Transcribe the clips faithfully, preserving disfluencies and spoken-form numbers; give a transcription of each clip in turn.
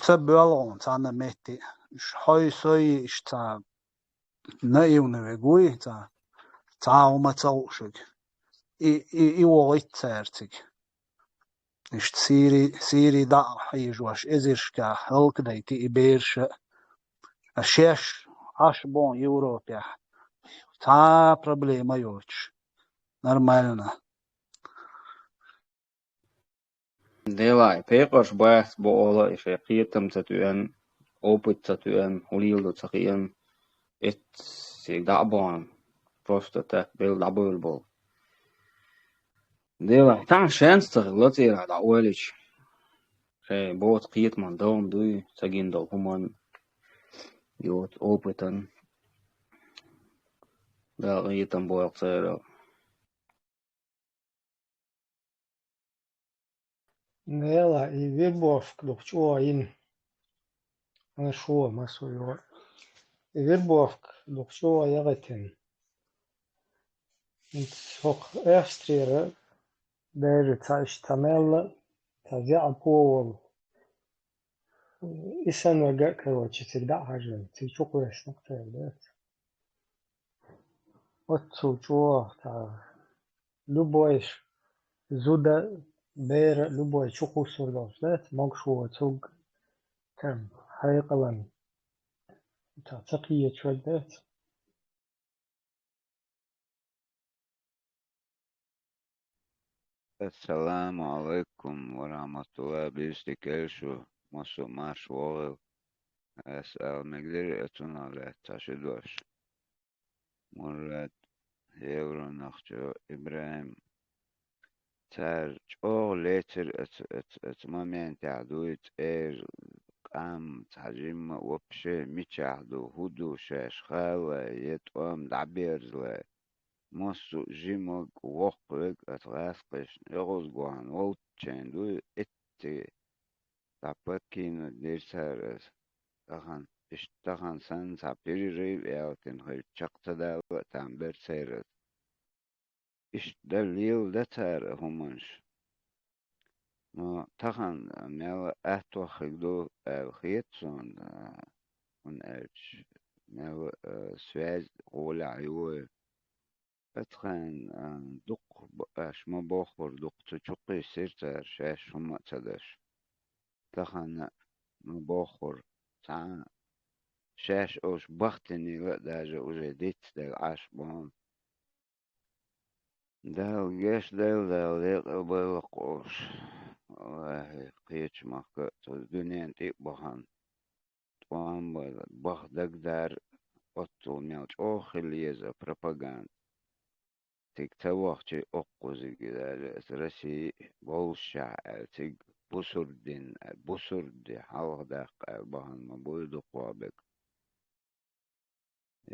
ца боьлгӀун цхьана метте. Уж хьой-сой иштта цхьа наивный вег вуй, цхьа, цхьа хӀума ца хууш вег. И, и, и вогӀийт цаьрцига. Иштта Сири, Сири дӀа а хьежош, эзаршкахь хӀаллакдайти и бераш а. А шаьш Ӏаш боху Европехь. Цхьа а проблема йоцуш. Нормально. Делахь, пекъарш бац бохула, и шайн кхетам ца тоьам, опыт ца тоьам, хӀун леладо ца хиъам, эцциг дӀа а бахана, просто так, белла дӀабевлла болу. Делахь, цхьа шанс ца хилла цӀера дӀаоьллича, шайн боцу кхетаман дан дуй, ца гина долу хӀуманна, йоцу опытан. Дала къинхетам бойла церан. Нела, и Вербовск дукха чӀогӀа йина. Ана шо, масо йо. И Вербовск дукха чӀогӀа ягӀийтина. ХӀокху Австрера бер ца иштта мелла, ца зеӀа повал. И санна вага а, короче, цига дӀа а хьажийна, цига чукхоьссина кхел дац. Оццул чӀогӀа, цхьа, любой ш-, зуда, бера, любой чукхуссур долуш дац, могуш воцург, там, хьекъалан, цхьа, ца кхеташ ваг дац. Ассаламу алайкум ва рахматуллах, бийрсти кел шу, массо а марш вогӀийла. Ас ала мегадира оцунах лаьцна цхьа ши дош. Мурад, Евро нохчо, ИбрахӀим. Цара чӀогӀа лецира оцу, оцу, оцу моментехь дуй, цӀера къам, цхьа жимма вообще мичахь ду, хӀун ду шаьш хаалале, я тӀом дӀаберзале. Массо а жимаг, воккхавег оцу гӀаскхашна оьгӀазгахьана волччен дуй, эцци дӀа паккийна дира цара аса. Тахана, иштта тахана санна цхьа перерыв аьлла тина хилча, чекх ца далла а там бара церан. Иштта дан леладан цара хӀуманаш. Но тахана мел а аттох хиг ду аьлла хета суна, а, хӀунда аьлча мел а, а, связь гӀолехь ю вай. Ацхьана, а, дукха б-, аш ма боххура, дукха цу чу кхийсира цара, шаьш хӀума а ца даш. Тахана ма боххура, цхьа а шаьш олуш бахтинийла а даже уже дицделла Ӏаш боху. Дала гечдойла, Дала декъал бойла кху олуш. Валлахьи, кхечу махка а, цу дуьненна тӀе а бахана, тӀом а баха дагадар, оццул мел чӀогӀа хила еза пропаганда. Цига ца вахча а, оккхузиг даже аса Россия боллушехь аьлла, цига бусург дина, бусург де хьалха даккха аьлла бахана ма буй дукхох бега.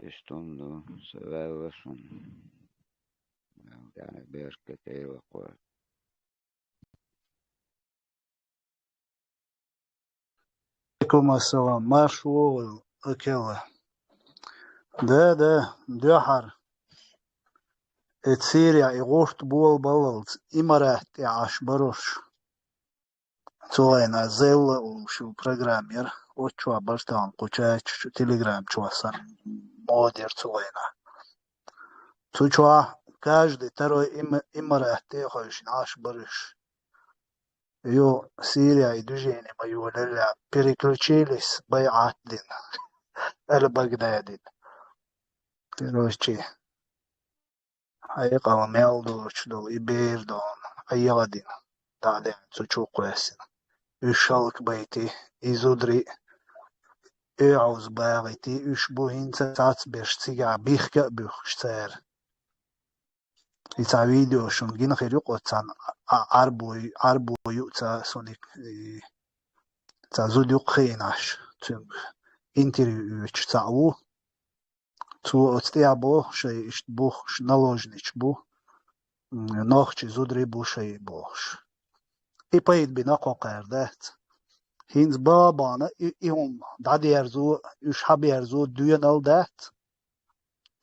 Иштта хӀума ду, сан ваьлла шуна. Ваьлла тӀехь беркат Дела кхойла. Алейкум ассалам, марш вогӀийла, Акела. Да, да, дуьххьара. И Сирия, и гӀурт болабаллалц, Имарат тӀе Ӏаш баруш. Цу гӀайна Зелла олуш ю программа яра, оцу чохь бара тахана кху чаташ чу, телеграм чохь санна, мода яра цу гӀайна. Цу чохь каждый второй им-, Имарат тӀе а хевшина Ӏаш баруш. Ю Сирия и движение ма йолаллехь, переключились, байӀат дина. Ала Багдадина. Короче, хьекъал мел доцуш долу и бер долу, Ӏеха дина, дӀа а деана цу чу кхоьссина. Уьш хӀаллакбайти, и зударий оьгӀаз багӀийти, уьш бу хӀинца цхьацберш цигахь бихка а буьхкуш цара. И цхьа видео шуна гина хир ю кху цхьана, а, Ӏарбой, Ӏарбой ю цхьа суник, и, цхьа зуда ю кхиъна Ӏаш, цуьнга интервью оьцуш цхьаъ ву. Цо оцу тӀехь боху шайн иштта бу, ш-, наложнича бу, м, нохчий зударий бу шайн бохуш. И пайда бина кхокхара дац. ХӀинца баба бахана и, и хӀума дӀадерзо, уьш хьаберзо доьнал дац.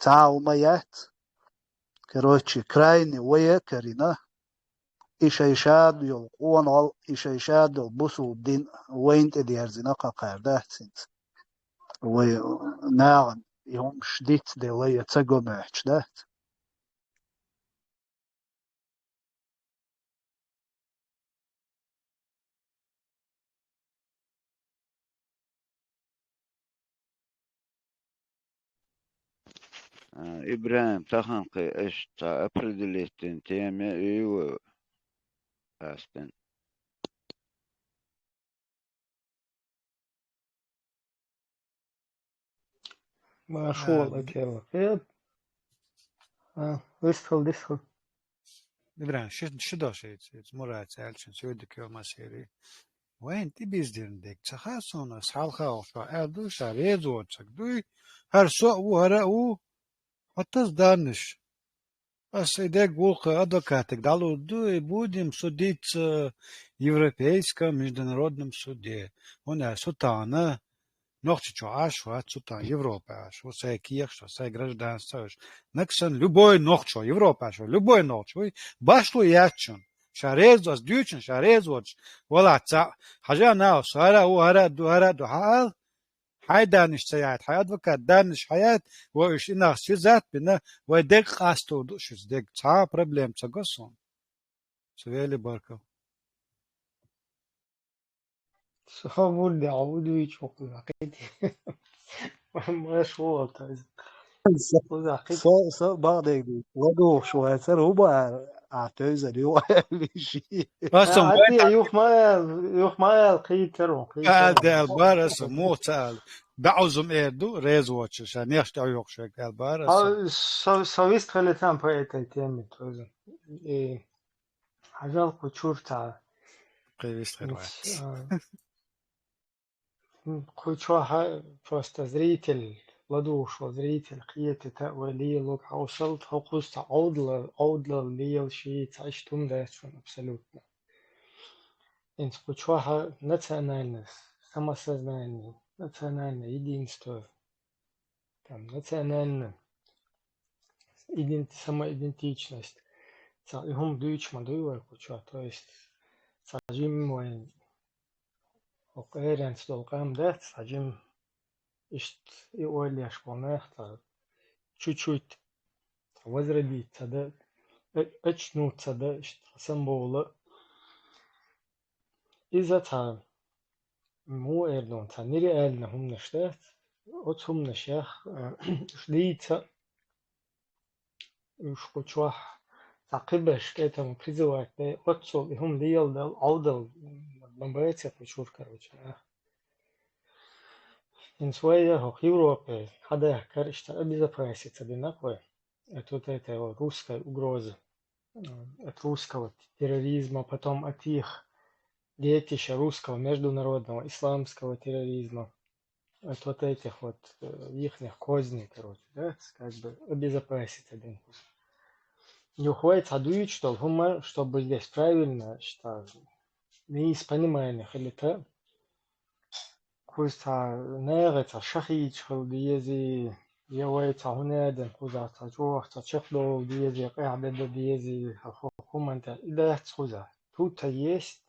Цхьа а хӀума яц. Короче, крайне вай а карина, и шай шад йолу къонахалла, и шай шад йолу бусул дин вайна тӀедерзина кхакхар дац хӀинца. Вай нахана и хӀумаш дицделла я ца го моьттуш дац. А, ИбрахӀим, таханкхий аша цхьа определить дина тема ю вай астина. Машхула А, д- кела. Хеп. А, вистхил, дисхил. Ибрахим, ши, ши дош яц, яц, Мурат аьллачун, Сойдик йо масери. Вайн тӀебиздирна дег, ца хаа суна, ас хьалха вахча аьлла ду, ша реза воцург дуй, хӀара со а ву, хӀара а ву, хӀоттаз даннаш. Ас и дег вулкха адвокатиг дӀалур ду, и будем судиться в Европейском международном суде. ХӀунда аьлча со тахана Нохчийчохь Ӏаш вац, со тахана Европа Ӏаш ву, сайн кехаш, сайн гражданство аш. Нагахь санна любой нохчо, Европа Ӏаш ву, любой нохчо вуй, башхо яц шуна. Ша реза, ас дуьйцу шуна, ша реза воцуш, валлахӀи, цхьаъ, хьажа нах, со хӀара а ву, хӀара а ду, хӀара а ду, хьаала, хьайн даннаш ца яйта, хьайн адвокат даннаш хьаяйта, вай уьш и нах сизат бина, вай дег къасто ду шуьца дег. Цхьа а проблема ца го суна. Со вели баркал. Со хабур де, а удуьйчу кхузахь кхетий. Машхула тайза. Со, Кхузахь кхетий. Со, со бакъдерг ду. ЛадугӀуш вацара, хӀун бара, а тевзар ю аьлла вижий. Аса А, вай а, юха ма аьлла, юха ма аьлла, кхийттара вон, кхийттара вон. Аьлла, аьлла бара аса, муха ца аьлла. БӀозум эр ду, реза воцуш, ша нехаш тӀе йохуш вега аьлла бара аса. А, со, со вист хили там по этой теме тоже. И Хьажал кху чуьра цхьа. Кхин вист хир вац. А, кху чохь просто зритель, ладугӀуш волу зритель, кхета а вай лело хьовсал, хьо кхуза цхьа Ӏовдала-, Ӏовдалалла лелаш, цхьа иштта хӀума дац шуна абсолютно. ХӀинца кху чохь национальное самосознание, национальное единство, там, национальная идент-, самоидентичность. Цхьа и хӀума дуьйцуш ма дуй вай кху чохь, то есть цхьа жимма вайн хӀокху эренца долу къам дац, цхьа жимма иштта и ойла еш болу нах цхьа чуть-чуть цхьа возродить ца дан, э, очнуться дан, иштта самбовла. Иза цхьа, муха эр ду, цхьа нереальна хӀуманаш дац. Оцу хӀуманашех, э, уьш дийца, уьш кху чохь цхьа кхиберш кӀетам призывать дай, оццул и хӀума леладал, Ӏовдал ма бац кху чуьра, короче, а. ХӀинца вай хӀокху Европе хьадахкар иштта обезопаситься дина вай. Это вот эта вот русская угроза, м, от русского терроризма, потом от их детища русского международного исламского терроризма, от вот этих вот, э, ихних козней, короче, да, как бы обезопаситься один. Юха вай цхьа дуьйцуш долу хӀума, чтобы здесь правильно, что мисс понимание хилита, кхуза цхьа нехан цхьа шахийча хила дезий, я вай цхьа хӀун а дина кхузахь цхьа чӀогӀа цхьа чекхдовла дезий, къаьхьа дан дезий, хӀокху хӀуманна тӀехь и дац кхузахь. Тут-то есть,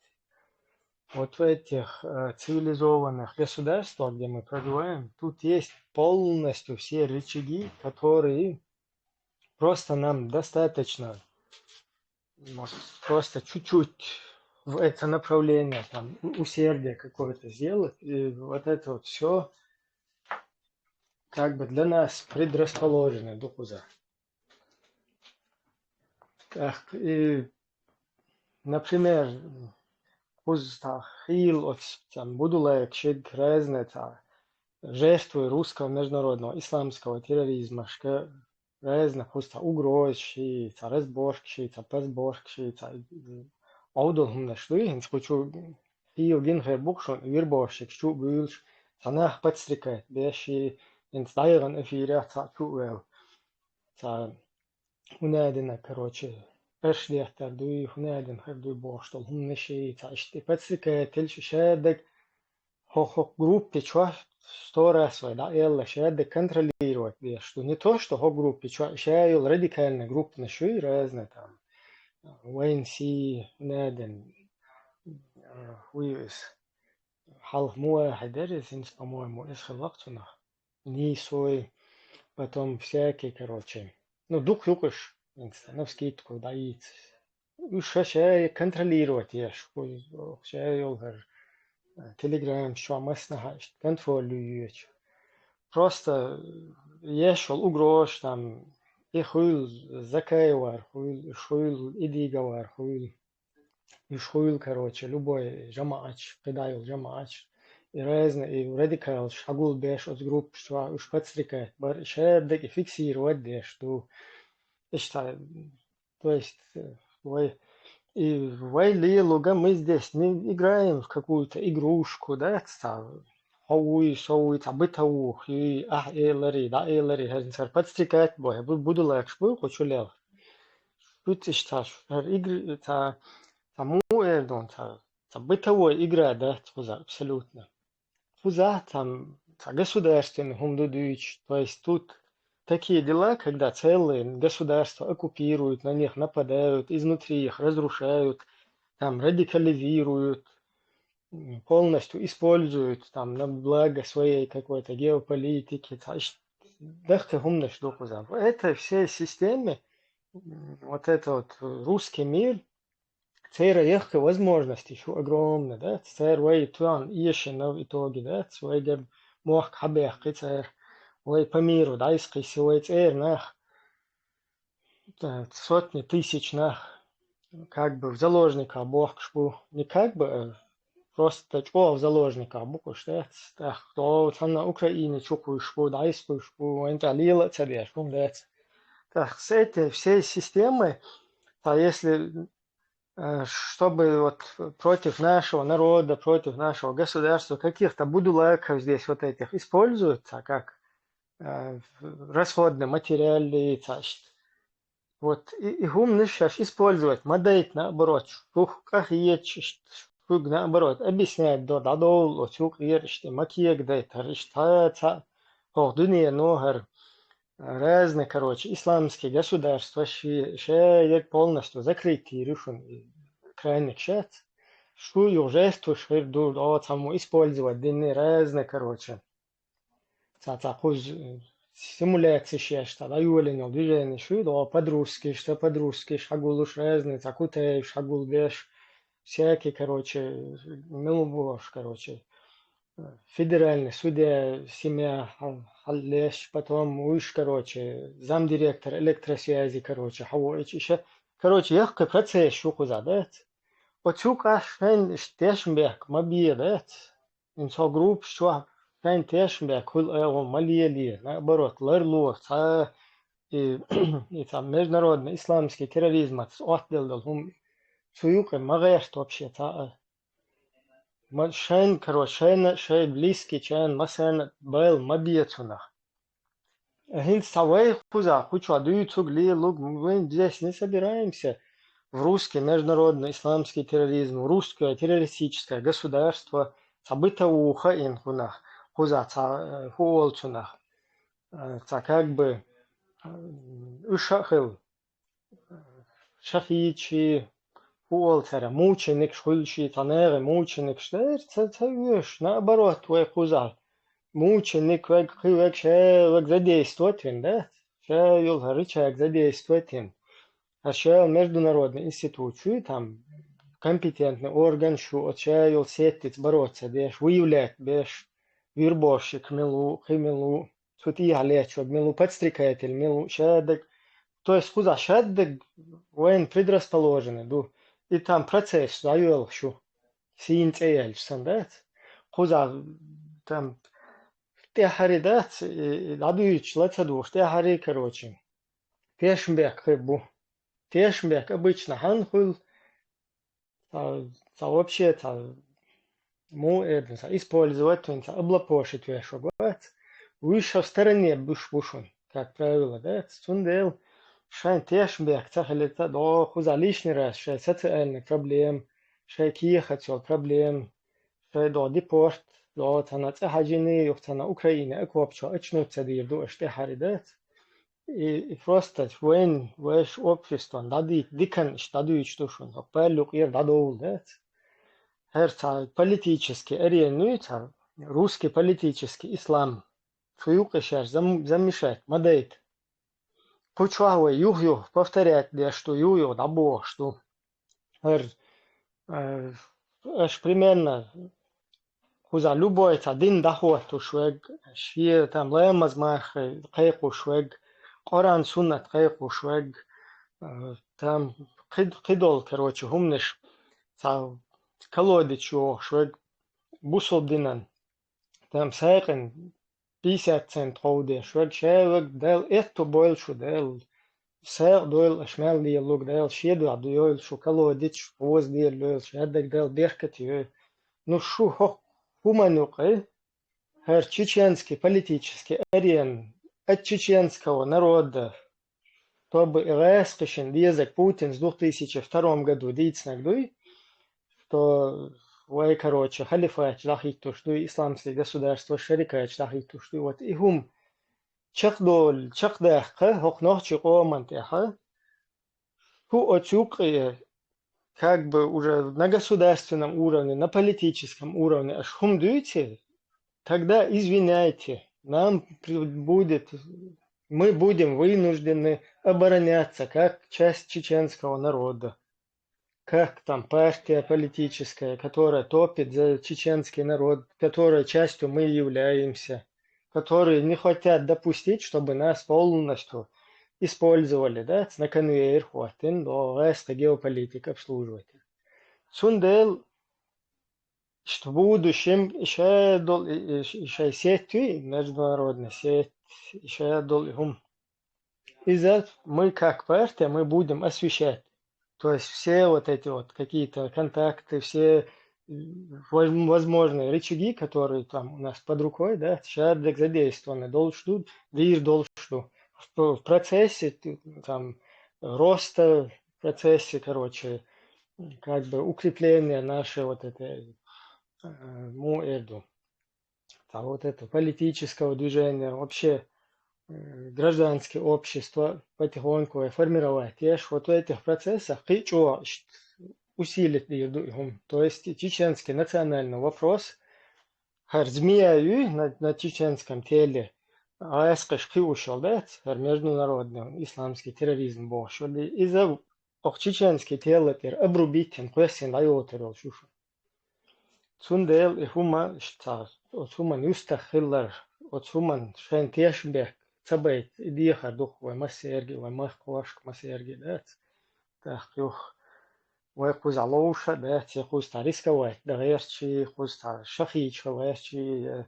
вот в этих, э, цивилизованных государствах, где мы проживаем, тут есть полностью все рычаги, которые просто нам достаточно вот просто чуть-чуть в это направление, там, у-, усердие какое-то сделать, и вот это вот всё как бы для нас предрасположено дукхуза. Так, и, например, кхузахь хийла оцу, там, будулайк шиг разные, там, жертвы русского международного исламского терроризма, шка разных кхуза цхьа угрозаш, цхьа разборкаш, цхьа подборкаш, цхьа, м, Ӏовдал хӀуманаш дуй, хӀинца кху чу хийла гина хир бу-кх шуна, вербовщикаш чу а буьйлуш, цхьа нах подстрекать беш, хӀинца дӀаяхана эфирехь цхьаъ чу а ваьлла. Цхьа хӀун а дина, короче, аш деттар дуй, хӀун а дина хир дуй бохуш долу хӀуманаш, цхьа иштта подстрекать делча шадерг хӀо-, хӀокху группе чохь сто раз вай дӀа аьлла, ша дерг контролировать беш ду. Не то, что хӀокху группе чохь ша йолу радикальная группанаш юй, разные там, Вайн си наден, э, хуй из. Хьалха муахьи дер из, хӀинца, по-моему, из хилла-кх цунах. Нийсой, потом всякий, короче. Ну, дукха ю-кх уж, хӀинца, навскидку дӀайийца. Уж ша, ша контролировать еш, хуй, ша йолхар, э, Telegram чу массанхьа иштта контроль ю йоьчу. Просто, э, еш йолу угрозаш там, и хуьлу Закаевар хуьлу, и хуьлу Идиговар хуьлу. Уж хуьлу, короче, любой жамаӀаташ, кхидӀа йолу жамаӀаташ, и разный, и радикалаш хьагулбеш оцу группаш чохь, уж подстрекать бар, и шадерг и фиксировать деш ду. Иштта, то есть, э, вай, и вай лелуга, мы здесь не играем в какую-то игрушку, да, цхьа хьо вуй, со вуй, цхьа бытовуха юй, ахь элари, дӀа элари, хӀара цара подстрекать бо, хӀара бу-, будулакаш буй кху чу лел. Шуьца иштта шу, хӀара игр-, цхьа, цхьа муха эр ду, цхьа, цхьа бытовой игра дац кхузахь абсолютно. Кхузахь там цхьа государственный хӀума ду дуьйцуш, то есть тут такие дела, когда целые государства оккупируют, на них нападают, изнутри их разрушают, там радикализируют, м, полностью используют там на благо своей какой-то геополитики, цхьа иш-, дахка хӀуманаш ду кхузахь. В этой всей системе, м, вот это вот русский мир, церан яхкхи возможностиш ю огромно, да, церан вай тоьхна эшина в итоге, да, вайгара мохк хьабаьккхи церан, вай по миру дӀаэскхиси вай цӀера нах, э, сотни тысяч нах, как бы в заложниках бохкуш бу, не как бы, э, просто чӀогӀа в заложниках бу кхуш, да, тӀаккха цхьанна Украине чу кхуьйсуш бу, дӀаэскхуьйсуш бу, вайн тӀехь лела а ца деш, хӀума дац. Так, с этой всей системой, а если, э, чтобы вот против нашего народа, против нашего государства каких-то будулаков здесь вот этих используют, а как, э, расходный материал, значит, вот, и, и хӀуманаш шаьш использовать ма дайта, наоборот, шух къахеташ, шуьга, наоборот, объяснять до, дӀадовла оцу юкъера, иштта ма кегадайта, хӀара иштта цхьа, хӀокху дуьнено хӀара разные, короче, исламские государства ши-, шаерг полностью закрыть йийр ю шуна, и крайник шац. Шу юха жертваш хир ду, о, цхьаммо использовать динни разные, короче. Цхьа-цхьа кхуза, э, симуляцеш еш, цхьа дӀайолийна йолу движенеш ю, о, подружкаш, ца подружкаш хьагуллуш разные, цхьа Кутаевш хьагулбеш, всякий, короче, мила бохуш, короче, федеральный судья семья хьал-, хьаллеш, потом уьш, короче, замдиректор электросвязи, короче, хьавоуьйтуш иша. Короче, яхкхи процесс ю кхузахь, дац? Оцу юкъахь шайна иштта тешнабехк ма бе, дац? Ин цо группаш чохь шайна тешнабехк хуьлу агӀо ма лелае, наоборот, ларло, цхьа, и, и цхьа международный исламский терроризмаца отделла долу хӀума цу юкъе ма гӀерта вообще цхьа а. Ма-, шайна, короче, шайна, шайн близкийчарна, массарна а байла ма бе цунах. ХӀинца цхьа вай кхузахь, кху чохь дуьйцург, лелург, мы здесь не собираемся в русский международный исламский терроризм, в русское террористическое государство, цхьа бытовуха ин хӀунах, кхузахь цхьа, э, хӀу олу цунах, э, цхьа как бы, э, уьш а хила. Шахидчий, хӀу олу цара, мученикаш хуьлу ши, цхьа нагӀи мученикаш дара, ца, ца оьшу, наоборот, вай кхузахь. Мученик вег, кхин вег, ша вег задействовать вина, да? Ша йолу хӀара рычаг задействовать вина. ХӀара ша международный институт шу, там, компетентный орган шу, оцу ша йолу сеттица бороться деш, выявлять беш, вербовщик мила ву, кхин мила ву. Цу тӀехьа лечу ваг мила ву, подстрекатель мила ву, шаддаг. То есть кхузахь шаддаг вайн предрасположенный ду. И там процесс дӀайоьлхуш ю. Сийна цӀе яьлча сан дац. Кхузахь там тӀаьхьари дац, и, и дӀадуьйцуш ла ца дугӀуш, тӀаьхьари, короче. Тешнабехк хир бу. Тешнабехк обычно хьанна хуьлу, цхьа, цхьа вообще, цхьа, муха эр ду, цхьа использовать вина, цхьа облапошить веш ваг вац. Уьш со стороне буш бу шуна, как правило, да? Цундела шайн тешнабехк ца хилийта а, догӀу кхузахь лишний раз шайн социальный проблема, шайн кехат йолу проблема, шайн догӀу депорт, догӀу цхьана цӀа хьажийний, юха цхьана Украине окоп чу очнуться дийр ду аша тӀаьхьари, дац? И, и просто вайн, вайш обществон дӀадийт, дикан иш дӀадуьйчу ду шуна, хӀокху пал юкъера дӀадовла дац. ХӀара цхьа политический арена ю, цхьа русский политический ислам. Цу юкъе шаьш зам-, замешать ма дайта. Кху чохь вай юх-юх повторять деш ду, юх-юх дӀабохуш ду. ХӀара, э, аша примерно кхузахь любой цхьа дин дӀахӀоттуш верг, шен там ламаз мархи кхайкхуш верг, Къуръан суннат кхайкхуш верг, э, там кхид-, кхидолу, короче, хӀуманаш цхьа колодец йохуш верг, бусул динан, там сайкъин пятьдесят цент ховдеш верг, ша верг Дала этто бойла шу, Дала сайкъа дойла аша мел лелург, Дала шен дуьхьа дойла шу колодец, шу хоза дела лойла, шадерг Дала беркате йойла. Ну шу хӀокху хӀуманна юкъе, хӀара чеченский политический арена от чеченского народа, чтобы и гӀаскхи шина дезарг Путинс двух тысячи втором году дийцинарг дуй, что вай, короче, халифаташ дӀахӀиттуш дуй, исламские государства шарикаташ дӀахӀиттуш дуй. Вот и хӀума чекхдолу, чекхдаккха хӀокху нохчийн къоман тӀехь, шу оцу юккъе, как бы уже на государственном уровне, на политическом уровне аша хӀума дуьйций, тогда извиняйте, нам при-, будет, мы будем вынуждены обороняться как часть чеченского народа, как там партия политическая, которая топит за чеченский народ, которой частью мы являемся, которые не хотят допустить, чтобы нас полностью использовали, да, на конвейер хӀоттина, до гӀаскхи геополитика обслуживать. Цундела что в будущем и ша долу, и, и, и шайн сеть, международная сеть, и ша долу и хӀума. Иза мы как партия, мы будем освещать. То есть все вот эти вот какие-то контакты, все, м, воз-, возможные рычаги, которые там у нас под рукой, да, шадерг задействованы долуш ду, вийр долуш ду. В, в процессе, т-, там, роста, в процессе, короче, как бы укрепления нашей вот этой, э, му эрду. Там вот это политического движения, вообще, э, гражданское общество потихоньку формировать еш. Вот в этих процессах кхин а чӀогӀа усилить дийр ду и хӀума. То есть чеченский национальный вопрос, хӀара змея ю на, на чеченском теле, гӀаскхаш кхиош йолу дац, хӀара международный исламский терроризм бохуш йолу. Иза оха чеченский тело тӀера обрубить йина, кхоьссина дӀайотар йолуш ю шу. Цундела и хӀума, ш-, ца-, оцу хӀуманна юьстах хилар, оцу хӀуманна шайн тешнабехк ца байта, и дехар ду-кх вай массаьрга, вай махкахошка массаьрга дац. ТӀаккха юха вай кхузахь ловша а дац, я кхуза цхьа рисковать дан гӀерташ, кхуза цхьа шахийча гӀерташ, я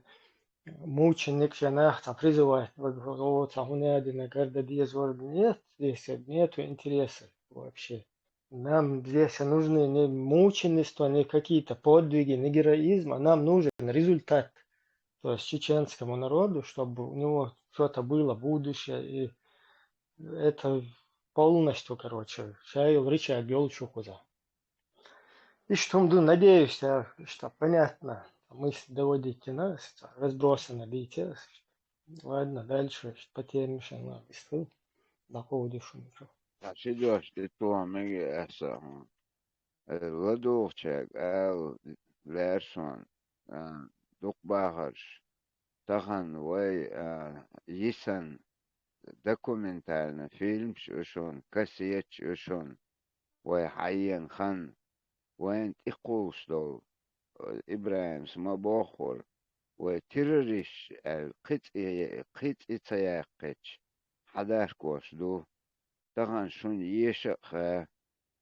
мученикаш, я нах цхьа призывать, вай, о, цхьа хӀун а дина, гарда деза вара. Нет, здесь нету интереса вообще. Нам здесь нужны не мученичество, не какие-то подвиги, не героизм, а нам нужен результат. То есть чеченскому народу, чтобы у него что-то было будущее, и это полностью, короче, шайл рычаг йолчу кхуза. И что ду, надеюсь, я, что понятно, мысль доводите, да, разбросано, видите. Ладно, дальше по теме шайна висту. Дакъу дешуна. Ша ши дош тӀе тоха мега аса хьуна. Э, ладугӀучаьрга ала лаьара суна, а, дукха бахарш. Тахана вай, а, йисан документальный фильмаш ю шуна, кассеташ ю шуна, вай хьаена хан, вайна тӀекхуллуш долу, э, ИбрахӀимс ма боххура, вай террористаш аьлла кхин цӀе, кхин цӀе ца яьккхича, хьадархкош ду. Тахана шуна еша а хаа,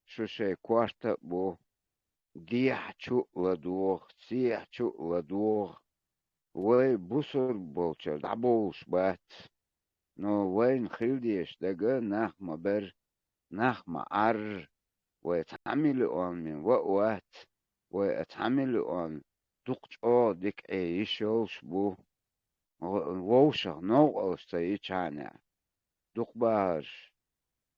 шу шайн корта а бу, дехьа чу а ладогӀа, сехьа чу а ладогӀа. Вай бусург болчара дӀабовлуш бац. Но вайна хила дезаш дага нах ма бер, нах ма Ӏарра, вай цхьа миллион мин ва а вац, вай а цхьа миллион дукха чӀогӀа дика Ӏе йиш йолуш бу. Вовшах новкъаллаш ца йичхьанехь, дукха бахарш,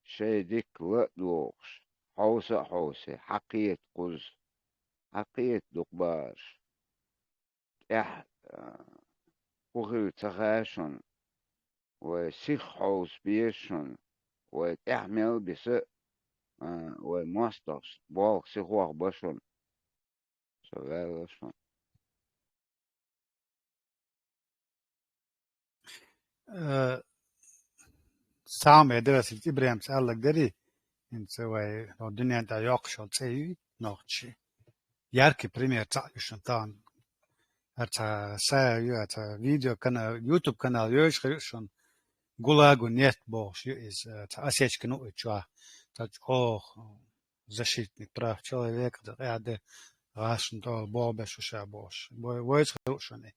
шайн дика ла а дохуш, хьовса а хьовсе, хьакхета кхуза, хьакхета дукха бахарш. ТӀехь, а, хӀун хилла ца хаьа шуна. вай сих хьовса беза шуна, вай тӀехь мел биса, а, вай мостагӀаш болх сихох ба шуна. Со ваьлла шуна. Э, самое дерасилт Ибрахимца аьлларг дарий, хӀинца вай дуьнен тӀа йоккхуш йолу цӀе юй нохчий. Яркий пример цхьаъ ю шуна тахана. ХӀара цхьа са ю, хӀара цхьа видео канал, YouTube канал йойуш хир ю шуна. ГУЛАГу нет бохуш ю иза, цхьа Осечкин ву и чохь, цхьа чӀогӀа защитник прав человека, дан къаьхьа де гӀашна тӀехула боху беш ву ша бохуш. Вай, вайца хир ву шуна и.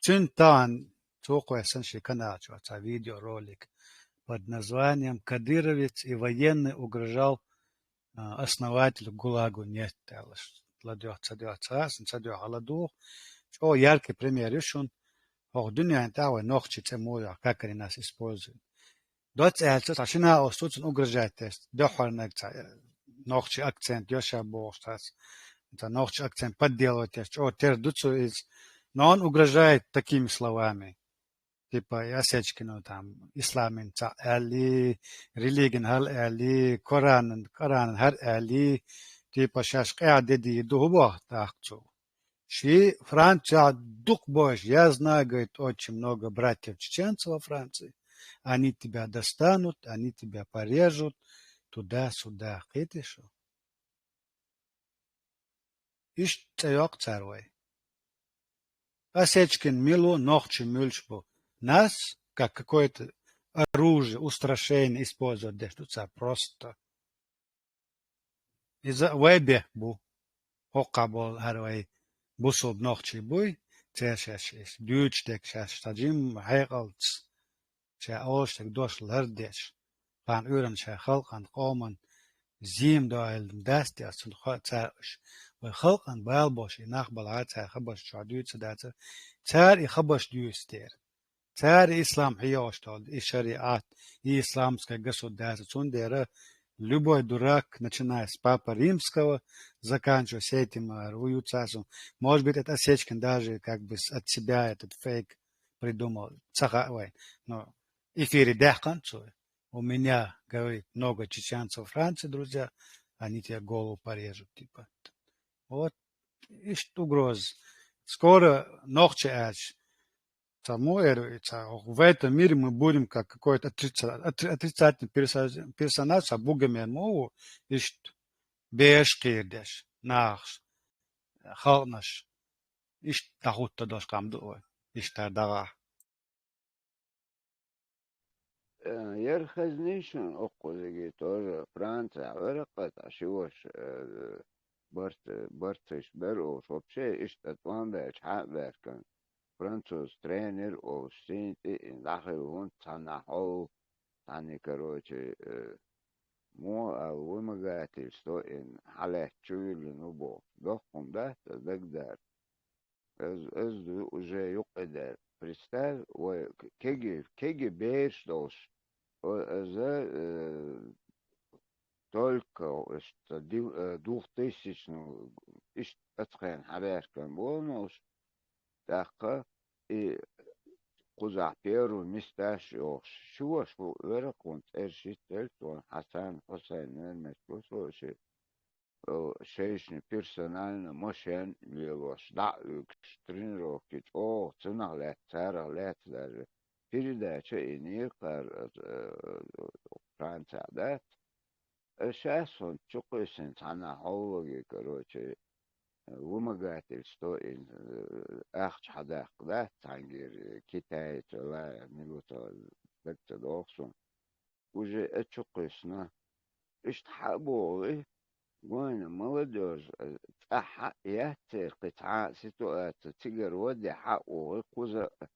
Цуьнан тахана цо кхоьссина шен канал чохь цхьа видеоролик под названием «Кадыровец и военный угрожал, а, основателю ГУЛАГу нет», аьлла. ЛадоьгӀна ца доьгӀна ца хаа, сан ца доьгӀна ладугӀу. ЧӀогӀа яркий пример ю шуна. ХӀокху дуьнен тӀехь вай нохчий цӀе муха йоккху, как они нас используют. Доцца аьлча, цхьа шина оцу цунна угрожать деш, дуьххьарниг цхьа, э, нохчий акцент йо ша бохуш цхьаца, цхьа нохчий акцент подделывать деш, чӀогӀа тера ду цо иза. Но он угрожает такими словами. Типа, и Осечкину там, исламин цхьаъ аьлли, религин хӀара аьлли, Коранан, Коранан хӀара аьлли, типа, шаьш къаьхьа де дийр ду, хӀун боху тӀаккха цо? Ши Францехь дукха бохуш, я знаю, говорит, очень много братьев чеченцев во Франции. Они тебя достанут, они тебя порежут, туда-сюда. Кхетий шу? Иштта цӀе йоккху цара вай. Осечкин мила ву, нохчий муьлш бу? Нас, как какое-то оружие, устрашение использовать деш ду цара просто. Иза вай бехк бу. ХӀокхахь болу хӀара вай бусулба нохчий буй, церан шаьш иза дуьйцуш дерг шаьш цхьа жимма хьекъалца, ша олуш дерг дош лардеш, кхана уьйранна шайн халкъан, къоман зийма дойла дац те, цунна хо-, цара уьш. Вай халкъан бала болуш и нах балахьара цара хабарш чохь дуьйцу дацара, цара и хабарш дуьйцу дера. Цара ислам хьийогӀуш долу, и шариат, и исламское государство. Цундела любой дурак, начиная с Папы Римского, заканчивая с этим, а, ву ю царна. Может быть, это Осечкин даже как бы с-, от себя этот фейк придумал. Ца хаьа вайн. Но эфире даьккхина цо. У меня, говорит, много чеченцев во Франции, друзья, они тебе голову порежут, типа. Вот, иштта угроза. Скоро нохчий аьлча, цхьа мо эр ву и цхьа, в этом мире мы будем как какой-то отрица-, отри-, отрицательный персо-, персонаж, цхьа бугаме мо ву, иштта бераш кхийрдеш, нахаш, халкънаш, иштта дӀахӀуттадеш кхам ду вай, иштта дагӀахь. Э, яра хезний шуна, оккхузиге тоже Францехь вара кхетта ши ваша, э, барт-, барташ бер олуш, вообще иштта тӀом баьлча хьа а баьркан. Француз тренер олуш, сийна тӀе а йина, дӀахилла хӀунда цхьаннахь хьовла, цхьанне, короче, э, муха аьлла, вымогательство йина, хьалаьцна чу виллина ву бохуш. Доккха хӀума дац аса дагадара. Ас, ас ду уже юккъе дер. Представь, вай к-, кеги, кеги бераш долуш. О, аса, э, только иштта ди-, э, двухтысячный, иштта ацхена хьабаьркан болуш. ТӀаккха и кхузахь первый месташ йохуш. Ши ваша ву, веракхун цӀераш йицъелла цунна, Хьасан, Хьусайн, Мермет ву со ши. Э, шайшна персонально машен лелош, дӀа а уьгуш, тренировки чӀогӀа цунах лаьцна, царах лаьцна даже. Передача а йинера кхара, э, Францехь дац. Э, шаьш хӀунда чу кхуьссина цхьаннахь хьовлаги, короче, э, вымогательство йина, э, ахча хьадаккха дац цхьаьнгара, китаец вала, мила ву ца, дага ца догӀу суна. Уже а чу кхуьссина. Иштта хьа а боху и, гойна, молодёжь, э, цӀахь хьа а яц церан кхин цхьа а ситуаци, цигара ваде хьа а воху и, кхуза а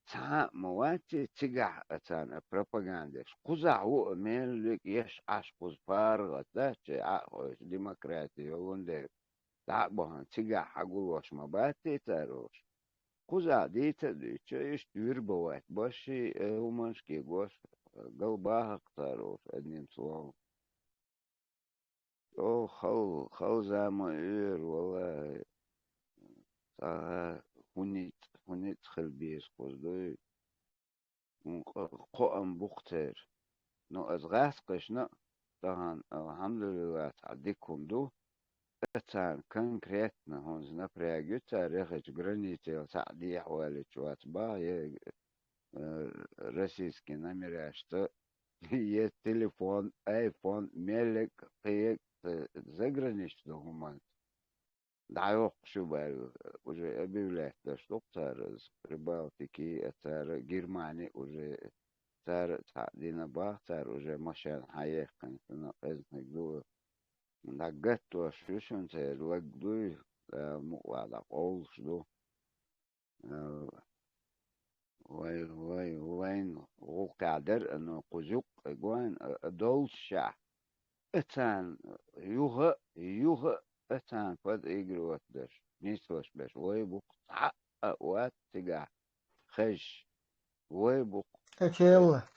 цхьа а ма вац и, цигахь а царна пропагандеш. Кхузахь ву а мел вега еш Ӏаш кхуза паргӀат дац, чай Ӏа а хойша, демократи йолун дерг. ДӀа а бахана, цигахь хьагулош ма бац и цара уьш. Кхузахь дийца а дуьйцуча, иштта вербовать беш и, э, хӀуманаш кегош, э, галбахарх цара уьш, одним словом. ЧӀогӀа хала, хала зама ю хӀара, валлахӀи. Цхьа хӀун ницкъ, хӀун ницкъ хила беза кхуза дуй. м, кхо-, кхоам бу-кх церан. Ну, аз гӀаскхашна а, тахан, алхьамдулиллахӀ, цхьа дика хӀума ду. Царна конкретно хӀунца напряг ю цар яхачу границел цхьаъ дехьавалийта вац баха, е, э, российский номерашца, е телефон, айфон, меллиг а кхин, э, заграничный ду хӀуманца. ДӀайоккхуш ю баьлла, уже объявлять деш ду-кх цара, из Прибалтики а, цара Германи уже, цара цхьаъ дина баха, цара уже машен хьаеккхина, цунах къезаниг ду. ДӀагатдеш ю шуна церан лаг дуй, Дала мукъалахь дӀакъовлуш ду. Э, вай, вай, вайн гӀуллакхехь дара, но кхуза юккъе гойту, а, а доллушехь, а царна юха а, юха а, а царна подыгрывать деш, нислуш беш, вай бу-кх цхьаъ а вац цигахь хезаш, вай бу-кх. Эхела,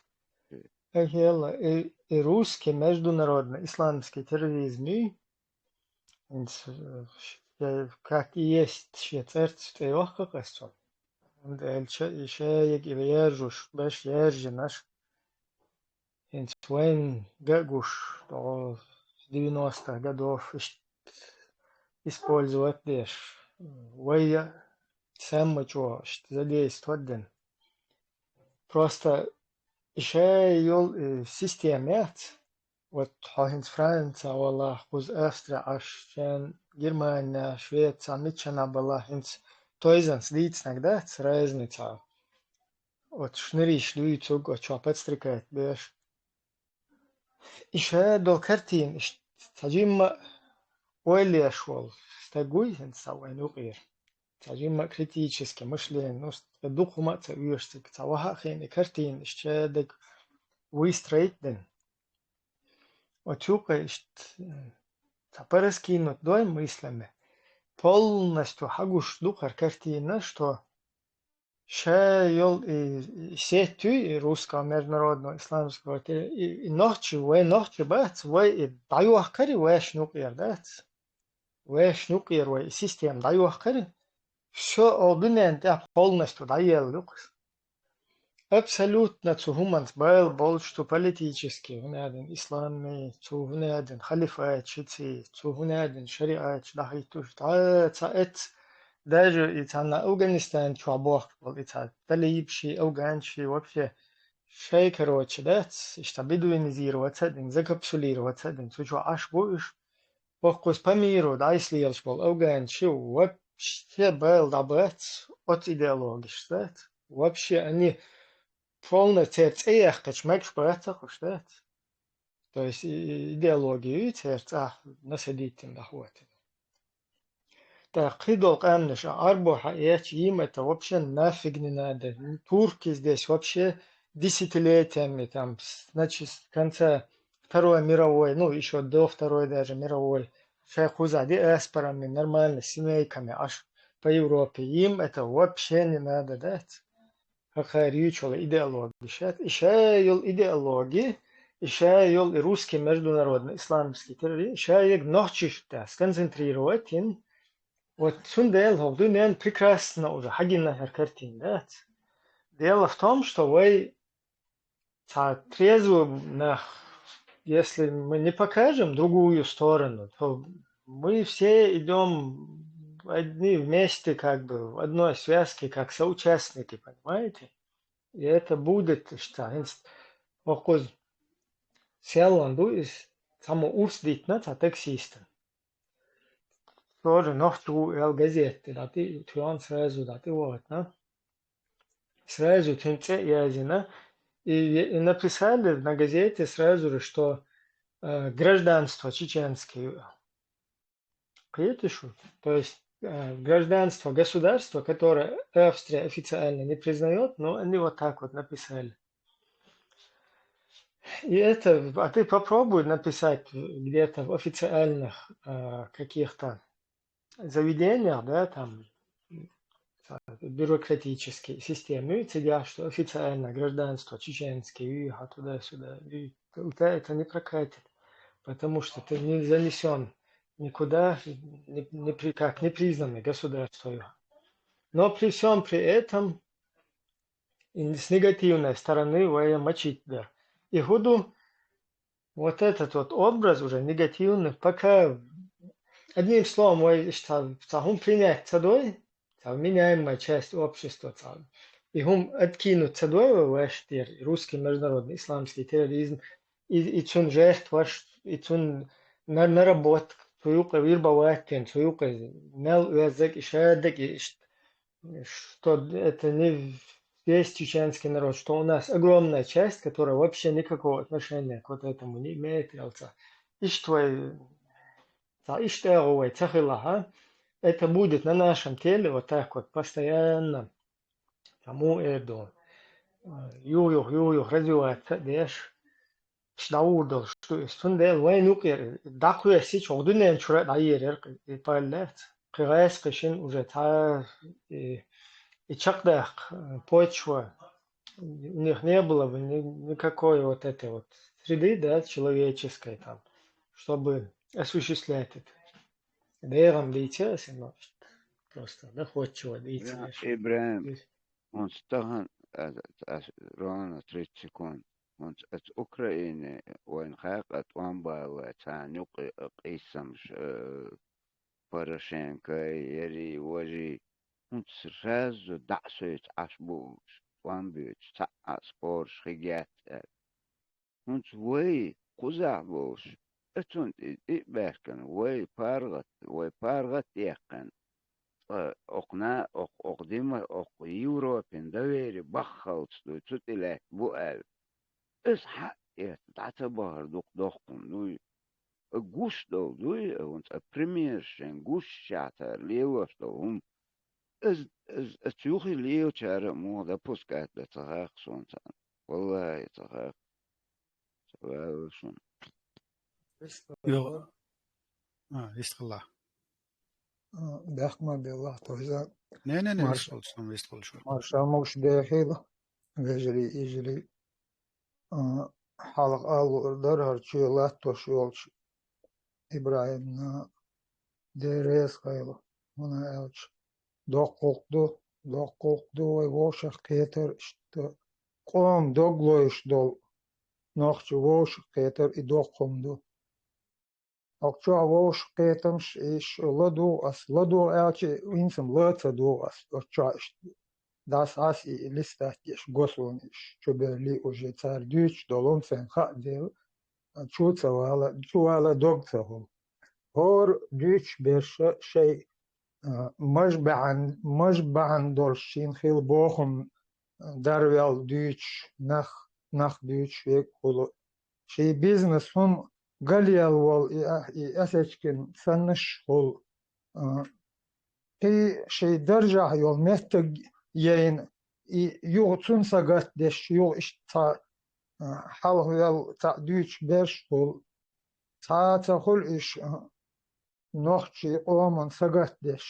эхела, и, и русский международный исламский терроризм, и ХӀинца, э, ше-, как и есть, шен цӀерца тӀейохку-кх ас цунна. ХӀунда аьлча и шайга и яржуш беш, яржинарш, хӀинца вайна ган а гуш, тӀаккха девяностых годов иштта использовать деш, вай а саммачо иштта задействовать дина. Просто и шай йолу, э, система яц. Вот хьо хӀинца Франция валахь, кхуза Австри Ӏаш, шен Германия, Швеция, миччана балахь, хӀинца тойзанца дийцинарг дац разница. Вот шнуриш дуьйцург, вот чохь подстрекать беш. И шадолу картина, иштта цхьа жимма а ойла еш волу стаг вуй хӀинца вайн юкъера. Цхьа жимма а критически мышление, ну, дукха хӀума а ца оьшу цига, цхьа ваха а хиъна и картина, иштта шадаг выстроить дина. Оцу юкъе иштта, м, цхьа пораскинуть дой мыслями. Полностью хьагуш ду хӀара картина, что ша йолу и, и сеть юй, и русского международного исламского те-, и, и нохчи, вай нохчи бац, вай и дӀайохкари вайшна юкъера дац. Вайшна юкъера вай и система дӀайохкари, всё, оха дуьненна тӀехь полностью дӀаелла ю-кх. Абсолютно цу хӀуманца байла болчу цу политически, хӀунда аьлла ислами, цу хӀунда аьлла халифатчиций, цу хӀунда аьлла шариатчу дӀахӀиттуш, дӀа ца эц, даже и цхьана Афганистан чохь бохкуш болу, и цхьа талибши, афганчи, вообще шай, короче, дац, иштта бедуинизироваться а дина, закапсулироваться а дина, цу чохь Ӏаш бу уьш. Боккхуз по миру дӀайса лелаш болу афганчи вообще байла дӀабац оцу идеологиш, дац. Вообще они полно церан цӀе яьккхича мегаш бац а хуш, дац. То есть и, и идеология ю церан цӀахь насадитина дӀахӀоттина. ТӀаккха кхин долу къаьмнаш а Ӏарбо хьаэцча, им это вообще нафиг не надо. Турки здесь вообще десятилетиями, там, с-, значит, с конца Второй мировой, ну, ещё до Второй даже мировой, шайн кхузахь диаспорами, нормально, семейками Ӏаш по Европе. Им это вообще не надо, да? ХӀокхара юьйцуш йолу идеологи шаьш, и шай йолу идеологи, и шай йолу и русский международный исламский терроризм, и шайга нохчашна тӀехь сконцентрировать йина. Вот цундела хӀокху дуьненна прекрасно уже хьагина хӀара картина, дац? Дело в том, что вай цхьа трезвый нах, если мы не покажем другую сторону, то мы все идём одни вместе, как бы в одной связке, как соучастники, понимаете? И это будет, что, инст-, охуз селлан ду из, само урс дитна, цхьа таксистан. Тоже нохчи ву аьлла газета тӀе дӀатӀе, тхоьна сразу дӀатӀе вахана. Сразу цуьнан цӀе а яздина. И, и написали на газете сразу же, что, э, гражданство чеченское. Кхеташ шу? То есть, э, гражданство государства, которое Австрия официально не признаёт, но они вот так вот написали. И это, а ты попробуй написать где-то в официальных, э, каких-то заведениях, да, там, м, бюрократической системе, цигахь, что официально гражданство чеченское, и, а туда-сюда, и у тебя это не прокатит, потому что ты не занесён никуда, не, не при-, как непризнанный государством. Но при всём при этом И с негативной стороны вай мочить дар. И хӀу ду, вот этот вот образ уже негативный, пока, одним словом, вай ишта цхьа хӀума принять ца дой, цхьа меняемая часть общества цхьа. И хӀума откинуть ца дой вай вайшта тӀера, русский международный исламский терроризм, и, и цун жертваш, и цун на-, наработка, цу юкъе вербовать, цу юкъе мел оьззаг, и шаддаг, и ишт-, что это не весь чеченский народ, что у нас огромная часть, которая вообще никакого отношения к вот этому не имеет, ялца. Ишта вай, ца ишта агӀо вай ца хилахь, это будет на нашем теле вот так вот постоянно. Ца му эр ду. Юх-юх, юх-юх развиваться деш. Ш дӀавур долуш ду иза. Цундела вайн юкъера дӀакхоьссича, хӀокху дуьнен чуьра а дӀаерира и паллац. Кхин гӀайса кхин шин уже цхьа и, и чекхдаккха, э, почва. У них не было бы ни-, никакой вот этой вот среды, да, человеческой там, чтобы осуществлять это. ДегӀам дийца аса, но просто доходчиво дийца. Я, ИбрахӀим, хӀунца тахана, ас, ас, ровно тридцать секунд. ХӀунца аса Украине вайна хаьа тӀом балале, царна юкъе къийсамаш, э, Порошенко, яри, важи. ХӀунца сразу дӀа а соьца Ӏаш бу уьш, тӀом боьцуш, цхьаъ а спораш хи гетта аьлла. ХӀунца вай кхузахь болуш, оцунна тӀе и а баьхкина, вай паргӀат, вай паргӀат яьккхина, ткъа окху на-, окху, окху дима-, окху Европин доверие баххалц ду, цу тӀе лаьтта бу аьлла. Иза хьаъ эцна дӀа ца бахар дукха доккхун дуй. Гуш долу дуй, хӀунца примерш шайн гуш шахьтара лелош долу хӀума. Иза, иза, иза юххе лелачара а муха допускать дан ца хаьа суна царна. Валлахьи, ца хаьа. Ца ваьлла шуна. Йо. А, вистхилла. А, бехк ма беллахь, тхо иза. Не, не, не, марш-, вистхилла, вистхилла шу. Маршалла могуш дехийла, вежарий, йижарий. А, хьалха ала луур дара, хӀара чоь латтош йолчу ИбрахӀимна Дела реза хуьлда, хӀунда аьлча доккхалц ду, доккхалц ду вай вовшах кхетар, иштта къоман дог лойуш долу нохчо вовшах кхетар и доккха хӀума ду. ХӀокху чохь вовшах кхетамаш, иш ладугӀу ас, ладугӀу аьлча, хӀинца-м ла ца дугӀу ас, оцу чохь иштта дӀаса-дӀаса и листать деш го суна иш, чуберли уже цара дуьйцуш долу хӀума сайна хаа дела, чу ца вала, чу вала дог ца хуьлу. ХӀора дуьйцуш берш шайн, а, маж бахьана, маж бахьана долуш шена хила бохам дарваьлла дуьйцуш нах, нах дуьйцуш верг хуьлу. Шен бизнес хӀума галъяьлла волу и, а, и Асечкин саннаш хуьлу. А, кхин шайн даржехь йолу меттиг яйна, и юха цунна сагатдеш, юха иштта цхьа, а, хьалхавелла цхьаъ дуьйцуш берш хуьлу. Цхьа а ца хуьлу уьш, а, нохчийн къоман сагатдеш.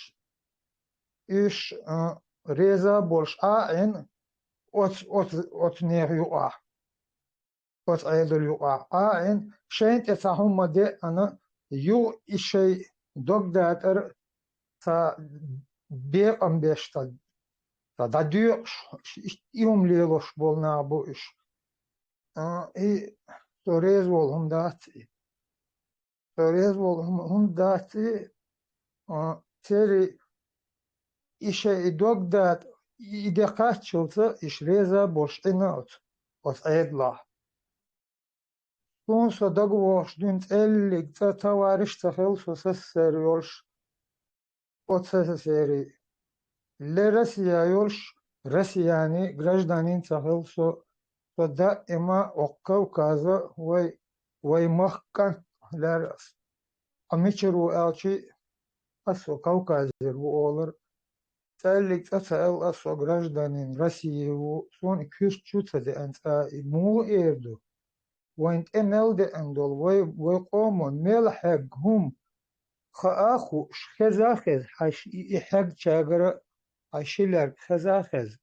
Уьш, а, реза а болуш Ӏа а Ӏина оцу, оцу, оцу нехан юкъахь. Оцу Ӏедал юкъахь Ӏа а Ӏина, шайна тӀе цхьа хӀума деана, юха и шайн дог датӀар цхьа бекъам беш, цхьа, цхьа дӀадоькъуш, и хӀума лелош болу нах бу уьш. А, и со реза волу хӀума дац и. Со реза волу хӀума, хӀума дац и, а, церан и шайн и дог датӀа, и де кхаччалца, иш реза а болуш Ӏина оцу, оцу Ӏедалахь. Суна со дагавогӀуш дуьйна цӀеллиг цӀа товарищ ца хилла со сассер йолуш, оцу СССР-и. Ле Россия йолуш, россиянин гражданин ца хилла со, со даима окху Кавказа вай, вай махка кӀант лаьара ас. Ткъа мичара ву аьлчи, ас со Кавказера ву олура. ЦӀеллиг цӀа ца аьлла, ас со гражданин России ву, суна и куьрч чу ца деана цкъа, и муха эр ду? Вайн тӀе мел деана долу, вай, вай къоман мел хьегна хӀума хаа а хууш, хеза а хеза, хьайн ши-, и, и хьегначагара хьайн ши лерг хеза а хеза,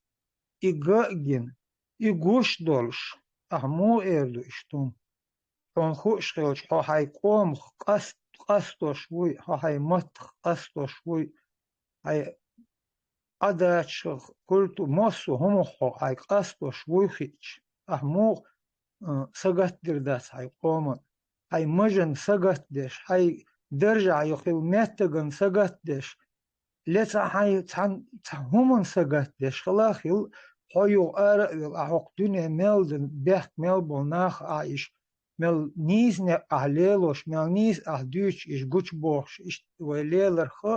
и ган а гина, и гуш долуш, ахьа муха эр ду иштта хӀума? Хьуна хууш хилча, хьо хьайн къомах къаст-, къастош вуй, хьо хьайн маттах къастош вуй, хьайн Ӏадатах, культу, массо а хӀумах хьо хьай къастош вуй хиъча, ахь муха, э, сагатдир дац хьай къоман? Хьай мажан сагатдеш, хьай даржа хьай хила меттаган сагатдеш, ле цхьа хьай, цхьан, цхьа хӀуман сагатдеш хила хила, хьо юха ара а вела, ахь хӀокху дуьне мел дан, бехк мел болу нах ахь иш, мел нийса некъ ахь лелош, мел нийса ахь дуьйцуш иш гучубохуш, иштта вай леларх а,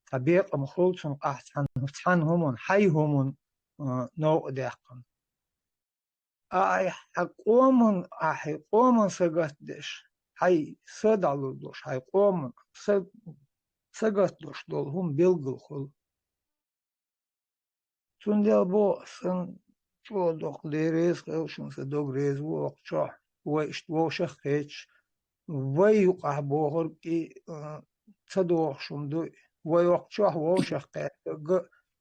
цхьа бекъам хуьлу цунах ахь цхьан, цхьан хӀуман, хьай хӀуман, а, новкъа даьккхина. Ахь хьан къоман, ахь хьан къоман сагатдеш, хьай са дӀалур долуш, хьай къоман са-, сагатдеш долу хӀума билггал хуьлу. Цундела боху сан, чӀогӀа доккха Дела реза хуьлда шуна, сан дог реза ву окху чохь, вай иштта вовшах а кхеташ, вай юкъахь бохург и, а, ца догӀуш хӀума ду. Вай окху чохь вовшах кхетарг а,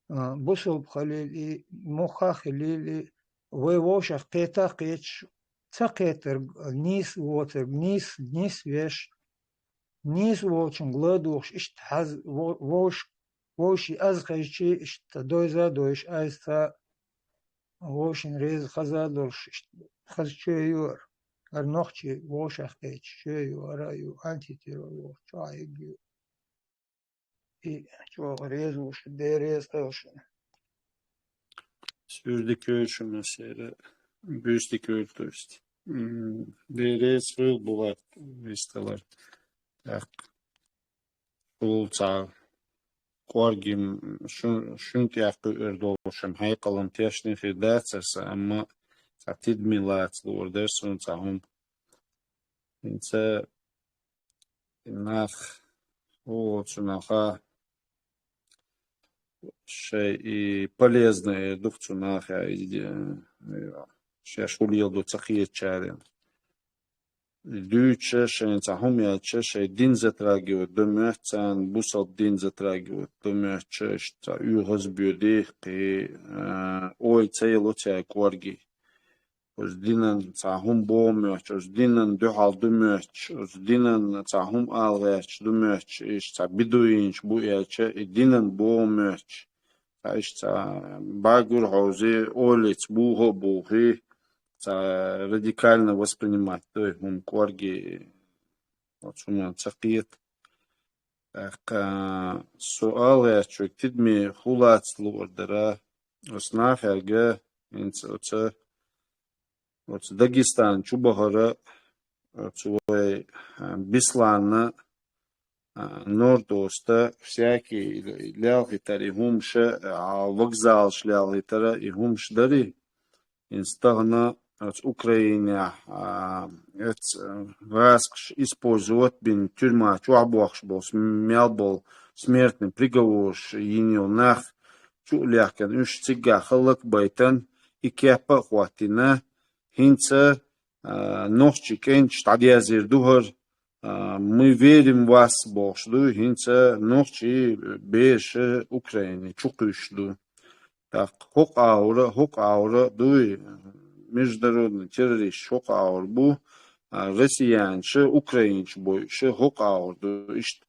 а, бусалба хилийла и, муха а хилийла и, вай вовшах кхета а кхеташ, ца кхетарг, а, нийса воцург, нийса, нийса веш, нийса волчунга ладугӀуш, иштта хьаз-, во-, вовш-, вовшийн аз хезчий, иштта дойза а дойуш, айса ца вовшийн реза хаза а долуш, иштта хаза чоь ю хӀара. ХӀара нохчий вовшах кхеташ чоь ю, хӀара а ю, антитеррор воху чохь а ю. И чӀогӀа реза ву шу, Дела реза хуьлда шуна. Суьйре дика хуьлда шуна, Сера, буьйса дика хуьлда, то есть. М, Дела реза хуьлда, Булат, вистхилар. ТӀаккха хӀул цхьа кӀоргим, шу-, шуна тӀехь кхуьур долуш, амма хьекъалан тешна хир дац аса, амма цхьа тидаме лаца луур дара суна цхьа хӀума. ХӀинца нах, о, цу наха шайн и полезное ду цу наха, и, э, шаьш хӀун леладо ца кхетачарна. Дуьйцуша шайна цхьа хӀума яьлча, шайн дин затрагивать до моьтту царна, бусалба дин затрагивать до моьтту, иштта цхьа оьгӀаз боьду, кхин, а, ойла ца йолу цаьрга кӀорге. Оцу динан цхьа хӀума боху моьтту, оцу динан дуьхьал ду моьтту, оцу динан цхьа хӀума ала гӀерташ ду моьтту, иштта цхьа бедуинаш бу аьлча, и динан боху моьтту. Цхьа иштта цхьа багур хьовзий, олица буху а бухий, цхьа радикально воспринимать дой хӀума кӀорге, оцу хӀуманна ца кхета. ТӀаккха со ала гӀерташ верг тидаме хӀун лаца луур дара, оцу нахаьрга, хӀинца оцу, оцу Дагестан чу бахара, оцу вай, а, Бесланна, а, Нордоста, всякий лелхийтар и хӀумаш, а, вокзалаш лелхийтара и хӀумаш дарий, хӀинца тахана оцу Украинехь, а, эц, а, гӀазкхаша использовать бина тюрьма чохь бохкуш болу, мел болу смертный приговораш йина йолу нах чу а лехкана, уьш цигахь хӀаллак а байтина, и кеп а хӀоттийна, хӀинца, а, нохчийн кӀенташа дӀадерзийр ду хӀара, а, «Мы верим в вас» бохуш ду, хӀинца нохчийн бераш Украине чу кхуьйсуш ду. ТӀаккха хӀокху агӀора, хӀокху агӀора дуй, международный террорист хӀокху агӀор бу, а, россиянаш, украинаш бойуш хӀокху агӀор ду. Иштта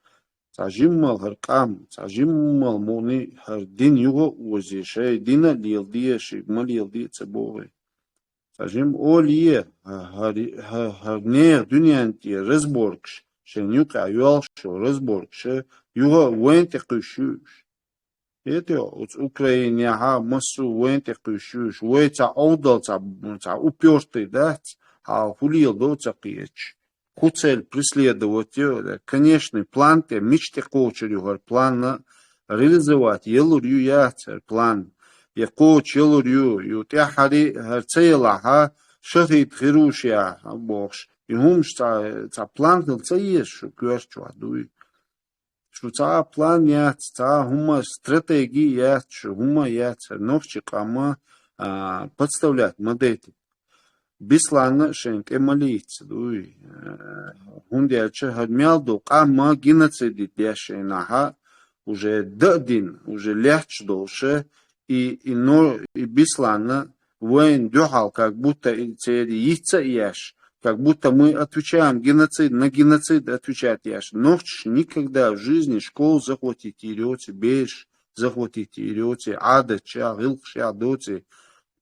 цхьа жиммал хӀара къам, цхьа жиммал мукъане хӀара дин юха а озий, шайн дин а леладе, шига ма леладе а ца бохий. Цхьа жимма олий, хӀа-, хӀара, хӀа-, хӀара нехан дуьненна тӀе разборкаш, шайна юкъахь йолуш йолу разборкаш, юха а вайна тӀе кхуьйсуш ю уьш. ХӀета оцу Украинехьа массо а вайна тӀе кхуьйсуш ю уьш. Вай цхьа Ӏовдал, цхьа, цхьа упёртый дац, хьал хӀун леладо ца кхеташ. ХӀун цель преследовать йо, конечный план тӀе, мича тӀе кхочур ю хӀара план, реализовать ялур ю яц хӀара план, я кхочуш ялур ю, ю тӀаьххьара хӀара ца ялахь, шахӀид хир ву ша бохуш, и хӀумаш цхьа, цхьа план хила ца еза шу коьрта чохь дуй. Шу цхьа а план яц, цхьа а хӀума стратеги яц, шу хӀума яц, хӀара нохчийн къам а, а, подставлять ма дайтина. Бесланна а шайна тӀе ма лийца дуй. Э, хӀунда аьлча хӀара мел долу къам а геноцид деш шайнахьа, уже дан а дина, уже лаьтташ долуша, и, и но-, и Бесланна вайна дуьхьал, как будто и церан йиц а еш, как будто мы отвечаем геноцид, на геноцид отвечать еш. Нохчаша никогда в жизни школу захватить йийр йоций бераш, захватить йийр йоций, Ӏадаташехь, гӀиллакхашехь доций,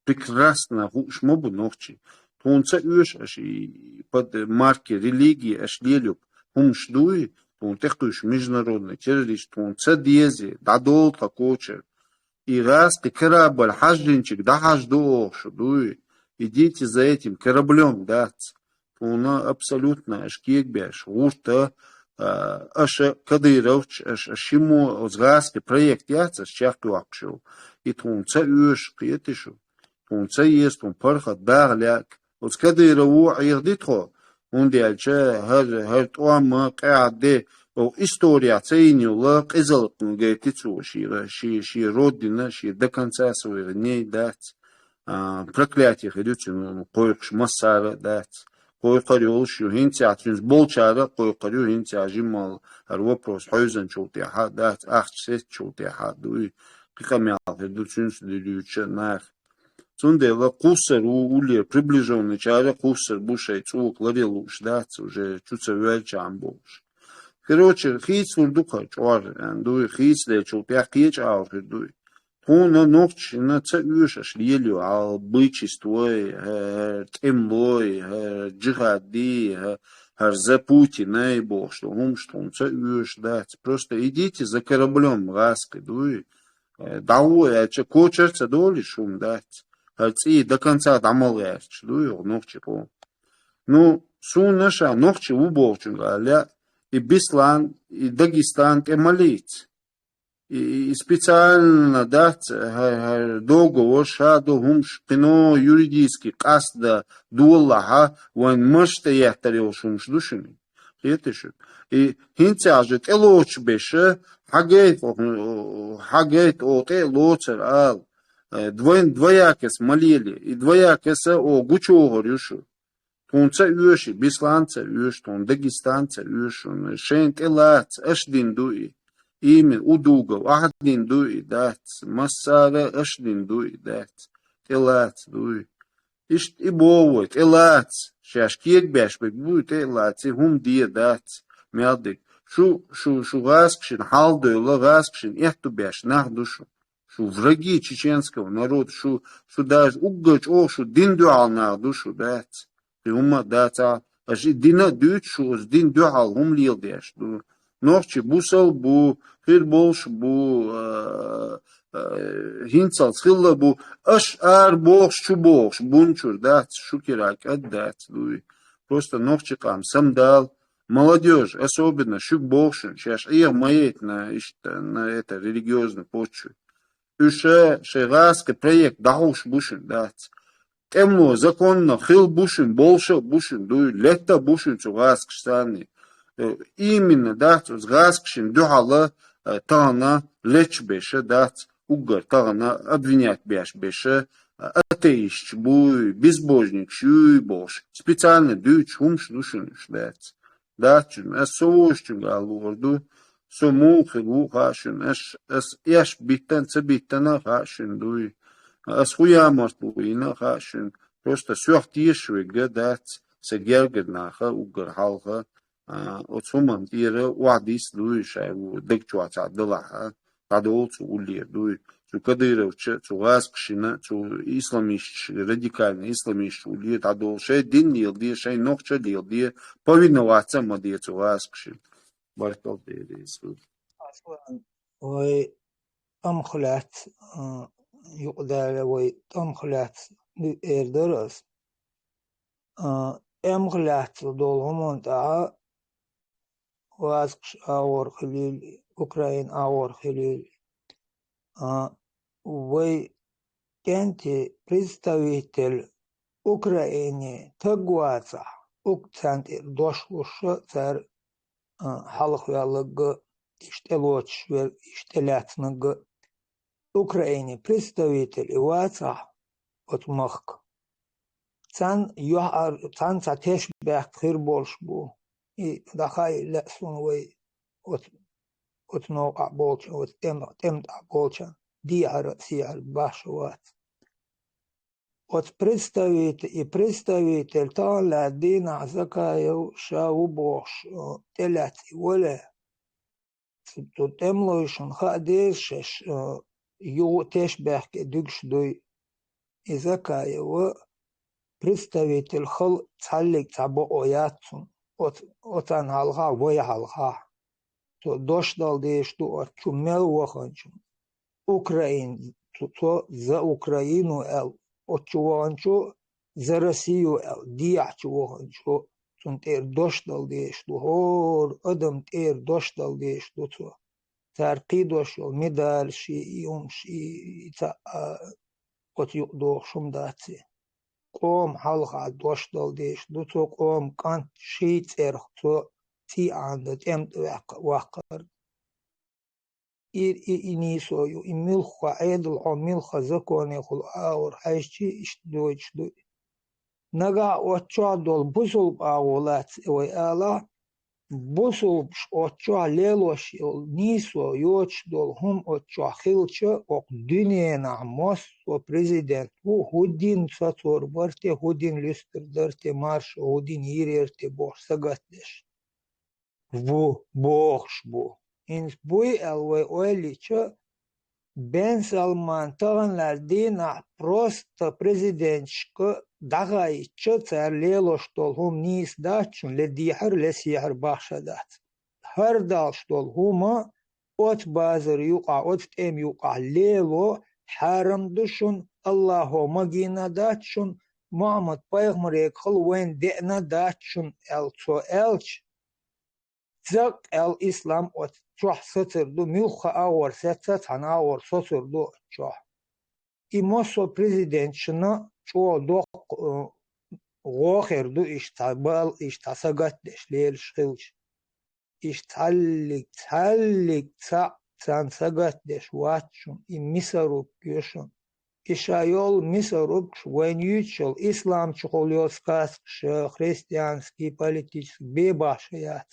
прекрасно хууш ма бу нохчий. Тхуна ца оьшу аша и под марки религии аша лелаеш хӀумаш дуй, тхуна тӀекхуьйсу международный террорист, тхуна ца дезий, дӀадолу тхан кочара. И гӀазкхи корабль хьажжинчуьнга дӀахьаждо оха шу дуй. Идите за этим кораблём, дац. Тхуна абсолютно аша кегабеш, гӀурта, а, аша кадыровцаш, аша, аша шиммо оцу гӀазкхи проект яц аша чекхйоккхуш йолу. И тхуна ца оьшу, кхетий шу. Тхуна ца еза, тхуна паргӀат дагӀа лаьа. Оцу Кадырово Ӏехади тхо, хӀунда аьлча хӀара, хӀара тӀом а, къаьхьа де, оха история ца йина йолу къизалла гайти цо шен, шен, шен родина, шен до конца своих дней дац. А, проклятие хир ю цуьнан кхойкхуш массара а дац. Кхойкхур йолуш ю хӀинца а, цуьнца болчара а кхойкхур ю хӀинца а, жимма хӀара вопрос хьевзанчул тӀаьхьа а дац, ахча сецначул тӀаьхьа а дуй. Кхин къамел хир ду цуьнца дуьйцучу наха. Цундела кхуссар ву уллера, приближённыйчара кхуссар бу, шайн цӀока ларъян лууш дац, уже чу ца воьлча ам бохуш. Короче, хийцалур ду кхара чкъор, дуй, хийцадечул тӀаьхьа кхечу агӀор хир дуй. Тхуна нохчашна ца оьшу аша лелайо, хьал бычествой, хӀара тӀемалой, хӀара джихадий, хӀара, хӀара за Путиной бохуш долу хӀумаш тхуна ца оьшу дац. Просто идите за кораблём, гӀазкхи дуй. Э, дӀагӀо аьлча, кочара ца долуш хӀума дац. ХӀара цӀий до конца дӀа ма гӀерташ ду, юха нохчи къо. Ну, суна ша нохчи ву бохучуьнга лаьа, и Беслан, и Дагестан тӀе ма лийца. И, и, и специально дац, хӀара, хӀара договор ша ду хӀумаш, кхино юридически къасто долахьа, вайн марш тӀе еттар йолуш хӀумаш ду шуна. Кхетий шу? И хӀинца ахь же тӀелоцуш беша, хьагайта, хьагайта о тӀе а лоцар ала. Э, двой-, двоякость ма лелае. И двоякость о гучуохур ю шу. Тхуна ца оьшу, Беслан ца оьшу, тхуна Дагестан ца оьшу, шайна тӀелаца, аша дина ду и. Именно у дугов, ахьа дина ду и, дац. Массара аша дина ду и, дац. ТӀелаца дуй. Иштта и боху вай, тӀелаца, шаьш кегабеш берг буй, тӀе а лаций, хӀума де дац, мел дерг. Шу, шу, шу гӀазкхашна хьал а девлла, гӀазкхашна аьтту беш нах ду шу. Шу враги чеченского народа, шу, шу даже уггар чӀогӀа шу дина дуьхьал нах ду шу, дац. И хӀума а дац, аша и дина а дуьйцу, шу оцу дина дуьхьал хӀума леладеш ду. Нохчий бусал а бу, хир болуш а бу, а, а, хӀинцалц хилла а бу, аша ара бохуш, чу бохуш, бун чуьра дац, шу кира кӀад дац дуй. Просто нохчи къам самадала, молодёжь, особенно шуьга боху шуна, шаьш Ӏеха ма яйтина иштта на это религиозный почве. Уьш шайн гӀазкхи проект дӀахьуш бу шуна, дац. ТӀемало законна хила бу шуна, болуша а бу шуна дуй, летта а бу шуна цу гӀазкхашца санна. Э, именно, дац, оцу гӀазкхашна дуьхьала, э, тахана леташ беша, дац, уггар тахана обвинять беш беша, э, атеисташ буй, безбожникаш юй бохуш, специально дуьйцуш хӀумаш ду шуна уьш, дац. Дац шуна, ас со вожачуьнга ала луур ду, со муха хир ву хаьа шуна, аш, ас эш биттана, ца биттана а хаьа шуна дуй. Ас хӀун ямарт бу йина а хаьа шуна. Просто соьх тешаш верг а дац, сан гергара наха, уггар хьалха, а, оцу хӀуманна тӀера охьадис дуй, шайн ву даг чохь цхьа далахь а, дӀадолу цу уллера дуй. Цу кадыровча, цу гӀазкхашна, цу исламисташ, радикальный исламисташ уллера дӀадолу. Шайн дин леладе, шайн нохча леладе, повиноваться а ма де цу гӀазкхашна. Баркалла Деле иза. Аслан, вай тӀамах лаьцна, а, юкъадаьлла вай тӀамах лаьцна эр дара ас. А, тӀемах лаьцна долу хӀуманна тӀехь гӀазкхаш агӀор хилийла, Украина агӀор хилийла. А, вай кӀентий представитель Украине таг вацахь, ук-, царна тӀера дош луш а, цара, а, хьалхаваьлларг а, иштта тӀелоцуш верг, иштта тӀелаьцнарг а, Украине представитель и вацахь оцу махка. Царна юьхьар-, царна цхьа тешнабехк хир болуш бу. И дӀахаийла лаьа суна вай оцу, оцу новкъахь болчу, оцу тӀем-, тӀеман тӀехь болчу дехьара а, сехьара а башха вац. Оцу представитель, и представитель тахана лаьтта дийнахь Закаев ша ву бохуш, э, тӀелаьцна и вале, Цу, цу тӀемалойшна хаа деза шоаш, э, юха теш баьхке дуьгуш дуй. И Закаев представитель хала цхьаллиг цхьа бакъо яц цун. Оц-, оцарна хьалха, вай хьалха. Цо дош дала дезаш ду оцу чу мел ваханчу. Украин, цо, цо за Украину аьлла, оцу чу ваханчу, за Россию аьлла, дехьа чу ваханчу, цунна тӀера дош дала дезаш ду, хӀора адам тӀера дош дала дезаш ду цо. Цара кхийдош йолу медалаш и, и хӀумаш, и, и ца, а, оцу юкъа дохуш хӀума дац и. Къоман хьалха дош дала дезаш ду цо, къоман кӀант ший цӀерах цо цӀий Ӏаьнда тӀем тӀе ваьккха-, ваккхар. И, и, и нийсо ю, и муьлхха Ӏедал хьо, муьлхха законехула агӀор хьаьжчи, иштта дойтуш ду и. Нагахь оцу чохь долу бусулба агӀо лаьцна вай алахь, бусулбаш оцу чохь лелош йолу нийсо йоцуш долу хӀума оцу чохь хилча, окху дуьненахь массо а президент ву, хӀун дина сацор бара те, хӀун дина луьстар дара те, маршо хӀун дина йийр яра те бохуш сагатдеш. Ву, бохуш бу. ХӀинца буй аьлла вай ойла йича, Бен Салман тахана лаьцна дийнахь просто президенташка дӀахаийча, цара лелош долу хӀума нийса дац шуна, ле дехьар, ле сехьар бахша дац. ХӀара далуш долу хӀума оцу базар юкъахь, оцу тӀем юкъахь лело хьарам ду шуна, Аллахьо магийна дац шуна, Мухьаммад-пайхамарегахула вайна деана дац шуна аьлла цо аьлча, закъ аьлла ислам оцу чохь сацар ду, муьлхха агӀор сеца, цхьана агӀор сацар ду оцу чохь. И массо а президенташна чӀогӀа доккха, э, гӀо хир ду, иштта цхьа бал, иштта цхьа сагатдеш лелаш хилча. Иштта цхьаллиг, цхьаллиг цхьаъ царна сагатдеш вац шуна, и мясорубка ю шуна. И ша йолу мясорубкаш вайна юьйцуш йолу исламчухула йолу сказкаш, христианский, политический бен бахша яц.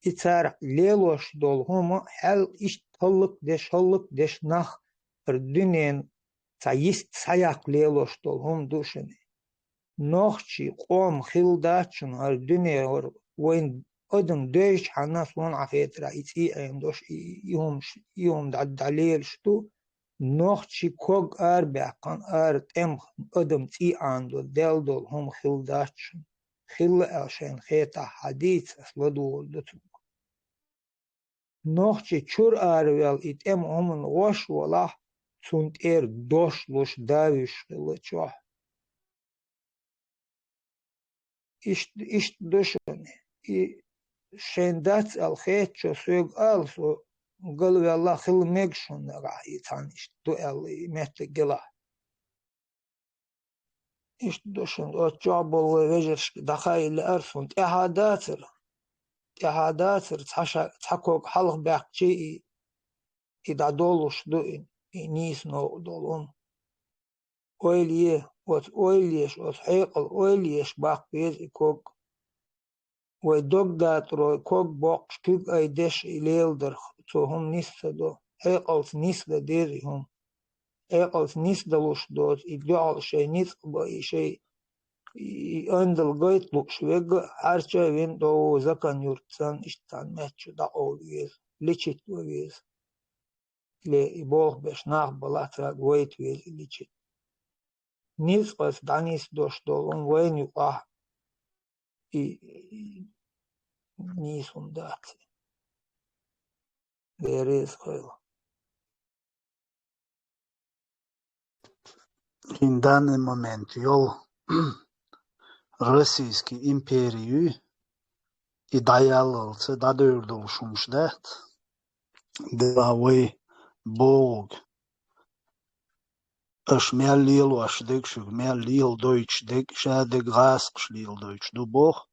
И цара лелош долу хӀума хьал иштта хӀаллакдеш, хӀаллакдеш нах хӀара дуьненан цхьа йист схьаяккха лелош долу хӀума ду шуна. Нохчий къоман хилла дац шуна хӀара дуьне, хӀара вайн адам девзачхьана, суна хетарехь, и цӀий Ӏийна долуш, и, и хӀумаш, и хӀума дӀа-, дӀалелаш ду. Нохчий ког арабаьккхина, ара тӀемах адам цӀий Ӏаьнна долу, дел долу хӀума хилла дац шуна. Хилла аьлла шайна хетахь хьадийца, ас ладугӀур ду цунах. Нохчий чуьра араваьлла и тӀеман хӀуманна гӀош валахь, цунна тӀера дош луш, давуьйш хилла чохь. Иштта, иштта ду шуна. И шайн дац аьлла хетачо соьга ала, со галваьлла хила мега шуна нагахь, и цхьаьна иштта ду аьлла, и меттиг гилахь. Иштта ду шуна, оцу чохь болу вай вежаршка дӀахаийла лаьара суна, тӀаьхьа дацара. ТӀаьхьа дацара, цхьа ша-, цхьа ког хьалха баьккхичи и, и дӀадолуш ду и, и нийса новкъа долу хӀума. Ойла е, оцу ойла еш, оцу хьекъал ойла еш баккха веза и ког. Вай дог датӀаро ког боккхуш куьг айдеш и леладарх цо хӀума нис ца до. Хьекъалца нисдан деза и хӀума. Хьекъалца нисдалуш доцу и дуьхьал шайн ницкъ бан, и шайн и андал гайта лууш верг а хьарча а вина, дӀо закан юрт санна, иштта цхьана меттачу дӀакъовла веза, лечить ван веза. Ле, и болх беш нах балахь, цаьрга вайта веза и лечить. Ницкъаца дӀанисдош долу хӀума вайна юкъахь и, и нийса хӀума дац. Дела реза хуьлда. ХӀин данный момент йолу Российский империуй и дӀаяллалца дӀадевр долуш хӀумаш дац. Делахь вай бохург, аша мел лелош дерг, шуьга мел леладойтуш дерг, шадерг гӀазкхаша леладойтуш ду боху.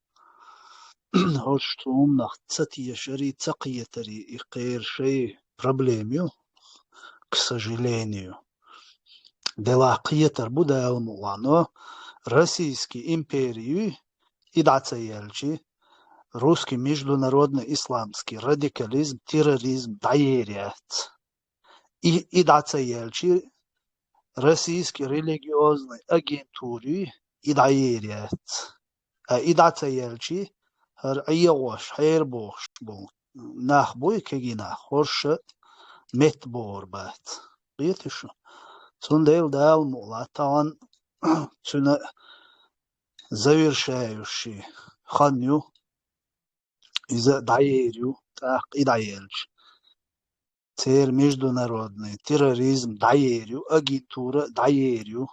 Оцу цу хӀуманах ца тешари, ца кхетари и кхеран шайн проблема ю, к сожалению. Делахь кхетар бу Дала мукъ лахь, но Российский империуй и дӀа ца яьлчи, русский международный исламский радикализм, терроризм дӀаер яц. И, и дӀа ца яьлчи, российский религиозный агентури и дӀаер яц. А и дӀа ца яьлчи, хӀара Ӏехош, хьера бохуш болу нах буй, кегий нах, хӀорш а метта богӀур бац. Кхетий шу? Цундела Дала мукъ латт, тахан цуьнан завершающий хан ю, иза дӀаер ю, тӀаккха и дӀаелча, церан международный терроризм дӀаер ю, агентура дӀаер ю.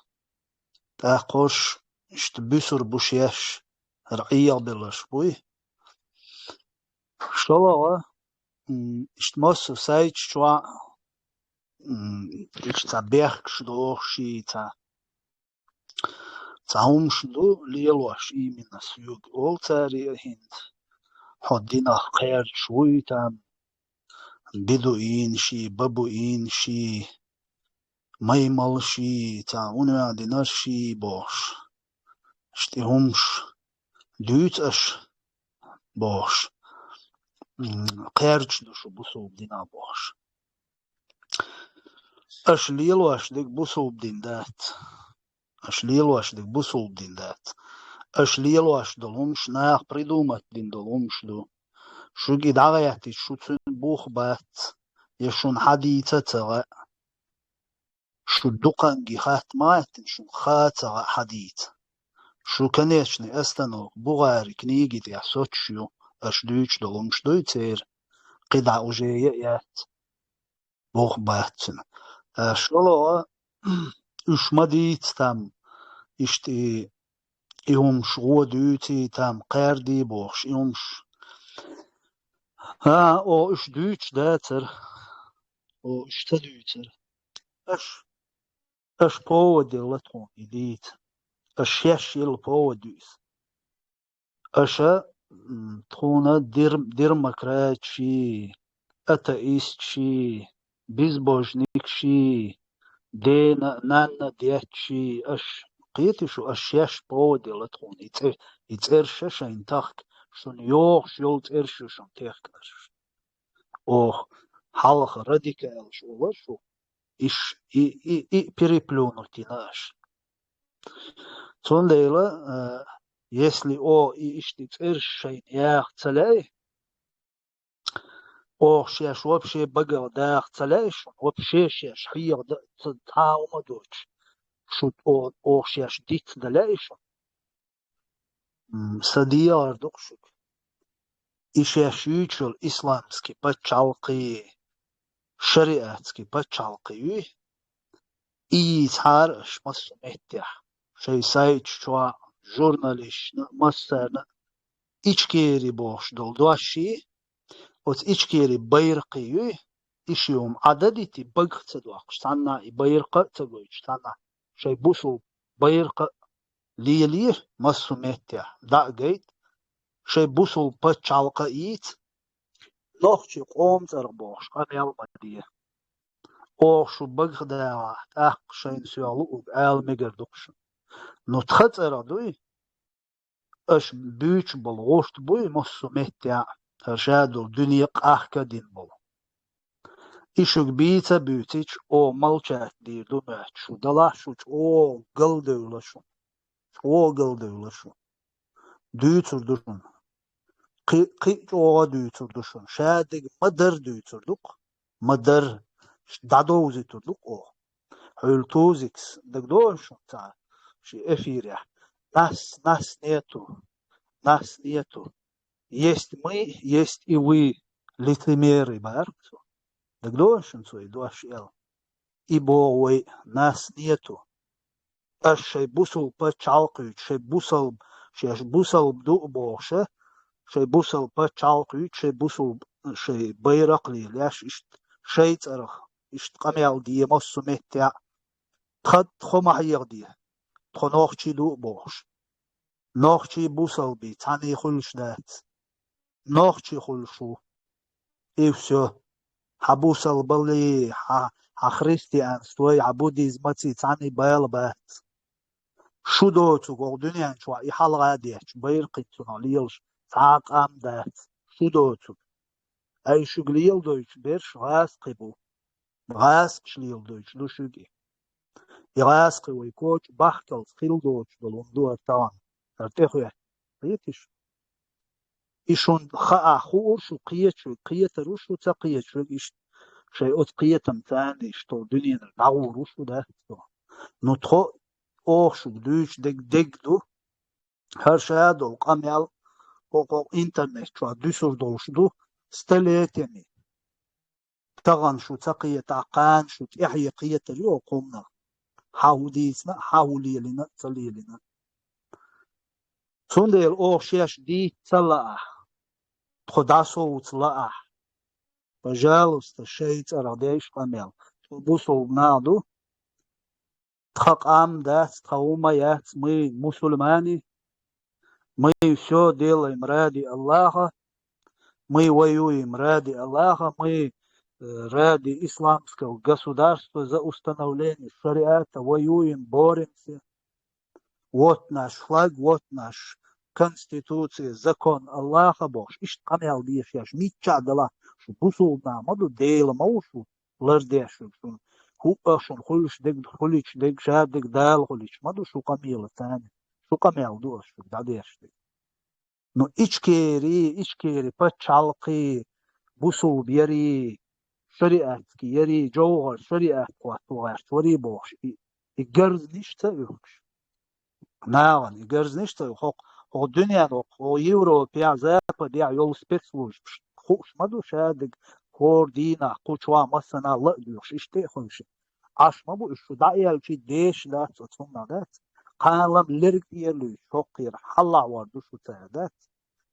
ТӀаккха хӀорш иштта буьсур бу шаьш, хӀара Ӏехабелларш буй. ШолгӀа, м, иштта массо а сайташ чохь, м, иштта цхьа бехкаш дохуш, цхьа, цхьа хӀумаш ду лелош, именно соьга олу цара а хӀинца, хьо динах кхаьрдаш вуй там, бедуинаш, бабуинаш, маймалш, цхьа унваьха динарш бохуш. Иштта и хӀумаш дуьйцу аша бохуш. М, кхаьрдаш ду шу бусулба динах бохуш. Аша лелош дерг бусулба дин дац. Аша лелош дерг бусулба дин дац. Аша лелош долу хӀумаш наха придумать дина долу хӀумаш ду. Шуьга и дӀагӀаьттича, шу цуьнан бух бац, я шуна хьадийца а ца хаьа. Шу дукханге хатта ма гӀаьттина, шуна ха а ца хаьа хьадийца. Шу конечный остановка Бухари книги тӀехь соцуш ю, аша дуьйцуш долу хӀумаш дуй церан, кхидӀа уже а яц. Бух бац цуьнан. Ша ло, уьш ма дийца там, иштта и, и хӀумаш гӀо дуьйций там, кхаьрдий бохуш, и хӀумаш. А, о, уьш дуьйцуш дацара. О, уьш ца дуьйцара. Аша, аша повод елла тхуна и дийца. Аша шаьш елла повод ю иза. Аша, м, тхуна дер-, демократший, атеистший, безбожникший, дена а, нанна а детташий, аша, кхетий шу, аша шаьш повод елла тхуна, и цӀе-, и цӀераш шайна тахка, шуна йогӀуш йолу цӀераш ю шуна техкинарш. Оха, хьалха радикалаш олу шу, иш, и, и, и переплюнуть йина аша. Цундела, а, если о, и иштта цӀераш шайна яха ца лаьий, оха шаьш вообще багах даха ца лаьий шуна, вообще шаьш хьеха ца, цхьа а хӀума доцуш, шу о, оха шаьш диц дан лаьий шуна. М, сан дехар ду-кх шуьга. И шаьш юьйцуш йолу исламский пачхьалкхий, шариатский пачхьалкхий юй, и йийцахьара аша массо а меттехь, шайн сайташ чохь а, журналисташна а, массарна а, Ичкери бохуш долу дош йий, оцу Ичкери байракхий юй, и ши хӀума Ӏададитий, багах ца доккхуш, цхьаннахь и байракх а ца гойтуш, цхьаннахь шайн бусул байракх а лелийра, массо а меттехь дӀа а гайта, шайн бусул пачхьалкх а йийца, нохчий къоман цӀарах бохуш къамел ма де. Оха шу багах дагӀахь, тӀаккха шайна соьга луург ала мегар ду-кх шуна. Ну, тхан цӀарах дуй, аша буьйцуш болу гӀурт буй массо а меттехь а, хӀара ша долу дуьне къахка а дина болу. И шуьга бийца а буьйцича, оха молчать дийр ду моьтту шу, делахь шу чӀогӀа галдевлла шуна. ЧӀогӀа галдевлла шуна. Дуьйцур ду шуна. Кхи-, кхин а чӀогӀа дуьйцур ду шуна. Шадерг ма-дарра дуьйцур ду-кх. Ма-дарра. ДӀадовзуьйтур ду-кх оха. Хьуьлла Тузикс, дагадогӀу шуна цхьа шен эфирехь: «Нас, нас нету, нас нету. Есть мы, есть и вы, лицемеры», бара цо. ДагадогӀу шуна цо и дош аьлла? И боху вай: «Нас нету». Аша шайн бусул пачхьалкх юьйцу, шайн бусалба, шаьш бусалба ду а бохуша, шайн бусалба пачхьалкх юьйцу, шайн бусул, шайн байракх а лелош, иштта шайн цӀарах, иштта къамел де массо а меттехь а. Тхан тхо ма хьехаде, тхо нохчий ду а бохуш. Нохчий бусалбий цхьаьний хуьлуш дац. Нохчий хуьлуш ву. И всё. Хьан бусалбаллий, хьан, хьан христианствой, хьан буддизмаций цхьаьний бала бац. Шу доцург оха дуьнен чохь и хьалха а детташ, байракхий цунах лелаш цхьа а къам дац. Шу доцург. Ай шуьга леладойтуш берш гӀазкхий бу. ГӀазкхаша леладойтуш ду шуьга и. И гӀазкхий вай коча бахкалц хила доцуш долу хӀума ду хӀара тахана, хӀара тӀехоьтту. Кхетий шу? И шун хаа хуур шу кхеташ верг, кхетар ву шу ца кхеташ верг, иштта шай оцу кхетам царна иштта дуьненара дӀагӀур ву шу, дац со. Ну, тхо оха шуьга дуьйцуш дерг дерг ду, хӀара ша долу къамел хӀокху интернет чохь дуьсур долуш ду столетиями. Тахана шу ца кхетахь, кхана шу тӀаьхье кхетар ю оха хӀуманах. Хьан хӀун дийцина а, хьан хӀун лелийна а, ца лелийна а. Цундела оха шаьш дийца ца лаахь, тхо дӀасовца лаахь, пожалуйста, шайн цӀарах де иштта къамел. Тхо бусулба нах ду, тхан къам дац, тхан хӀума яц, мы мусульмане, мы всё делаем ради Аллаха, мы воюем ради Аллаха, мы, э, ради исламского государства, за установление шариата воюем, боремся. Вот наш флаг, вот наш конституция, закон Аллаха бохуш, иштта къамел дешаш, мичча а далахь, шу бусулба нах ма ду, Дела ма ву шу лардеш верг шуна. ХӀуъа шуна хуьлуш дерг, хуьлуьйтуш дерг, ша дерг Дала хуьлуьйтуш ма ду шу къамела царна. Шу къамел ду ас шуьга дӀадеш дерг. Ну, Ичкери, Ичкери пачхьалкхе, бусулба яри, шариатски яри, жовхӀар шариат хӀотто гӀерташ вари бохуш, и, и гарзнаш ца уьхкуш. Нагахь и гарзнаш ца уьху, хӀокху, хӀокху дуьненахь, хӀокху Европехь, Западехь йолу спецслужбаш хууш ма ду ша дерг, хӀора дийнахь, кху чохь массанхьа ла а доьхуш, иштта а хуьлуш. Ӏаш ма бу уьш, шу дӀааьлчи деша дац оцу хӀуманах, дац. Кхана-м лерг тӀера луьйчу хӀокхера хьалахь вар ду шу цара, дац.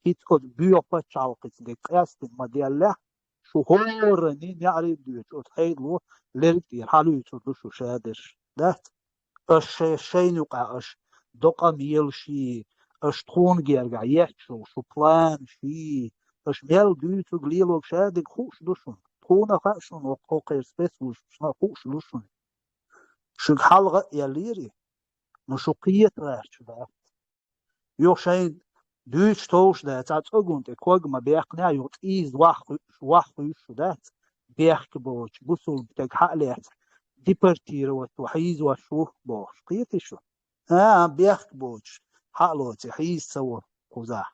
ХӀинца оцу боьха пачхьалкхаца дерг къаьстина ма-деллехь, шу хӀоранна неӀарий а доьдуш, оцу хьайдало лерг тӀера хьалуьйцур ду шу ша дерш, дац. Аша шай-, шайна юкъахь аша докъа мелаш йий, аша тхуна гергахь етташ йолу шу планаш йий, аша мел дуьйцург лелорг ша дерг хууш ду шуна. Тхуна хаьа шуна, хӀокху-, хӀокхеран спецслужбашна хууш ду шуна. Шуьга хьалха а эллера, ну шу кхета гӀерташ дац. Юха шайна дуьйцуш товш дац, цхьа цӀоган тӀе ког ма бехканехь, юха цӀийза ваххуьйсуш, ваххуьйсуш шу дац. Бехк боцу бусулба стаг хьа а лаьцна, депортировать ву, хьийзош ву бохуш. Кхетий шу? А, бехк боцуш, хьа а лоций, хьийза ца во кхузахь.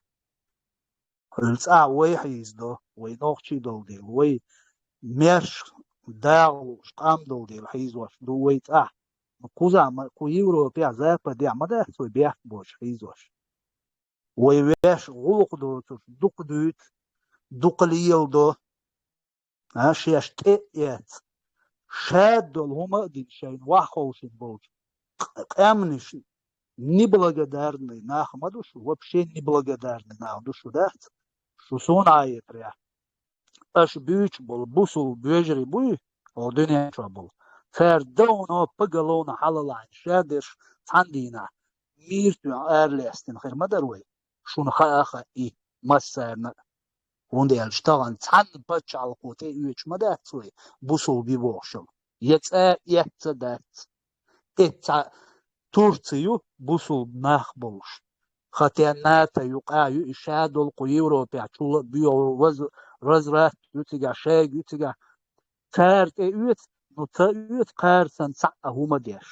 Хьуьлла цӀахь вай хьийзадо, вай нохчий долу дела, вай маьрша дагӀа лууш къам долу дела хьийзош ду вай цӀахь. Кхузахь ма, кху Европехь, Западехь ма дац вай бехк боцуш хьийзош. Вай ваьш гӀуллакх доцурш дукха дуьйцу, дукха леладо. А, шаьш тӀе а эцна, шадолу хӀума а дина шайна вахховшина болчу къ-, къаьмнаш неблагодарный нах ма ду шу, вообще неблагодарный нах ду шу, дац? Шу суна Ӏа а етарехь. Аша буьйцуш болу бусулба вежарий буй, хӀокху дуьнен чохь болу. Цара давно поголовно хьалалахьна ша дерш цхьана дийнахь мийртоьхна аралаьцна хир ма дара вай. Шуна хаа а хаьа и массарна а. ХӀунда аьлча тахана цхьанна пачхьалкхо тӀе оьцуш ма дац вай, бусулба ю бохуш йолу. Я цӀа а эцца дац. Эцца Турци ю бусулба нах болуш. Хотя НАТО юкъахь ю и, шадолу кху Европехь чул а боьха ваз-, разврат ю цигахь, шайга ю цигахь. Цара тӀе оьцу, ну ца оьцу кхара санна цхьа а хӀума деш.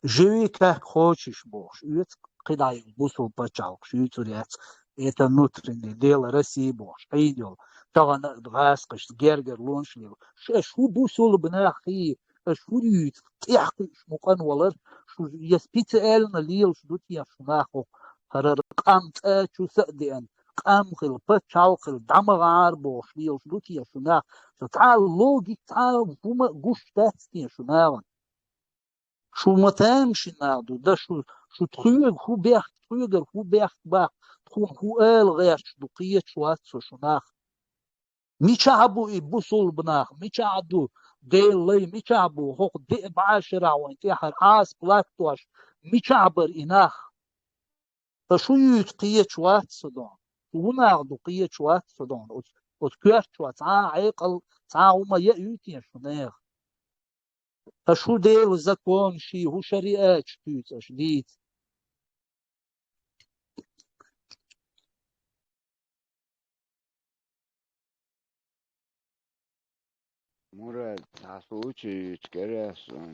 Живи как хочешь бохуш, оьцу кхидӀа йолу бусулба пачхьалкхаш юьйцур яц, это внутреннее дело России бохуш, Ӏийна йолу, тахана а гӀазкхашца гергарлонаш лела. Ш-, аша хӀун бусулба нах хий, аша хӀун юьйцу, тӀехь кхуьуш мукъан валар, шу я специально лелаш ду те шу нах хӀокху, хӀара къам цӀа чу са а деана, къам хила, пачхьалкх хила, дӀа ма гӀара бохуш лелаш ду те шу нах, шу цхьа а логика, цхьа а хӀума а гуш дац те шу нахана. Шу ма тамашийна нах ду, дан шу, шу тхоьга хӀун бехк, тхоьгара хӀун бехк баккха, тхуна хӀун ала гӀерташ ду, кхеташ вац со шу нах. Мичахь бу и бусулба нах, мичахь ду Делан лай, мичахь бу хӀокху деа бӀе шарахь вайн тӀаьхьара Ӏаса латтош, мичахь бара и нах? Сан шу юьйцу кхеташ вац со дон. Шу хӀун нах ду кхеташ вац со дон. Оцу, оцу коьрта чохь цхьа а Ӏекъал, цхьа а хӀума яа юй те шу нехан? Сан шу Делан законаш, хӀун шариаташ туьйцу аша дийца? Мурад, цхьа случай ю, кӀера ас хьуна,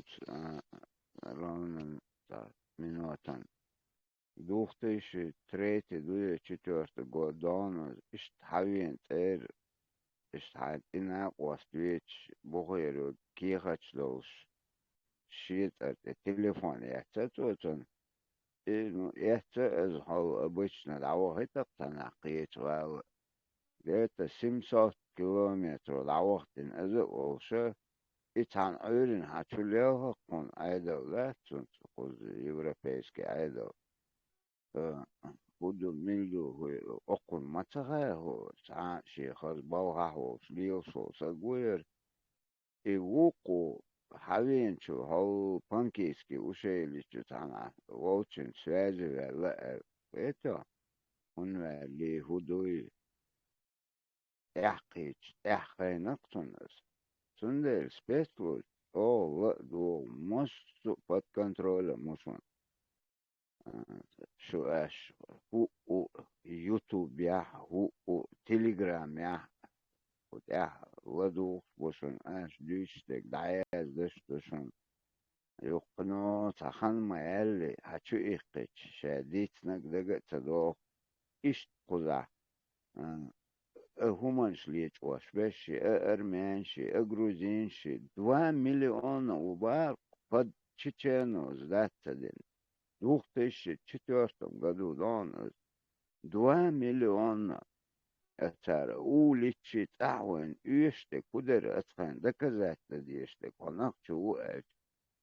а, ровно цхьа минотан. две тысячи третий, дуе четвёртый год дона, иштта хьавена цӀера, иштта хьан тӀина къост вечаш, бухера кехач долуш, шен цӀар тӀе телефон эцна цо цунна. И, ну, эцна, иза хьол обычно дӀавахийтарх цхьанхьа кхечу гӀала. Где-то семьсот километров дӀавахийтина иза а волуша, и цхьана Ӏуьйранна хьан чу лелхарх хьуна Ӏедал дац цунца, кхуза европейский Ӏедал. Э, хӀун ду, мила ду, хӀу, окхунна ма ца хаьа хӀу, цхьа а шен хаза балхахь волуш, лелаш волу саг ву яра. И вукху хьавеначу хьол Панкийский ушейличу цхьана волчун связи ваьлла аьлла. Это хӀунда ваьллий, хӀун дуй? ТӀаьхьакхийча, тӀаьхьахайнакх цунна аса. Цундела спецслужба чӀогӀа ла а догӀу, массо а под контролем ву шуна. А, шу аш хӀуъу ютубехь, хӀуъу телеграмехь, хӀу тӀехь ладугӀуш бу шуна аш дуьйцуш дерг, дӀаяздеш ду шуна. Юххано цхьа хан ма аьлли, хьан чу иккхича, ша дийцинарг дага а ца догӀу. Иштта кхузахь, а, а хӀуманаш лечкъош берш ши, а армянаш ши, а грузинаш ши, два миллиона ву бара под чеченов сдаться дина. Две тысячи четвёртом году дона иза. Два миллиона. А цара уличи цӀахь вайн оьшуш дерг хӀун дара, ацхьана доказательство дезаш дерг хьо нах чу ву аьлча,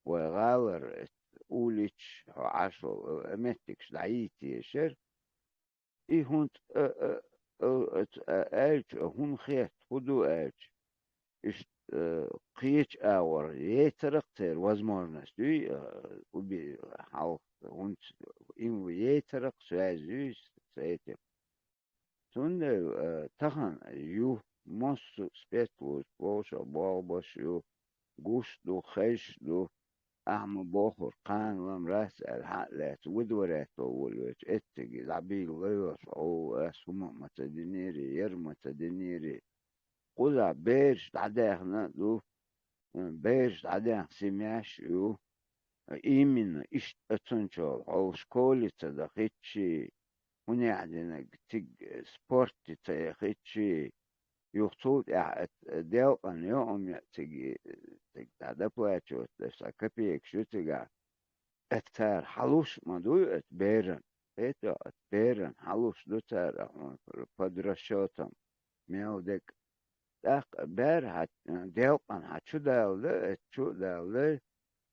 вай гӀалара уличи хьо Ӏаш волу, а меттигаш дӀайийца езаш яра. И хӀунца а, а, а, а, а, аьлча, а хӀун хетта, хӀун ду аьлча, иштта, а, кхечу агӀор яцара-кх церан возможность юй, а, уби-, хьалха хӀунца им яцара-кх связь юй с этим. Цундела, а, тахана ю, массо а спецслужба вовшах болх беш ю, гуш ду, хезаш ду, ахьа ма бохура, кхана лам рас аьлла хьа а лаьцна, выдворять волавелча, эцциге дӀабийла лайош, хьо ас хӀума а ма ца динийрий, яр а ма ца динийрий. Кхузахь бераш дӀадаьхна а ду, бераш дӀадаьхна семьяш а ю. Именно иштта оцунчул хьол школе ца дахийтчий, хӀунехь динарг цига спорте ца яхийтчий, юха цул тӀаьхьа оцу делкъан юкъам яа цига, цига дӀадоплачивать деш цхьа копеекаш ю цигахь. Оцу цара хьалуш а ма дуй оцу беран. Хетта, оцу беран хьалуш ду цара хьуна под расчётом. Мел дерг. ТӀаккха бер хьан, делкъан хьан чу далла, оцу чу а далла,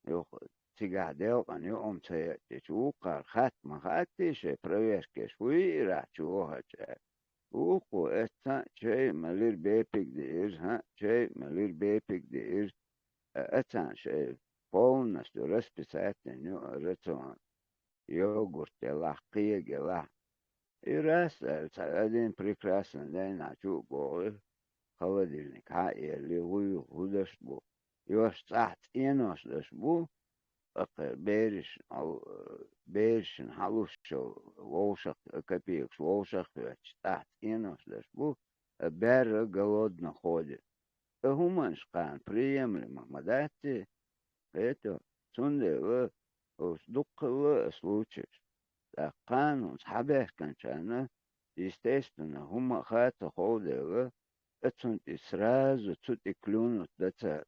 юха цигахь делкъан юкъам ца яьчча, вукхара хатта ма хаьттий шайн проверкеш, хӀун йиира ахь чу вахача аьлла. Вукхо, эцца а чай а малир бепиг диира, хӀаъ, чай а малир бепиг диира, а, аццана шайн полностью расписать дина ю а рацион. Йогурт елахь, кхега елахь. И раз аьлла, цхьа один прекрасный день ахь чу а богӀий, холодильник хьа а елли, хӀун ю, хӀун даш бу? Йош цӀахь цӀенош даш бу, ткъа кхин бераш, хьо-, берашна хьалуш йолу вовшах-, копейкаш вовшах а хӀоьттуш, цӀахь цӀенош даш бу, а бер а голодно ходит. И хӀуманаш кхана приемлемо ма дац и, хетта, цундела оцу дуккхалла а случаеш. ТӀаккха кхана хӀунца хьабаьхкинчарна, естественно, хӀумма а хаа ца хов дела, а цунна тӀе сразу цу тӀе клюнуть дан цара.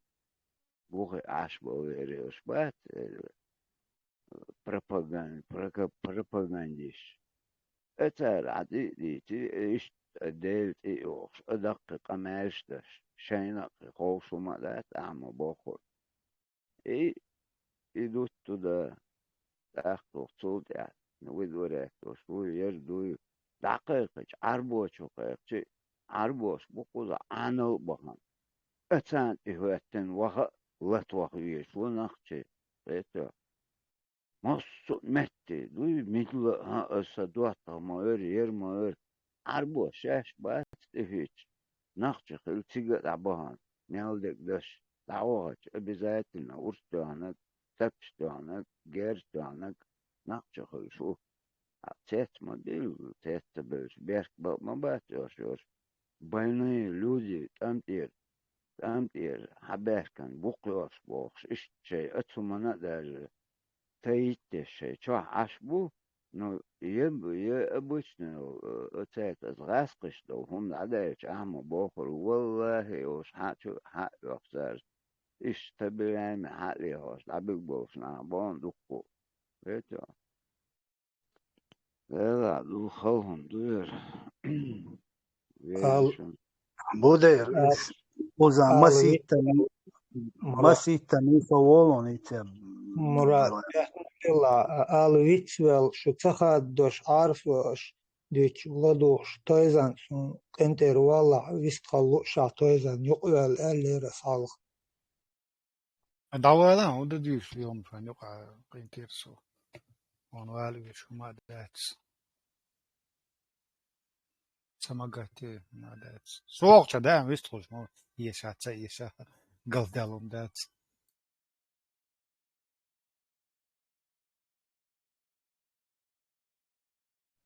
Бухе Ӏаш бовларе уьш бац, э, пропаган-, прока-, пропагандист. Э, цара Ӏа тӀе а дийци, э, иштта Делан тӀе а йохуш, а даккхий къамелаш даш, шайна а кхин ховш хӀума а дац, ахьа ма боххура. И, и дутту дан, тӀаккха цул тӀаьхьа выдворять долуш вуй, яр дуй, дӀакхайкхича, Ӏарбочо кхайкхича, Ӏарбоша бу кхуза Ӏанал а бахана. Аццана тӀе хӀоьттина ваха а латваха везаш ву нах чи, хетта. Массо а метте дуй, милла а, хӀан, аса доттагӀа ма вер, яр ма вер. Ӏарбоша шаьш бац тӀехӀитташ, нах чу хилла цига а дӀабахана, мел дерг даш, дӀавахача, обязательно урс тоьхнарг, тапча тоьхнарг, герз тоьхнарг нах чу хуьлуш ву. Цец ма биллал, цец ца бевлча, берк бакъ ма бац оьрсаша. Больные люди, тӀам тӀера, тӀам тӀера хьабаьхкина букха йолуш бохуш, иштта шайн ацу хӀуманна а даже таиттеш шайн чохь Ӏаш бу, Ну, е б-, е обычно, э, оцаьрца ас гӀаскхаш долу хӀума дӀадаьлча, ахьа ма бохура, валлахӀи, уьш хьа чу, хьа а оьху цара. Иштта табираме хьа а лехьош, дӀабуьгу болуш нах боху дуккха. Вето. Дела, ду хала хӀума ду яра. Ал-, Вешан. Будер, ал-, уьш, уза ал-, маситтани, Мурат. Маситтани со волун ицем. Мурат, бехна хила, а, ала вицвел, шу ца хаддош, Ӏарфош, дича ладугӀуш, тойзан цун къинтӀера валлахь, вистхала луъша тойзан юкъаваьлла аьллера ас хьалха. ДӀавала, хӀун дан дуьйцу, лиомфан юкъа къинтӀера со. Хьуна вала веш хӀума дац. Ца магатте хӀума дац. Сохьча даим вистхуш, ну, еша, ца еша, галдаьлла хӀума дац.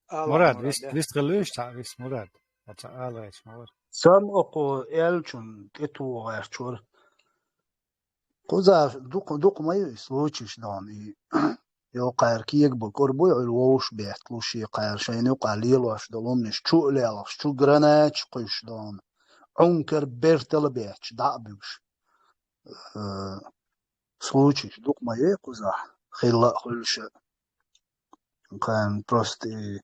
Ала, Мурад, Мурад, вист-, да. Вист хилуьйш цхьа, вист Мурад. Ца ала гӀайш ма вара. Сам окху элчун тӀетугӀу гӀаьрчура. Кхуза дукха, дукха ма ю и случайш дона. И, йо, кхара кега бу, кӀур буй, Ӏуьйра вовш бетталуш, и кхара шайна юкъа лелош долу хӀуманаш, чу а лелхаш, чу гранача кхуьйш дона. Ӏункар бертала бетташ, дӀа а буьгуш. Э, случайш дукха ма ю кхузахь, хилла а хуьлуш а. Кхана просто и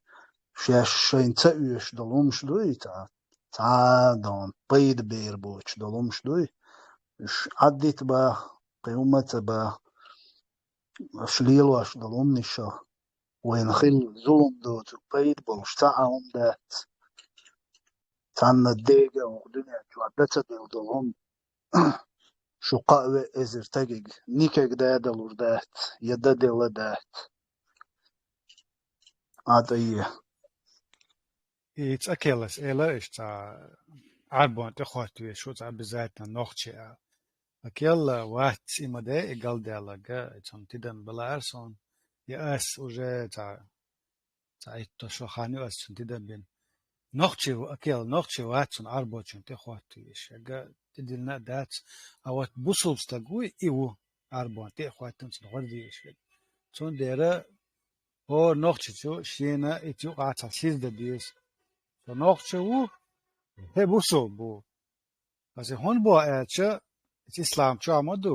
шаьш шайна ца оьшуш долу хӀумаш дуй, цхьа, цхьа а дона пайда бер боцуш долу хӀумаш дуй. Уьш Ӏаддита баха, кхин хӀумма а ца баха. Аша лелош долу хӀуманаш а вайна хилла зулам доцург пайда болуш цхьа а хӀума дац. Цхьанна дега а ваха дуьнен чохь дан ца делла долу хӀума. Шу кхаа ве эзар тагиг никаг да далур дац, я дан делла дац. А тӀе е. И цӀа келлас эла, иштта Ӏарбон тӀе хӀоттаве шу цӀа обязательно нохчи а. А келла вац и ма де, и галдаьллага, и цунна тидам бала ар сон. И ас уже цӀа Цхьа итт шо хан ю ас цунна тидам бина. Нохчи в-, кел, нохчи вац цунна Ӏарбочун тӀе хӀоттавеш. Ага тӀедиллина а дац. А вот бусулба стаг вуй, и ву Ӏарбон тӀе а хӀоттина цунна гӀордийш. Цундела, о, нохчичу шена и цу юкъа цхьа сиз дан деза. Со нохчи ву, хӀе бусулба ву. Аса хӀунда боху аьлча, ислам чохь ма ду.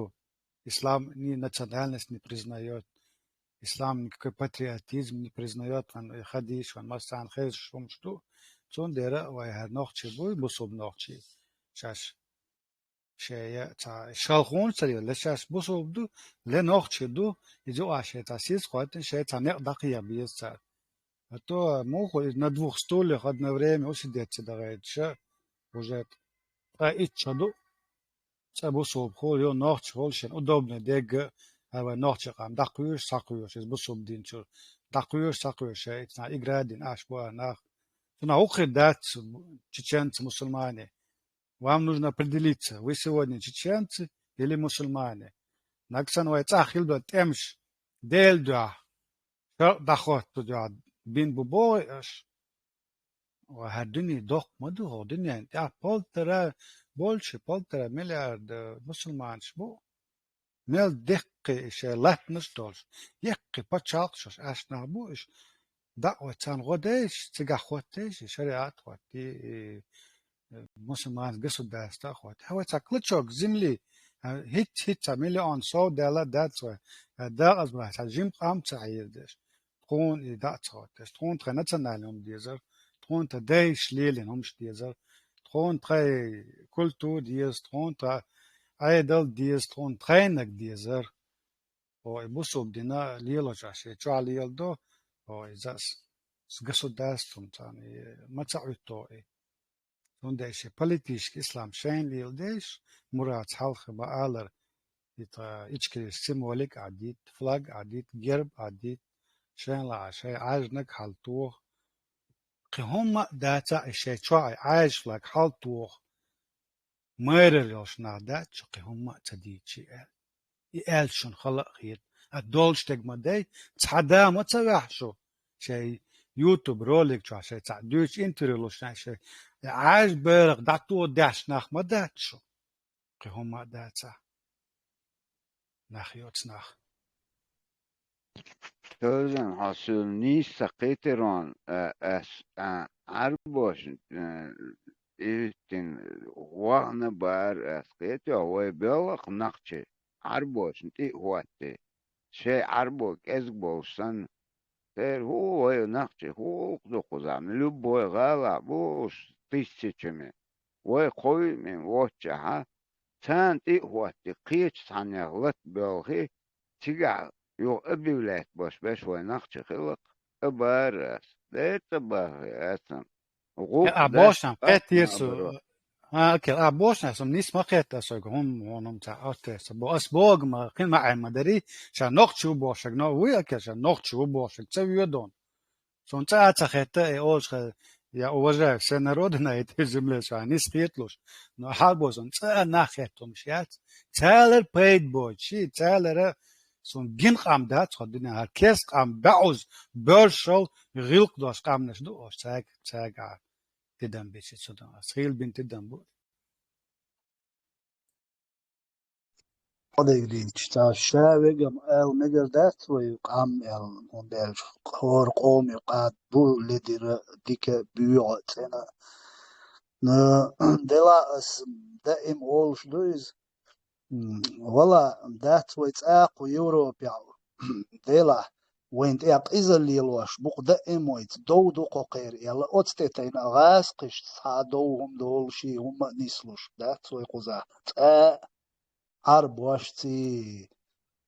Ислам ни национальность не признаёт. Ислам никакой патриотизм не признаёт. Ван и хадиш, ван массарна хезаш хӀумаш ду. Цундела вай хӀара нохчи буй, бусулба нохчи. Шаьш шея цхьа шалхонаш ца лела, ле шаьш бусулба ду, ле нохчи ду, иза юкъа шеца сиз кхойтина, шеца некъ дӀакхеха беза цара. А то муха иза на двух стульях одновременно усидеть ца дагӀайташа, уже ткъа итт шо ду, цӀа бусулба хула, ю нохчи хула, шен удобный дегга, а вай нохчи къам дӀакхуьйсуш, схьакхуьйсуш, иза бусулба дин чуьра дӀакхуьйсуш, схьакхуьйсуш, шайн ицна игра дина аш бу а нах. Цунах хӀокхуьнан дац чеченцы, мусульмане. Вам нужно определиться, вы сегодня чеченцы или мусульмане. Нагахь санна вай цӀахь хилла тӀемаш Делан дуьхьа, шарӀ дӀахӀотту дуьхьа бина бу боху аша. Ва хӀара дуьне доккха ма ду, хӀокху дуьненна тӀехь полтора, больше полтора миллиарда мусульманаш бу. Мел деккхий шайн латтанаш долуш, деккхий пачхьалкхаш аша нах бу уьш. ДӀа а вай царна гӀо дайша, цигахь хӀоттайша, и шариат хӀотта, и, и, э, мусульман государство а хӀотта. Хьан вай цхьа клочок земли, а, хӀиц-хӀиц цхьа миллион сов даьлла дац вай, а, дакъаза вай цхьа жима къам ца хьийра деш. Тхуна и дӀа а ца хӀоттайша, тхуна тхайн национальный хӀума дезара, тхуна тхан дайша лелийна хӀумаш дезара, тхуна тхайн культура деза, тхуна тхан Ӏедал деза, тхуна тхайнаг дезара. О, и бусулба дина лелочу аш, и чохь леладо, о, иза с-, с государством царна, и ма ца Ӏуьтту и. Цундела шен политический ислам шайна леладеш, Мураца хьалха ма-аллара, и тха ичкериш символик а дит, флаг а дит, герб а дит, шайна лаьа шайн Ӏаьржанаг хьалтоху. Кхин хӀумма а дацахь, и шайн чохь и Ӏаьржа флаг хьалтоху. Майралла йолуш нах дац шу кхин хӀумма а ца дийцчи аьлла. И аьлча шуна хала а хета. А долуш дерг ма дай, цхьа да ма ца ваьхьа шу. Шайн YouTube ролик чохь шайн цхьаъ дуьйцу интервью луш шайн шайн. И Ӏаьржа байракх дӀатоха даьхьаш нах ма дац шу. Кхин хӀумма а дацахь. Нах йоцу нах. Озан хьо суна нийса ца кхетарон, а, ас, а, Ӏарбошна, а, иттин вахна баар ас кхетё, вай беллакх нахчи, Ӏарбошна тӀи а хӀотти. Шей Ӏарбо кӀезиг болуш санна, церан хӀу вай нахчи, хӀу гӀуллакх ду кхузахь, любой гӀалахь бу уж тысячами. Вай кхо виъ мин воццушехь, царна тӀи а хӀотти, кхечу цхьаннех лата боьлхий, цигахь юха объявлять беш беш вай нахчи хилла-кх, тӀебара ас. Дера тӀебахи ас-м. ГӀуллакх а дац, бошам, кхеттера со. А, окей, а, бошам, со нис ма кхетта соьга, хӀума, хӀума ца хьоттера со. Бо-, ас богу ма, кхин ма Ӏемма дарий, ша нохчи ву бохург, но вуй, окей, ша нохчи ву бохург, ца воьдун. Суна цӀа а ца хетта, и олуш хеза, я уважаю все народы на этой земле, ша нис кхеталуш. Но хьалбо суна цӀа а нах хетталуш яц. Цалара пайда боцуш, цалара суна гина къам дац хьо дуьнен, хӀара кест къам баьӀуз, боьршал, гӀиллакх долуш къаьмнаш ду ош, цаьрга, цаьрга тидам бици цу дан. Ас хийла бина тидам бу. Къадегринча, ша вегам аьлла мегар дац вай къам аьлла, хӀунда аьлча хӀора къоме къад бу ледира дика, буьйгӀа, цӀена. Но, делахь ас даим олуш ду иза. М, вала, дац вай цӀа кху Европехь, делахь, вайна тӀехь къизалла лелош бу-кх даим вайца, дов ду кху кхера аьлла, оцу тӀе тайна гӀазкхашца цхьа а дов хӀума долуш, хӀумма а нислуш дац вай кхузахь. ЦӀа а Ӏарбошций,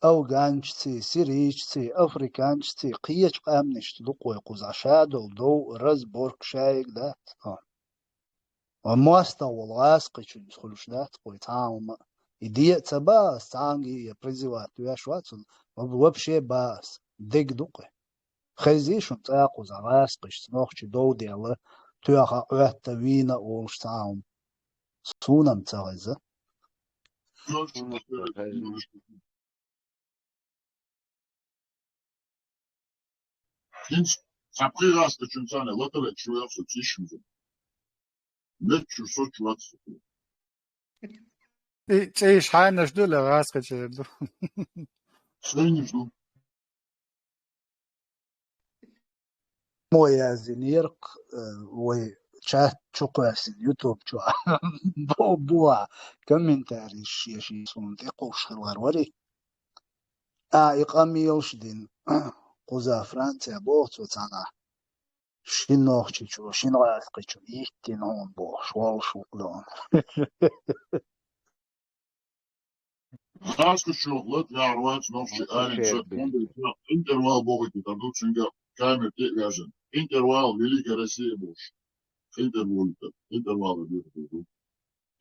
афганцций, сирийцций, африканцций, кхечу къаьмнашца ду-кх вай кхузахь, ша долу дов, разборка шайга дац. Ва мостагӀа волу гӀазкхичуьнца хуьлуш дац-кх вай цхьа а хӀума. И де а ца баа ас цхьаьнгге, я призывать веш вац, ва-, вообще баа ас, дерг ду-кх. Хезий шуна цӀа кхузахь гӀазкхашца нохчий дов даьлла, тоьхна Ӏоьттина вийна олуш цхьа а хӀума? Суна-м ца хеза. ХӀинца цхьа пхи гӀазкхичуьнца латале чу яхса цишмаза. Леччур со чу вац. И цӀийш хьайнаш ду, ла гӀазкхичера ду. Сайнаш ду. Мо яздинарг, э, вай чат чу кхоьссина YouTube чохь. Бо-, буа комментарий шен-шен суна тӀе кхуьуш хилар вари. А, и къамелаш дина, кхуза Франция боху цо цхьанахь. Шина нохчичо, шина гӀазкхичо йиттина хьуна бохуш, воллуш ву-кх дона. ГӀазкхичо лата ваьхьар вац нохчи аренца, хӀунда аьлча интервал бохуьйтур ду цуьнга камера тӀе а ваьжна. Интервал, Великая Россия бохуш. Интервал, интервал бохуьйтур ду.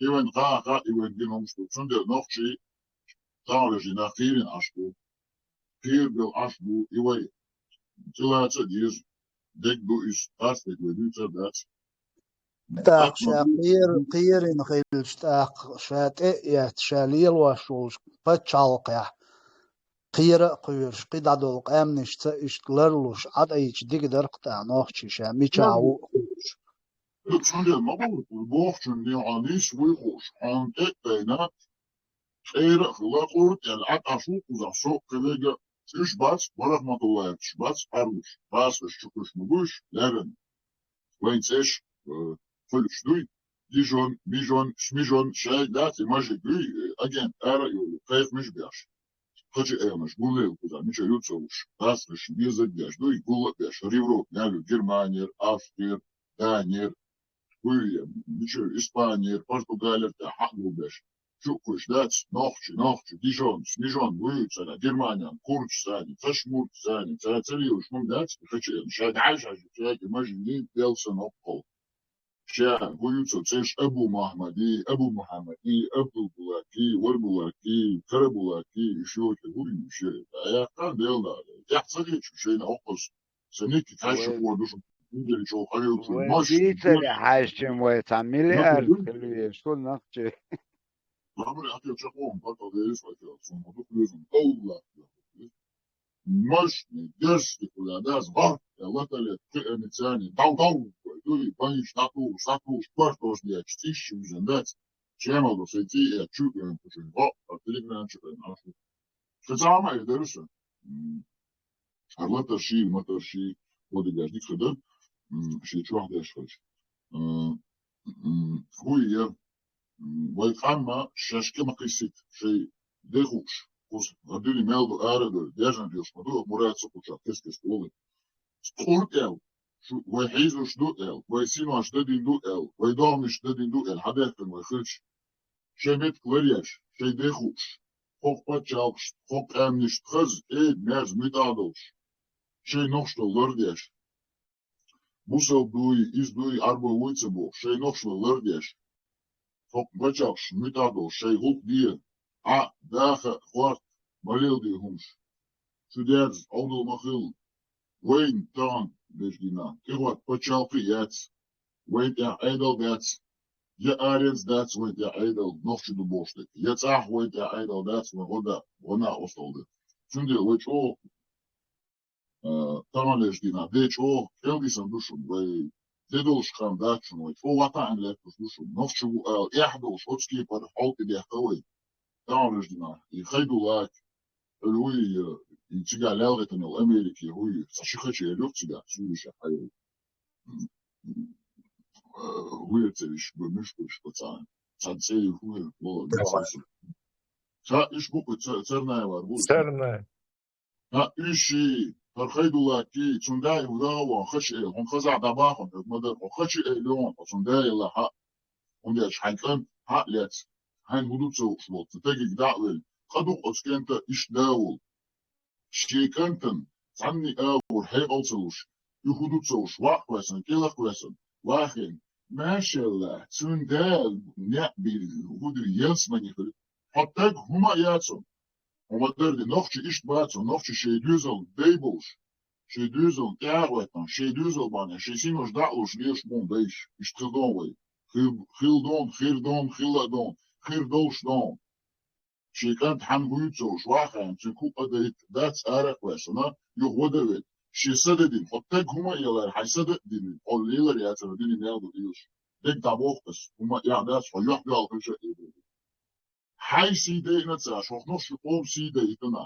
И вайн кхаа, кхаа, и вайн гина хӀумаш ду. Цундела нохчий, тахьовежий нах кхийрина Ӏаш бу. Кхийрбелла Ӏаш бу, и вай тӀелаца а деза. Дерг ду иза, харц дерг вай дуьйцур дац. ТӀаккха ша кхера-, кхерина хилча, тӀаккха ша тӀе а эцна, ша лелош волчу пачхьалкхехь кхера а кхоьруш, кхидӀа долу къаьмнашца иштта ларлуш, Ӏадайча дика дара-кх тӀаккха нохчий, ша мичахь ву а хууш. Цундела ма боху, бохучун дин хьо нийса вуй хууш, хьуна тӀе а тайна, цӀера а хила, къурд а аьлла, Ӏад Ӏаш ву кхузахь со а, кхин верг а, уьш бац, ва рахматуллахӀи, уьш бац, къарлуш, бацаш чу кхуьуш ма буьйш, леррина. Вайн цӀеш, э, хуьлуш дуй, Дижон, Мижон, Смижон, шайга дац, и мажиг дуй, э, агент ара а йолу, кхайкхамаш а беш. Кхача а аьллаш, гуллел кхузахь, мича ю ца луш, бацаш безаг а беш дуй, гулла а беш, хӀара Европа, нелу, Германера, Австрера, Данера, Хуьйя, мичара, Испанера, Португалера тӀе хьаъ гулбеш. Чу а кхуьйш дац, нохчи, нохчи, дижонца, мижон, вуьйцара, Германиян, курдаш царни, цашмурташ царни, цара ца лелаш хӀума дац, и кхача а, ша дӀайша, ша и мажин дин, пел сан оккхал. Ша, вуьйцу цеш Абу Мухьаммади, Абу Мухьаммади, Абдулбулаки, Варбулаки, Карабулаки, уьш йоцу вуьйна, уьш. Аяккха Делла, тӀехь ца хечу шайна оккхус. Сан икки тхьаьш Вай, шо ду шу, угричо хьаюлчу вай мощный дийцаре герз. Хьаьжчим вай цхьа миллиард хилвеш, шу нах чи. Бабри ахир чакъон, бакъал дерис вай чакъ, сон ма ду хилизун, Аллах. Мощный герз кхуьла дас, гӀорт, я латале, кхи эмицани, дав, дав, дуй, баниш, дату, сату, спорт ос дечь, тиш чу визен дац. Чемал до сети, я чу, я кучу, гӀо, а телеграм чу, я нашу. Шу цама и дерса. М. Шарлатарши, матарши, кхо дигаш дика хада, м, ши чохь деш хадаш. М, м, хӀу я, м, вай къамма шаьш кӀа ма кхиссийта, шай дехуш, кхуз гӀадуьни мел ду ара ду, дежан деш ма ду, Мурад ца кхуча кес-кес олу. КъуртӀел, шу, вай хьийзош ду эл, вай синош дадин ду эл, вай догӀмиш дадин ду эл, хьадаьхкина вай хилча. Шайн меттиг ларъеш, шайн дехуш, хӀокху пачхьалкхашна, хӀокху къаьмнашна хаза, кӀеда, мерза, муьтӀахь долуш, шайн нохчо лардеш. Бусалба дуй, иза дуй, Ӏарбой вуй ца бохуш, шайн нохчо лардеш. ХӀокху пачхьалкхашна муьтӀахь долуш, шайн гӀуллакх де, Ӏа, даха, хорта, ма леладе хӀумаш. Шу дерза, Ӏовдал ма хила. Вайна тахана, беждина, тӀехӀотта пачхьалкх а яц, вайн тӀехь Ӏедал дац, я аренца дац вайн тӀехь Ӏедал, нохчи ду бохуш дерг, я цӀахь вайн тӀехь Ӏедал дац, вайн гӀо да, гӀо нах осталла ду. Цундела вай чӀогӀа, а, таханлерчу дийнахь, де чӀогӀа кӀелдисина ду шуна, вай де долуш къам дац шуна, вай чӀогӀа ватаьӀна лаьтташ ду шуна, нохчи ву ала, эхь долуш оцу кепара хьал тӀедехка вай. Таханлерчу дийнахь, и Хайдуллак, Ӏуьллуй, и цигахь лелхийтина йолу Америке, хӀуй, цхьа ши хача эр юха цигахь, суьйрашехь хьайолу. ХӀуй, цериш, бу муьш, бу муьш, бу цхьа, цхьа цӀе ю, хӀуй, лола, Царнаев. Ца, иш бу, ца, Царнаевар бу. Царнаев. Ха, уьш ши, хӀара Хайдуллаки, цунна даим ву дагӀа вон, хача эр, хьуна хазахь дӀабахана, хӀара ма дара, хьо хача эр леон, хьо цунна даим ла хьа. ХӀунда аьлча хьайн кӀант хьа а лец, хьайна хӀун ду ца лууш волу, цу стегиг дӀа а велла, къа ду-кх оцу кӀанта иштта да волу. Шен кӀантана цхьанна а агӀор хьекъал ца луш, и хӀун ду ца лууш, ваӀ кхоьссина, кӀелах кхоьссина, вахийна, машалла, цуьнан Дала неӀ бийр, хӀун дийр, ялсамани хир. Хьо таг хӀума а яц хьуна. Хьо ма-дарра де, нохчи иштта бац хьуна, нохчи шайн доьзал дай болуш, шайн доьзал тӀе а гӀоьттина, шайн доьзал бахьана, шайн синош дӀа а луш, лелаш бу хьуна дайша. Иштта хила дон вай. Хил-, хила дон, хир дон, хила а дон, хир долуш дон. Шен кӀант хьанна вуьйцу ца уьш, вахийна, цуьнан кху а дайта дац ара а кхоьссина, юха вада а ведда. Шен са дан дина, хьо таг хӀума а ялара, хьайн са дан а дина, хьо лелар яцара дина мел ду лелаш. Дерг дӀабоху ас, хӀума а яхь дац, хьо юьхь-дуьхьал хилча а. Хьайн сий дайина ца Ӏаш, хӀокху нохчийн къоман сий дайитина.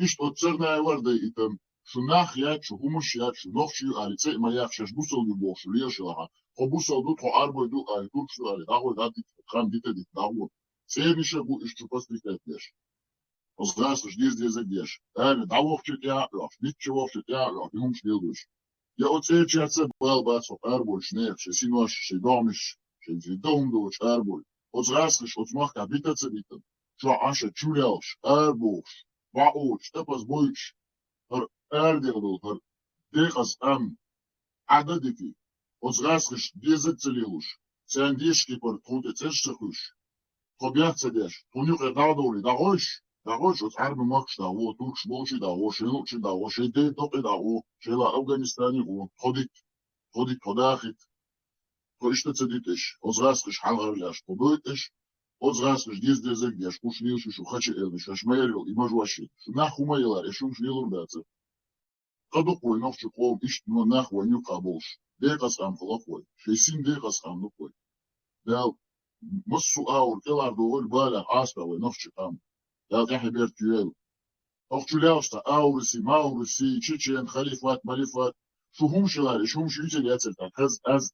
Иштта оцу Царнаевар дайитина. Шу нах яц, шу хӀумаш яц, шу нохчий ю аьлла, цӀе а ма яхха, шаьш бусалба ю бохуш, лелаш а лахьа. Хьо бусалба ду, тхо Ӏарбой ду аьлла, туркаш ду аьлла, дӀагӀой, дӀадита, хан дита дита дӀагӀо. ЦӀернаш а бу иштта шу пастихат деш. Оцу гӀазкхаша деза-дезарг деш. Ара, дӀавохчу тӀе а оьхуш, дитча вохчу тӀе а оьхуш, и хӀумаш леладеш. Я оцу цӀерачаьрца бала бац хьо Ӏарбойчу нехан, шайн синош, шайн догӀмаш, шайн дан хӀума доцуш Ӏарбой. Оцу гӀазкхаша оцу махкахь бита а ца битина, чохь Ӏаша чу лелхаш, арабохуш, баьӀочу, тӀапаза бойуш, хӀара арадехна долу, хӀара декъаза къам Ӏада а дитий, оцу гӀазкхаша дезарг ца лелош, царна дезачу кепара тхуна тӀе цӀераш ца хуьйсуш, тхо бехк ца деш, тхуна юкъе дӀа а довлий, дӀагӀойш, дӀагӀойш оцу Ӏаьрбийн махкаш дӀагӀо, туркаш болчий дӀагӀо, шайн луъучий дӀагӀо, шайн ден токхий дӀагӀо, шайла Афганистаний гӀо, тхо дита, тхо дита, тхо дахийта, тхо иштта ца дита аша, оцу гӀазкхаша хьалхара лаьш тхо дойту аша, оцу гӀазкхаша деза-дезарг деш, кхуш лелаш шу хача а элнаш, аша ма яра йолу и мажош ю. Шу нах хӀума а ялара, аша хӀумаш лелур дацара. Къа ду-кх вай нохчийн къоман иштта нах вайна юккъахь болуш, декъаза къам хилла-кх вай, шайн син декъаза къам ду-кх вай. Дала массо а агӀор кӀелхьардохийла балех Ӏазапехь вай нохчийн къам. Дала тӀаьхье беркате йойла. Ахча лелаш цхьа Ауруси, Мауруси, Чечен, Халифат, Малифат, шу хӀумаш ялара, шу хӀумаш юьйцур яцара тхьа, хаза, аз,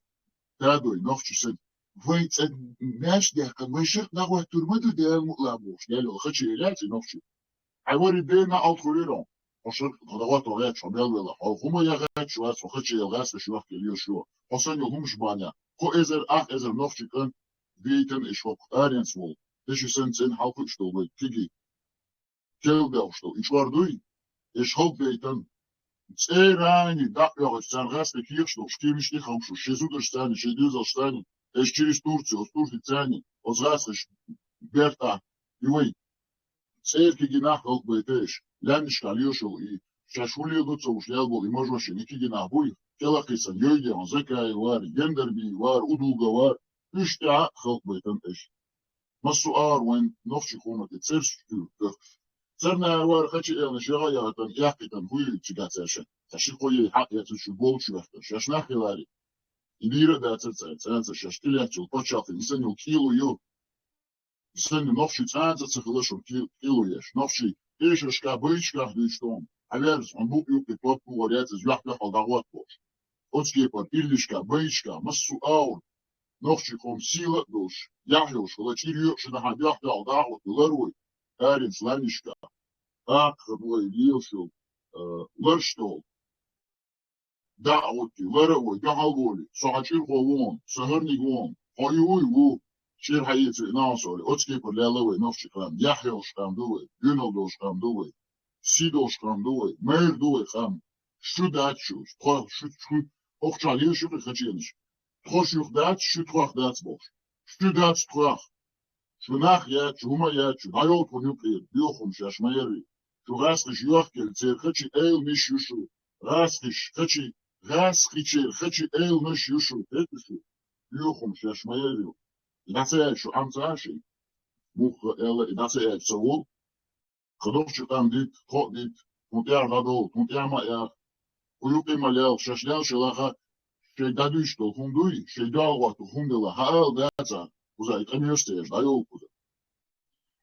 дадой, нохчи саг. Вай цӀа маьш дехкан, вай шаркъ дӀахӀоттур ма ду, Дала мукъ лахь бохуш, Дала йолу хача елаьций нохчи. Хьайн вари дена алт хуьлийра хьо. Хьо шаркъ тхо дӀахӀотто гӀерташ, хьо мел велахь, хьо хӀума яхача вац, хьо хача яла гӀазкхаша йохкелла йо шо. Хьо санна йолу хӀумаш бахьана. Кхо эзар, ах эзар нохчи кӀант дейтина иша хӀокху аренца волу. Теши санна цӀена хьалха уьш долу вай кегий. Кел бехуш долу. И чӀор дуй? Иша хӀаллакбейтина. ЦӀерани дӀа а оьхуш, царна гӀазкхийн кехаш долуш, кеманаш тӀе а ховшуш, шайн зударшца, шайн доьзалшца, эш через Турцию, оцу туртица, оцу гӀазкхаша бертахь, и вай. ЦӀера кегий нах хӀаллакбайташ, лаьмнашкахь лелаш йолу и, шаьш хӀун леладо ца хууш лелла болу и мажош ю, и кегий нах буй, кӀелхьархьийсина, Йойдехан, Закаев вара, Яндарбиев вара, Удугов вара, уьш тӀаьхьа хӀаллакбайтина аша. Массо а агӀор вайн нохчийн къоман тӀе цӀераш чу бехкаш. Царна вара хача а элнаш, яха а яхийтина, яхкийтина, хӀуй цигахь цаьрша. Цхьа ши-кхо ей хьакъ яцара шу болчу вехкаш. Шаьш нах хилари. И дийра а дацара цара, цӀанца шаьш тӀелаьцна йолу пачхьалкх, и санна йолу кӀело ю. И санна нохчий цӀанца ца хилла шуна кӀе-, кӀело еш. Нохчий эшаршкахь, байшкахь дуьйцу тхуна. хьаваьрза, хьуна букъ юкъе топ бугӀар яц из, юьхь-дуьхьал дӀагӀоттабохуш. Оцу кепара иллашка, байшка, массо а агӀор, нохчий къам сийла а долуш, яхь йолуш хила, чӀир йоьу шу дахьа, дуьхь-дуьхьал дӀагӀоттаде лар вай, аренца ланнишка, акхар вай лелаш йолу, а, ларш долу. ДӀа а гӀоттий, лара а вай, дуьхьал волий, со хьан чӀирхо ву хьуна, со хӀарниг ву хьуна, хьо и вуй, ву, чӀир хьаэца вай, нагӀа со олий, оцу кепара лелла вай нохчий къам, яхь йолуш къам ду вай, доьналла долуш къам ду вай, сий долуш къам ду вай, майра ду вай къам. Шу дац шу, тхо, шу, шу, хӀокху чохь лелаш ю-кх и хаченаш. Тхо шух дац, шу тхох дац бохуш. Шу дац тхох. Шу нах яц, шу хӀума яц, шу дӀайолу тхуна юкъера, боьха хӀума шаьш ма ярри. Шу гӀазкхаша йохкелла, церан хачийн айланаш ю шу. ГӀазкхаша, хачийн, гӀазкхичеран хачийн айланаш ю шу, хетта шу. Боьха хӀума шаьш ма ярри. И дӀа ца яьлча шу Ӏам ца а шайн. Муха аьлла, и дӀа ца яьлча ца волу. Кху нохчийн къам дитта, тхо а дитта, тхуна тӀаьхьа дӀадолу, тхуна тӀаьхьа ма а яха. Кху юкъе ма лелха, шаьш лелла шелахь, шайн дӀадуьйцуш долу хӀума дуй, шайн дуьхьал гӀотту хӀума делахь, хьан ала дац а, кхуза и къамелаш ца еш, дӀайолу кхуза.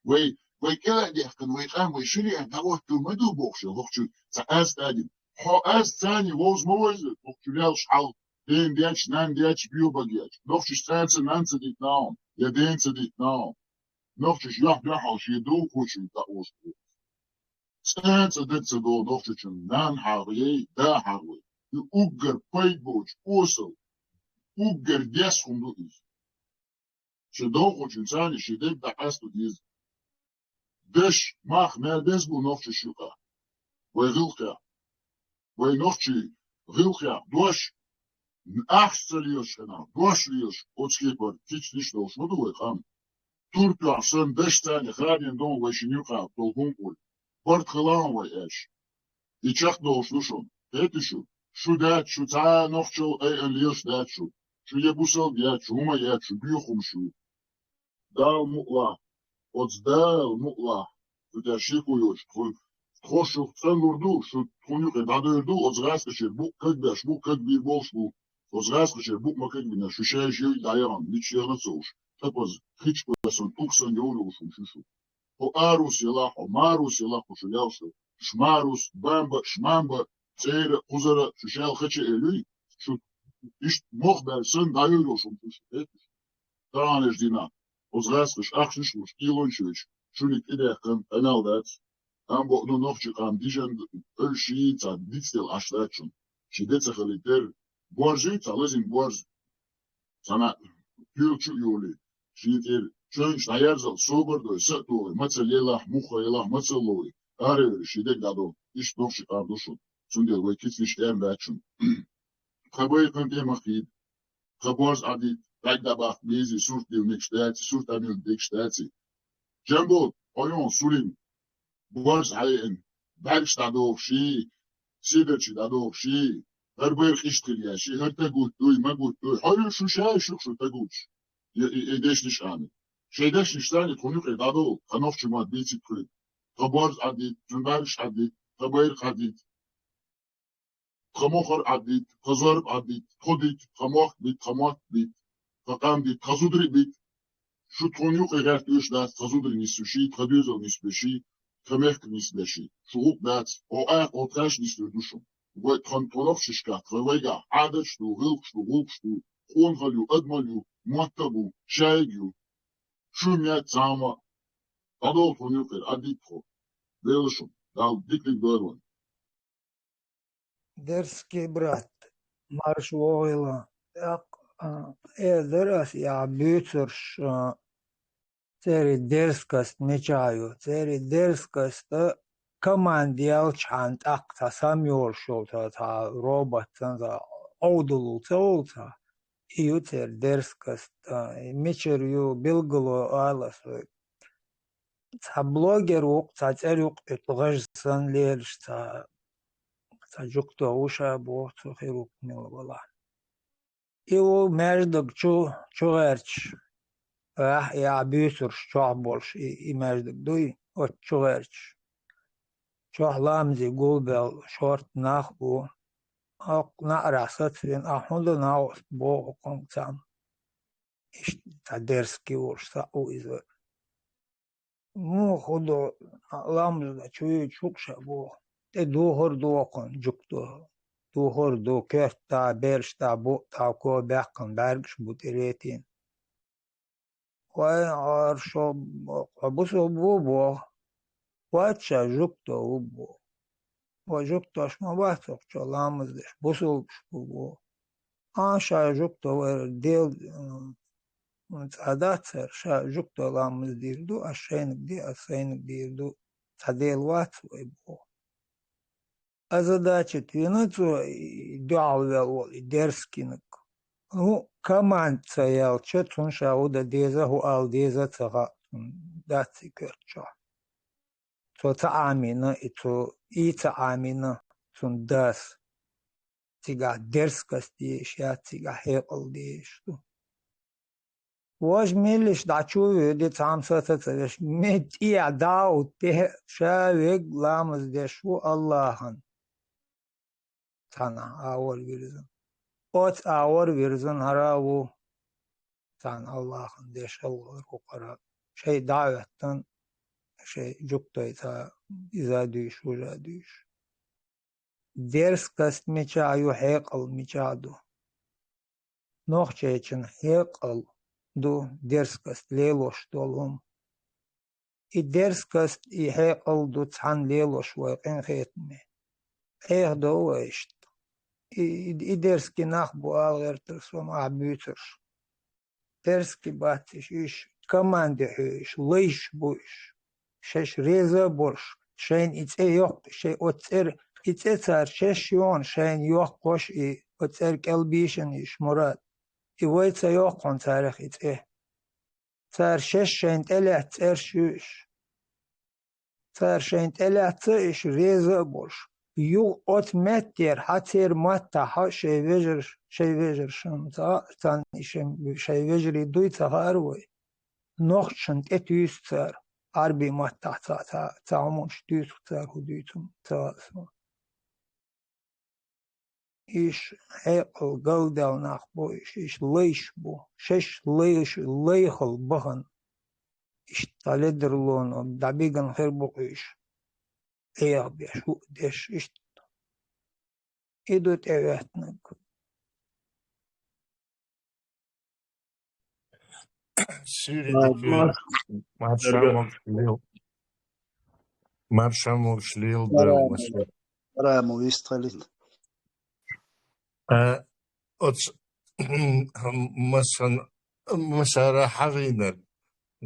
Вай, вай кӀела а дехкина, вай къам, вай шариӀат дӀагӀоттур ма ду бохуш, хӀокху чу цхьа аз тӀадина. Хьо аз царний вовза ма вайза, хӀокху чу лелаш хьал, ден дечу, нан дечу, боьбаг ечу. Нохчаш цӀанца нанца дитина хьуна, я денца дитина хьуна. Нохчаш юьхь-дуьхьал шен духучуьнга дӀаозу. ЦӀанца даг ца долу нохчочун нана хьагӀ яй, да хьагӀ вай. И уггар пайда боцу осал, уггар деза хӀума ду иза. Шен дохучун царна шен даг дӀакъаста деза. Даш, мах мел беза бу нохчаш юкъа. Вай гӀиллакхехь. Вай нохчий гӀиллакхехь дош, ахча ца лелаш хенахь, дош лелаш, оцу кепара кицнаш долуш ма ду вай къам. Тур тоьхна санна даш царна хадийна долу вай шина юкъа долу хӀума хуьлу. Барт хила хьуна вай аьлча. И чекхдолуш ду шуна. Хетий шу? Шу дац, шу цхьа а нохчалла айъина лелаш дац шу. Шу я бусалба яц, шу хӀума яц, шу боьха хӀума шу. Дала мукълахь, оцу Дала мукълахь, шу тӀе шеко йоцуш, тхо, тхо шух цӀанлур ду, шу тхуна юкъе дӀадевр ду, оцу гӀазкхашера букъ кагбеш бу, кагбийр болуш бу, оцу гӀазкхашера букъ ма кагбина, шу шайша йой дӀаяхана, мича яхана а ца хууш, тӀапаза, хи чу кхоьссина, тӀулг санна йовр йолуш хӀума шу шу. Хьо арус елахь, хьо марус елахь, хьо шу лелаш ду. Шу марус, бамба, шу мамба, цӀера, кхузара, шу шаьлха чу элуй, шу иштта мох баьлла санна дӀайойр йолуш хӀума шу шу. Таханлерчу дийнахь, оцу гӀазкхаша ахчанаш а луш, кӀелонаш а веш, шуьниг тӀедехкан къамел дац. Амма боху, ну, нохчийн къам дижан, Ӏуьллуш йий, цхьа дицделла Ӏаш дац шуна. Ши де ца хилийтар, борз юй, цхьа лазийна борз. Цхьана тоьлачу а йолий, шен тӀера чоьнаш дӀаерзал, собар а дой, са а тохий, мацалла елахь, муха елахь, мацалла ловий, аравер ши дег дӀадо, иштта нохчийн къам ду шуна. Цундела вай кицнаш эрна дац шуна. Тхан байракхана тӀе ма хида. Тхан борз Ӏадийта, бӀаьрг дӀабаккха безий, сурт дилла мегаш даций, сурт дӀабилла дегаш даций. Жамбо, Ӏойон, Сулим, борз хьаеана, бӀаьргаш дӀадохуш йий, седарчий дӀадохуш йий, хӀара байракх иштта хила еш йий, хӀара тагутту дуй, ма гутту дуй, хьо ю шу шай шух шу тагуттуш. Я, и, и дешнаш а ана. Шайн дешнаш царна тхуна юкъе дӀадолу, тхан нохчийн мотт бийцийта хуьлу. Тхан борз Ӏадийта, цуьнан бӀаьргаш Ӏадийта, тхан байракх Ӏадийта. Тхан мохар Ӏаддийта, тхан зорба Ӏаддийта, тхо дийта, тхан мохк бийта, тхан мотт бийта, тхан къам бийта, тхан зударий бийта. Шу тхуна юкъе гӀерта оьшуш дац, тхан зударий нисбеш йий, тхан доьзал нисбеш йий, тхан мехкан нисбеш йий. Шу гӀуллакх дац, хьо айхьа оцу тхаьш нисдур ду шу. Вай тхан тхо нохчашкахь, тхан вайгахь Ӏадаташ ду, гӀиллакхаш ду, гӀуллакхаш ду, къонахалла ю, адамалла ю, мотт а бу, шайиг ю. Шу мет цхьамма а дӀадолу тхуна юкъера, Ӏаддийта тхо. Дела шун, Далла дика-дика дойла вайн. Дерзкий брат, марша вогӀийла. ТӀаккха, а, эр дара ас, я буьйцурш, а, церан дерзкость мичахь ю. Церан дерзкость а команда елчахьана тӀаккха цхьа сам йолуш йолу цхьа, цхьа робот санна, цхьа овдалла ца волу цхьа. И ю церан дерзкость, а, и мичара ю билгало ала ас вайга. Цхьа блогер ву-кх, цхьа цӀер ю-кх, и тӀу гӀажа санна лелаш цхьа, цхьа жуьгтах ву ша боху, цо хир ву-кх мила валахь. И ву маьждиг чу, чу гӀерташ, ахь, и ахь буьйцурш чохь болуш, и, и маьждиг дуй, оцу чу гӀерташ. Чохь ламазе гулбелла шорта нах бу. Хьокху наӀарахь сацавина, ахь хӀун дан хьовса боху кхунга цхьамма. Иштта цхьа дерзкий волуш схьа а ву иза. Муха хӀун до, ламаз дан чу вуьйцуш ву-кх ша боху. тӀе духар дохун жугто. Духар ду, керта, бершта, бутта, ко бяххан, бӀаргаш бу тӀеретин. Вай, аршо, хьо бусулба ву бо. Вац, ша жугто ву бо. Ва жугтош ма бац охчо ламаз деш, бусулбаш бу бо. А ша жугто вар Дел, м, цӀа дац цар, ша жугто ламаз дийр ду, а шайнаг ди, а сайнаг дийр ду, цӀа Дел вац вай бо. А задача твина цо и дуьхьал вел вол, и дерзкинаг. Ну, команд ца ялча, цун ша хӀу да деза, хӀу ал деза ца хаьа цун дац и коьртачохь. Цо ца Ӏамийна, и цо и ца Ӏамийна цун дас. Цигахь дерзкость деш яц, цигахь хьекъал деш ду. Вож меллиш дӀа чу а воьду, цхьамма саца ца веш, ме тӀехьа дӀа а утте, ша вег ламаз деш ву Аллахьан. Цхьана агӀор вирзина. Оцу агӀор вирзина хӀара а ву. Цхьана Аллахьан деш хӀаллар ву хӀара. Шай дӀа а хӀоьттина, шай жугтойца иза а дуьйш, вужа а дуьйш. Дерзкость мичахь ю, хьекъал мичахь ду? Нохчийчун хьекъал ду дерзкость лелош долу хӀума. И дерзкость, и хьекъал ду цхьаьна лелош вай къинхетаме. Ӏеха до вай иштта. И, и, и дерзкий нах бу ала гӀертара со ма ахь буьйцурш. Дерзкий бац уьш, уьш команде хьоьжуш, лайш бу уьш. Шаьш реза а болуш, шайна и цӀе йоккхуш, шайн оцу цӀера, и цӀе цара шаьш йохна, шайна йоккхуш, и оцу цӀера кӀел бийшина уьш, Мурад. И вай ца йоккху хьуна царах и цӀе. Цара шаьш шайна тӀелаьцна цӀераш ю уьш. Цара шайна тӀелаьцна уьш реза а болуш. Юха оцу меттера хьан церан маттахь хьо шайн вежарш, шайн вежаршна ца, царна и шайн, шайн вежарий дуй ца хаьара вай. Нохчашна тӀетуьйсу цара, Ӏарбий маттахь ца, ца, ца хӀуманаш туьйсу цара, хӀу дуьйцу ца хаьа суна. Иш хьекъал галдаьлла нах бу, иш, иш лайш бу, шаьш лайш, лайхал бахана. Иштта ледарло дӀабигина хир бу-кх уьш. Ӏеха беш, хӀу а деш, иштта. И ду тӀехӀоьттинарг. Сири А, дика. Марш-, Маршан Эрга. Могуш лел-, Маршан могуш леладо, Маршан. Маша. Раму вистхалит. А, оц-, масан, масара хьагӀийнарг,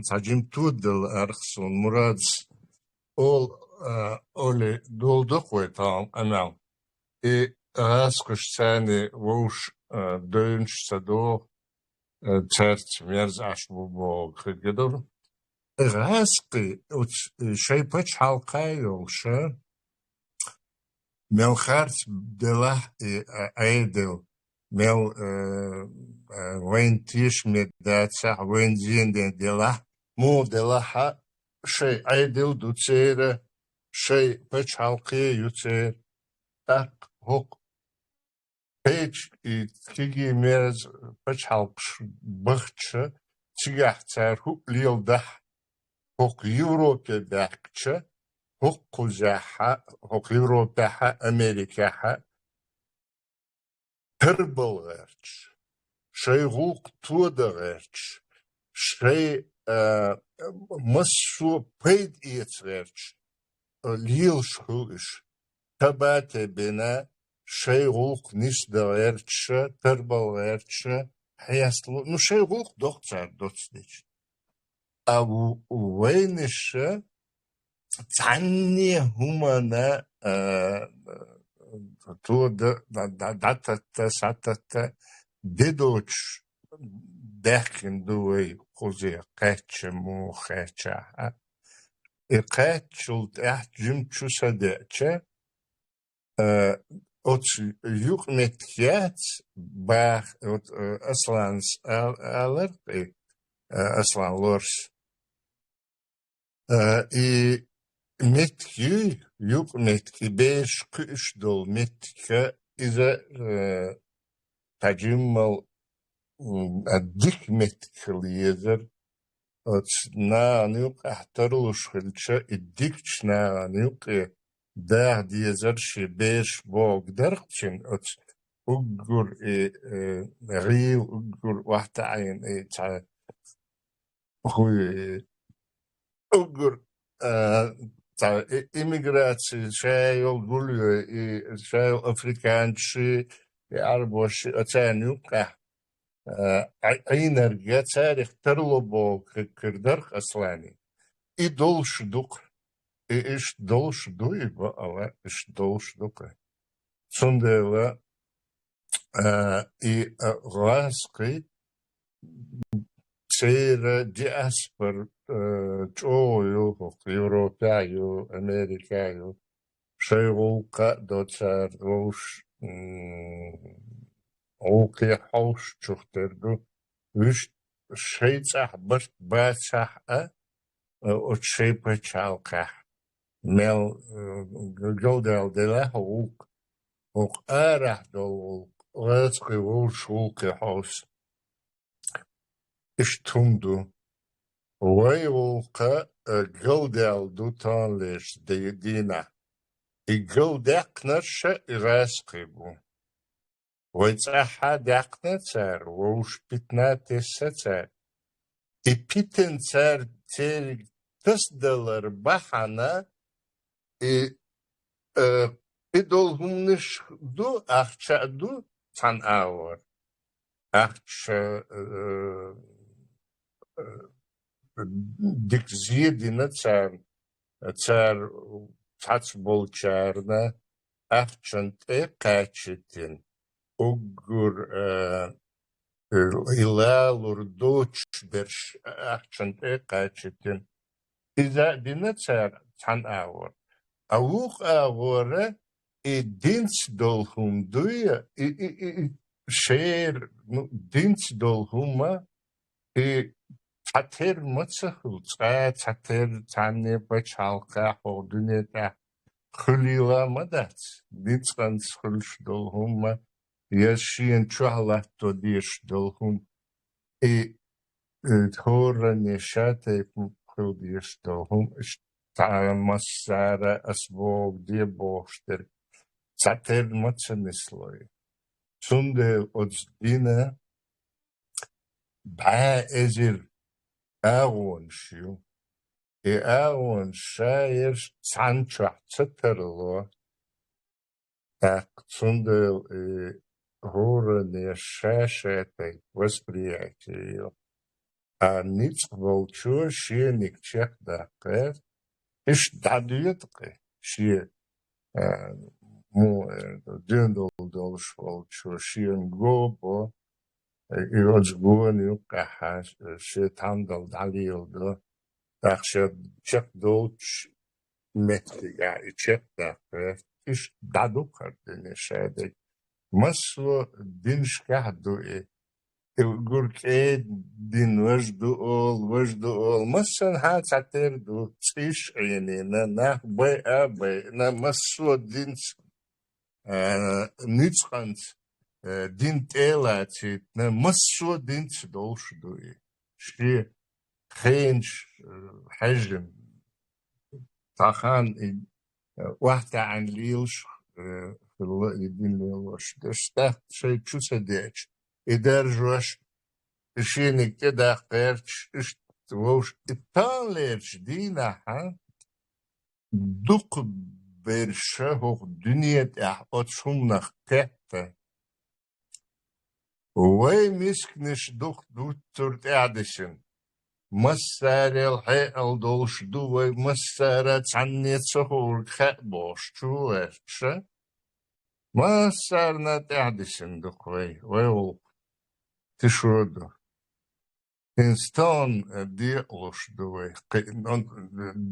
цхьа жим тодала арх суна, Мурадс ол, а, оле долдо-кх вай тахана къамел. И гӀаскхаш царна вовш, а, девнаш ца догӀу, э, цаьрца мерза Ӏаш бу бохург хир ду. ГӀаскхий оцу, э, шайн пачхьалкха йолуша, мел харц делахь и, а, Ӏедал, мел, э, э, вайна тешаме дацахь, вайна зене делахь, муха делахьа, шайн Ӏедал ду церан, шайн пачхьалкхе ю церан. ТӀаккха хӀокху кхечу и кегий мерза пачхьалкхаш бахча, цигахь цара хӀуъа леладахь, хӀокху Европе баьхкича, хӀокхузехьа, хӀокху Европехьа, Америкехьа тарбал гӀерташ, шайн гӀуллакх тода гӀерташ, шайн, а, массо а пайда эца гӀерташ, а, лелаш хуьлу уьш. Табате бина, шайн гӀуллакх нисда гӀерташа, тарбал гӀерташа, хьестало, ну, шайн гӀуллакх доккху цара доцу дечу. А в-, вайнаша цхьанне хӀумана, а, тода, да-, да-, дӀататта, схьататта, де доцуш баьхкина ду вай кхузе кхаьчча, муха кхаьчча а. И кхаьччул тӀаьхьа жим чу са деача, э, оцу юкъаметтиг яц баха, вот, э, Асланас ал-, алар, э, э, Аслан Лорс. Э, и меттиг юй, юкъаметтиг, и бераш кхуьуш долу меттиг, иза, э, тхьажиммал, м, а, дика меттиг хила езар, оцу нахана юкъахь тарлуш хилча, и дикачу нахана юкъе даха дезар ши бераш боху дархчун оцу уггар и, э, гӀийла уггар охьатаӀийна и цхьа хӀуй, уггар, а, цхьа и-, иммиграци ша йолу гулйой, и ша йолу африканчи, и Ӏарбоши, оцарна юккъехь, а, Ӏай-, Ӏийнарг царах тарло боху хи-, хир дарх Аслани. И долуш ду-кх. И иштта долуш ду и баала, иштта долуш ду-кх. Цундела, а, и, а, гӀазкхий церан диаспора, а, чӀогӀа ю, хӀокху Европехь ю, Америкехь ю. Шайн гӀуллакх а до цара вовш, м, гӀуллакхе хьовсучух тера ду. Вуьш шайн цӀахь барт бацахь а, оцу шайн пачхьалкхехь мел, э, галдаьлла делахь а гӀуллакх, хӀокху арахь долу гӀуллакх, гӀазкхий вовшашка гӀуллакхе хьовса. Иштта хӀума ду. Вайн гӀуллакх, э, галдаьлла ду таханлерчу ди-, дийнахь. И галдаьккхинарш а и гӀазкхий бу. Вай цӀахь а даьккхина цара, вовшашка питана тесна цара. И питана цара цериг тасадалар бахьана, и, э, и долу хӀуманаш ду, ахча а ду цхьана агӀор. Ахча, э, э, дика зе дина царна, цара цхьацца болчарна ахчана тӀе кхачийтина, уггар, э, и лалур доцуш берш ахчана тӀе кхачийтина. Иза а дина цара цхьана агӀор. А вукху агӀора и динца долу хӀума дуй, и, и, и, и шера, ну, динца долу хӀума, и цхьатерра ма ца хуьлу, цкъа цхьатерра цхьанне пачхьалкхехь, хӀокху дуьне тӀехь хуьлийла ма дац, ницкъанца хуьлуш долу хӀума, я шена чохь латто дезаш долу хӀума. И, э, хӀоранне ша тайпа хила дезаш долу хӀума, иштта цхьа массара ас боху де бохуш дерг цхьатерра ма ца нислой. Цундела оцу дина бӀе эзар агӀонаш ю. И агӀонаш ша ерш цхьана чохь ца тарло, тӀаккха цундела и хӀоранне ша-ша тайпа восприятие ю. А ницкъ болчо шениг чекхдаккха гӀерта, иштта дӀадоьду-кх шен, а, му, э, доьналла долуш волчо шена го бо, э, и оцу гона юккъехь шен тхьамдал дӀалеладо. ТӀаккха шен чекхдолчу меттигехь и чекхдаккха гӀерта, иштта дӀадукха хӀара дина ша дерг. Массо а динашкахь ду и. И гур кӀеда дин важа ду олу, важа ду олу. Массанхьа цхьатерра ду, цӀийш а Ӏенийна, нах байа а байина, массо а динца, а, ницкъанца, а, дин тӀе а лацийтина, массо а динца долуш ду и. Шен хенаш, а, хьаьжжина, цхьа хан и, а, охьатаьӀна лелаш, а, хилла и дин лелош дерш. ТӀаккха шайн чу ца деача, и даржош, и шениг тӀедаккха гӀерташ, иштта вовш и таханлерчу дийнахь, а, дукха берш а хӀокху дуьне тӀехь оцу хӀуманах кхетта. Вай мисканаш дукха дуттур тӀаьхьадисина. Массарел хьекъал долуш ду вай, массара цхьанне ца хуург хаьа бохуш чу гӀерташ а. Массарна тӀаьхьадисина ду-кх вай, вай гӀуллакх. Тишо ду. ХӀинца тахана декъалуш ду вай. Кхи-, ну,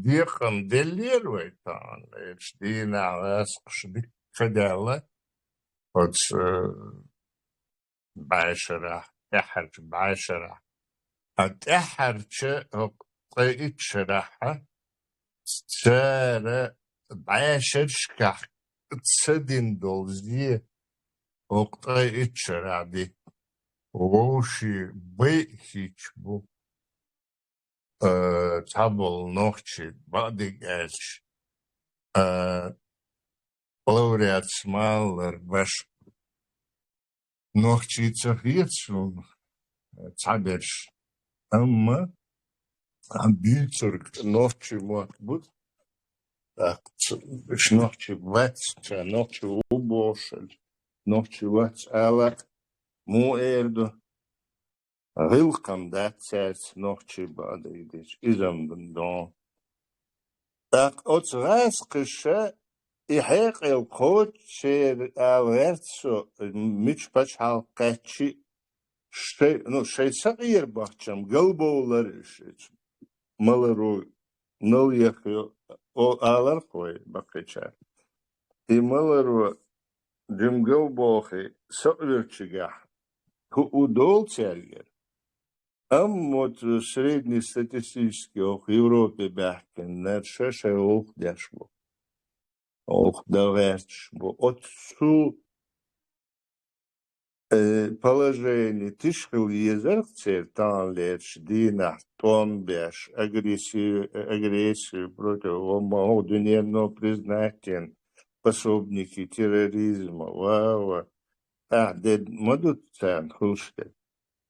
декъам деллера вай тахана. Эцу дийнахь гӀазкхаша дика даьлла оцу, э, бӀешарахь, тӀаьххьарчу бӀешарахь. А тӀаьххьарчу хӀокху ткъе итт шарахь а цара бӀешерашкахь ца дина долу зе хӀокху ткъе итт шарахь ди. Вовшийн байа хӀитташ бу, а, цхьаболу нохчий, бакъдерг аьлча, а, Лауреаташ малар баш нохчий ца хеташ ву цхьаберш. Амма буьйцург нохчий мотт бу. Так, ц-, уьш нохчий вац, ша нохчий ву бохуш, нохчий вац ала, муха эр ду? ГӀиллакх-м дац цаьрца нохчий бакъдерг дийцича, иза-м дон. ТӀаккха оцу гӀазкхаша и хьекъал кхочушъеран ала гӀерта со, мича пачхьалкх кхаьчча а, шай, ну, шайн сакъера бахчам галбовлар уьш, маларо нал яхйо, о, аларх вай баккхийчара. И маларо жимгал бохий, со Ӏуьрчигахь хӀуъу долу цаьргара. Амма вот средний статистический оха Европе баьхкиннера ша шайн гӀуллакх деш бу. ГӀуллакх дан гӀерташ бу. Оццул, э, положение тиша хила езарх церан таханлерчу дийнахь тӀом беш, агрессию, агрессию против, ма, дуьнено признать йина, пособники терроризма, ва, ва. Ахь де ма ду царна хуьлуш дерг.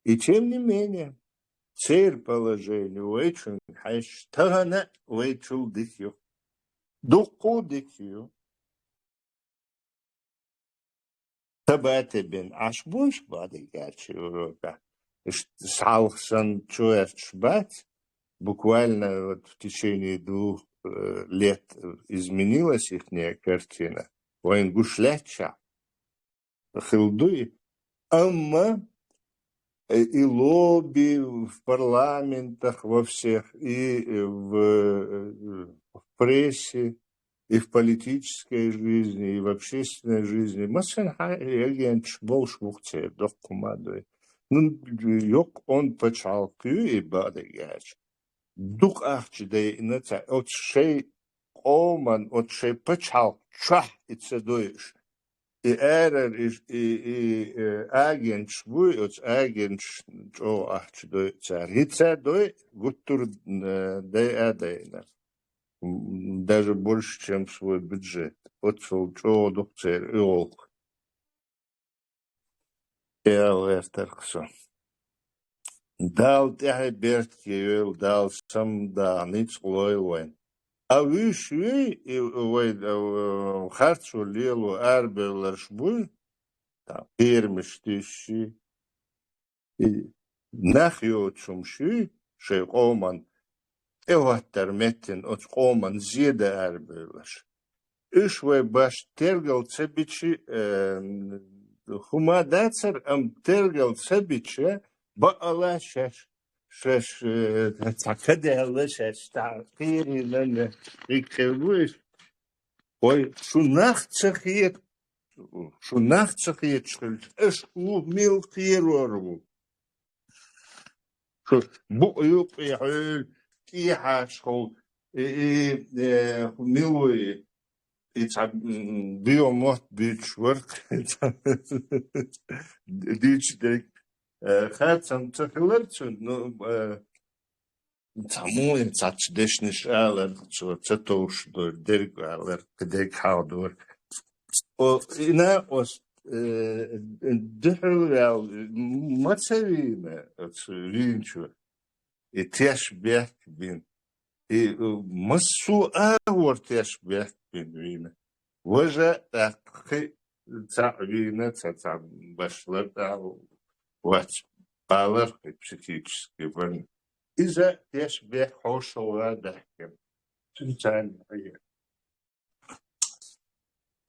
И тем не менее, церан положение вайчунга хьаьжча, тахана а вайчул дика ю. Дуккха а дика ю. Табате бен Ӏаш бу уьш бакъдерг аьлча Европехь. Уьш схьалха санна чу гӀерташ бац. Буквально вот в течение двух, э, лет изменилась ихняя картина. Вайна гуш лаьтташехь хила ду и. Амма, э, и лобби в парламентах, во всех, и, э, в, э, в прессе, и в политической жизни, и в общественной жизни. Массанхьа и агенташ болуш бу-кх церан, доккха ма дуй. Ну, йоккха онда пачхьалкх ю и бакъдерг аьлча. Дукха ахча дайина цара, оцу шайн къоман, оцу шайн пачхьалкх чохь и ца дойуш. И арара и, и, и, э, агенташ буй, оцу агенташ чӀогӀа ахча дойу цара. ХӀинца дой, гуттар а, э, дайа а дайна. М, даже больше, чем свой бюджет. Оццул чӀогӀа ду-кх церан и гӀуллакх. Эл гӀертарх со. Дала тӀаьхье беркате йойла, Дала самадаккха ницкъ лойла вайна. А вуьш юй, и вай, а, харцо лело арабевлларш буй, там, кхерамаш туьйсуш, и нах йоцуш хӀумаш юй, шайн къоман тӀехӀоттар меттина оцу къоман зен дан арабевлларш. Уьш вай башха тергал ца бича, э, хӀума дацара, амма тергал ца бича, бакъала шаьш, шаьш, э, цхьа ка даьлла, шаьш цхьа кхерийна, хӀинца хир бу уьш. Вай, шу нах ца хета, шу нах ца хеташ хилча, аша хӀун мила кхерор ву? Шу букъ юккъе хьуьлла, тӀехьашхула, и, и, э, мила ву и? И цхьа, м, био мотт буьйцуш вара, дуьйцуш дерг, э, харцам ца хилар цуьнан, ну, э, цхьаммо цхьацца дешнаш алар, цо ца товш дора, дерг алар, кхидерг хьалдора. О, и накъост, э, дуьхьал ваьлла, ма ца вийна оцу вийначо. И теш бехк бина. И, э, массо а агӀор теш бехк бина вийна. Важа тӀаккха кхин цхьаъ вийна, цхьа, цхьа башлар тӀаккха вац, балар кхин психически больна. Иза теш бехк хьошалгӀа даьхкина. Цуьнан царна хьаьгира.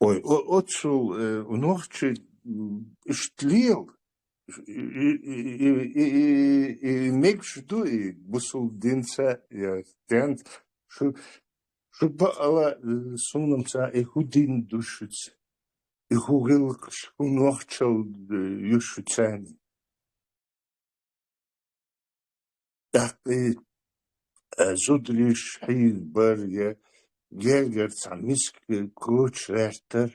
Ой, о-, оццул, э, нохчий, м, иштта лела. И, и, и мегаш ду и бусулба динца, я стенца. Шу, шу бакъала, э, суна-м ца, и хӀун дин ду шуьца? И хӀун гӀиллакхаш, хӀун нохчалла, э, ю шуьца? ТӀаккха и, э, зударий хьийзабар я гергара цхьа миска коча гӀертар.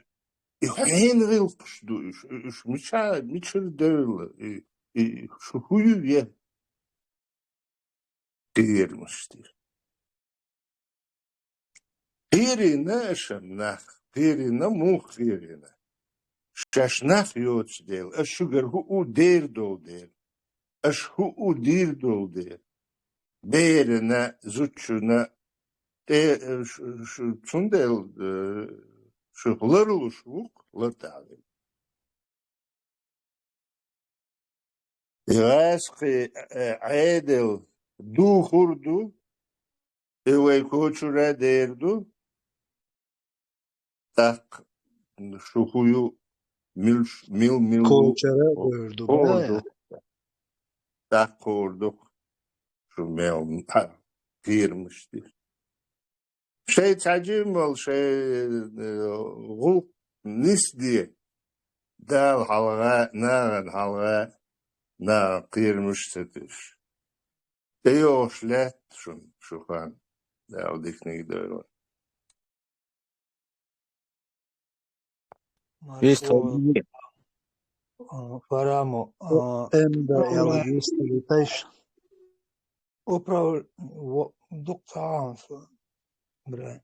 И хьенан гӀиллакхаш ду уьш? Уьш мича-, мичара девлла? И, и шу хӀун ю е? Кхерамаш дира. Кхерийна аша нах, кхерийна, муха кхерийна? Шаьш нах йоцу дела, аша шуьгара хӀуъу дер долу дела, аша хӀуъу дийр долу дела. Берана, зудчунна, тӀе, шу, шу, цундела, э, шу ларлуш ву-кх, лартӀехь вина. И гӀазкхи, э, Ӏедал духур ду, и вай кочара дер ду, тӀаккха шу хӀу ю, милш-, мил, мил ву, Кочара хӀу-, дер ду, хӀу бая. Ду. ТӀаккха хӀу ду шу мел, а, кхерамаш деш. Шайн цхьа жиммал, шайн, э, гӀуллакх нисде, Дала хьалха, нахана хьалха, нахана кхерамаш ца деш. ТӀейогӀуш лаьтта шуна, шу хан, Дала диканиг дойла. Вистхо Маршо, а, Фарамо, а, Энда управля-, яла вистхо витайш. Управ-, во-, дукха ца хьаьнса, бра.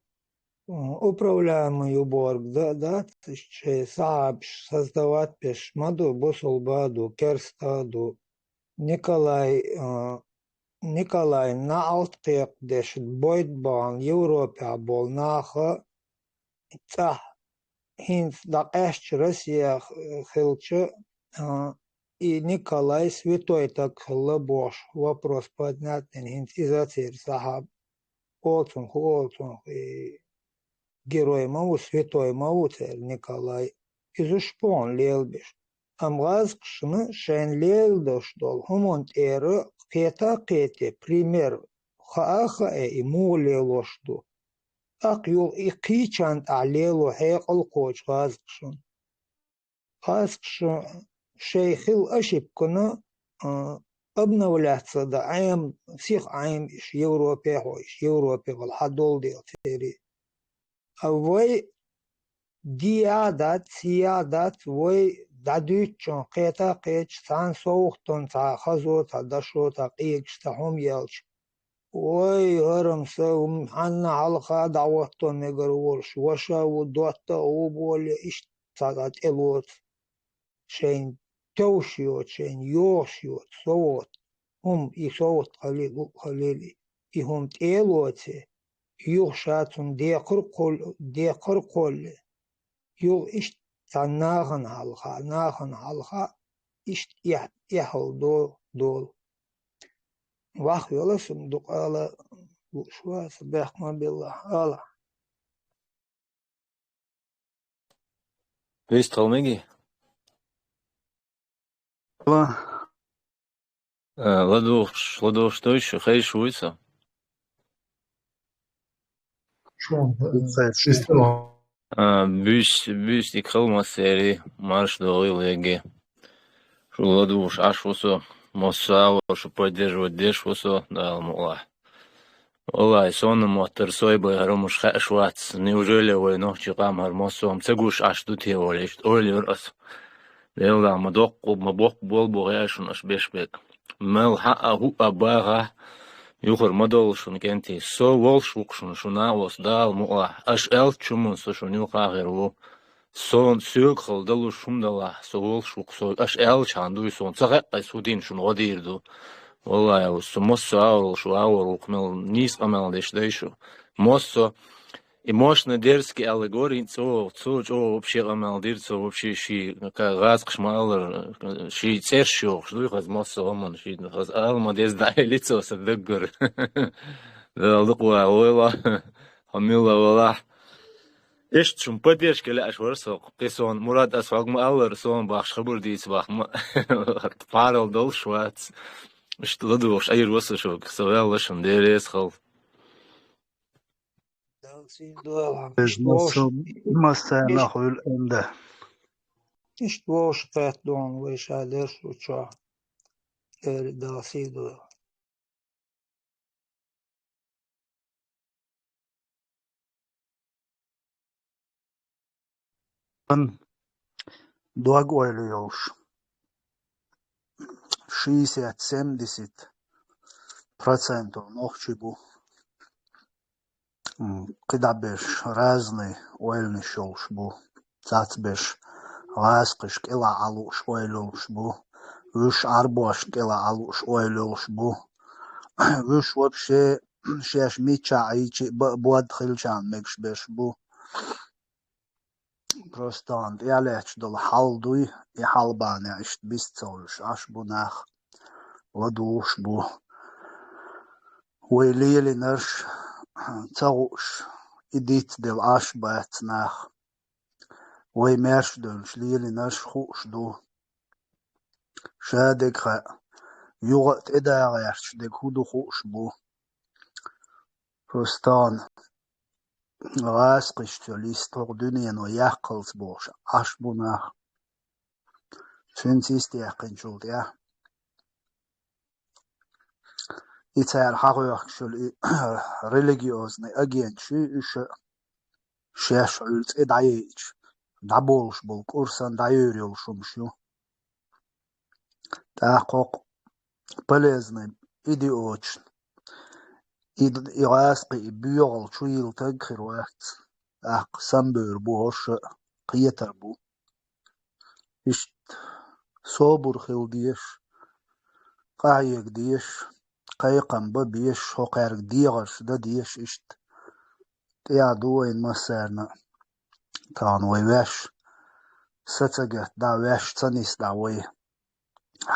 А, управляемый уборг да-, дац, иштта шайн сахьабаш создавать беш ма ду, бусулба а ду, керста а ду. Николай, а, Николай наӀалт кхекхадеш бойт бахана Европехь болу наха цӀахь хӀинца дӀакъаьстча Россия хилча, а, и Николай святой стаг хилла бохуш вопрос поднять дина, хӀинца иза церан сахьаб. Олу цунах, олу цунах, и герой ма ву, святой ма ву церан Николай. Иза шпон лелабеш. Амма гӀазкхашна шайна леладеш долу хӀуманна тӀера кхета а кхетий, пример хаа а хаий, и муха лелош ду. ТӀаккха юха и кхечарна тӀехь лело хьекъал кхочу гӀазкхашна. ГӀазкхаша шайн хилла ошибкана, а, обновляться дан Ӏема, сиха Ӏема иш Европе а хьо, иш Европе вала хьадолу дела церий. А вай дийа а дац, сийа а дац, вай дӀадуьйцучунна кхета а кхеташ, цхьана совгӀатана цхьа хазо, цхьа дашо, цхьа къегаш, цхьа хӀума елча, вай, хӀара-м са, хӀанна хьалха дӀахӀотто мегар волуш, ваша ву, дотта а ву, боле, иштта цхьа дӀа тӀелоцу. Шайна товш йоцу, шайна йогӀуш йоцу совгӀат. ХӀума и совгӀат хилийла, хӀуъа хилийла, и хӀума тӀе а лоций, юха ша цунна декхар а кхолла, декхар а кхоллий, юха иштта цхьа нахана хьалха, нахана хьалха, иштта эхь-, эхьал до-, долу. Ваха йолу аса дукха ала лууш вац, бехк ма билла, ала. Вистхо меги? Ла. Э, ладугӀуш, ладугӀуш дойша, хезаш вуй со? Чун, э, Вистхо. А, буьйс-, буьйса дика хила массеран, марша догӀийла еге. Шу ладугӀуш Ӏаш ву со, массо а агӀор шу поддерживать деш ву со, Дала мукъалахь. Валлахьи, сонан моттара сой бай хӀара хӀумаш хаьаш вац. Неужели вай нохчийн къам хӀара массо а ца гуш Ӏаш ду те олий, иштта ойла йора аса. Делла, ма доккха, ма боккха болу боху аьлла шуна аша беш берг. Мел хьаъа, хӀуъа бахахь, юхара ма доллу шуна кӀентий. Со волуш ву-кх шуна, шу накъост Дала мукъалахь. Аша аьллачу хӀуманна со шуна юкъахь хир ву. Сон соьгахула далуш хӀума далахь, со волуш ву-кх, со аша аьллачхьана дуй, сон ца хаьа, аса хӀун дина шуна гӀо дийр ду. Валлахьи, со массо а агӀор шу агӀор ву-кх, мел нийса къамел деш дай шу. Массо а И мощно дерзкий аьлла гори, цо, цо чӀогӀа вообще къамел дира, цо вообще ши, ка-, гӀазкхаш ма-аллара, ши цӀерш йохуш дуй хаза массо а хӀуманна, ши хаза ала ма деза дӀаэли цо сан даггара. Дала дукха ван войла, хьо милла валахь. Иштта шун поддержка лаьаш вара со, кхин сон, Мурад, ас хьога ма-аллара, сон бахаш хабар дийца бахма. Парал долуш вац. Иштта ладугӀуш Ӏийр ва со шуга, со ваьлла шун, Дела реза хила. Дала сийдола. Вежна со массарна хуьлу энда. Иштта вовшахкхетта дуьйна вай ша дерш ву чохь. Эри Дала сийдола. Ан дог ойла йолуш. Шестьдесят-семьдесят процентов нохчий бу. М, кхидӀа берш разный ойланаш йолуш бу. Цхьацца берш гӀазкхашна кӀелахь Ӏа лууш ойла йолуш бу. Вуьш Ӏарбошна кӀелахь Ӏа лууш ойла йолуш бу. Вуьш вообще шаьш миччахь Ӏийча а ба-, бод хилчарна мегаш берш бу. Просто тахана тӀаьхьа лаьтташ долу хьал дуй, и хьал бахьанехь иштта бист ца хуьлуш Ӏаш бу нах, ладугӀуш бу. Вай лелийнарш ца хууш, и дицделла Ӏаш бац нах. Вай маьрша девлча лелийнарш хууш ду. Шадерг хаьа, юха а тӀедагӀаьрча дерг хӀун ду хууш бу. Просто тахана гӀазкхашца листа хӀокху дуьнено яккхалц бохуш Ӏаш бу нах. Цуьнца йистехкинчул тӀаьхьа и цара хьахоьхкуш йолу и религиозный агенташ ю, уьш а шаьш Ӏуьллу цӀе дӀаяйча, дӀаболуш болу курсан дӀайуьйр йолуш хӀумаш ю. ТӀаккха хӀокху полезный идиоташна и, и гӀазкхи, и боьгӀал чу йилла таг хир вац. ТӀаккха самабевр бу хӀорш а, кхетар бу. Иштта собар хила дезаш, къахьега дезаш, кхайкхам бан безаш, хӀокхаьрга дегӀарш дан дезаш иштта. ТӀехь ду вайна массарна а. Тахана вай ваьш са ца гатдахь, ваьш ца нисдахь вай.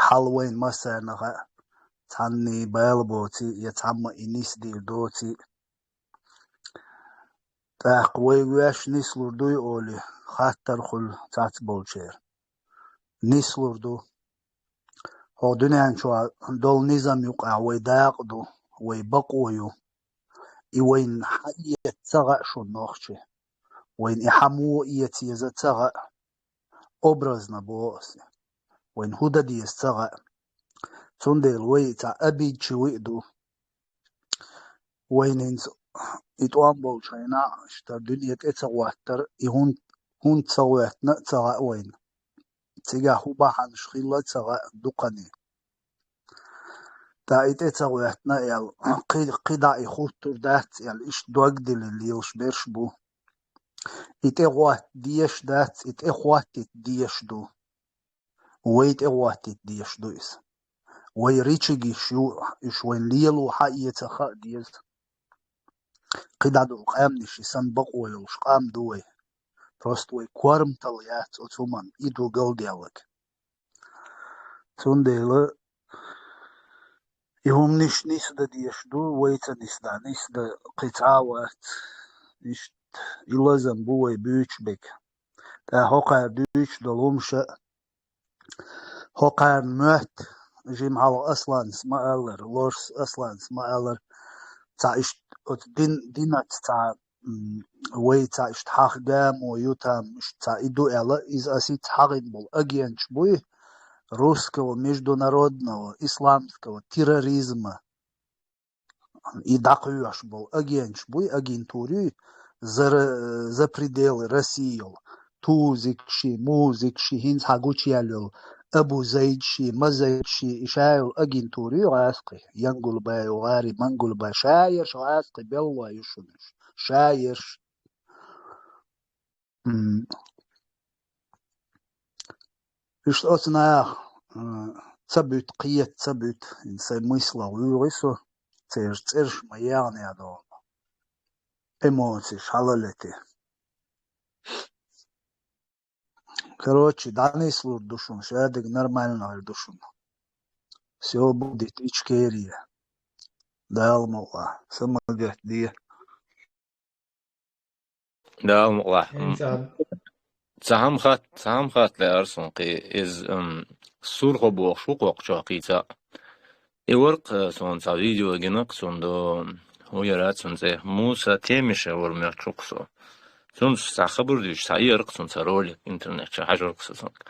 Хьал вайна массарна а хаьа, цхьанний бала боций, я цхьамма и нисдийр доций. ТӀаккха вай ваьш нислур дуй олий, хаттар хуьлу цхьацболчеран. Нислур ду. ХӀокху дуьнен чохь долу низам юкъахь вай дакъа ду, вай бакъо ю. И вайна хьаэца ца хаьа шуна нохчий. Вайна и хьан муха эца еза ца хаьа. Образно боху аса. Вайна хӀун дан деза ца хаьа. Цундела вай и цхьа обидчивый а ду. Вайна хӀинца и тӀом болчу хенахь, иштта дуьне тӀе ца гӀоттара, и хӀунда, хӀунда ца гӀоьттина а ца хаьа вайна. Цигахь хӀун бахьанаш хилла а ца хаьа дукхане. ТӀаккха и тӀе ца гӀоьттина аьлла, кхи-, кхидӀа и хуттур дац аьлла, иштта дог диллина лелаш берш бу. И тӀе гӀотта дезаш дац, и тӀе хӀоттийта дезаш ду. Вай тӀе гӀоттийта дезаш ду иза. Вай рычагаш ю, уьш вайна лело хьаэца хаа деза. КхидӀа долу къаьмнаш и санна бакъо йолуш къам ду вай. Просто вай корматалла яц оцу хӀуманна, и ду галдаьлларг. Цундела и хӀуманаш нисдан дезаш ду, вай ца нисдахь, нисдан кхин цхьа а вац. Иштта и лазам бу вай буьйцуш берг. ТӀаккха хӀокхара дуьйцуш долу хӀумаш а, хӀокхарна моьтту, жимма хьалха Асланас ма-аллара, Лорс Асланас ма-аллара, цхьа иштта оцу дин, динаца цхьа, м, вай цхьа иштта хьаха гамо ю там, иштта цхьа и ду аьлла, иза аса хьахийна болу агенташ буй русского международного исламского терроризма. И дӀакхоьхьуш болу агенташ буй, агентура юй, за, за пределы России йолу. Тузикши, музикши, хӀинца хьан гучуяьлла йолу Абу Зайдши, Мазайдши, и ша йолу агентура ю гӀазкхи, Янгулбай, ГӀари, Мангулбай, ша ерш гӀазкхи беллой ю шуна уьш. Ша ерш. М. Иштта оцу наха, м, ца буьту, кхета ца буьту, хӀинца сайн мисла вуьйгӀи со, церан цӀераш ма яхьанехь долу. Эмоциш хьалалете. Короче, дӀанислур ду шуна, шадерг нормально хир ду шуна. Всё будет Ичкерия. Дала мукъалахь, самагатде. Дала мукъалахь. ХӀинца. М, цхьа хӀума хат-, цхьа хӀума хатта лаьара суна кхин, иза, м, Сурхо бохуш ву кхокхучохь кхийца. И вара-кх, э, суна цхьа видео гина-кх цунна до, хӀун яра цуьнан цӀе, Муса Темишев вара моьттуш ву-кх со. Цунца цхьа хабар дуьйцуш, цхьа яра-кх цунна цхьа ролик интернет чу, хьажар-кх со цунга.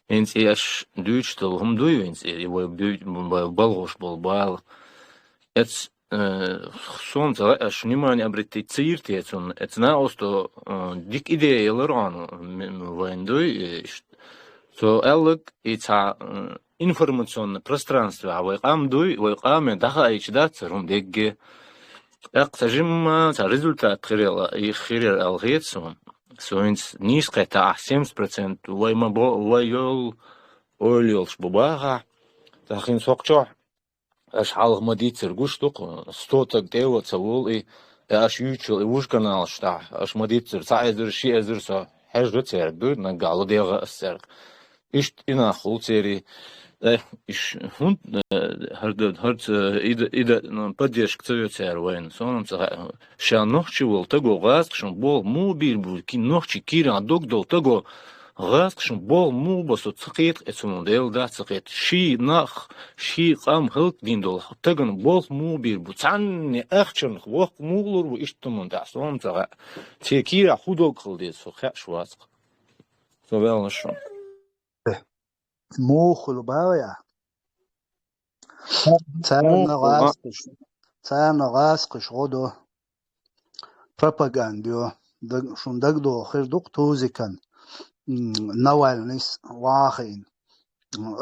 ХӀинца и аш дуьйцуш долу хӀума дуй, хӀинца и вай буьйцу, бал-, балхош болу бала. Эц Э, суна ца лаьа, аш внимание обратить ца йира те цунна? Эцна оцу, э, дика идея ялар ону, м-, м-, вайн дуй, э, ш-, цо аьллаг, и цхьа, э, информационный пространстве вай къам дуй, вай къаме дахаайча дац цара хӀума дегге. ТӀаккха ца жимма, ца результат хирел, и хирер ал хет суна. Суинц нийс кхета ахь семьдесят процент вай ма бо, вай йол, ойла йолуш бу бахахь. Тахин сокхчохь, аша хьалха ма дийццара гуш ду-кх, сто таг тӀе а ца волу и, и аша юьйцучул и вуж каналаш тӀехь, аша ма дийццара, цхьа эзар, ши эзар со хьежа цаьрга ду, наггахь ладегӀа ас цаьрга. Иштта и нах хуьлу церий. Э, иш хӀунда, э, хӀара д-, хӀара ц-, и д-, и д-, ну, поддержка ца йо цара вайна? Со хӀунда ца хаьа? Ша нохчи волу таго гӀазкхашна болх муха бийр бу, ки-, нохчи кийрахь дог долу таго гӀазкхашна болх муха бо, со ца кхета, эцунна Дела да ца кхета. Ший нах, ший къам хӀаллакдина долу тагана болх муха бийр бу? Цхьанне ахчанах воккха муха лур бу иштта хӀуманна тӀехь? Со хӀунда ца хаьа? Церан кийрахь хӀун дог хила деза, со хаьаш вац-кх. Со ваьлла шуна. Муха хуьлу боху ахь? Царна гӀазкхаш, царна гӀазкхаш гӀо до, пропаганда йо. Даг-, шуна дагадогӀу хир ду-кх Тузикан, м, Навальныйс вахийна.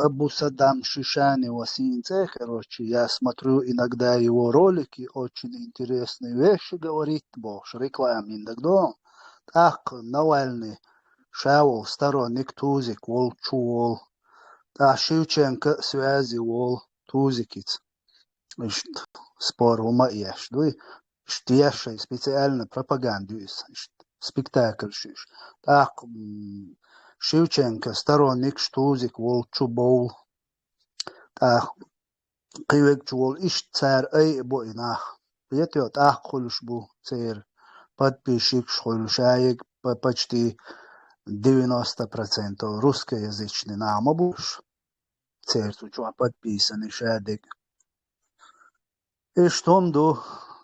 Абу Саддам Шишани ва сийна цӀе, короче, я смотрю иногда его ролики, очень интересные вещи говорит, бохуш, реклама йина дагадогӀу. ТӀаккха Навальный ша волу сторонник Тузик волчу волу. ТӀаккха Шевченко связи волу Тузикица. Иштта спор хӀума а еш дуй. Иштта еш шайн специально пропаганда ю иза. Иштта спектакль шу иштта. ТӀаккха, м, Шевченко сторонникаш Тузик волчу бовла. ТӀаккха кхин вегчу волу иштта цара айа бо и нах. Кхетайо, тӀаккха хуьлуш бу церан подписчикаш хуьлуш, ша ега п-, почти девяносто процентов русскоязычный нах ма бу уьш. Церан цу чохь подписаны ша дега. Иштта хӀума ду,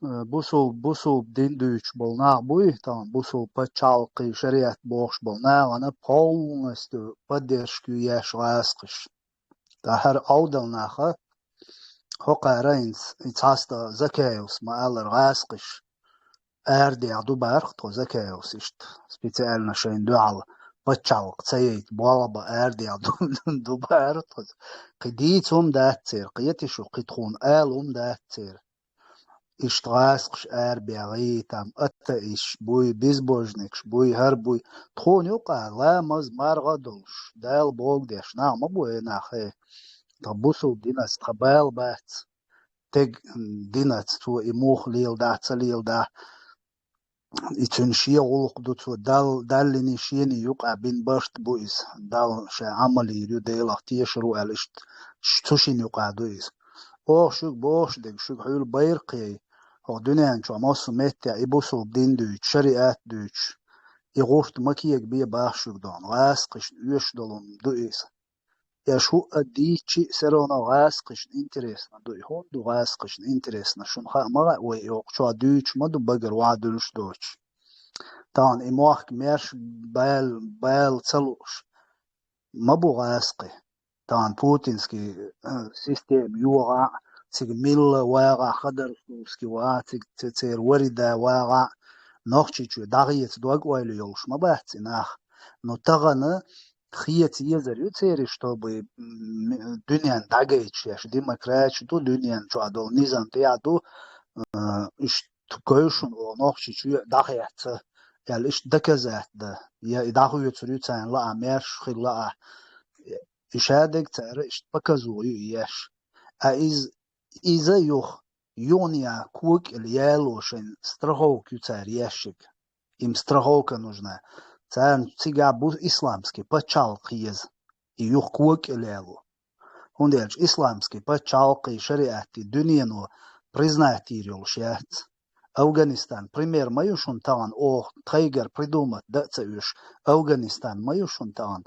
э, бусул-, бусулба дин дуьйцуш болу нах буй, тахана бусулба пачхьалкхий шариат бохуш болу нахана полностью поддержка ю еш гӀазкхаш. Ткъа хӀара Ӏовдал наха, хӀокхара хӀинца и цхьаста Закаевс ма-аллара гӀазкхаш арадехьа ду бахара тхо Закаевс иштта, специально шайна дуьхьал пачхьалкх ца яйта болх бан арадехьа ду, ду бахара тхо. Кхин дийца хӀума дац церан, кхетий шу, кхин тхуна ала хӀума дац церан. Иштта гӀазкхаш арабаьлла, там атеисташ буй, безбожникаш буй, хӀара буй. Тхуна юкъахь ламаз, марха а долуш, Дала бохург деш нах ма бу и нах, хье. Тхан бусулба динаца тхан бала бац. Тега динаца цо и муха леладахь, ца леладахь. И цуьнан шен гӀуллакх ду цо, Дал-, Даллиний шений юкъахь бина барт бу иза. Далла ша Ӏамал йийр ю, Делах тешар ву аьлла, иштта ш-, цу шина юкъахь ду иза. Оха шуьга бохуш дерг, шуьга хьуьлла байракх яй, хӀокху дуьнен чохь массо а меттехь и бусулба дин дуьйцуш, шариат дуьйцуш, и гӀурт ма кегабе боху шуьга дохна, гӀазкхашна оьшуш долу ду иза. Аш хӀуъа дийцчи а, все равно гӀазкхашна интересно ду и. ХӀунда ду гӀазкхашна интересно? Шуна хаа ма хаьа вай, и хӀокху чохь дуьйцуш ма ду багара охьадуьллуш доцуш. Тахана и мохк мерш бала, бала ца лууш ма бу гӀазкхи. Тахана путинский, э, система йогӀахь а, цига Милла вагӀахь, Ходорковский вагӀахь а, цига ц-, церан Варида вагӀахь а, Нохчийчоь дӀахеца дог-ойла йолуш ма бац и нах. Ну, тахана хеца езар ю церан, чтобы, м, дуьнен дӀагайта шаьш, демократия ду, дуьнен чохь долу низам тӀехь ду, э, иштта кхойшун оха Нохчийчоь дӀахеца, аьлла, иштта доказать дан, я и дӀахоьцур ю царна лаахь, мерш хилла лаахь. И шадерг цара иштта показуха ю и еш. А иза, иза юха, юханехьа когкӀел яло шайн страховка ю цара еш шига. Им страховка нужна. Царна цигахь бу исламский пачхьалкх еза. И юха когкӀел яло. ХӀунда аьлча исламский пачхьалкхий шариатти дуьнено признать йийр йолуш яц. Афганистан пример ма ю шуна тахана, оха тхайгара придумать дан а ца оьшу, Афганистан ма ю шуна тахана.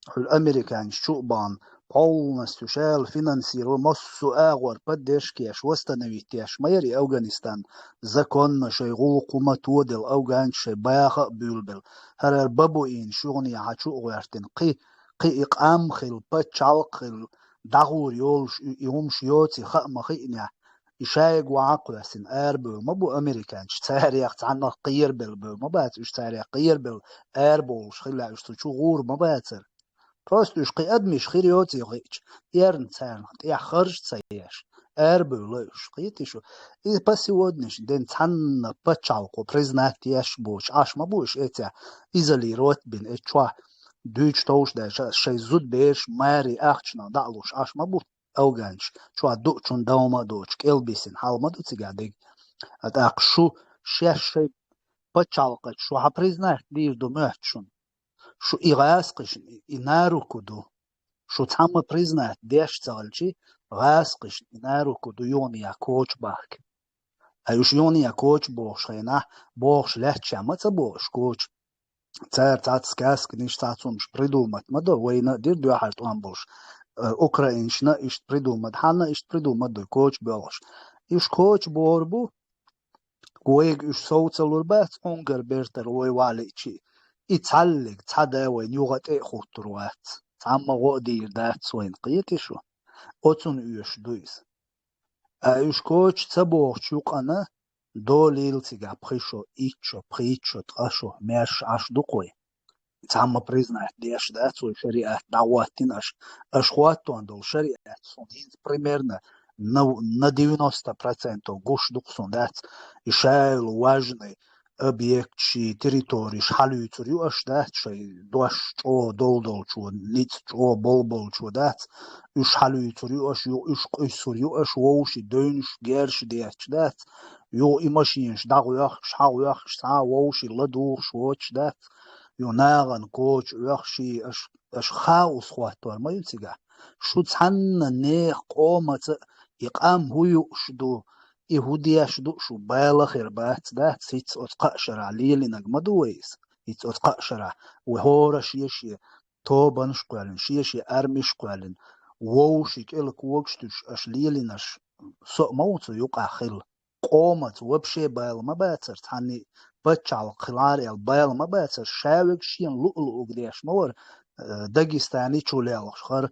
Хьуьлла американцаш чу а бахана, полностью шала финансировать, массо а агӀор поддержка еш, восстановить еш ма яра и Афганистан. Законно шайн гӀуллакх хӀума тоделла, афганцаш шайн баха а буьйлабелла. ХӀара бабуинаш юханехьа чу а гӀоьртина, кхин, кхин и къам хилла, пачхьалкх хилла, дӀагӀур йолуш и, и хӀумаш йоций хаа ма хиънехь, и шайга ван а кхоьссина арабевлла ма бу американцаш, царех цхьаннах кхерабелла бевлла ма бац уьш, царех кхерабелла арабовлуш хилла уьш цу чу гӀур ма бацара. Просто уьш кхин адамаш хир йоций хиъча, эрна царна тӀехь харж ца еш, Арабевлла уж, кхетий шу? И по сегодняшний день цхьанна паччахьалкхо признать еш боцуш Ӏаш ма бу уж эцехь, изолировать бина эцу чохь, дуьйцуш товш даьлча, шайн зудабераш маре ахчанах дӀа а луш Ӏаш ма бу афганцаш, чохь дуучунна давма а доцуш, кӀелбисина хьал ма ду цигахь дерг. А тӀаккха шу шаьш шайн пачхьалкхаца шу хьан признать дийр ду моьтту шуна? Шу и гӀазкхашна и на руку ду. Шу цхьамма признать деш ца хилчи, гӀазкхашна и на руку ду юханехьа коча бахка. Ай уьш юханехьа коча бохуш хенахь, бохуш лаьтташехь ма ца боху уьш коча. Цара цхьацца сказканаш, цхьацца хӀумаш придумать ма до, вайна а дира дуьххьара тӀом болуш. Э, украинашна а иштта придумать, хьанна а иштта придумать до коча боьлхуш. Уьш коча бохур бу, вайга уьш сов ца лур бац, Ӏунгар бертара вай валиъчи. И цхьаллиг, цхьа да вайна юха тӀе а хуттур вац. Цхьамма гӀо а дийр дац вайна, кхетий шу? Оцунна оьшуш ду иза. Ткъа уьш коча ца бохучу юкъана долийла цигахь пхи шо, итт шо, пхийтта шо, ткъа шо, маьрша Ӏаш ду-кх вай. Цхьамма признать деш дац вай шариат, дӀахӀоттийна аша. Аша хӀоттон долу шариат суна хӀинца примерно на, на девяносто процентов гуш ду-кх суна, дац. И шайла важный объекташ, территореш хьалуьйцур ю аша, дац, шайн дош чӀогӀа долдолчо, ницкъ чӀогӀа болболчо, дац, уьш хьалуьйцур ю аша, ю-, уьш къуьссур ю аша, вовшийн девнаш герзаш детташ, дац, ю и машинаш дӀагӀоьхкуш, хьагӀоьхкуш, цхьа а вовшийн ладугӀуш воцуш, дац, ю нахана коча оьхуш, аша, аша хаос хӀоттор ма ю цигахь. Шу цхьанна нехан къомаца а и къам хӀун юуш ду, и хӀун деш ду, шу бала хир бац, дац, хӀинца оцу кхаа шарахь лелийнарг ма ду вай иза. ХӀинца оцу кхаа шарахь вай хӀора шен-шен тобанаш а кхоьллина, шен-шен армеш а кхоьллина, вовшийн кӀела когаш туьйсуш аша лелийнарш со а ма ву цу юкъахь хилла. Къомаца вообще бала ма бацара, цхьанний пачхьалкх хилахьара аьлла бала ма бацара, ша верг шена луъу-луъург деш ма вара, э, Дагестане чу лелхаш хӀара,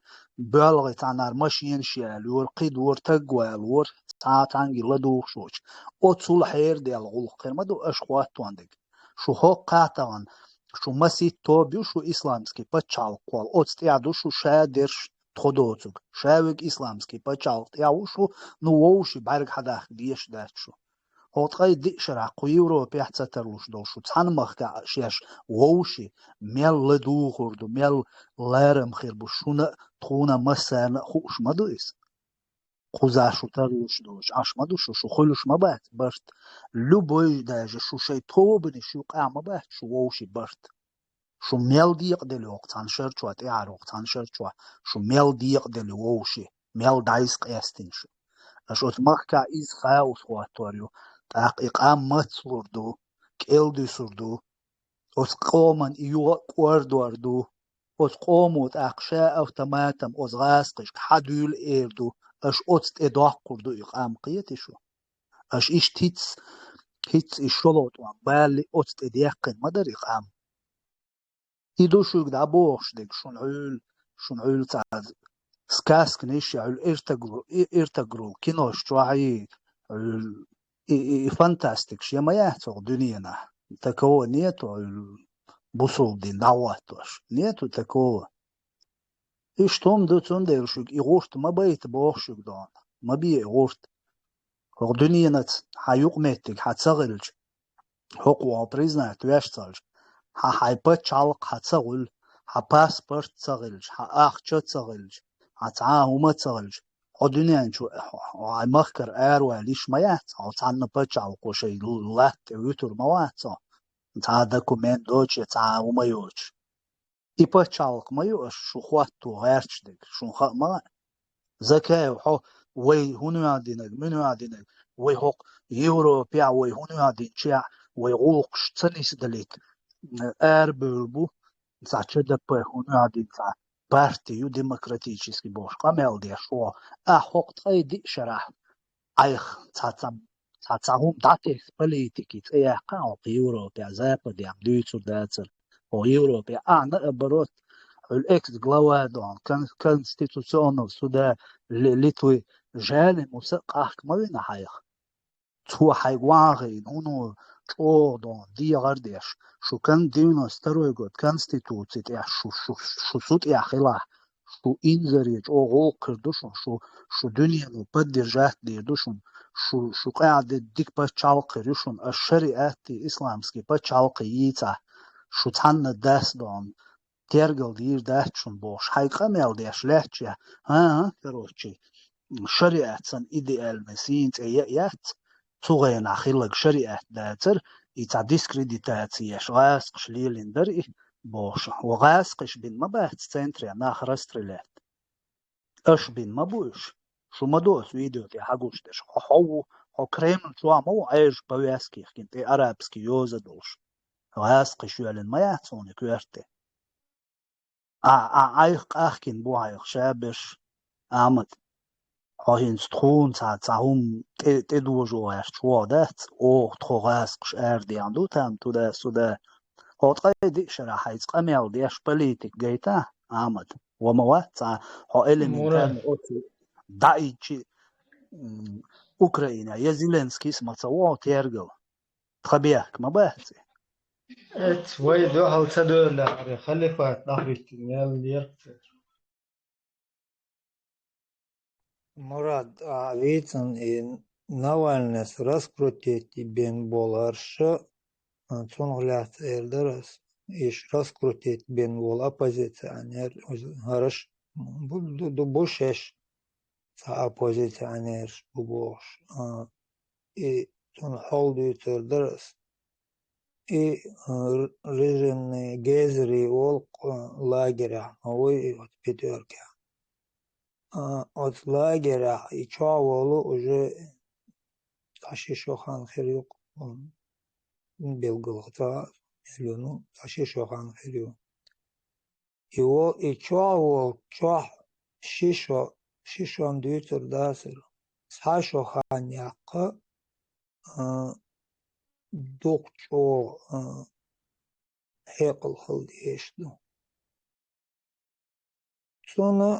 боьлхий цхьанхьара машенаш ялайора, кхидора, таг валора, цхьа а цхьаьнгге ладугӀуш воцуш. Оцул хьерадаьлла гӀуллакх хир ма ду аша хӀоттон дерг. Шу хӀокху кхаа тахана, шу масийтта тоба ю шу исламский пачхьалкх кхолла, оцу тӀехь ду шу ша дерш тхо доцург. Ша верг исламский пачхьалкх тӀехь ву шу, ну вовшийн бӀаьрг хьадахка дезаш дац шу. ХӀокху ткъе диъ шарахь кху Европехь ца тарлуш долу шу цхьана махкахь а шаьш вовшийн мел ладугӀур ду, мел ларам хир бу шуна а, тхуна а, массарна а хууш ма ду иза. Кхузахь шу тарлуш долуш Ӏаш ма ду шу, шу хуьлуш ма бац барт. Любой даже шу шайн тобанаш юкъахь ма бац шу вовшийн барт. Шу мел декъаделла вокху цхьана шар чохь, тӀаьхьара вокху цхьана шар чохь, шу мел декъаделла вовшийн, мел дӀайса къестина шу. Аша оцу махкахь иза хаос хӀоттор ю, тӀаккха и къам мацлур ду, кӀел дуьсур ду, оцу къоман и юха а кӀордор ду, оцу къомо тӀаккха ша автоматом оцу гӀазкхашка хьан дуьйла эр ду, аша оцу тӀе доккхур ду и къам, кхетий шу? Аша иштта хӀинцца, хӀинцца и шолгӀа тӀом балли оцу тӀе деккхина ма дара и къам. И ду шуьга дӀабохуш дерг, шуна Ӏуьйла, шуна Ӏуьйла цхьа сказканаш я Ӏуьйла Эртагру-, и-, Эртагрул кинош чохь и, Ӏуьйла и, и, и фантастикаш я ма яц хӀокху дуьненахь. Такого нету, Ӏуьйла бусулба дин дӀахӀоттош. Нету такого. Иштта хӀума ду, цундела шуьга и гӀурт ма байта боху шуьга дона. Ма бе и гӀурт. ХӀокху дуьненаца хьан юкъаметтиг хьан ца хилча, хӀокхо хьо признать веш ца хилча, хьан хьайн пачхьалкх хьан ца хуьлу, хьан паспорт ца хилча, хьан ахча ца хилча, хьан цхьа а хӀума ца хилча, хьо дуьнен чу, хьо, хьайн махкара араваьлла йиш ма яц, хьо цхьанна пачхьалкхо шайн латта тӀе вуьтур ма вац хьо, цхьа а документ доцуш я цхьа а хӀума йоцуш. И пачхьалкх ма ю аша шу хӀотто гӀерташ дерг, шуна хаа ма хаьа. Закаев, хьо вай хӀун ваьхьа динарг, муьн ваьхьа динарг, вай хӀокху Европехь, вай хӀун ваьхьа динчехь, вай гӀуллакхаш ца нисдалийта, арабевлла бу, цхьа Ч Д П хӀун ваьхьа дина, цхьа партия ю демократический бохуш, къамел деш ву. Ахьа хӀокху ткъе диъ шарахь Айхьа цхьа, цхьа, цхьа, цхьа хӀума дӀатесна политикин цӀе яьккхина хӀокху Европехь, Западехь дуьйцур дацара. ХӀокху Европехь, а, наоборот, хьуьлла экс-глава дон, кон-, конституционного суда Ли-, Литвы Жалимуса а къахка ма вина хьайх. Цо хьайга вахийна, хӀуно чӀогӀа дон, дегӀар а деш, шу кон-, девяносто второй год конституци тӀехь, шу, шу, шу су тӀехь хилахь, шу инзаре чӀогӀа гӀуллакх хир ду шун, шу, шу дуьнено поддержать дийр ду шун, шу, шу къаьхьа де дика пачхьалкх хир ю шун, аш шариӀатти исламский пачхьалкх йийцахь, шу цхьанна дац дохьун, тергал дийр дац шун бохуш, хьайн къамел деш лаьттачехь, хӀан-хӀа, короче, шариӀат санна идеальный сийна цӀе я а яц, цу гӀенахь хилларг шариӀат дацара, и цхьа дискредитаци еш гӀазкхаша лелийна дара и, бохуш. Ва гӀазкхаша бина ма бац центре нах расстрелять. Аша бина ма бу уьш. Шу ма ду аса видео тӀе хьагуш дерш. Хьо, хьо ву, хьо Кремль чохь ма ву, Ӏежа повязка йихкина, тӀе арабский йоза долуш. ГӀазкхаша йоьллина ма яц хьуна и коьрте. А, а, Ӏайх къахкина бу хьайх ша берш, Ахьмад. Хьо хӀинца тхуна цхьа, цхьа хӀума тӀе, тӀедожо гӀерташ вогӀу дац, оха тхо гӀазкхаш арадеана ду там туда-сюда. Хьо ткъе диъ шарахь хьайца къамел деш политик гайта, Ахьмад? Ва ма вац цхьа хьо элементарно оцу даийчи, м, Украина, я Зеленскийс ма ца вогӀу тергал. Тхан бехк ма бац и. Эц вай дуьхьал ца доьллехьара, халифат дӀахӀиттина мел лерг церан. Мурад, а, вийцина и Навальныйс раскрутить бен боларш, а, цунах лаьцна эр дара ас, иш раскрутить бен волу оппозиционер, уж хӀараш бу, ду, ду, бу шеш, цхьа оппозиционерш бу бохуш, а, и цунах хьал дуьйцур дара ас. И, а, р-, режимный гезри волу, а, лагерехь ма вуй и оцу пятёркехь. А, оцу лагерехь и чохь волу уже цхьа ши шо хан хир ю, м, билггал ца, ну, цхьа ши шо хан хир ю. И во, и чохь волчохь ши шо, ши шо-м дуьйцур дацара. Цхьа шо хан яккха, а, дукха чӀогӀа, а, хьекъал хила дезаш ду. Цунна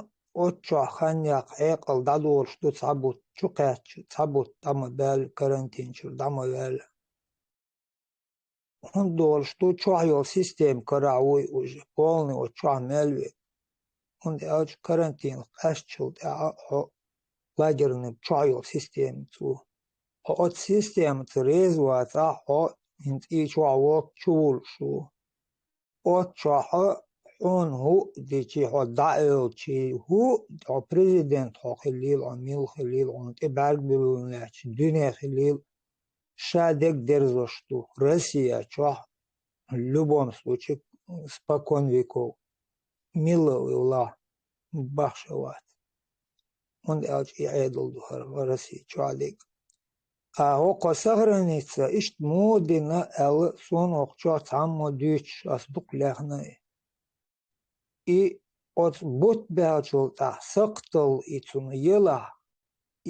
оццохь хан яккха хьекъал дӀадолуш ду цхьа бутт чу кхаьчча, цхьа бутт дӀа ма баьлла, карантин чуьра дӀа ма ваьлла. ХӀунда долуш ду, чохь йолу система карахь вуй уже, полный оцу чохь мел ве. ХӀунда аьлча карантинах къаьстачул тӀаьхьа хьо лагерный чохь йолу системаца ву. Хьо оцу системаца реза вацахь, хьо хӀинца и чохь волчу чу вулуш ву. Оццохь хьуна хӀуъа дичи, хьо дӀаоьлчи, хӀуъа хьо президент хьо хилийла, хьо мила хилийла, хьуна тӀе бӀаьрг буьллун лаьтташ дуьне хилийла, ша дерг дерзош ду. Россия чохь, в любом случае, спокон веков, мила а вулахь, бахша вац. ХӀунда аьлча и Ӏедал ду хӀара Россия чохь дерг. Ткъа хӀокхо сохраниться иштта муха дина аьлла, суна хӀокху чохь цхьаммо дуьйцуш ас дукха лехна и. И оцу бутт баьллачул тӀаьхьа сакхталла и цунна елахь,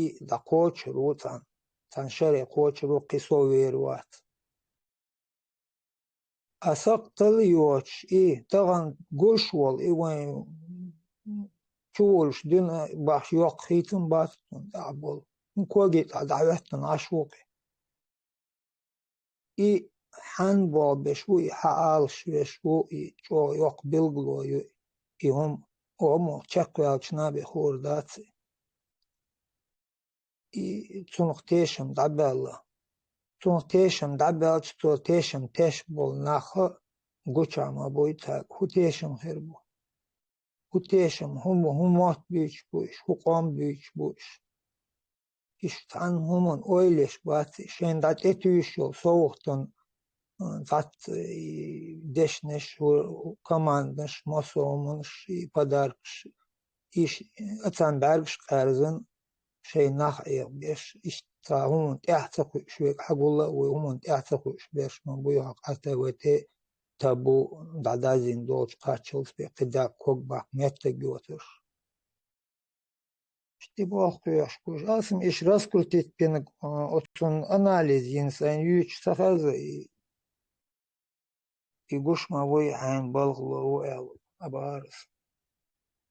и дӀакхочур ву цхьаьна, цхьаьна шаре кхочур ву, кхин сов вер вац. Ткъа сакхталла йоцуш, и тахана гуш волу, и вайн чу волуш дина бахьаш йоккха хийцам бац цунна тӀехь болу. Ну, коги тӀехь дӀахӀоьттина Ӏаш ву кхин. И хьанна болх беш ву, и хьан алаш веш ву, и чӀогӀа йоккха билгало ю, и хӀума, хӀума чекхваьллачу набе хуур дац и. И цунах тешам дӀабаьлла. Цунах тешам дӀабаьлча, цо тешам теш болу нах гучахь ма буй цаьрга, хӀун тешам хир бу? ХӀун тешам, хӀун, хӀун мотт буьйцуш бу иш, хӀун къам буьйцуш бу иш? Иш цхьана хӀуманна ойла еш бац, шайна дӀа тӀетуьйсуш йолу совгӀатан, а, цхьацца и дешнаш, командаш, массо а хӀуманаш, и подаркаш, иш, а, царна бӀаьргаш къаьрзина, шайн нах Ӏехабеш, иштта цхьа хӀуманна тӀаьхьа ца кхуьуш верг хьагулла а вуй, хӀуманна тӀаьхьа ца кхуьуш берш ма буй хьо, къа ТВ-те, табу дӀадазийна долчу кхаччалц бен кхидӀа ког баккха меттиг йоцурш. Шти боху кхоьхуш бу. Аса ма иш раскрутить бинарг, а, оцунна анализ йина сайн юьйцуш ца хеза и, и гуш ма вуй, хьайн балхало ву аьлла, абарас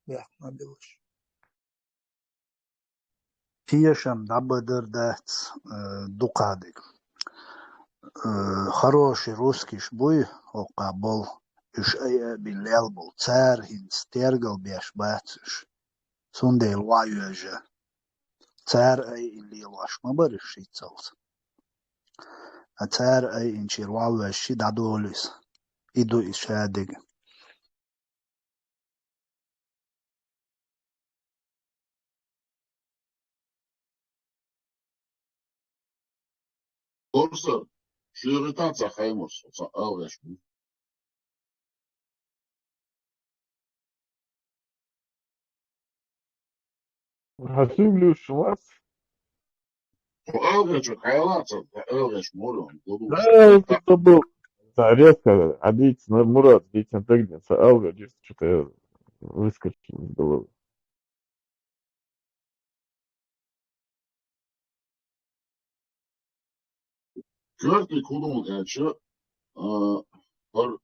бехк ма билуш. Тешам дӀабадар дац, э, дукхадиг. Э, хороший русскиш буй, хӀокху болу. Уьш айа а бина лелабу. Цара хӀинца тергал беш бац уьш. Цундела ван йоьжа. Цара айина лелош ма бара уьш шиццалц. А цара айинчера ван ваьжчи дӀадолу иза. И ду иза шадерг. Корсар, шуьйра тӀаьхьа ца хаймас, ца алгӀеш бу. Хьан суьйглуьйш вац? Хьо алгӀечу хьайла ца, хьо алгӀеш мура, гулуш. Да, это был. Да, резко, а дийца, ну, Мурат, дийца, так, да, ца алгӀа, дийца, что-то выскочил из головы. Коьртаниг хӀун ду аьлча, а, хӀара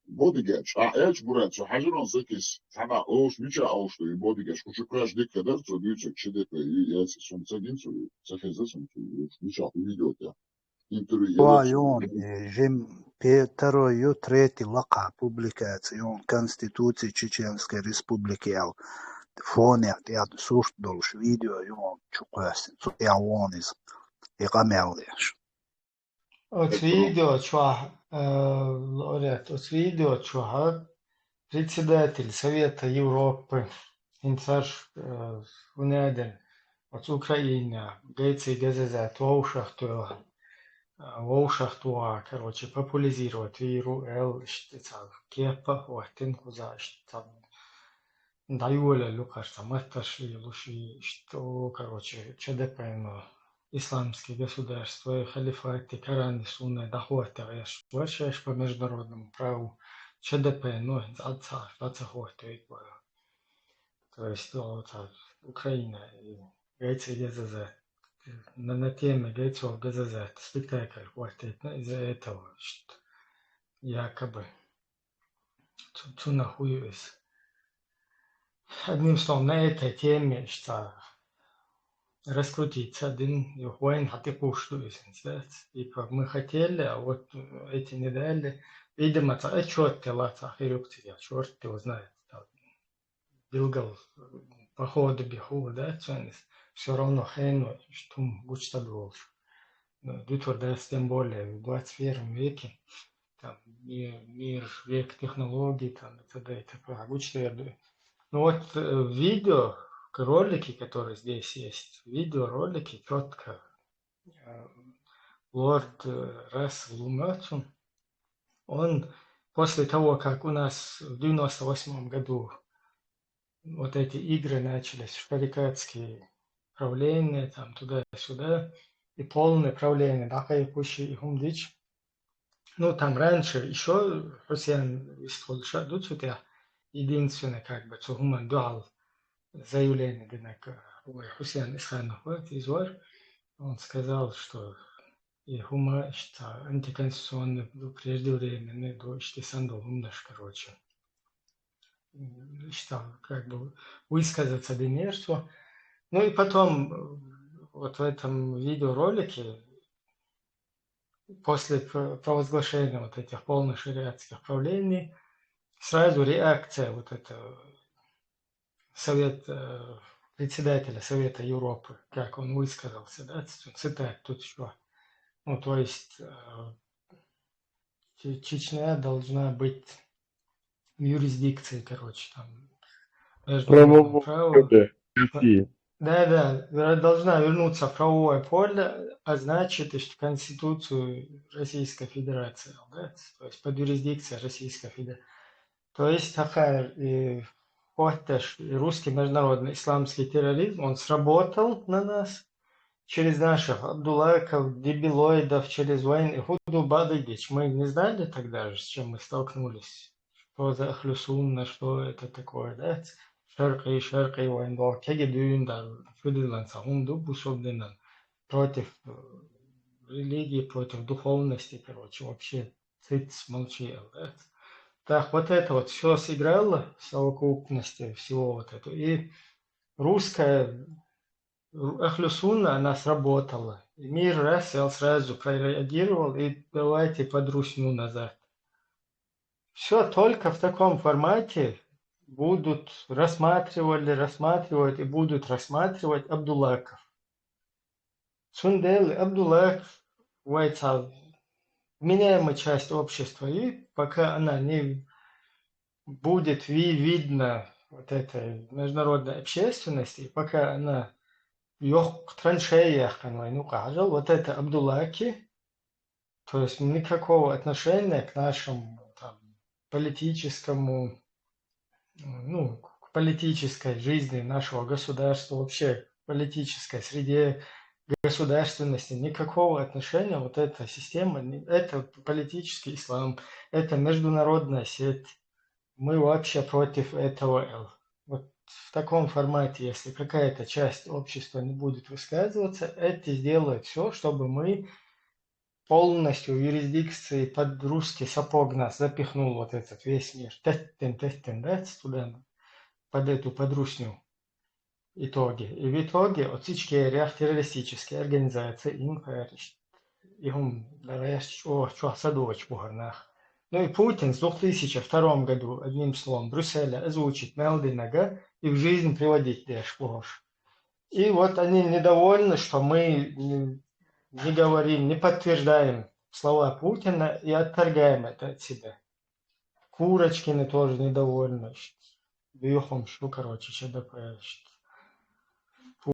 бодигаш, а, аьлча Мурат, цо хьажаран закис, хьана олуш, мича олуш ду и бодигаш, кху чу кхоьш дика дара, цо дуьйцург, чу дика, и яц, сум ца гин, цо, ца хеза, сум, цо, мича хӀун видео тӀе. Интервью. Ва, яц, юн, и жим пе-, второй ю, третий лакха публикация, юн, Конституция Чеченской Республики аьлла. Фонехь тӀехь сурт долуш видео, юн, чу кхоьссина, цу тӀехь вон иза. И къамел деш. Оцу видео чохь, э, Лауреат, оцу видео чохь председатель Совета Европы, хӀинца, э, хӀун аьлла, оцу Украинехь гайций газазат вовшахтоьхна, э, вовшахтоьхна, короче, популяризировать вийр ву аьлла, иштта цхьа кепа хӀоттина кхуза, иштта цхьа дӀайолалуш ю кхарца матташ лелуш, и иштта, короче, ЧДП-но, исламский государство, халифат, Коран и сунна дӀахӀотта гӀерташ вара шаьш по международному праву, ЧДП-но дӀа ца, дӀа ца хӀоттийта вара. То есть, о, та, Украина и гайций газазат, на, на теме гайцов газазат спектакль хӀоттийта, ну, из-за этого, что якобы. Цу-, цунах вуй иза. Одним словом, на этой теме иштта раскрутиться дина, юха вайна хьан тӀекхуш ду иза, да? Типа, мы хотели, а вот эти не дали. Видимо, цхьа отчёт делла, цхьа хир ю-кх цига, чёрт его знает. Там, билггал, по ходу бихула, да, цуьнан иза. Всё равно хенван, иштта хӀума гучу ца долуш. Ну, дуьтур дац, тем более в двадцать первом веке, там, ми-, мир, век технологий, там, и т.д. и т.п. Гучу дер ду. Ну вот, э, видео, к-, ролики, которые здесь есть, видеоролики чётко, э, лорд, э, Рассел Умацу, он после того, как у нас в девяносто восьмом году вот эти игры начались, шарикатские правления, там, туда-сюда, и полное правление, да, кхайкхуш и хӀума дича. Ну, там раньше ещё Хусен вистхуьлуш а ду цу тӀехь, единственное, как бы, цу хӀуманна дуьхьал заявление динарг, ой, Хусен Исханов вара, иза вара. Он сказал, что и хӀума иштта антиконституционный ду, преждевременный ду, иштта санна долу хӀуманаш, короче. Иштта, как бы, высказаться динера цо. Ну и потом, э, вот в этом видеоролике, после пр-, провозглашения вот этих полных шариатских правлений, сразу реакция вот этого Совет, э, председателя Совета Европы, как он высказался, да, ц-, цитат тут ещё. Ну, то есть, э, Че-, Чечня должна быть в юрисдикции, короче, там, международного Правового права. Поля России. Да, да, ра-, должна вернуться в правовое поле, а значит, что Конституцию Российской Федерации, да, то есть под юрисдикцией Российской Федерации. То есть такая, э, хӀотташ, и русский международный исламский терроризм, он сработал на нас через наших Абдулаков, Дебилоидов, через войны. И худу бадыгич. Мы не знали тогда же, с чем мы столкнулись. Что за Ахлю Сунна, что это такое, да? Шаркъи, шаркъи вайн дол. Кеги дюйн дар, фидилан сахун ду, бусурдинан. Против, э, религии, против духовности, короче, вообще цыц, молчи, да? Так, вот это вот всё сыграло в совокупности всего вот этого. И русская, ру-, Ахлю Сунна, она сработала. И мир раз, я сразу прореагировал, и давайте под русню назад. Все только в таком формате будут рассматривали, рассматривают и будут рассматривать Абдуллаков. Цундела Абдуллаков вайца меняемая часть общества, и пока она не будет ви- видна вот этой международной общественности, и пока она йох траншеях, ну, каждого, вот это Абдуллаки, то есть никакого отношения к нашему там, политическому, ну, к политической жизни нашего государства, вообще к политической среде, государственности, никакого отношения вот эта система, не- это политический ислам, это международная сеть. Мы вообще против этого. Вот в таком формате, если какая-то часть общества не будет высказываться, эти сделают все, чтобы мы полностью в юрисдикции под русский сапог нас запихнул вот этот весь мир. Теттен, теттен, да, туда, под эту, под русню. Итоге. И в итоге от Ичкерия террористические организации им говоришь. И он, да, я чё, чё, садович, бугорнах. Ну и Путин с двух тысячи втором году, одним словом, Брюсселя озвучить Мелдинага и в жизнь приводить деш, бугош. И вот они недовольны, что мы не, не говорим, не подтверждаем слова Путина и отторгаем это от себя. Курочкины тоже недовольны. Бюхом шу, короче, ЧДП.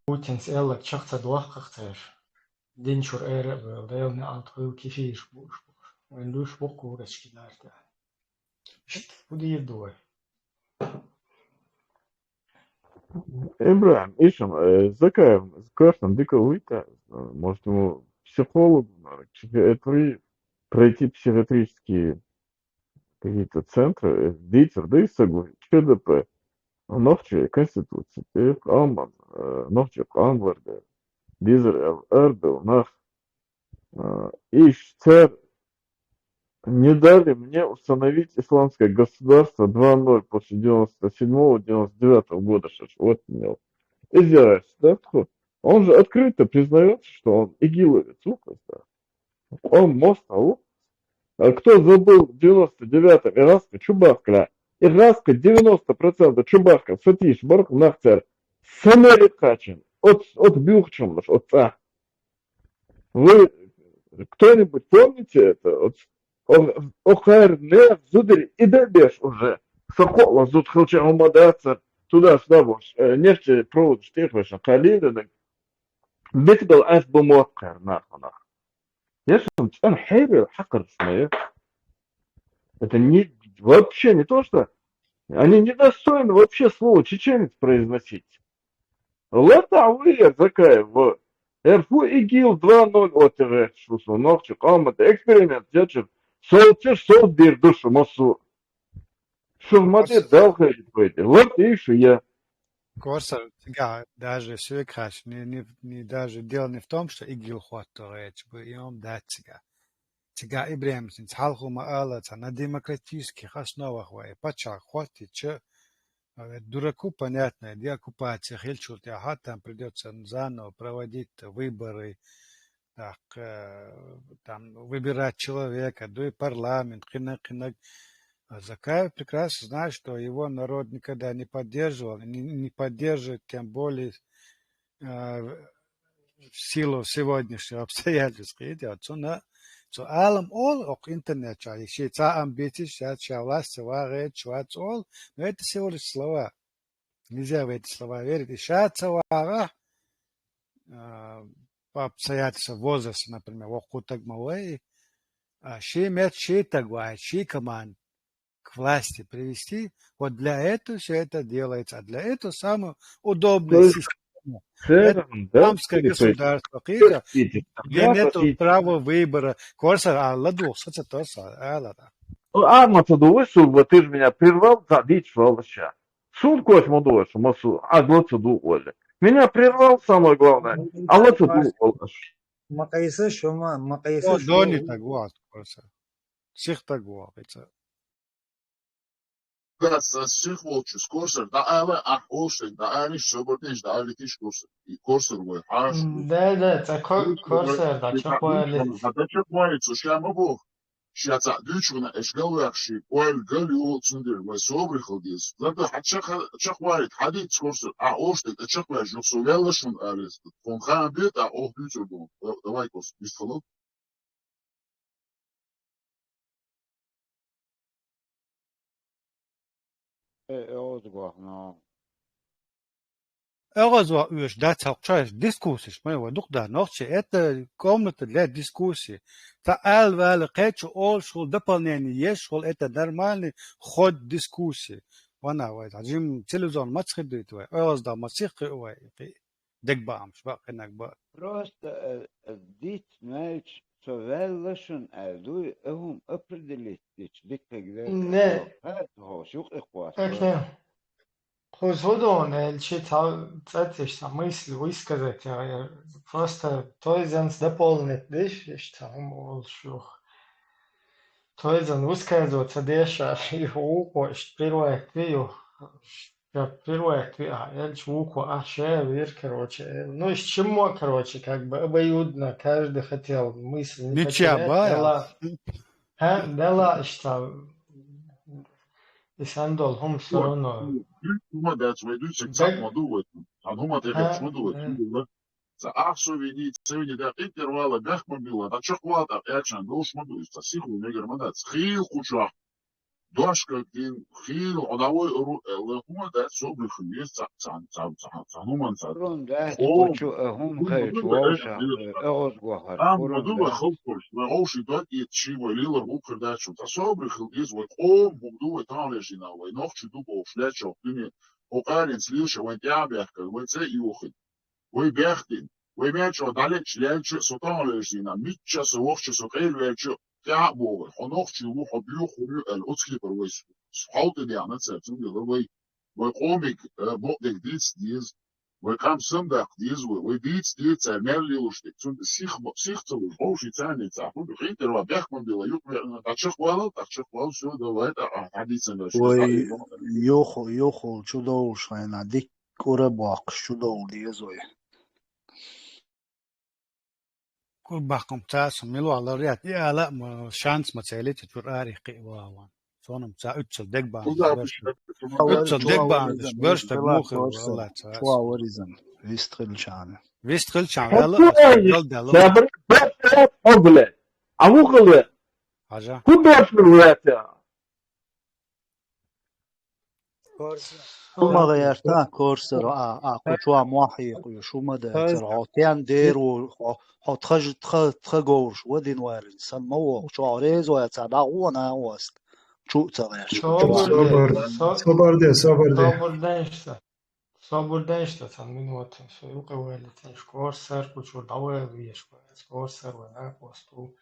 Путин с Эллок чахца двух как цеш. Динчур эре был, да не антвил кифиш буш. Вен душ бу Курочкин арта. Удир дуой. Ибрагим, ишам, э, Закаев, Каштан дика уйта, э, может, ему психологу надо, психиатри, пройти психиатрические какие-то центры, э, дитер, да и соглы, ЧДП, нохчи конституция, э, аман, э, нохчи амварда, дизер эл эрдел, нах, э, иш цер не дали мне установить исламское государство два ноль после девяносто седьмого, девяносто девятого года, что ж, вот мне. Изъявляется, да, тьфу. Он же открыто признается, что он игиловец, ухо, да. Он мост, а у- А кто забыл в девяносто девятом иракский Чубахкла? Иракский девяносто процентов Чубахка, сатиш, барк, нахтер. Самарикачин. От, от бюхчем, от, а. Вы кто-нибудь помните это? Вот, о- Охар не зудри и добеш уже. Сокола зуд хилча умадацар туда-сюда больше. Э, нефтепровод штих вешен Калинина. Битбел ас бумот кар нахана. Я что, он хейбел хакар смею. Это не, вообще не то, что они недостойны вообще слово чеченец произносить. Лата уйя Закаев, вот. Эрфу игил два ноль отыгы, шусу нохчи, камада эксперимент, ячер, солчер, сол дир душу, мосу. Шурмаде Корсар, далха пойди. Лата и шуя. Корсар, тига даже сюекхаш, не, не, не даже дело не в том, что игил хватто речь бы, и он да тига. Тига Ибрагим син цхьалху ма ала, ца на демократических основах вай, пача хватит, че, а ведь дураку понятно, где оккупация, хильчул тебя, ага, там придётся заново проводить выборы, так, э, там, выбирать человека, да и парламент, кина, кина. А Закаев прекрасно знает, что его народ никогда не поддерживал, не, не поддерживает, тем более э, в силу сегодняшних обстоятельств идет. Цуна, цу алам ол ок интернет чай, ши ца амбиций, ша, ша власть, ва гет, швац ол, но это всего лишь слова. Нельзя в эти слова верить. И ша ца вара, э, по обстоятельствам возраста, например, вокутаг мавай, а ши мет ши тагвай, ши команд к власти привести. Вот для этого все это делается. А для этого самое удобная То есть система. Церан, да, Исламское перепрыгнуть. Государство, кида, Видите, где я нету пойти. Права выбора. Корсар, а ладу, саца тоса, а ладно. А, Матадуи, Сулба, ты же меня прервал, да, дичь, Валаша. Сун кош мудуаш, масу, а глоцу ду, Оля. Меня прервал, самое главное. А лоцу ду, Оля. Макайса шума, макайса О, шума. Дони тагуат, корсар. Сих тагуат, это. Да, са сих волчу, скорсар, да, ала, ах, олши, да, али, шобардиш, да, али, тиш, корсар. И корсар, вай, аш. Да, да, ца ко- корсар, да, чё хвали. Да, чё хвали, цу шама бу. ша цхьаъ дуьйцуш вина, аша галваьккхаш ший ойла гал ю, цундела вай собаре хила деза. Ларда хьа чакх-, чакхвалийта, хьадийца корсар, ахь ош тӀе чакхваьлча юха со ваьлла шуна аьлла, тхуна хаам бе, тӀаккха оха дуьйцур ду. Давай, корс, вистхила. Э, оз гохно. ОьгӀазвахь оьшу дац хьокху чохь дискуссиш, ма вай дукха да нохчий, это комната для дискуссии. Цхьа ала вала кхечу олуш хул, дополнение еш хул, это нормальный ход дискуссии. Вана вай, хьан жим телевизор маца хи дуьйта вай, оьгӀазда ма сих кхиъ вай, кхиъ. Дегбаамаш, бакъинаг ба. Просто, э, э, диц мелч со ваьлла шун аьлла дуй, а хӀума определить дича диккхиг дерг. Не. Хьа, хьо, юкъ и хвост. Окей. Кхуза хӀу ду, элчи цхьа цӀа тиша, цхьа мысль высказать, я, я просто той занц дополнить диш, иш цхьа хӀума олуш юха. Той зан высказывать ца деш, а, и вукхо, иш прервать ви ю, иш прервать ви, а, элчи вукхо, а, ше вир, короче, э, ну, иш чему, короче, как бы обоюдно, каждый хотел мысль не потерять, ба, дела, а, дела, иш цхьа, и сандол, хӀума всё равно. ХӀума дац, вай дуьйцург цхьаъ ма ду вай. Цхьа хӀума тӀе хӀума ду вай. Ца ахсо вини, ца вини, да, интервала, бехк ма билла, да, чакхвала, да, кхачан, долуш ма ду, иза, ца сиху мегар ма дац. Хийла кхучохь, дошкаг дин, хийла, хьо дӀавой ару, элла, хӀума дац, собриху, ес, ца, ца, ца, ца, ца, хӀуман ца. Рун дац, кхучу, а, хӀума хайчу, вовша, э, оьгӀаз гохар. Ам, ма ду, вай халкъ, вай гӀовши дог ит, ши, вай лилар, хӀу кхир дац, ца собриху, ес, вай къом, хӀу ду, вай тахлешина, вай нохчи ду, бовш, лечох, дуьне, хӀу къаринц лилша, вай тӀаьхьа бехкар, вай цӀе юхин. Вай бехкина, вай мел чӀогӀа дӀалеча лелча, со тӀехьа вевзина, мичча со вахча, со къел велча, тӀаьхьа а богӀий, хьо нохчи ву, хьо боьха хӀума ю аьлла, оцу кепара вай с-, с-, хьал тӀе деана цаьрца, вай, вай къомиг, э, бакъдерг дийца деза, вай къам самадаккха деза вай, вай дийца деза цара мел лелуш дерг, цунна сих ма-, сих ца луш, вовший царний ца хӀун ду, хинтара ван бехк ма билла, юкъ веана, тӀаккха чекхвалал, тӀаккха чекхвалал, всё, давай, тӀаккха хьадийцан вай шуьга. Вай схьа юха, юха чудовлуш хьайна, дик кӀура боккхуш чудовла деза вай. КӀура баккхам цацахь мила валар яц, и ала а ма, шанс ма ца елийтар чуьра арахь кхиъ ван. Сонам ца уьццал дегбан. Уьццал дегбан, берш таг мухир, Алла ца. Чуа варизан, вист хилчана. Вист хилчана, вала, галдала. Сабр, бер, бер, хьо гуле. Аву гуле. Хьажа. Ку бер, бер, бер. Шу ма гӀерта, Корсар, а, а, кху чохь мохь хьекхуьйш, шу ма дацара, хьо стен дер ву, хьо, хьо тха ж-, тха, тха говраш вадина варина, сан ма воху, чохь резо яц, а дӀагӀо а накъост, чу а ца гӀерта. Собар де, со-, собар де, собар де. Собар де иштта. Собар де иштта, цхьана минута, со юкъа валийтина, Корсар, кху чуьра дӀавала везаш вац, Корсар вай накъост ву.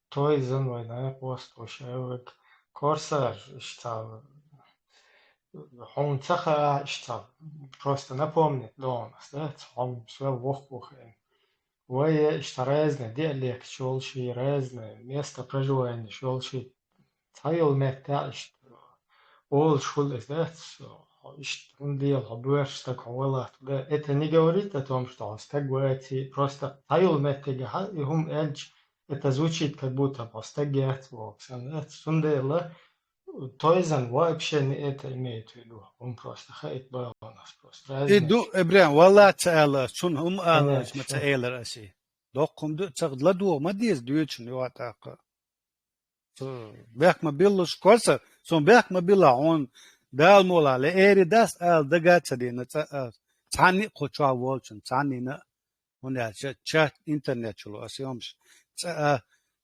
Той зан вай накъост ву, шевак. Корсар, иштта, хьуна ца хаьа, иштта, просто напомнить дона ас, да, цхьа хьо сел воккхавахийна. Вай, иштта, разный диалекташ йолуш и, разный место проживания йолуш и, цхьа йолу меттехь иштта олуш хуьлу иза, дац, хьо иштта хӀунда дела, хьо боьрша стаг, хьо валлахь, да, это не говорит о том, что хьо стаг вац, и просто цхьа йолу меттигехь и хӀума аьлча, это звучит, как будто хьо стаг яц боху санна, дац. Цундела той зан вообще не это имеет в виду, хӀума просто хаийта бахьана ас просто. И ду, Эбрем, валлахь ца аьлла ас, цунна хӀума ала ас, ма ца элира ас и. Доккха хӀума ду, ца ладогӀа ма деза дуьйцург юха тӀаккха. Цу бехк ма биллалаш, Корсар, цунна бехк ма билла хьуна, Дала муха ле, эри дас ала дага а ца дина, цӀа а, цхьанна а кху чохь волчун, цхьаннина а, хӀунда аьлча, чат интернет чу ло аса йомаш, цӀа а,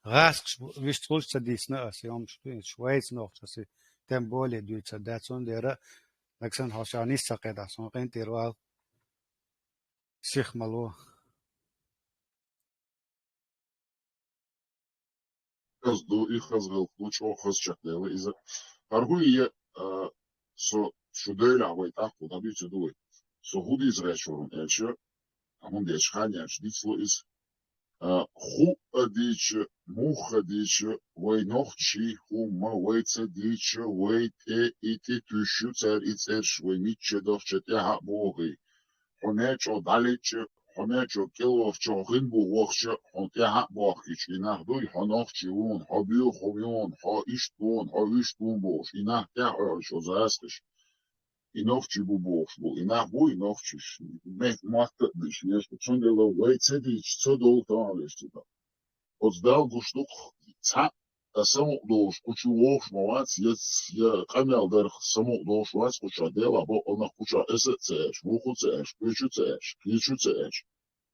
гӀаскаш вуьшта хуьлуш ца дийцина аса йомаш, дуьйцуш, вайца нохчо аса, тем более дуьйцар дац, цундела, нагахь санна хьо ша нийса ца кхетахь, суна къинтӀера вала, сих ма ло. Хаза ду, и хаза гӀиллакх ду, чӀогӀа хаза чекхдели иза. ХӀара хӀун е, а, со шу Делахь вай тӀаккха дӀадуьйцур ду вай. Со хӀун дийца гӀерташ ву аьлча, хӀунда аьлча хан яьлча дицло иза. А, хӀуъа дийча, муха дийча, вай нохчий хӀумма, вай ца дийча, вай тӀе и тӀе туьйсуш ю цара и цӀераш, вай мичча дахча тӀаьхьа а богӀий. Хьо мел чӀогӀа дӀалечча, хьо маьчо кӀелвахча, хьо хин бу вахча, хьо тӀехьа а бохкича, и нах дуй, хьо нохчи вон, хьо буьйха хӀума йон, хьо иштта вон, хьо вуьшта вон бохуш, и нах тӀехьа оьгӀуш оцу гӀаскхаш. И нохчи бу бохуш бу, и нах бу, и нохчиш, мехк мотта а беш, вешта. Цундела вай ца дийча, ца долу тахана вешта. Оцу Далла гуш ду-кх, цхьаъ а самукъа долуш кху чу вогӀуш ма вац, я, я къамел дарх самукъа долуш вац кху чохь, Делахь бакъонах кху чохь эса а ца аьлча, вукху а ца аьлча, кхечу а ца аьлча, кхечу а ца аьлча.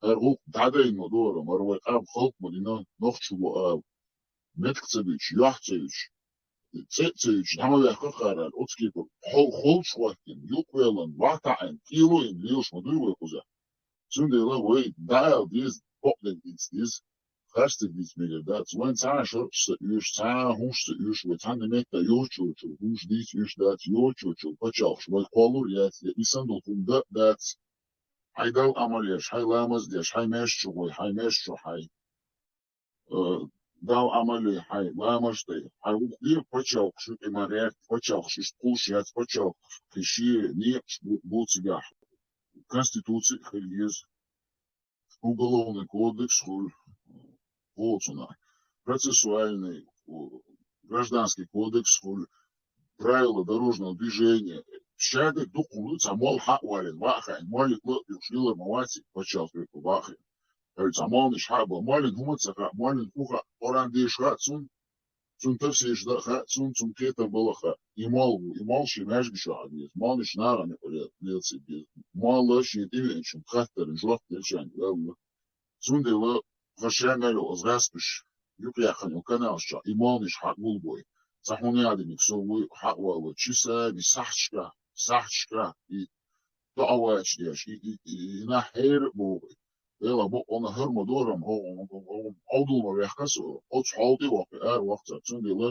ХӀара гӀуллакх дӀадайна ма дора, мара вай къам халкъ ма дина, нохчо ву ала. Метка ца буьтуш, юьхь ца юьтуш, цӀе а ца юьтуш, дӀа ма ваьккхара аьлла, оцу кепара хьо-, холчу хӀоттийна, юкъавеллан, вахтаӀийна, кӀело йина лелаш ма дуй вай кхузахь. Цундела вай дӀаала деза, бакъдерг дийца деза, харцдерг дийца мегар дац. Вайн цхьа а шаръ ца оьшу, цхьа а хӀумаш ца оьшу, вай цхьанна метта йочу-йочу, хӀумаш дийца оьшу дац, йочу-йочу пачхьалкхаш вай кхоллур яц, я и санна долу хӀума дан а дац. Хьайн Далла Ӏамал еш, хьайн ламаз деш, хьайн маьждиг чу гӀой, хьайн маьждиг чу хьайн, э, Далла Ӏамал е, хьайн ламаз дай, хьайн вукху дера пачхьалкхаш ю, и ма гӀерта пачхьалкхаш, иштта кхуллуш яц пачхьалкх, кхин шен некъаш бу, бу цигахь. Конституци а хила еза. Уголовный кодекс хуьлу, боху цунах, процессуальный, у, гражданский кодекс хуьлу, правила дорожного движения. Шадерг дукха ду, цхьа молла хьа а валийна, ваха хаийна, моллиг ла а дуьйхуш, лелар ма вац и пачхьалкх ваха хаийна. Хьуьлла цхьа молланаш хьа а бан, моллин хӀума ца хаьа, моллин хӀу хаьа, Къуръан деша хаьа цунна, цунна тафсираш дан а хаьа, цунна, цунна кхетам бала а хаьа. И молла ву, и молла шен маьждиг чохь а деза, молланаш нахана юкъа ле-, лелаца деза. Молла шен тӀевеанчунна хаттарна жоп делчарна ваьлла. Цундела тхан ша мел йолу оцу гӀаскхаша юкъаяьккхина йолу каналаш чохь и молланаш хьа а гулбой. Цхьа хӀума яа диниг со вуй хьа а валло, чи саби сахьташкахь, сахьташкахь и доӀа вача деш, и, и, и, и нах хьера а боху. Делахь бакъонах хӀара ма дора-м, хӀо-, хӀо-, хӀо-, хӀо-, хьовдал ма вехка со, оцу хьол тӀе а воккхий, ара воккху цара. Цундела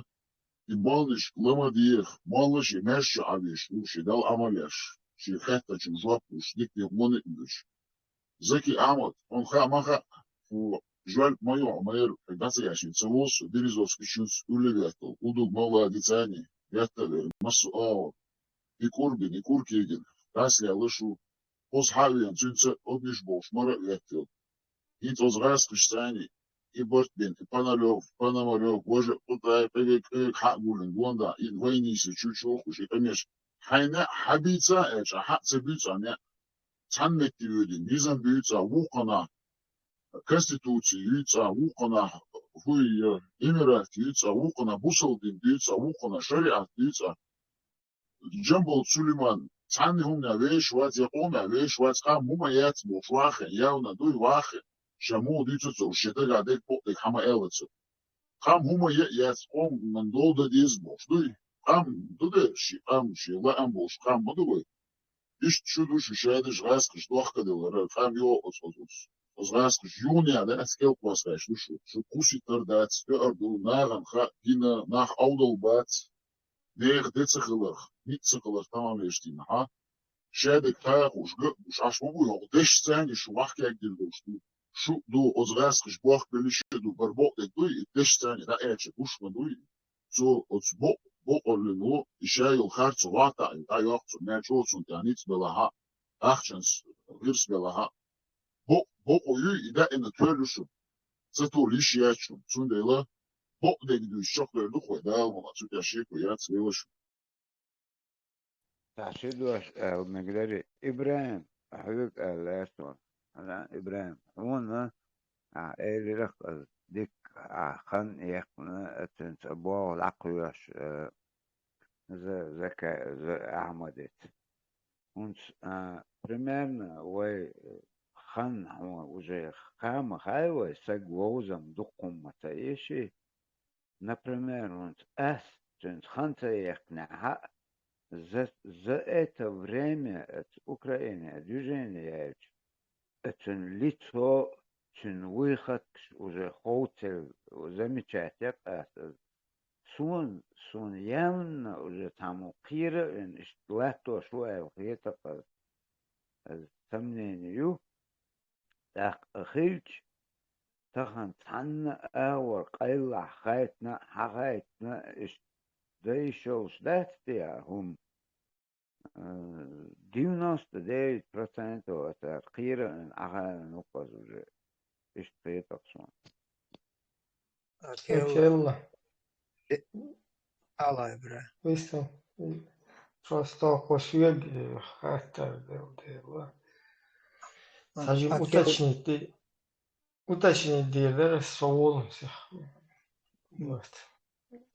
и молланаш ла ма деха, молла шен маьждиг чу Ӏавеш ву, шен Далла Ӏамал еш, шен хаьттачунна жоп луш, дика-дика вон а вуьйш. Заки Ахьмад, хьуна хаа ма хаьа, хӀу жоьлпа ма ю хьо, ма яра, хьо дӀа ца яшийна ца волу со, Березовский чуьнца улле веттал, Удуг Мавладицани, веттал вера, массо а агӀор. И кӀур бина, и кӀур кегина, дӀасалелла шу, хӀоза хьа а веана, цуьнца обниш болуш мара а веттал. ХӀинца оцу гӀаскхашцани, и барт бина, и Пономарёв, Пономарёв, важа а кху тӀе, къега, къега хьа а гуллина, гонда, и вайнийса чу чохуш, и къамеш. Хьайн неӀ хьа бийца а аьлча, хьа а ца буьйцу а неӀ. Цхьана метте воьдина, низам буьйцу а, вукханахь конституци юьйцу а, вукханахь хӀуй, Эмират юьйцу а, вукханахь бусалба дин дуьйцу а, вукханахь шариӀат дуьйцу а. Джамбул Сулейман, цхьанна хӀуманехь вешаш вац, я къомехь вешаш вац, къам хӀума яц бохуш ваххе, явна дуй ваххе, ша муха дуьйцу ца уьш, шен дагахь дерг бакъдерг хьан ма аьлла ца. Къам хӀума е а яц, къоман дола дан деза бохуш дуй. Къам ду де, ши къам, ши лаам болуш къам ма ду вай. Иштта шу ду шу шадерш гӀаскхаш дохкаделлара, къам йо оцу, оцу, оцу, оцу гӀаскхаш юханехь дац, кӀел кхоссахьаш ду шу. Шу кхусийтар дац, тоьар ду, нахана хаа гина, нах Ӏовдал бац. Нехан де ца хиларх, ницкъ ца хиларх тамам вешан дина, хьа? Шадерг тахуш, ган а гуш, Ӏаш ма буй, хӀокху дешцани шу вахкаьгдина долуш ду. Шу а ду, оцу гӀаскхаш бохкабеллиш а ду, бара бакъдерг дуй, и дешцани дӀааьлча гуш ма дуй. Цо оцу бо-, бокъаллин ву, и ша йолу харцо вахтаӀ ю, дӀайоккху цо, мел чӀогӀа цунна тӀехь ницкъ белахь а, ахчанца гӀирс белахь а. Бо-, бокъо юй, и даима тоьлла ю шу. Ца тоьлла йиш яц шу. Цундела бакъдерг дуьйцуш чекхдер ду-кх вай, Дала мукъ лахь, цу тӀехь шеко яц, вела шу. Цхьа ши дош аьлла мегар ю. ИбрахӀим, хьоьга аьлла лаьцна. Хьан ИбрахӀим, хьуна, а, элира-кх аса дика, а, хан яьккхина, а, цуьнца богӀу лакхоьхуш, а, за-, зака-, за-, Ахьмадица. ХӀунца, а, примерно вай хан хьуна уже ха ма хаьа вай, саг вовзам дукха хӀума ца эший. Например, хӀунца ас цуьнца хан ца яьккхинехь а, за, за это время оцу Украине движение яьлча, оцуьнан лицо, цуьнан выходкаш уже ховцийла замечать яьккхина ас. Суна, суна явно уже цхьаммо кхера а вина, иштта латтош ву аьлла хета-кх аса. Аса сомнение ю. ТӀаккха хилча, тахана цхьанна а агӀор къайлахь хайтина а, хьахайтина а, иштта дан йиш йолуш дац те а хӀума? Э, девяносто девять процентов аса кхера, ахьа нукъаз уже. Иштта хетар суна. Окей. Окей, ла. Алай, бра. Выстав. Просто кхо шуьга, э, хаттар дел дела. А, Хажим окей. Уточнить де-, уточнить делар со волам сих. Вот.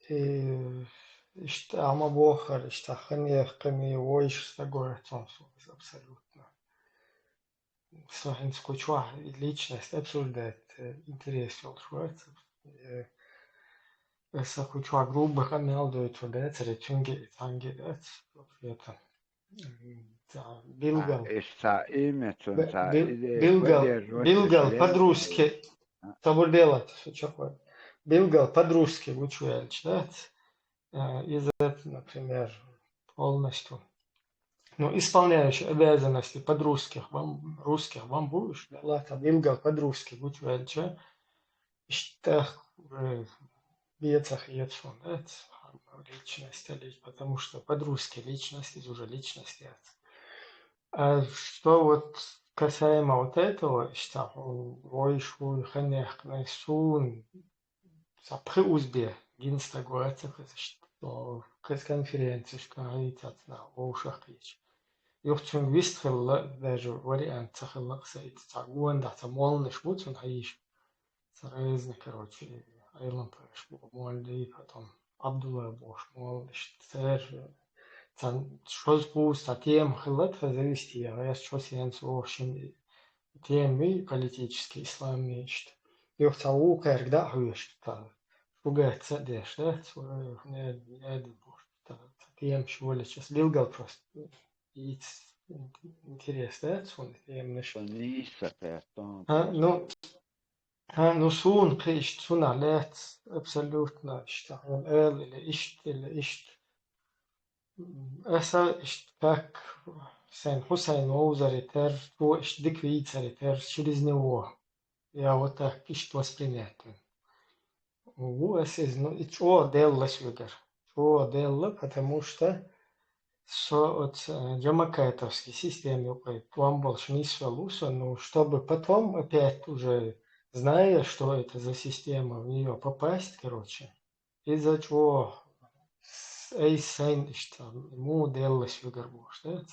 Э, иштта ма бохар, иштта ханех ками войш стагора цон со абсолютно. Со хӀинца кху чохь личность обсуждать, э, интерес йолуш вац. Э, аса кху чохь грубо къамел дойтур дацара, цуьнга и цхьаьнга дац. Вообще-то, м, ца билгал. А, иш ца имя, цун Б-, ца бил-, идея, билгал, поддерживать билгал, это по-друзски. А. Собар делать, со чохь вац. Билгал, по-друзски гучуваьлча дац. Э, иза, например, полностью, ну, исполняющий обязанности под русских вам, русских вам будешь, да, ладно, там, билгал под русски гучуваьлча, иштта уже беца хетсон, да, личность, потому что под русски личность, из уже личность яц. А что вот касаемо вот этого, иштта, войш вуй, ханехкнай сун, Ца пхи узбе гина стаг вац-кх иза, иштта, о, кхеза конференцешка хьийцац нах, вовшах кхеча. Юха цуьнга вист хилла, даже вариант ца хилла-кх сан, и цхьа гонах цхьа молланаш бу цунна хьийзаш. Цхьа резна, короче, Ӏелам пайхамар бу, молла дий, потом Ӏабдулла бохуш молла, иштта церан цхьа шозза-кхузза цхьа тема хилла тхан завести, я гӀерта шо сенца воху шина тема, политический ислам, иштта. Юха цхьа вукхаьрга дӀа а хьоьжуш, цхьа шуьга ца а деш, да, цо, э, не, не, бохуш, цхьа, цхьа темаш йолча, аса билгал просто йийца интерес, да, цунна теманаш. Нийса кхетон. А, ну, а, ну, суна кхин иштта цунах лаьцна абсолютно иштта хьуна ала или иштта, или иштта. Аса иштта как сайн Хьусайн вовзаре терра, цо иштта дика вийцаре терра, через него я вот так иштта воспринять вина. Ву аса иза, ну, и чӀогӀа делла соьгара. ЧӀогӀа делла, потому что со оцу, э, Джамакатовский система юкъе тӀом болуш нисвелла ву со, ну, чтобы потом опять уже, зная, что это за система, в неё попасть, короче, иза чӀогӀа с-, айса сайна иштта, муха делла соьгара бохуш, да?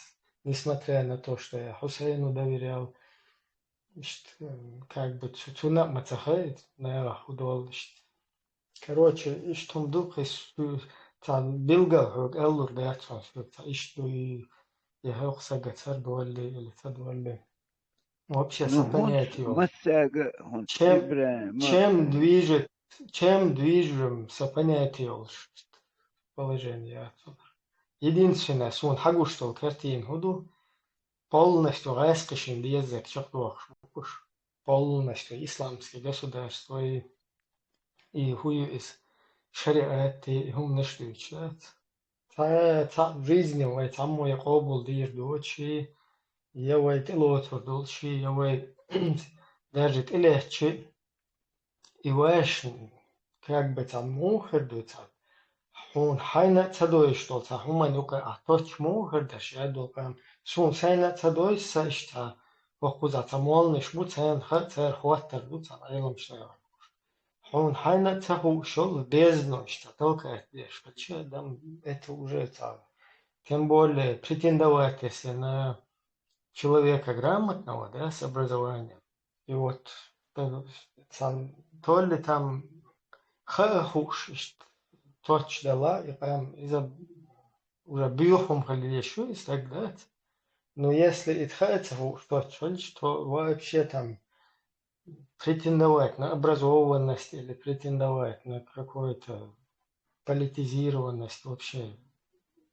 Несмотря на то, что я Хьусайну доверял, иштта, как бы цу-, цунна а ма ца хаьа, наха хӀун долу иштта. Короче, иштта хӀума ду, кхин цхьа билгал хьоьга аллур дац хьуна соьга, цхьа иштта ду и, я хӀокху сага цара доллий или ца доллий. Вообще, ну, сан понятие йолуш. Массаьга хӀунда чем, чем движет, чем движем сан понятие йолуш положение яц хьуна. Единственное, суна хьагуш долу картина хӀун ду, полностью гӀаскхи шина дезарг чекхдохуш бу уьш, полностью исламский государство и, и хӀун ю иза, шариат и хӀуманаш дуьйцуш дац. Цхьа, цхьаъ в жизни вай цхьаммо я къобал дийр доцуш, я вай тӀелоцур долуш, я вай даже тӀелаьцча, и вайшна, как бы, цхьа муха хир ду цхьа, хьуна хьайна а ца дойуш долу цхьа хӀуманна юкъа ахь точ муха хир дара шаьш долу къам. Суна сайна а ца дойуш, сан иштта цхьа, хӀокхузахь цхьа молланаш бу, царна хаьа, цара хӀоттар ду цхьа Ӏеламчу наха. Хьуна хьайна а ца хууш йолу беза, ну, иштта толкать деш, хӀа, ча, дам, это уже цхьа. Тем более претендовать, если на человека грамотного, да, с образованием. И вот, э, цхьа, то ли там хаа хууш, иштта, точ дала, и къам, иза уже буьйху хӀума хила дезаш ю, и стаг дац. Но если и хаа ца хууш точ хилча, то вообще там претендовать на образованность или претендовать на какую-то политизированность вообще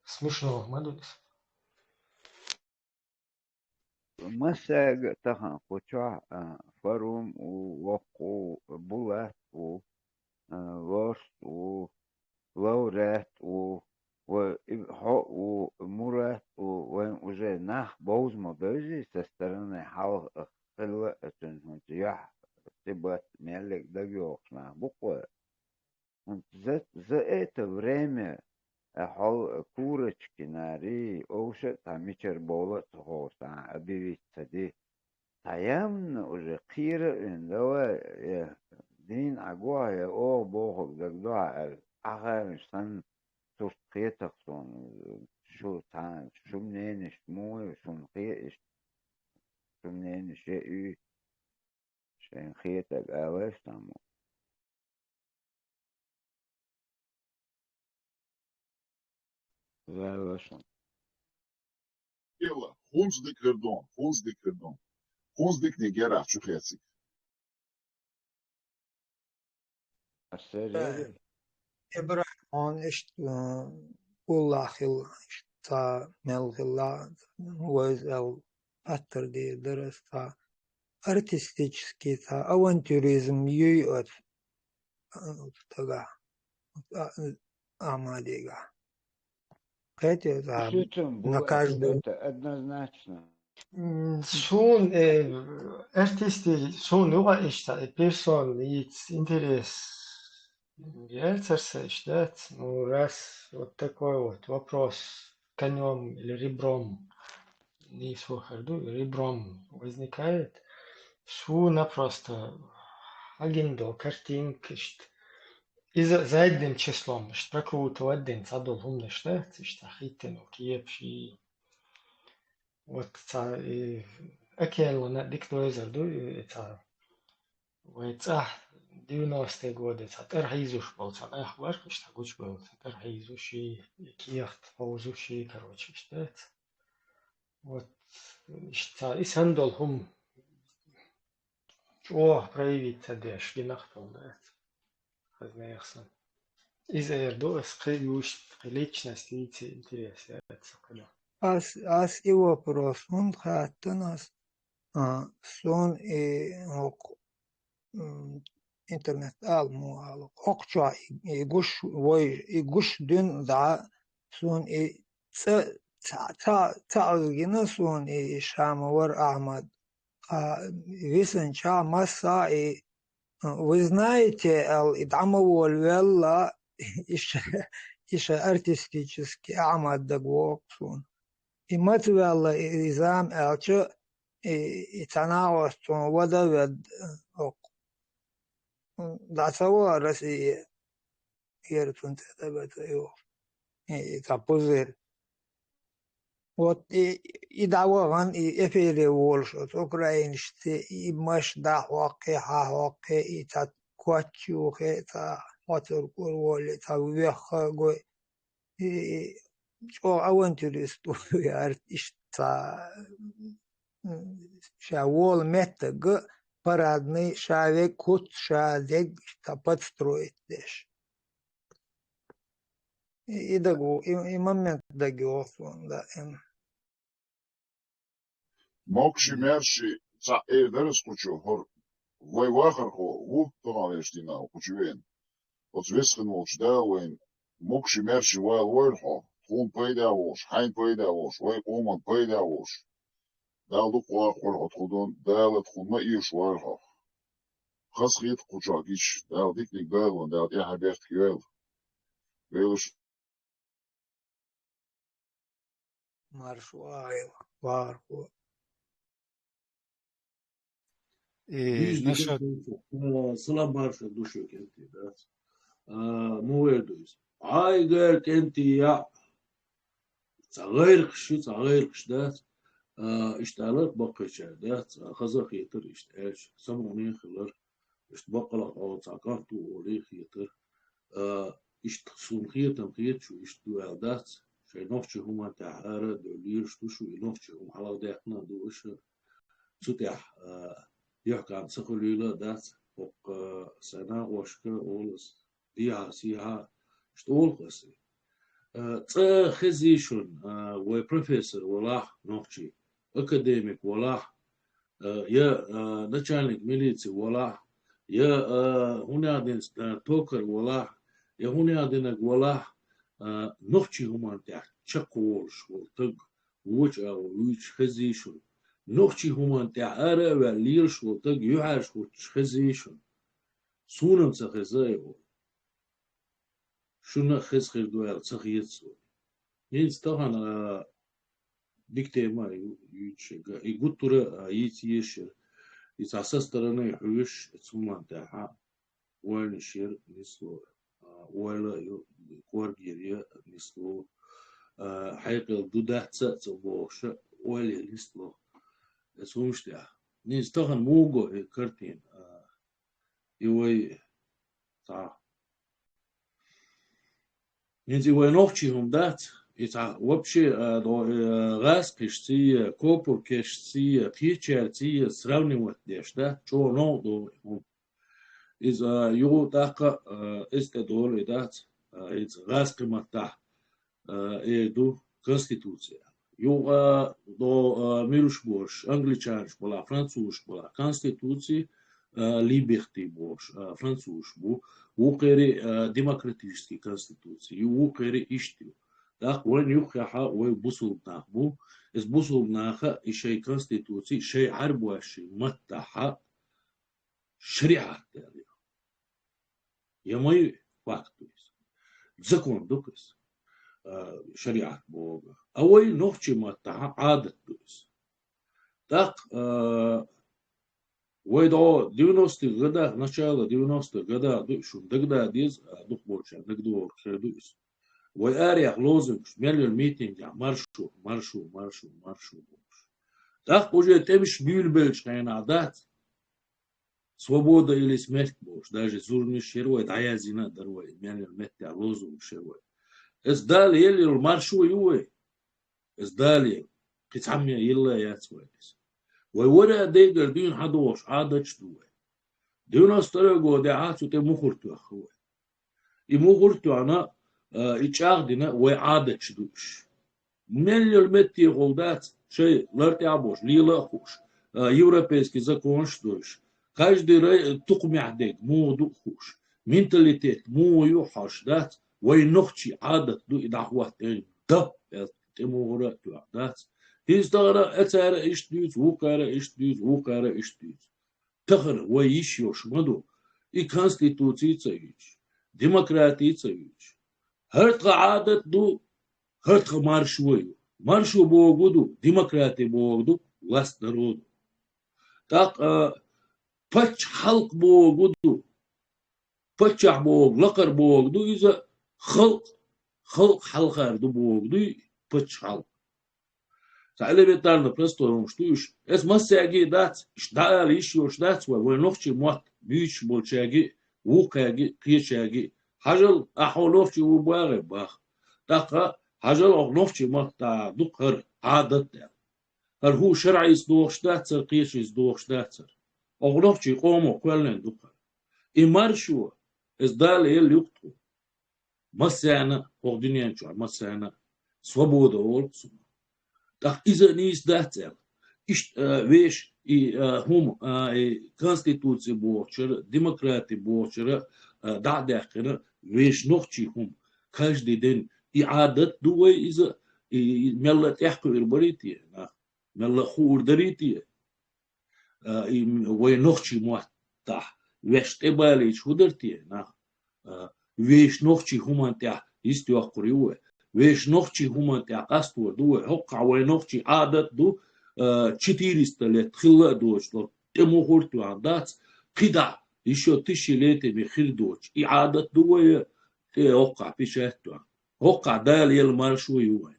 смешно ма ду иза. Массаьга тахана кху чохь, а, Фарум ву, воккха ву, Булат ву, а, Лорст ву, Лауреат ву, ва и хьо а ву, Мурат ву, вайн уже нах бовза ма бевзий, со стороны хьалха хилла а цуьнан хӀунца юьхь, цӀе бац, меллиг дагайогӀуш нах бу-кх вай. ХӀунца за, за это время, а, хьол курочки нари, овша а цхьа мичара бовла а ца ховша, а, объявить ца ди. Таямна уже кхера а вина, давай, я дийна Ӏа гохь, я оха бохург дагадохьа аьлла, Ӏа хаьржа санна, сурт хетах суна, шу цхьа, шу мненеш муха я, шуна хеташ, шу мненеш я уьй, шайна хетаг алаш тамо. Ваьлла шун. Хила, хӀунца дика хир ду, хӀунца дика хир ду. ХӀунца диканиг яр ахь чу хециг. Аса Э, рери. ИбрахӀим, хьуна иштта, э, уллахь хилла, иштта цхьа мел хилла, вайза аьлла, хаттар дийр дара аса цхьа артистический цхьа авантюризм юй оцу, э, оцу тагахь, а, Ахьмадигахь. Кхетий, а, Шуьцун на бу каждую это однозначно. М, суна, э, артисти, суна юкъа иштта, э, персона, лиц, интерес. Яцар са иштта дац. Ну, раз вот такой вот вопрос конём или ребром, не сухар, ду, ребром возникает, суна просто агиндо картинка иштта. Иза задним числом, иштта прокрутывать дина, цхьадолу хӀуманаш дац, иштта хӀиттина кепаш и. Вот цхьа, и, океанлана дика дойзар ду, и, цхьа, вай цӀахь девяностые годы цхьа тӀархьийзуш болу цхьа нах бара, иштта гучубевлла цхьа тӀархьийзуш и, и кехат хьовзуш и, короче, иштта дац. Вот, иштта цхьа, и санна долу хӀума чӀогӀа проявить ца деш, гинах долу дац. Хазна яхсан. Иза эр ду ас кхин юуш, кхин личность йийци интерес яц кхина. Ас, ас и вопрос, хӀунда хаттан ас, а, сон и хӀокху, м, интернет ала мо ала. ХӀокху чохь и, и гуш вой, и гуш дуьн дӀа, сон и ца, ца, ца, ца Ӏузгина сон и, и Шамовар Ахьмад. Кха висанчохь массо а и, вы знаете, аьлла, и дӀа ма волавелла, и ша, и ша артистически Ахьмад дага вогӀу суна. И маца ваьлла и, и зама аьлча, и, и цхьа нагӀост суна вада а ведда, окху, дӀа ца вогӀу Россия. Яра цунна цӀе ца баца йоху. И, и цхьа пузырь. Вот и, и дӀавахана, и эфире волуш оцу украинашца, и маш дӀахьоккхий, хьахьоккхий, и цхьа коч юххе, цхьа хьоцург ур волий, цхьа вехха а гой. И, и чӀогӀа авантюрист ву яра иштта цхьа, м, ша волу меттиг а парадный, ша вег куц, ша дерг цхьа подстроить деш. И, и дагу, и, и момент дагайогӀу суна даим. Могуши-маьрши цхьаъ эр дара аса кху чу, хӀора вай вахархо ву, тахана вешан дийнахь кху чу веана. Оцу весхина волчу Дала вайна могуши-маьрши вала войла хьо, тхуна пайда а волуш, хьайна пайда а волуш, вай къоман пайда а волуш. Дала дукха вахархо тхо ду, Дала тхуна ма оьшу вала хьо. Хазахета кху чохь гича, Дала диканиг дойла вайна, Дала тӀаьхье бехк йойла. Велаш. Марша вогӀийла, вахархо. И Вижди насчёт кентий, а, салам марша ду шуьга кентий, дац. А, муха эр ду иза? Хьайгара кентий яӀ. Цхьа гӀайракхаш ю, цхьа гӀайракхаш дац. А, иштта аьлла баккхийчара, дац. А, хаза а хетара иштта аьлча, самукъане а хилар. Иштта баккъалла хьо цхьа кӀант ву олий хетара. А, иштта суна хетам хеташ ву, иштта ду аьлла дац. Шайн нохчийн хӀуманна тӀехь ара а девлла лелаш ду шу, и нохчийн хӀума хьалха даьккхина а ду аша. Цу тӀехь, а, юьхькӀам ца хуьлийла а дац. ХӀокху, а, сайн накъошка олу ас, дехьа-сехьа, иштта олу аса. А, цкъа хезий шуна, а, вай профессор валахь нохчий, академик валахь, а, я, а, начальник милиции валахь, я, а, хӀун аьлла динарг, а, токар валахь, я хӀун аьлла динарг валахь, а, нохчийн хӀуманна тӀехь чекхволуш волу таг вочу агӀор вуьйцуш хезий шуна. Нохчийн хӀуманна тӀехь ара а ваьлла лелаш волу таг юьхьӀаьржа хӀуттуш хезий шуна. Суна-м ца хеза и олу. Шуна а хеза хир ду аьлла ца хета суна. ХӀинца тахана, а, Дика тема ю, юйча, и гуттара, а, йийца езаш яр. Из цхьа со стороны хьоьжуш, цу моментехь, ойланаш яр нисло, а, ойла ю, коргера я нисло, а, хьекъал ду дац а ца бохуш, ойла я нисло. Эс хӀумаш тӀехь. Нийса тахан муха го и картина, а, и вай цхьа. ХӀинца и вай нохчий хӀума дац, и цхьа вообще, а, до, э, гӀазкхашций, копуркешций, кхечаьрций сравнивать деш, да? ЧӀогӀа новкъа долу хӀума. Иза, а, юха тӀаккха, а, иза тӀедолу и дац, а, иза гӀазкхи маттахь, а, эр ду конституция. Юха, а, до, а, муьлш болуш, англичанаш бала, французаш бала, конституция, а, либерти болуш, а, французаш бу, вукхерий, а, демократический конституция, ю вукхерий иштта ю. ТӀаккха вайн юххехьа вай бусулба нах бу, иза бусулба наха и шайн конституция, шайн Ӏарбошийн маттахьа шариӀат аьлла ю. Я ма ю, факт ду иза. Закон ду иза, а, шариӀат боху. А вай нохчий маттахьа Ӏадат ду иза. ТӀаккха, а, вай догӀу девяностых годах, начало девяностых годах ду, шуна дагадогӀу деза, а, дукхахболчарна дагадогӀург хир ду иза. Вай арех лозунгаш, мел йолу митингехь маршо, маршо, маршо, маршо бохуш. ТӀаккха уже тӀемаш буьйлабеллачу хенахь дац, свобода или смерть бохуш, даже зуламаш яра вай, дӀаяздина а дара вай, мел йолу меттехь лозунгаш яра вай. Иза Дала елла йолу маршо ю вай. Иза Дала елла. Кхин цхьамма елла яц вай иза. Вай вара дегара дуьйна хьадогӀуш Ӏадаташ ду вай. Девяносто второй годехьа цу тӀе мухӀар тоьхна вай. И мухӀар тоьхна, а, и чӀагӀдина вай Ӏадаташ ду уьш. Мел йолу меттехула дац, шайн лартӀехь а болуш, лела а хууш, а, европейский законаш а дойуш, каждый рай-, тукхамехь дерг муха ду а хууш, менталитет муха ю а хьожуш дац, вай нохчий Ӏадат ду и дӀахӀоттийна, да, аьлла, тӀе мухӀар а тоьхна дац. ХӀинца тахана а цара иштта дуьйцу, вукхара иштта дуьйцу, вукхара иштта дуьйцу. Тахана вай йиш йолуш ма ду и конституций ца юьйцуш, демократий ца юьйцуш. ХӀара тхан Ӏадат ду, хӀара тхан маршо ю. Маршо бохург ду, демократий бохург ду, власть народа. ТӀаккха, а, паччахьалкх бохург ду, паччахь бохург, лакхара бохург ду иза, халкъ, халкъ хьалхара ду бохург дуй паччахьалкх. Цхьа элементарно простой хӀумаш ду уьш. Эс массаьрга а дац, иштта дӀаала йиш йолуш дац вай, вай нохчий мотт буьйцуш болчаьрга а, вукхаьрга а, кхечаьрга а. Хьажал, ахь хьо нохчи ву бохий, боху. ТӀаккха хьажал, хьо нохчий мотт дукха хӀара Ӏадат аьлла. ХӀара хӀу шарӀица догӀуш дац хӀара, кхечица догӀуш дац хӀара. Хьо нохчий къомо кхоьллина дукха хӀара. И маршо, иза Дала елла ю-кх тхуна. Массарна, хӀокху дуьнен чохь массарна свобода олу цунах. ТӀаккха иза а нийса дац аьлла. Иштта, а, вешан и, а, хӀума, а, и конституций бохучуьра, демократий бохучуьра, а, дӀа а даьккхина, вешан нохчий хӀума. Каждый день и Ӏадат ду вай иза, и, и мелла а тӀекхуьур барий те нах, мелла а хуур дарий те? А, и вай нохчий маттахь вешан тӀебалийча хӀун дара те нах? А, вешан нохчий хӀуманна тӀехь йист йоккхур ю вай. Вешан нохчий хӀуманна тӀехь къастор ду вай. ХӀокхахь вай нохчий Ӏадат ду, а, четыреста лет хилла а доцуш долу тӀе мухӀар тоьхна дац, кхидӀа, ещё тысячелетиями хир доцуш. И Ӏадат ду вай, тӀе хӀокхахь печать тоьхна. ХӀокхахь Дала елла маршо ю вай.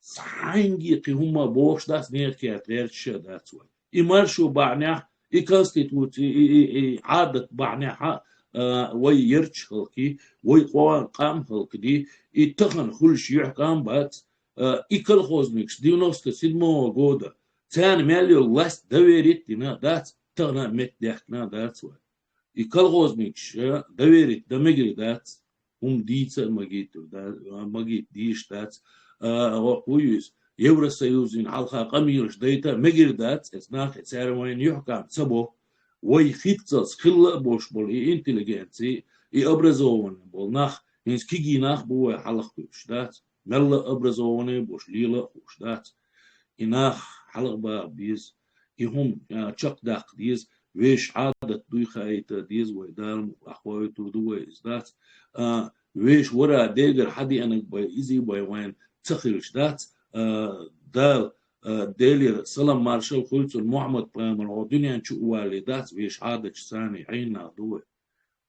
Цхьаьнгге кхин хӀумма бохуш дац, нехан керта гӀерташ а дац вай. И маршо бахьанехь, и конституций, и, и, и Ӏадат бахьанехь а, а, вай ярташ хӀаллакьхи, вай къо-, къам хӀаллакди, и тахана хуьлуш юьхькӀам бац, а, и колхозникаш девяносто седьмого года, царна мел йолу власть доверить дина дац, тахана а меттадаьккхина дац вай. И колхозникаш, а, доверить дан мегар дац, хӀума дийца а магийта да-, магийта дийш дац. А, хӀокху вуьйса Евросоюзан хьалха къамелаш дайта а мегар дац, эс нах а цара вайна юьхькӀам ца бо. Вай хӀинццалц хилла а болуш болу и интеллигенций, и образованный болу нах, хӀинца кегий нах бу вай хьалха хуьлуш дац. Мелла а образованный болуш, лела а хууш дац. И нах хьалха баха беза, и хӀума, а, чекхдаккха деза, вешан Ӏадат дуй хаийта деза вай, Дала мукъ лахь, хоуьйтур ду вай иза дац. А, вешан вара дегара хьадеанарг бен, изий бен вайна ца хилча дац, а, Дала, а, Делера салам маршал хуьлда цунна, Мухьаммад пайхамар хьо дуьнен чу а валале дац, вешан Ӏадаташ царна хьеннах ду вай.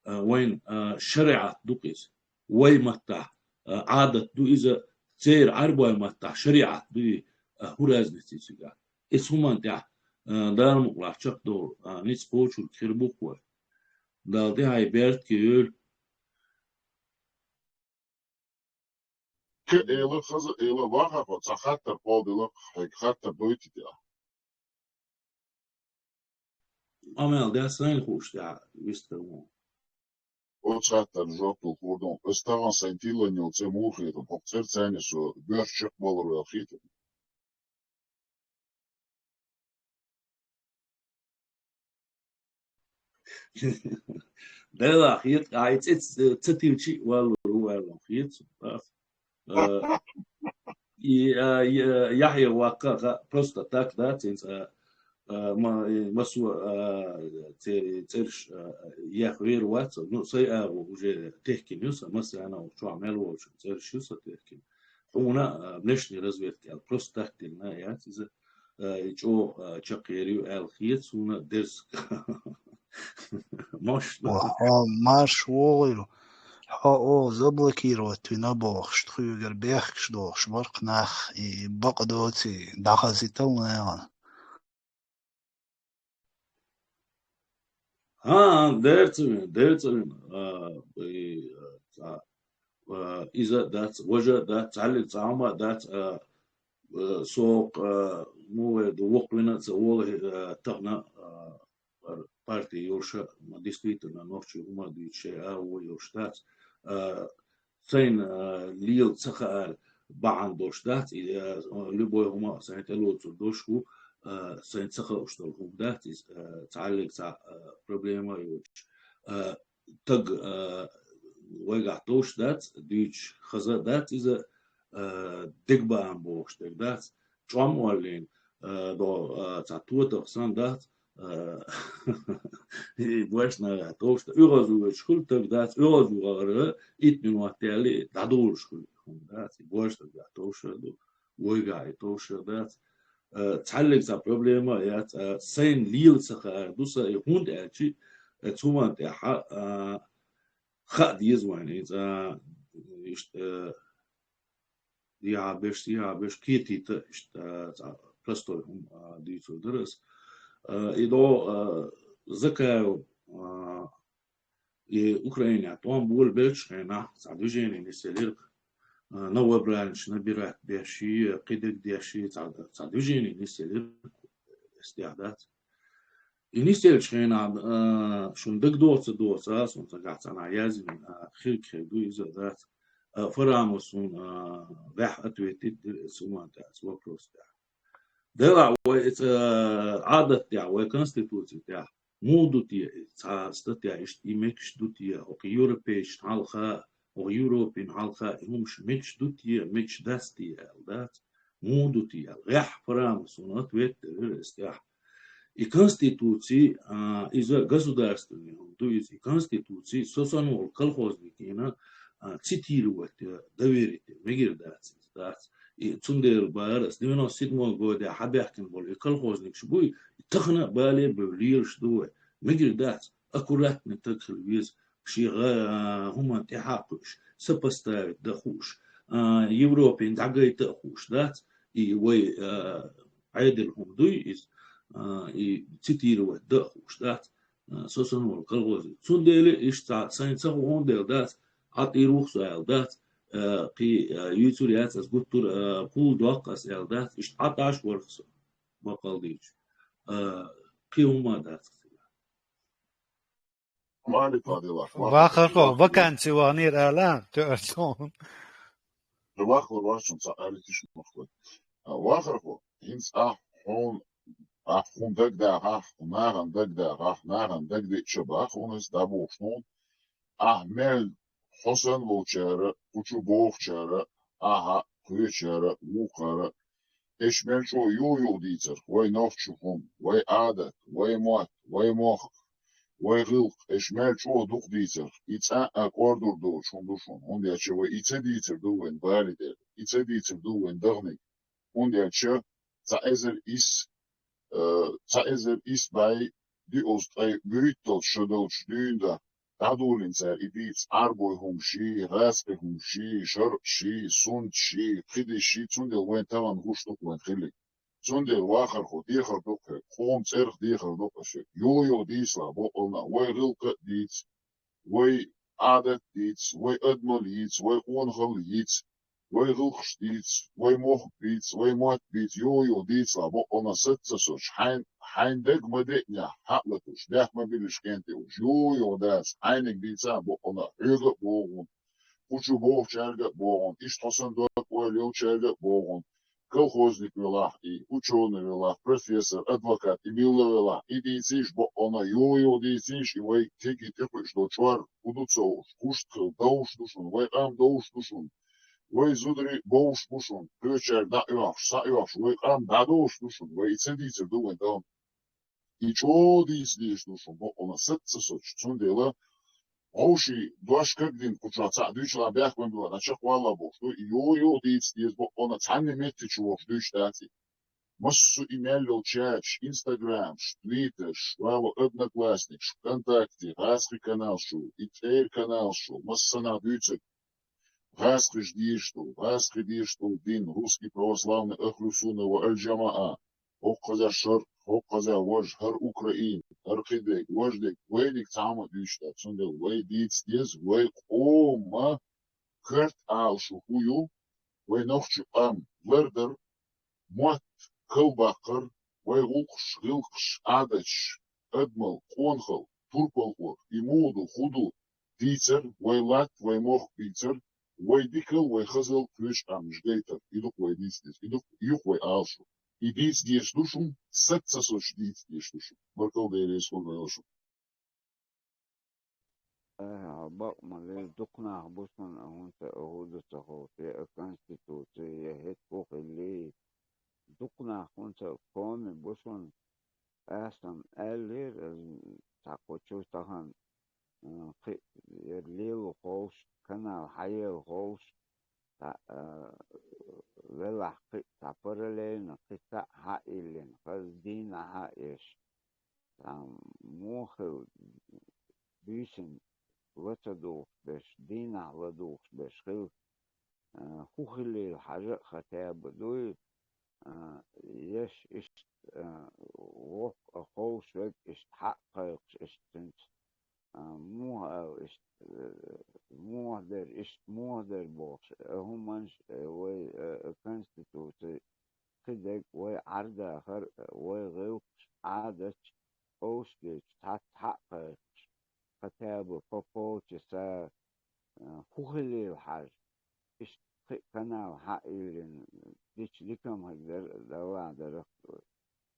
А, вайн, а, шариӀат ду-кх иза. Вай маттахь, а, Ӏадат ду иза, церан Ӏарбойн маттахь шариӀат ду и, а, хӀун разница ю цигахь? Иза хӀуманна тӀехь, а, Дала мукъалахь чекхдовла, а, ницкъ кхочург хир бу-кх вай. Дала тӀехь беркате йойла. Ке эла, хаза эла, вахархо, цхьа хаттар кхолдала, хьайга хаттар дойтий те? Амал да, сайна хууш тӀехь вистхир ву. Оцу хаттар жоп дала хурдон. Ас тахана сайн тилланал цӀе муха хетар, хӀокху цӀера царна со боьрша чекхбалар ваьлла хетар. Делахь, хета, ай цӀе ца, ца тилчи а валлур ву аьлла хета суна. Э, и, а, я-, Яхьъя ваккха а, просто так, да, цуьнца, а, а, ма-, и, массо а, а, церан цӀераш, а, ехвер вац, ну, сай агӀо уже техкина ю сан, массарна а чохь мел волчун цӀераш ю сан техкина. Хьуна, а, внешняя разведка аьлла, просто так дина яц иза, а, и чӀогӀа, а, чекхъер ю аьлла хета суна дерзко. Мощно. Ва хьо марш вогӀийла. Хьо оха заблокировать вина бохуш, тхоьгара бехкаш дохуш бара-кх нах, и бакъ доций, дӀахазийтал нахана. ХӀан, дера ца вина, дера ца вина. А, и, а, а, иза а дац, важа а дац, цхьаллиг цхьа хӀума а дац, а, а, со, а, муха вер ду, воккхавина а ца волу, а, тахана, а, пар-, парти йолуш а, ма, действительно, нохчий хӀума дуьйцуш шайн агӀо йолуш дац. А, сайна, а, лела ца хаар бахьана долуш дац, и, а, любой хӀума сайна тӀелоцур долуш ву, а, сайна ца хууш долу хӀума дац иза, а, цхьаллиг цхьа, а, проблема а йоцуш. А, таг, а, вайгахь товш дац, дуьйцуш хаза дац иза, а, дегабаам бохуш дерг дац, чӀом а оллийна, а, до, а, цхьа тотах санна дац, а, и боьрша нагахь товш дац. ОьгӀазвоьдуш хуьлу таг дац, оьгӀазвахара итт минот даьлла дӀадолуш хуьлу хӀума дац. И боьрша нагахь товш а ду, вайгахь и товш а дац. А, цхьаллиг цхьа проблема а яц, а, сайна лела ца хаар ду сан, и хӀунда аьлча, а, цу хӀуманна тӀехь, а, хаа деза вайна, иза, а, иштта, а, дехьа берш, сехьа берш кхетийта, иштта, а, цхьа простой хӀума, а, дуьйцур дара ас. А, и догӀу, а, Закаев, а, и Украинехь тӀом болабеллачу хенахь цхьа движение нисъелира, а, новобранцев набирать беш, кхидерг деш, цхьа, цхьа движение нисъелира, эс тӀехь дац. И нисъеллачу хенахь, а, шуна дагадоцу, доцу, а, суна цигахь цхьанхьа яздина, а, хирг хир ду иза, дац. А, Фарамов суна, а, ваьхьа ответить дира эцу хӀуманна тӀехь, эцу вопрос тӀехь. Делахь вай эцу, а, Ӏадат тӀехь, вай конституци тӀехь муха ду те, цхьа статья иштта, и мегаш ду те, хӀокху европейцашна хьалха, хӀокху Европина хьалха и хӀумаш мегаш ду те, мегаш дац те аьлла, дац? Муха ду те аьлла. Ваьхьа Фарамов суна ответ делира эцу тӀехь. И конституци, а, иза государственный хӀума ду иза. И конституци со санна волу колхозникина, а, цитировать, э, доверить мегар дац иза, дац. И цундела бара ас девяносто седьмой годехь хьабаьхкина болу и колхозникаш буй, и тахана а бале а бевлла лелаш ду вай. Мегар дац, аккуратный таг хила веза, шен гӀа-, а, хӀуманна тӀаьхьа а кхуьуш, сопоставить дан хууш, а, Европина дӀагайта а хууш дац, и вай, а, Ӏедал хӀума дуй иза, а, и цитировать дан а хууш дац, а, со санна волу колхозник. Цундела иштта цхьа сайна ца хуун дела дац, ӀатӀийр ву-кх со аьлла дац, а, кхин, а, юьйцур яц ас, гуттар а, пул доккху ас аьлла дац, иштта ӀатӀаш вара-кх со, баккъал дийцича. А, кхин хӀумма а дац-кх цигахь. Вахархо, вакансия вахнера ала, тоьар цунна. Вахар вахчун ца аритиш махкой. А, вахархо, хӀинца ахь хьуна, ахь хӀун дагадахахь, нахана дагадахахь, нахана дагадеъча бахахь хьуна иза дӀабохуш хьуна. Ахь мел хьо санна волчара, кху чу бохучара, ахьа, кхечара, вукхара, Эш мел чӀогӀа юха-юха дийцарх, вай нохчийн хӀума, вай Ӏадат, вай мотт, вай мохк, вай гӀиллакх, эш мел чӀогӀа дукха дийцарх, и цкъа а кӀордур доцуш хӀума ду шуна, хӀунда аьлча вай и ца дийцар ду вайн бале дерг, и ца дийцар ду вайн дахниг. ХӀунда аьлча цхьа эзар исс, э, цхьа эзар исс бӀаь диъазза ткъе вуьрхӀитталгӀа шо долчу дуьйна дӀадолийна цара и дийца Ӏарбойн хӀумнаш, гӀазкхийн хӀумнаш, шарӀаш, суннаташ, кхидерш, цундела вайн тахана гуш ду-кх вайн хилларг. Цундела, вахархо, дехар ду-кх хьоьга, къоман цӀерах дехар ду-кх аса хьоьга. Юха-юха дийцалахь баккъалла а, вай гӀиллакх а дийца, вай Ӏадат дийца, вай адамалла йийца, вай къонахалла йийца, вай гӀиллакхаш дийца, вай мохк бийца, вай мотт бийца, юха-юха дийцалахь баккъалла а, саца ца соцуш, хьайн, хьайн дага ма деънехь, хьаъ латуш, бехк ма биллинехь кӀентий уьш, юха-юха дац, хьайниг дийцахь баккъалла а, хьоьга а богӀу хьуна, кху чу богӀучаьрга а богӀу хьуна, иштта хьо санна дог-ойла йолчаьрга а богӀу хьуна, колхозник велахь и, учёный велахь, профессор, адвокат, и милла велахь, и дийцийша баккъалла а, юха-юха дийцийша, и вай кегий тӀекхуьуш долу чор хӀун ду ца хууш, куштахила довш ду шуна, вай къам довш ду шуна, вай зударий бовш бу шуна, кхечаьрга дӀа а оьхуш, схьа а оьхуш, вай къам дӀадовш ду шуна, вай и ца дийцар ду вайн тахана. И чӀогӀа дийца дезаш ду шуна баккъалла а, саца ца соцуш. Цундела вовшийн дош кагдина кху чохь цхьаъ дуьйцуш, бехк ма биллинехь, чекхвалалахь бохуш ду, и юха-юха дийца деза баккъалла а, цхьанна а метте чу вогӀуш дуьйцуш дац и. Массо а и мел йолу чаташ, инстаграмаш, твиттерш, вала одноклассникаш, ВКонтакте, гӀазкхийн каналш чу, и цӀера каналш чу, массанхьа дуьйцург. ГӀазкхаша дезаш долу, гӀазкхий дезаш долу дин, русский православный ахлу сунна ва аль-джамаа, хӀокхузахь шарӀ, хӀокхузахь важа, хӀара Украина, хӀара кхидерг, важа дерг, вайниг цхьа хӀума а дуьйцуш дац, цундела вай дийца деза, вай къоман карт Ӏалашо хӀун ю, вай нохчийн къам лардар, мотт калбаккхар, вай гӀуллакхаш, гӀиллакхаш, Ӏадаташ, адамалла, къонахалла, турпалхо, и муха ду, хӀун ду, дийцар, вай латта, вай мохк бийцар, вай дикалла, вай хазалла кхечу къаьмнаш гайтар. И ду-кх вай дийца деза, и ду-кх, и ю-кх вай Ӏалашо. И дийца дезаш ду шуна, саца ца соцуш дийца дезаш ду шуна. Баркалла, Дела реза хуьлда шуна. Э, бакъ ма веза, дукха нах бу шуна, хӀунда хӀун ду ца ховш, я конституци, я хӀетта хӀун хилли. Дукха нах хӀунда ца коми бу шуна, аса-м аьллера, аса цхьа кху чу тахана, э, кхин а яра лело ховш, канал хьаела ховш, цхьа, э, велахь кхин а цхьа параллельно, кхин цхьаъ хьаиллина, хаза дийнахь а еш. Цхьа муха хила, буьйсанна ла ца духуш берш, дийнахь ла духуш берш хила, а, хӀун хилийла хьажа а хотя бы дуй, а, еш иштта, а, воккха а ховш верг иштта хьаъ кхайкхаш, иштта цуьнца, а, муха аьлла иштта, а, муха дара, иштта муха дара бохуш, а, хӀуманаш, а, вай, а, конституци кхидерг вай Ӏардахар, вай гӀиллакхаш, Ӏадаташ, овш дечу цхьацца хьаъ кхайкхаш, хотя бы по полчаса, а, хӀун хилийла хьажа. Иштта кхин а канал хьаиллина, дича дика ма хир дара, Далла дара.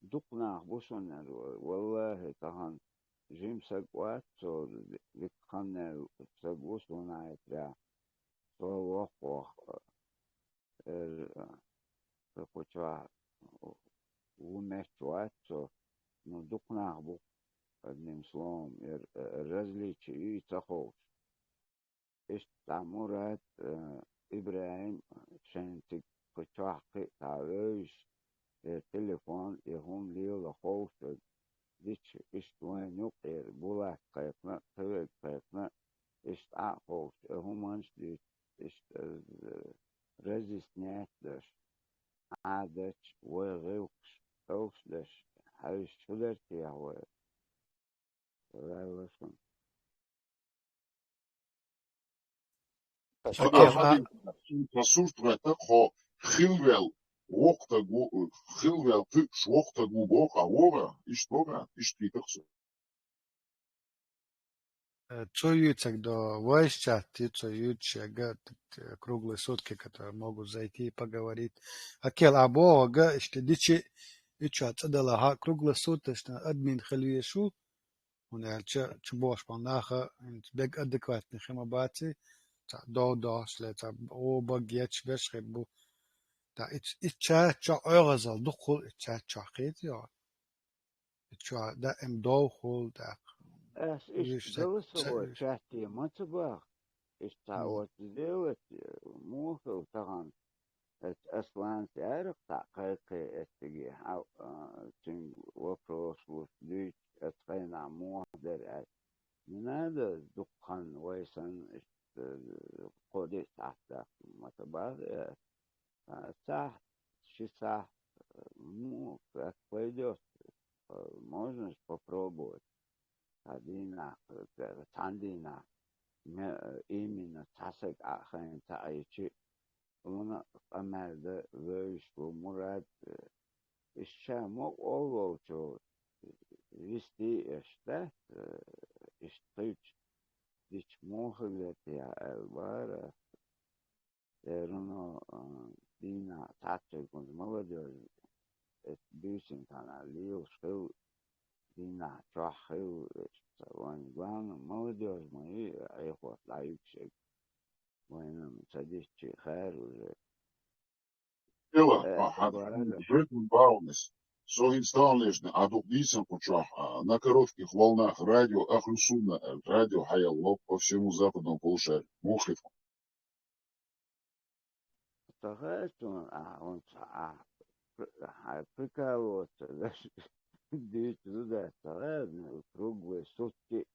Дукха нах бу шуна аьлла, валлахӀи, тахана жима саг вац цо, дика хан аьлла саг ву суна Ӏайтарехь. Цо воккхавоккху, эр, кху чохь ву меттачу вац цо, ну, дукха нах бу, одним словом, эр, различие ю и ца ховш. Иштта цхьа Мурат, э, ИбрахӀим шайна цига кху чохь кхин а цхьа вевзаш, эр телефон, и хӀума лела ховш верг, дича иштта вайна юкъера Булат кхайкхина, кхин верг кхайкхина, иштта Ӏа а ховш, и хӀуманаш а дуьйцу, иштта, э, разъяснять деш, Ӏадаташ, вай гӀиллакхаш, овш деш, хьаьжча хӀун дара техьа вай? Ваьлла шуна. Ша Ша кхин а, кхин а, цхьа сурт гӀоьттина хьо, хилвел воккхатаг ву, хилвел кхуьуш воккхатаг ву боху ахь вогӀа, иштта богӀа, иштта кхетара со. Э, цо юьйцург до voice chat, и цо юьйцуш яга, т-, т-, круглые сутки, которые могут зайти и поговорить. А кхел а боху га, иштта дичи, и чохь цӀа далахьа, круглосуточно админ хила везаш ву, хӀунда аьлча чу бохуш болу наха, хӀинца бега адекватный хи ма баций, цхьа дов дохуш ле, цхьа о баг ечбеш хир бу. Та и, и чат чохь оьгӀазалла дукхахула и чат чохь кхета йо. И чохь даим довхула тӀаккха. Ас иштта Уьш ца, ца голосовой чатте ма ца баха. Иштта цхьа Мгм. оцу делать, муха хила тахана. Эцу Асланца яра цхьаъ кхайкхий эцциге, хьа, а, цуьнга вопрос луш дуьйцуш, эцу хенахь муха дара аьлла. Не надо дуккха вай санна иштта, э, кхо-диъ сахьт даккха, ма ца бахара, э, а, сахьт, ши сахьт, э, ну, как пойдёт, э, можно же попробовать. Цхьа дийнахь, э, цхьана дийнахь, ме-, именно цхьа саг а хайн ца Ӏийчи, вуна къамел дан вевзаш ву Мурад, э, иштта ша мукъа волчу вистий аш дац, э, иштта хилча, дича муха хилла те аьлла бара. Церано, а, дийнахь цхьацца гунчу молодёжь, эцу буьйсанна цхьана лелаш хилла, дийнахь чохь хилла, вайн главное, молодёжь ма ю, Ӏехош дӀаюьгуш ерг. Вайна ца дисчи хаьара уже. Дело, э, а, хьан-, бара. Бретон Баунес. Со хӀинца тахана лешна, а дукха дийцина кху чохь, а, на коротких волнах радио Ахлу Сунна, э, радио хьаялло по всему западному полушарию. Муха хир? Ца хаьа суна, а, хӀунца, а, при-, а, прикалываться, дуьйцур ду дац, ца хаьа, ну, круглые сутки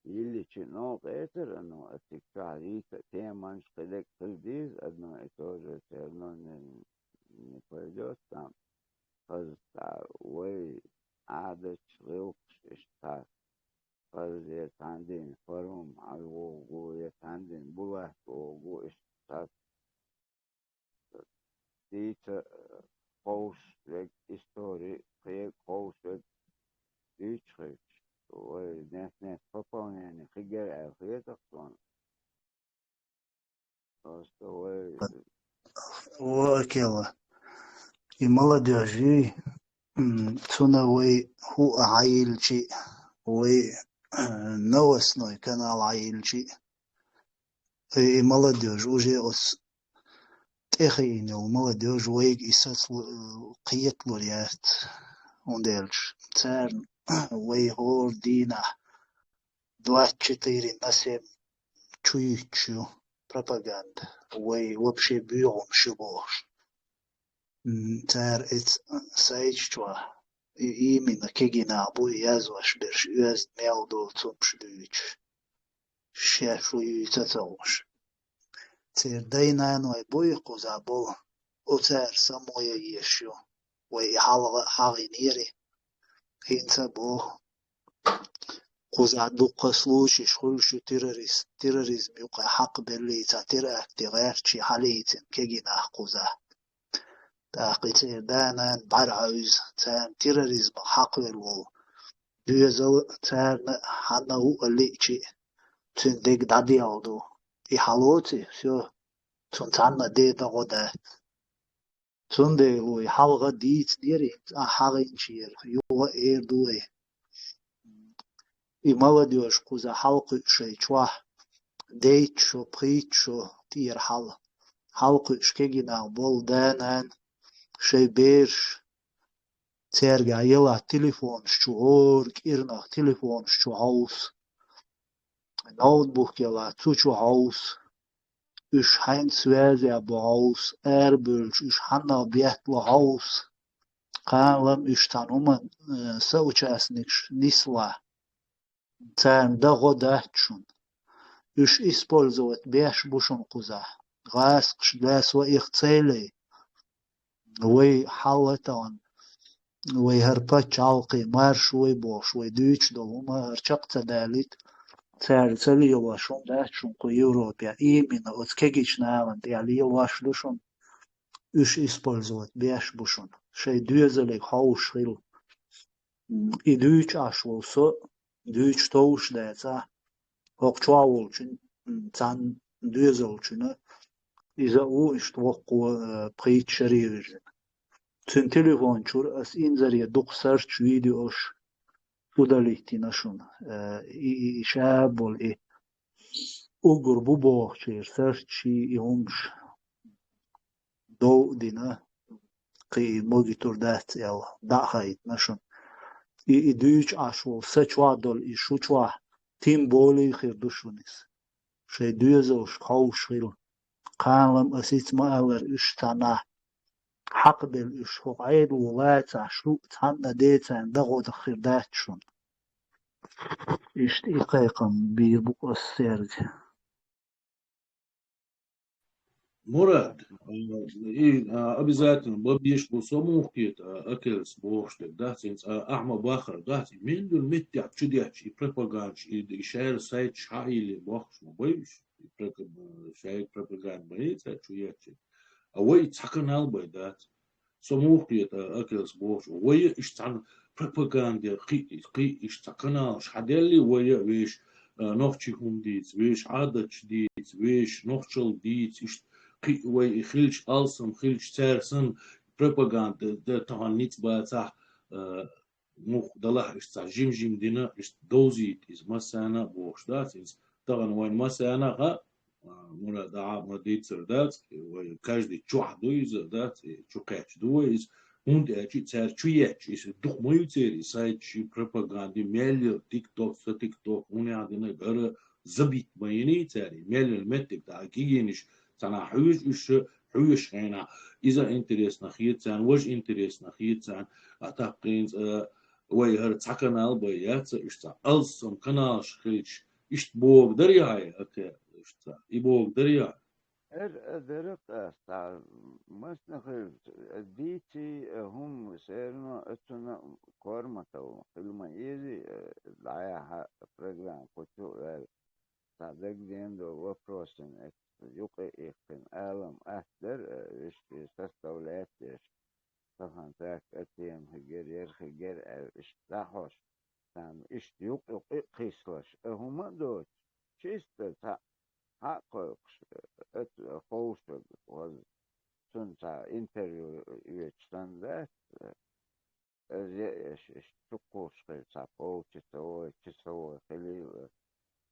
йилличи новкъа эцар, ну, ациг чохь дийца теманаш кхидерг хила дийза, одно и то же, всё равно не, не пойдёт там. Хаза цхьа вай Ӏадаташ, гӀиллакхаш иштта цхьа. Хаза я цхьана дийна Фарум хьалвогӀу, я цхьана дийна Булат вогӀу, иштта цхьа. Дийца, э, кховш верг, истори кхе кховш верг дуьйцуш хилча, вай нет-нет пополнение хир яра аьлла хетарх суна. Просто вай Во, Акела. И молодёжь, м, цуна вай хӀу а хьайилличи, вай, э, новостной канал хьайилличи, и, и молодёжь уже оцу тӀехиъна йолу молодёжь вайга и сацалу-, кхеталур яц, хӀунда аьлча царна вай хӀора дийнахь двадцать четыре на семь чу юьтуш ю пропаганда, вай вообще боьгӀуш ю бохуш. М, цара эцу сайташ чохь, и именно кегий нах бу и язвеш берш, оьзда мел долу цунаш дуьйцуш. Шаьш ву юьйца ца хууш. Церан дай-наной буй кхузахь болу, оцара самое еш ю, вай и хьалха а хьахийнера. ХӀинца а боху, кхузахь дуккха случайш хуьлуш ю терроризм, терроризм юкъа хьакхабеллий, цхьа теракте гӀерташ хьалийцина кегий нах кхузахь. ТӀаккха и церан да-нана бӀаьрхьевза, царна терроризмах хьакхавелла волу доьзал а, царна а хьанна а ву а лиъчи, цуьнан дерг дӀаделла ду. И хьалоций, всё, цунна цхьанна а ден дагӀо дац. Цундела вай хьалха дийцинера, хӀинца а хьахийнчера, юха а эр ду вай. И молодёжь кхузахь хьалакхуьуш шайн чохь, дейтта шо, пхийтта шо тӀера хьала. Хьалакхуьуш кегий нах болу да-нана, шайн бераш, цаьргахь ялахь телефонаш чу, хӀора кӀирнах телефонаш чу хьовса, ноутбук ялахь цу чу хьовса, уьш хьаьнца связехь бу хьовса, арабевлча уьш хьанна беттало хьовса, кхана-лама уьш цхьана хӀуманна, э, соучастникаш нислахь, царна дагӀо дац шуна. Уьш использовать беш бу шуна кхузахь. ГӀазкхаша для своих целей вай хьалатан, вай хӀара пачхьалкхе марша вай бохуш, вай дуьйцуш долу хӀума хӀара чекх ца далийта, цара ца лелош хӀума дац шуна кху Европехь, именно оцу кегийчу нахана тӀехь лелош ду шуна, уьш использовать беш бу шуна, шайн доьзале хьовсуш хила. М, и дуьйцуш Ӏаш волу со, дуьйцуш товш дацахь, хӀокху чохь волчун, м, цхьана доьзалчун, иза а ву иштта воккхо, э, пхийтта шаре вирзина. Цуьнан телефон чуьра ас инзаре дукха сарч видеош удалить йина шуна. Э, и, и, и ша болу и уггар бу бохучеран сарч и, и хӀумаш дов а дина, кхин и могуьйтур дац аьлла, дӀа а хаийтина шуна. И, и дуьйцуш Ӏаш волу са чохь долу, и шу чохь, тем более хир ду шуна иза. Шайн доьзалшка хьовсуш хила. кхалам асица ма аллара уьш цхьаннахь хьакхабелла уьш хӀокху Ӏедало лацахь шу цхьанна децарна дагӀо даххир дац шуна. Иштта и кхайкхам бийр бу ас цаьрга. Мурад, а, и, а, обязательно бан безаш бу со муха кхета, а, Акелас бохуш дерг дац, хӀинца, а, ахьа ма баххара дац, и мел йолу меттехь чу детташ, и пропагандаш, и, и шаьра сайташ хьаийла бохкуш ма бай уьш, и прока-, шайга пропаганда ма яц цара чу етташ. А вай цхьа канал бай дац. Со муха кхета, Акелас бохучу, вай а иштта цхьана пропаганда, кхин, кхин иштта цхьа каналаш хьаделли, вай а вешан, а, нохчийн хӀума дийца, вешан Ӏадаташ дийца, вешан нохчалла дийца, иштта кхин вай и хилча, алсам хилча, цара санна пропаганда дан тахана ницкъ бацахь, а, муха далахь иштта цхьа жим-жим дина, иштта довзийта иза массарна а бохуш дац иза. Тахана вайн массарна а хаьа, а, Мурад, ахьа ма дийцар дац, вай каждый чохь ду иза, дац, и чу кхаьчна ду вай иза. ХӀунда аьлча цара чу етташ, иза дукха ма ю церан и сайташ, и пропаганда, и мел йолу тикток, ца тикток, хӀунда аьлла дина, гара забит ма йиний цара, и мел йолу меттиг, да, гигиенаш, цхьанхьа хьоьжуш уьш, хьоьжуш хенахь, иза интересно хета царна, важа интересно хета царна, а тапкъинца, а, вай хӀара цхьа канал бай яц, иштта цхьа алсам каналаш хилча, иштта богу дарий хьай, ака, иштта цхьа, и богу дарий хьай? Эр а дара-кх ас, цхьа масна хилча, дийций, а, хӀума, все равно оцунна корматалла хила ма езий, а, дӀаяхьа программа кху чу а ваьлла. Цхьа дагадеана долу вопросана эцна юкъа иккхина алам атта дара, а, вешан составлять деш, тахана так а тема хигера, яра хигера аьлла, иштта дӀахьош, царна иштта юкъа-юкъа а кхийсалаш, а хӀума а доцуш, чисто цхьаъ хьа а кхойкхуш, а, оцу ховшаг хаза, цунна цхьа интервью оьцуш санна дац, а, Зе еш, еш чукхуш хир цхьа полчаса вой, часа вой хилийла.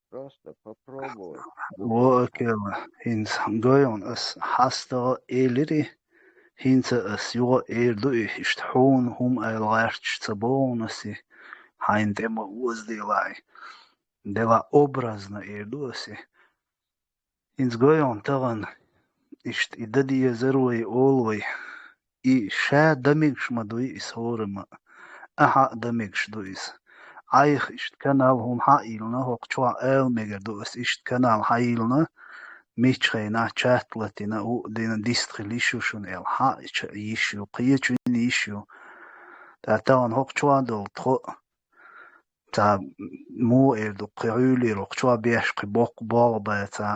Просто попробовать. Во, Акела, хӀинца гойгӀун ас хьастагӀа элири, хӀинца ас юха а эр ду и, иштта хьуна хӀума аьлла гӀерташ ца боху ас и, хьайна тӀе ма озаделахь и. Делахь образно эр ду ас и. ХӀинца гойгӀун тахана, иштта и дан дезара вай, олу вай. И ша дан мегаш ма дуй иза хӀорамма. Ахьа а дан мегаш ду иза. Айхьа иштта канал хӀума хьаийла, хӀокху чохь ала мегар ду ас, иштта канал хьаийла, миччахь хенахь чат латийна, у а дина, дистхила йиш ю шуна аьлла, хьа а йиш ю, кхечунна йиш ю. ТӀаккха тахана хӀокху чохь долу тхо а Цхьа муха эр ду, кхин Ӏуьйлийра кху чохь беш кхин боккха болх бац, цхьа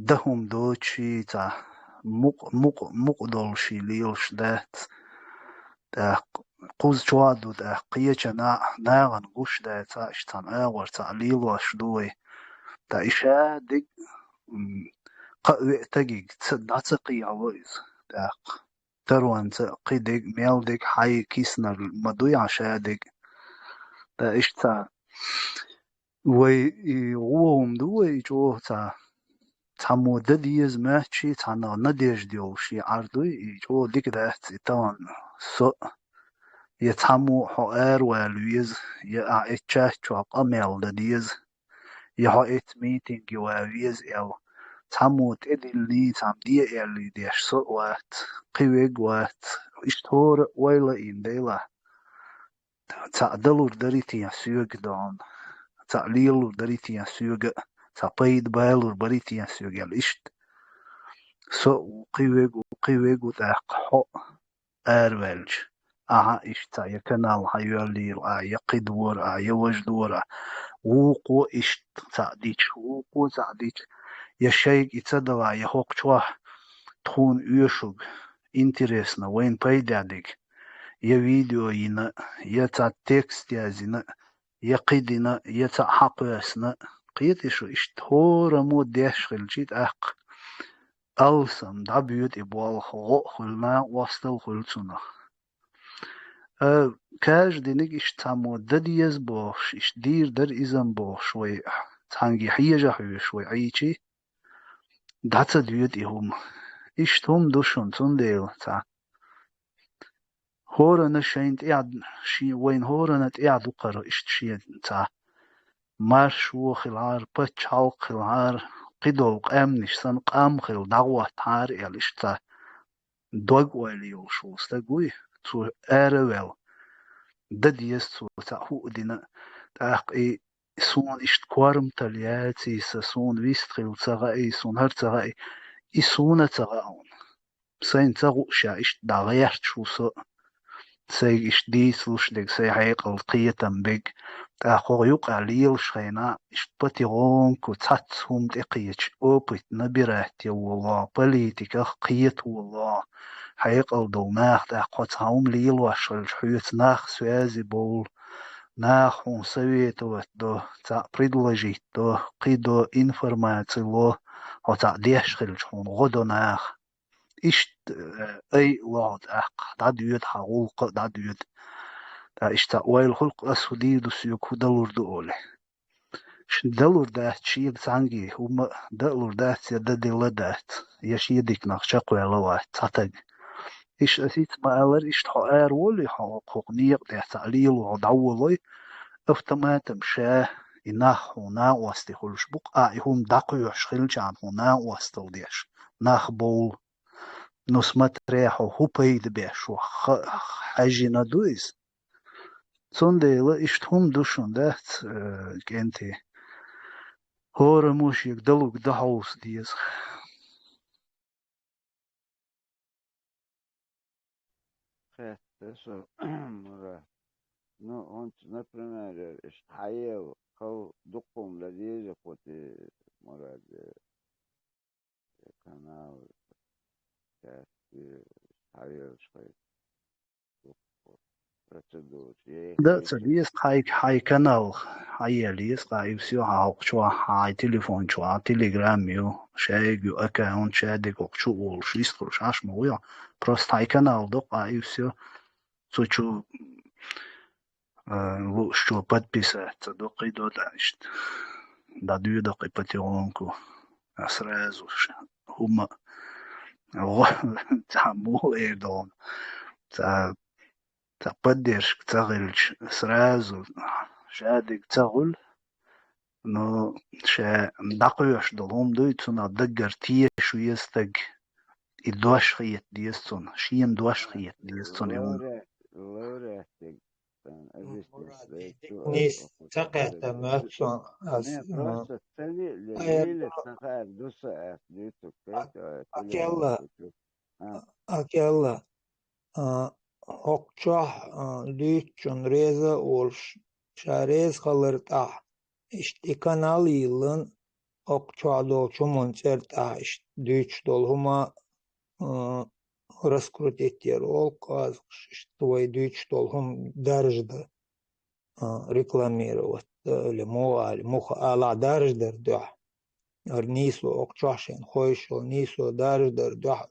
дан хӀума доцуш, цхьа мукъ-, мукъ-, мукъа долуш лелаш дац. ТӀаккха кхуза чохь а ду, тӀаккха кхечанхьа а нахана гуш дац, цхьа иштта цхьана агӀор цхьа лелош ду вай. ТӀаккха и ша дерг, м, кхаа-веа стагиг ца, дӀа ца кхехьало иза. ТӀаккха таронца кхин дерг, мел дерг хьай киснарг ма дуй хьан ша дерг. Ткъа иштта цхьа вай и гӀо хӀума ду вай и чӀогӀа цхьа, цхьаммо дан деза моьттуш, цхьаннах надежда йолуш и Ӏар дуй, и чӀогӀа дика дац и тахана со а. Я цхьаммо а хьо аравала веза, я ахь эцу чат чохь къамел дан деза. Я хьо эцу митинге ван веза аьлла, цхьаммо тӀедиллий, цхьамма де аьллий деш со а вац, кхин верг а вац, иштта хӀора а ойла а йина делахь, цхьаъ далур дарий те соьга догӀна, цхьаъ лелалур дарий те соьга а, цхьа пайда балур барий те соьга аьлла иштта. Со а ву, кхин верг а ву, кхин верг а ву, тӀаккха хьо а араваьлча, ахьа иштта цхьа я канал хьайоьллийла ахь, я кхидора ахь, я важдора ахь. Вукхо иштта цхьаъ дича, вукхо цхьаъ дича, я шайга и ца далахь, я хӀокху чохь тхуна оьшург, интересно, вайна пайдехь дерг, я видео йина, я цхьа текст язйина, я кхидина, я цхьаъ хьакхоьссина, кхетий шу, иштта хӀораммо деш хилчий тӀаккха. Алсам, дӀабоьду и болх, гӀо а хуьлу, накъосталла хуьлу цунах. Э, каждыйниг иштта цхьаммо дан деза бохуш, иштта дийр дара иза-м бохуш вай, цхьаьнгге хьежа хьоьжуш вай Ӏийчий, дӀа ца доьду и хӀума. Иштта хӀума ду шуна, цундела цхьа ХӀоранна шайна тӀехь, шен, вайна хӀоранна тӀехь ду кхара иштта шен цхьа маршо хилахьара, пачхьалкх хилахьара, кхыдолу къаьмнаш санна къам хилла дӀагӀоттахьара аьлла, иштта дог-ойла йолуш волу стаг вуй, цо ара а ваьлла, дан деза цо цхьаъ хӀуъа дина, тӀаккха и суна иштта корматалла яций сан, суна вист хилла ца хаьий, суна хӀара ца хаьий, и суна а ца хаьа хьуна. Сайна ца хууш ша иштта дӀагӀерташ ву со, сайга иштта дийцалуш дерг, сайн хьекъална кхетам берг, тӀаккха хӀокху юкъахь лелаш хенахь, иштта потихоньку цхьацца хӀума тӀекхеча, опыт набирать ян волахь, политиках кхета волахь, хьекъал долу нах тӀаккха хьо цхьа хӀума лелош хилча, хьоьца нах связи бовла, наха хьуна советовать до, цхьаъ предложить до, кхин до, информаци ло, хьо цхьаъ деш хилча, хьуна гӀо до наха. Иштта, э, ай а лохьа тӀаккха, дӀадоьду хьан гӀуллакх а, дӀадоьду. ТӀаккха иштта ойла хуьлу-кх ас хӀун дийр ду соьга, хӀун далур ду олий. Шен далур дац шега цхьаьнгге, хӀумма а далур дац, я дан дилла дац, я шен диканах чекхваьлла вац цхьа таг. Иштта ас хӀинца ма-аллара, иштта хьо ара волий, хьо хӀокху некъа тӀехь цхьаъ лело хьо дӀаволой, автоматом ша и нах хьуна накъостий хуьлуш бу-кх, ахь и хӀума дӀакхоьхьуш хилчахьана хьуна накъосталла деш нах бовла. Ну, смотря хьо хӀун пайда беш ву, ха-, хьаьжжина ду иза. Цундела иштта хӀума ду шуна, дац, э, кӀентий. ХӀораммо шега далург дан хьовса деза. Хетта со, Мурад. Ну, хӀинца, например, иштта хьаела, хала дукха хӀума дан деза кху тӀе, Мурад, э, канал, часть, э, хьаелаш хай. Дукха процедураш е. Да, ца деза, хьай, хьай канал, хьаела еза, кху и всё, хьан хӀокху чохь, хьан телефон чохь, Telegram ю, шайга ю аккаунт, шадерг хӀокху чу а волуш, вистхуьлуш, хьаш ма вуй хьо. Просто хьай канал до, кху и всё. Цу чу, а, луушчо подписаться до, кхин до тӀаккха иштта. ДӀадоьду кхин потихоньку. А сразу ш-, хӀумма а, гӀо-, цхьа муха эр ду хьуна. Цхьа, цхьа поддержка ца хилча, сразу шадерг ца хуьлу. Ну, ша дӀакхоьхьуш долу хӀума дуй, цунах даггара теша веза стаг. И дош хета деза цунна, шена дош хета деза цунна и хӀума. Лауре-, лауреатиг, сан, объяснить, Мурад, да, и цу диканис ца кхетта моьтту сан, ас, не, ну, просто ца ли-, ли-, ай, лили ца хаьар ду сан, ас дуьйцург, а, кхетта, а, телефон кхелла, чу. А. А, кхелла. А, хӀокху чохь, а, дуьйцучунна реза а волуш, ша реза хилар тӀехь, иштта и канал йиллина, хӀокху чохь долчу хӀуманна цӀера тӀехь иштта дуьйцуш долу хӀума, а, раскрутить яр олу кху азакхаш, иштта вай дуьйцуш долу хӀума даржа дан. А, рекламировать, а, или муха ала, муха ала, даржадар дуьхьа. ХӀара нийсо, хӀокху чохь шайна хойшалла нийсо даржадар дуьхьа.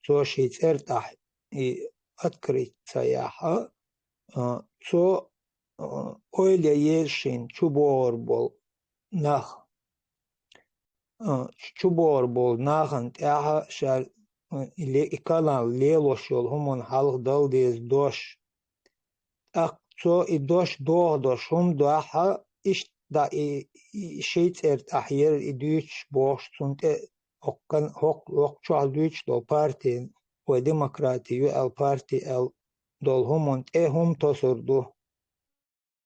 Цо шен цӀера тӀехь и открыть ца яхь, а, цо, а, ойла ян еза шайна чубогӀур болу нах. А, чубогӀур болу нахана тӀехь ша, а, и ле-, и канал лелош йолу хӀуманна хьалха дала деза дош. ТӀаккха цо и дош дохадош хӀума дуьхьа, иштта дӀа и, и шайн цӀера тӀехь яра и дуьйцуш бохуш, цунна тӀе хӀокху кан-, хӀокху, хӀокху чохь дуьйцуш долу парти, вай демократи ю аьлла парти аьлла долу хӀуманна тӀе хӀума тосур ду.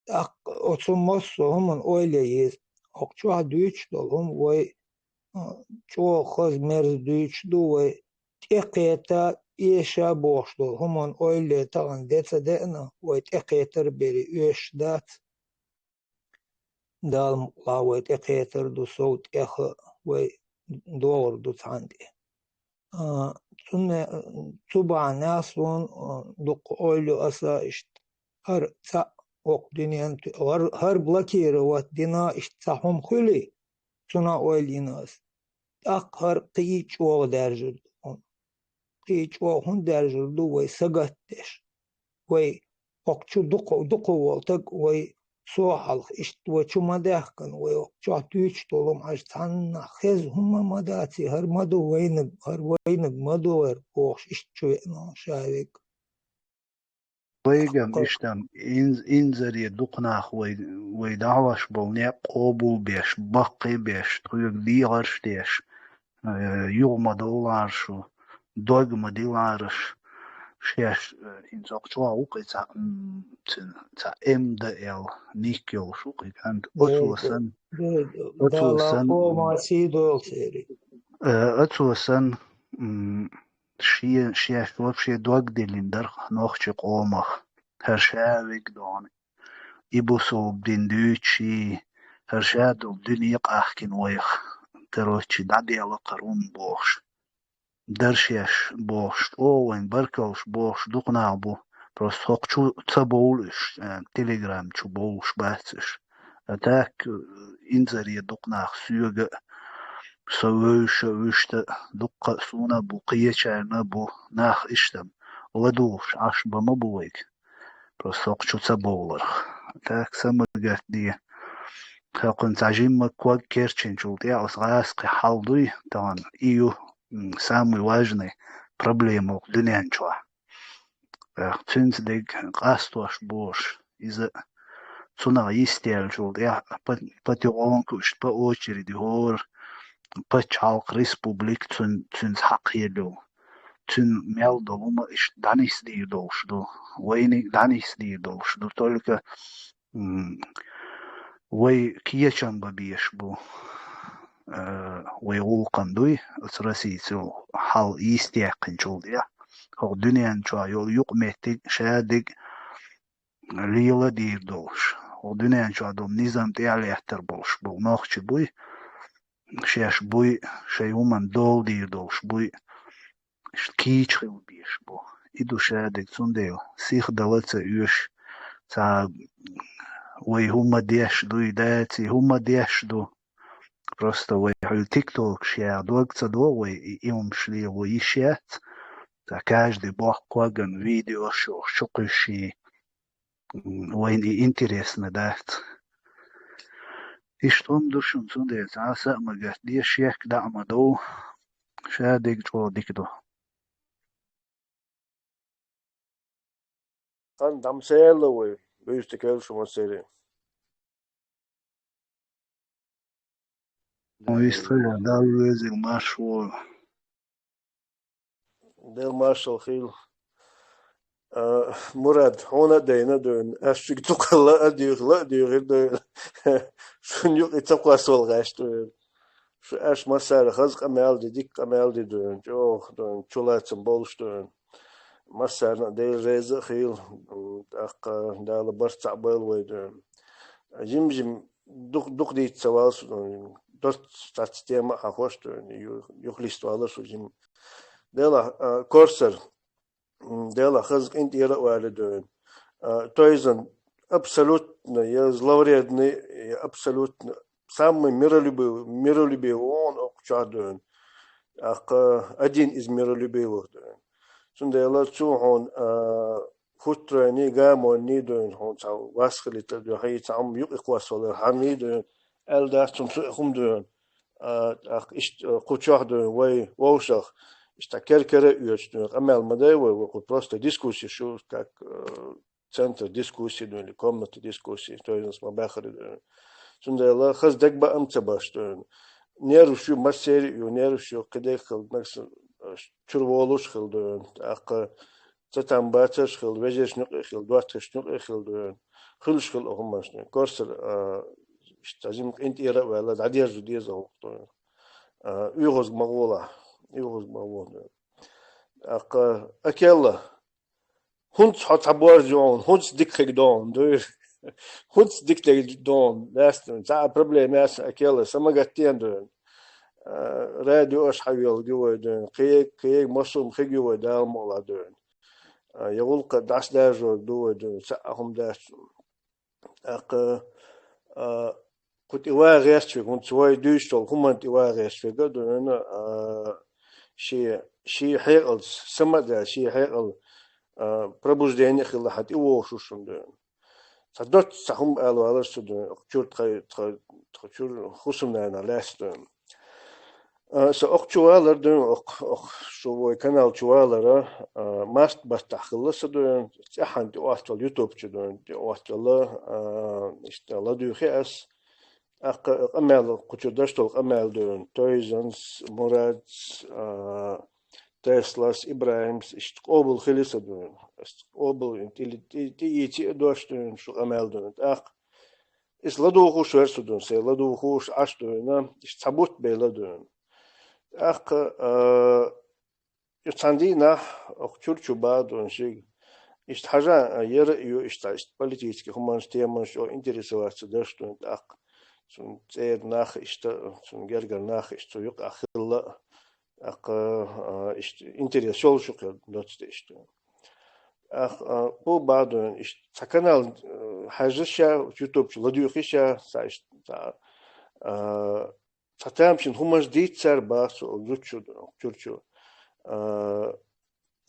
ТӀаккха оцу массо а хӀуманна ойла ян еза. ХӀокху чохь дуьйцуш долу хӀума вай, а, чӀогӀа хаза, мерза дуьйцуш ду вай, тӀекхета, эша бохуш долу хӀуманна ойла ян тахана де ца деана, вай тӀекхетар а бере оьшуш дац. Дала мукъалахь вай тӀекхетар ду, сов тӀех а вай догӀур ду цхьаьна тӀе. А, цунна, цу бахьанехь суна, а, дукха ойла ю аса иштта. ХӀара цхьаъ хӀокху дуьнен ту-, хӀара, хӀара блокировать дина иштта цхьа хӀума хуьлий, цунах ойла йина аса. ТӀаккха хӀара кхин а чӀогӀа даьржар ду хьуна. Кхин а чӀогӀа хӀунда даьржар ду вай сагатдеш? Вай хӀокху чу дукха, дукха волу стаг, вай со хьалха иштта вай чу ма даьхкина, вай хӀокху чохь дуьйцуш долу хӀума хьажа цхьаннах хеза хӀума ма дац, и хӀара ма ду вайнаг, хӀара вайнаг ма ду хӀара бохуш, иштта чу веана ша вега. Вайгам иштам инз-, инзаре дукха нах вай, вай дӀахьош болу некъ къобал беш, баккхий беш, тхоьга дехарш деш, э, юха ма довлара шу, дог ма дилара шу, шаьш, э, хӀинца окху чохь ву кхин цхьа, м, цуьнан цхьа М Д Л ник йолуш ву кхин кӀант. Оцо санна, оцо санна, э, оцо санна, м, шен, шаьш вообще дог диллина дара нохчийн къомах, хӀара ша а вега догӀна, и бусулба дин дуьйцуш, хӀара ша долу дуьне къахкина вайх, короче, дӀаделла кхара хӀума бохуш. Дара шаьш бохуш, чӀогӀа вайн баркаллаш бохуш дукха нах бу. Просто хӀокху чу ца бовлу уьш, э, Telegram чу бовлуш бац уьш. А так, э, инзаре дукха нах соьга а, со вевзаш а, вуьшта а, дуккха а суна а бу, кхечарна а бу, нах иштта ладугӀуш Ӏаш бан ма бу вайга. Просто хӀокху чу ца бовларх. Так, са ма гатде. ХӀокхуьнан цхьа жимма ког керчинчул тӀаьхьа оцу гӀазкхийн хьал дуй, тахана и ю, м, самый важный проблема оха дуьнен чохь. Э, цуьнца дерг къастош бохуш, иза цунах йистеллачул тӀаьхьа па-, потихоньку иштта по очереди хӀора пачхьалкх, республика цуьн-, цуьнца хьакхаелла. Цуьнан мел долу хӀума иштта дӀанисдийр долуш ду. Вайниг а дӀанисдийр долуш ду. Только, м, вай кечам бан безаш бу. Э, вай гӀуллакхан дуй, оцу Российцул хьал йистехкинчул тӀаьхьа. ХӀокху дуьнен чохь йолу юкъаметтиг, шадерг леладийр долуш, хӀокху дуьнен чохь долу низам тӀехьалеттар болуш болу нохчий буй, шаьш буй, шайн хӀуманна дола дийр долуш буй, иштта кийча хила безаш бу. И ду шадерг, цундела сихдала а ца оьшу, цхьа вай хӀума деш дуй, даций хӀума деш ду. Просто вай хьуьлла тиктокаш яха дог ца догӀу вай, и, и хӀумаш лело йиш яц. Цхьа каждый боккха коган видеош йохуш чукхуьссий, м, вайна и интересно дац. Иштта хӀума ду шуна, цундела цхьа а са а ма гатде, шек дӀа а ма дов, шадерг чӀогӀа дика ду. Хан дам села вай, буьйста кел шу массери. Вистхила Далла везил марш ву. Дел маршал хил. А, Мурад, хьуна а дайна а дуьйна, ас шуьга цу кхалла а дуьйху, ла а дуьйхира дуьйна. Шун юкъа ца кхоссавала гӀаьш дуьйна. Шу аьш массара хаза къамел ди, дика къамел ди дуьйна, чӀогӀа дуьйна, чулацам болуш дуьйна. Массарна а Дела реза а хила, м, тӀаккха Дала барт цхьаъ бойла вай дуьйна. Жим-жим дух-, дукха дийца ца вала со дуьйна, доцца цхьацца тема а хьахош дуьйна, ю-, юхалиста вала со жим. Дела, а, Корсар, м, Дела хаза къинтӀера а вала дуьйна. А, тойзан абсолютно, я зловредный, я абсолютно самый миролюбивый, миролюбивый вон окху чохь дуьйна. ТӀаккха один из миролюбивых дуьйна. Цундела цо хьуна, а, хӀуттаройний, гамонний дуьйна, хьуна цхьа вас хилийта дуьйна, хьий цхьа хӀума юкъа кхоссавалар хьарний дуьйна, аьлла дац цунна цу хӀума дуьйна. А, тӀаккха иштта, а, кху чохь дуьйна вай вовшах, иштта кер-кера а оьцуш дуьйна, къамел ма дай вай, вай кху просто дискуссия шу, как, а, центр дискуссии дуьйна, комната дискуссии, тойзанца ма баьххара дуьйна. Цундела хаза дегабаам ца баш дуьйна. Нерваш ю, массери а ю, нерваш ю, кхидерг хила, нагахь санна, а, чуьра волуш хила дуьйна. ТӀаккха цатам бацарш хила, вежаршна юкъе хила, доттагӀашна юкъе хила дуьйна. Хуьлуш хила оха хӀуманаш дуьйна. Корсар, а, иштта жим къинтӀера а ваьлла, дӀадерзо деза хӀокху дуьйна. А, оьгӀазга ма гӀолахь, оьгӀазга ма гӀо дуьйна. ТӀаккха Акелла, хӀунца хьо цхьа борз ю хьуна, хӀунца дика хиг ду хьуна, дуй? ХӀунца дика дерг ду хьуна, лаьцна, цхьа а проблема яц, Акелла, са ма гатдена дуьйна. А, радиош хьайоьллу ю вай дуьйна, кхег-, кхега массо а хиг ю вай, Дала мукъалахь дуьйна. А, я гӀуллакх дӀасадаржор ду вай дуьйна, цхьа а хӀума дац. ТӀаккха, а, кху тӀе ван гӀерташ верг, хӀунца вай дуьйцуш долу хӀуманна тӀе ван гӀерташ верг а дуьйна, а, шен, шен хьекъалца, са ма а даьлла, шен хьекъал, а, пробуждение а хилла хьан тӀе вогӀуш ву шуна дуьйна. Цхьа доцца цхьа хӀума ала валар со дуьйна, чуьра тхай, тха, тха чуьра хӀусамнана лаьцна дуьйна. А, со охчу валар дуьн, ох, ох, шу вай канал чу валара, а, март баттахь хилла со дуьн, цӀехьан тӀе оттал, YouTube чу дуьн, тӀе оттала, а, иштта ладуьйхи ас. Аккха къамел, кхучу даш долу къамел дуьн, Тойзанс, Мурадс, а, Теслас, Ибрахимс, иштта къобал хили со дуьн. Ас къобал тӀе-, тӀе-, тӀеийци а дош дуьн, шу къамел дуьн. ТӀаккха Иза ладугӀуш версу дуьн, се ладугӀуш Ӏаш дуьйна, иштта цхьа бутт бей ладуьйна. ТӀаккха, а, и цхьана дийнахь, оху чуьра чу баха дуьн шига. Иштта хьажа, а, яра а ю, иштта, иштта политический хӀуманаш, теманаш, о, интересоваться даш дуьн, тӀаккха. Цунна цӀера нах, иштта, цунна гергара нах, иштта, цу юкъа хилла а. ТӀаккха, а, иштта, интерес йолуш ю кхин доцу де иштта. Ах, а, бу бадун, иш-, ца канал, э, хьажа ша, YouTube чу ладуьйхи ша, ца иш-, ца, а, ца тамашийна хӀуманаш дийца цара баха цу зудчу, чурчу. А,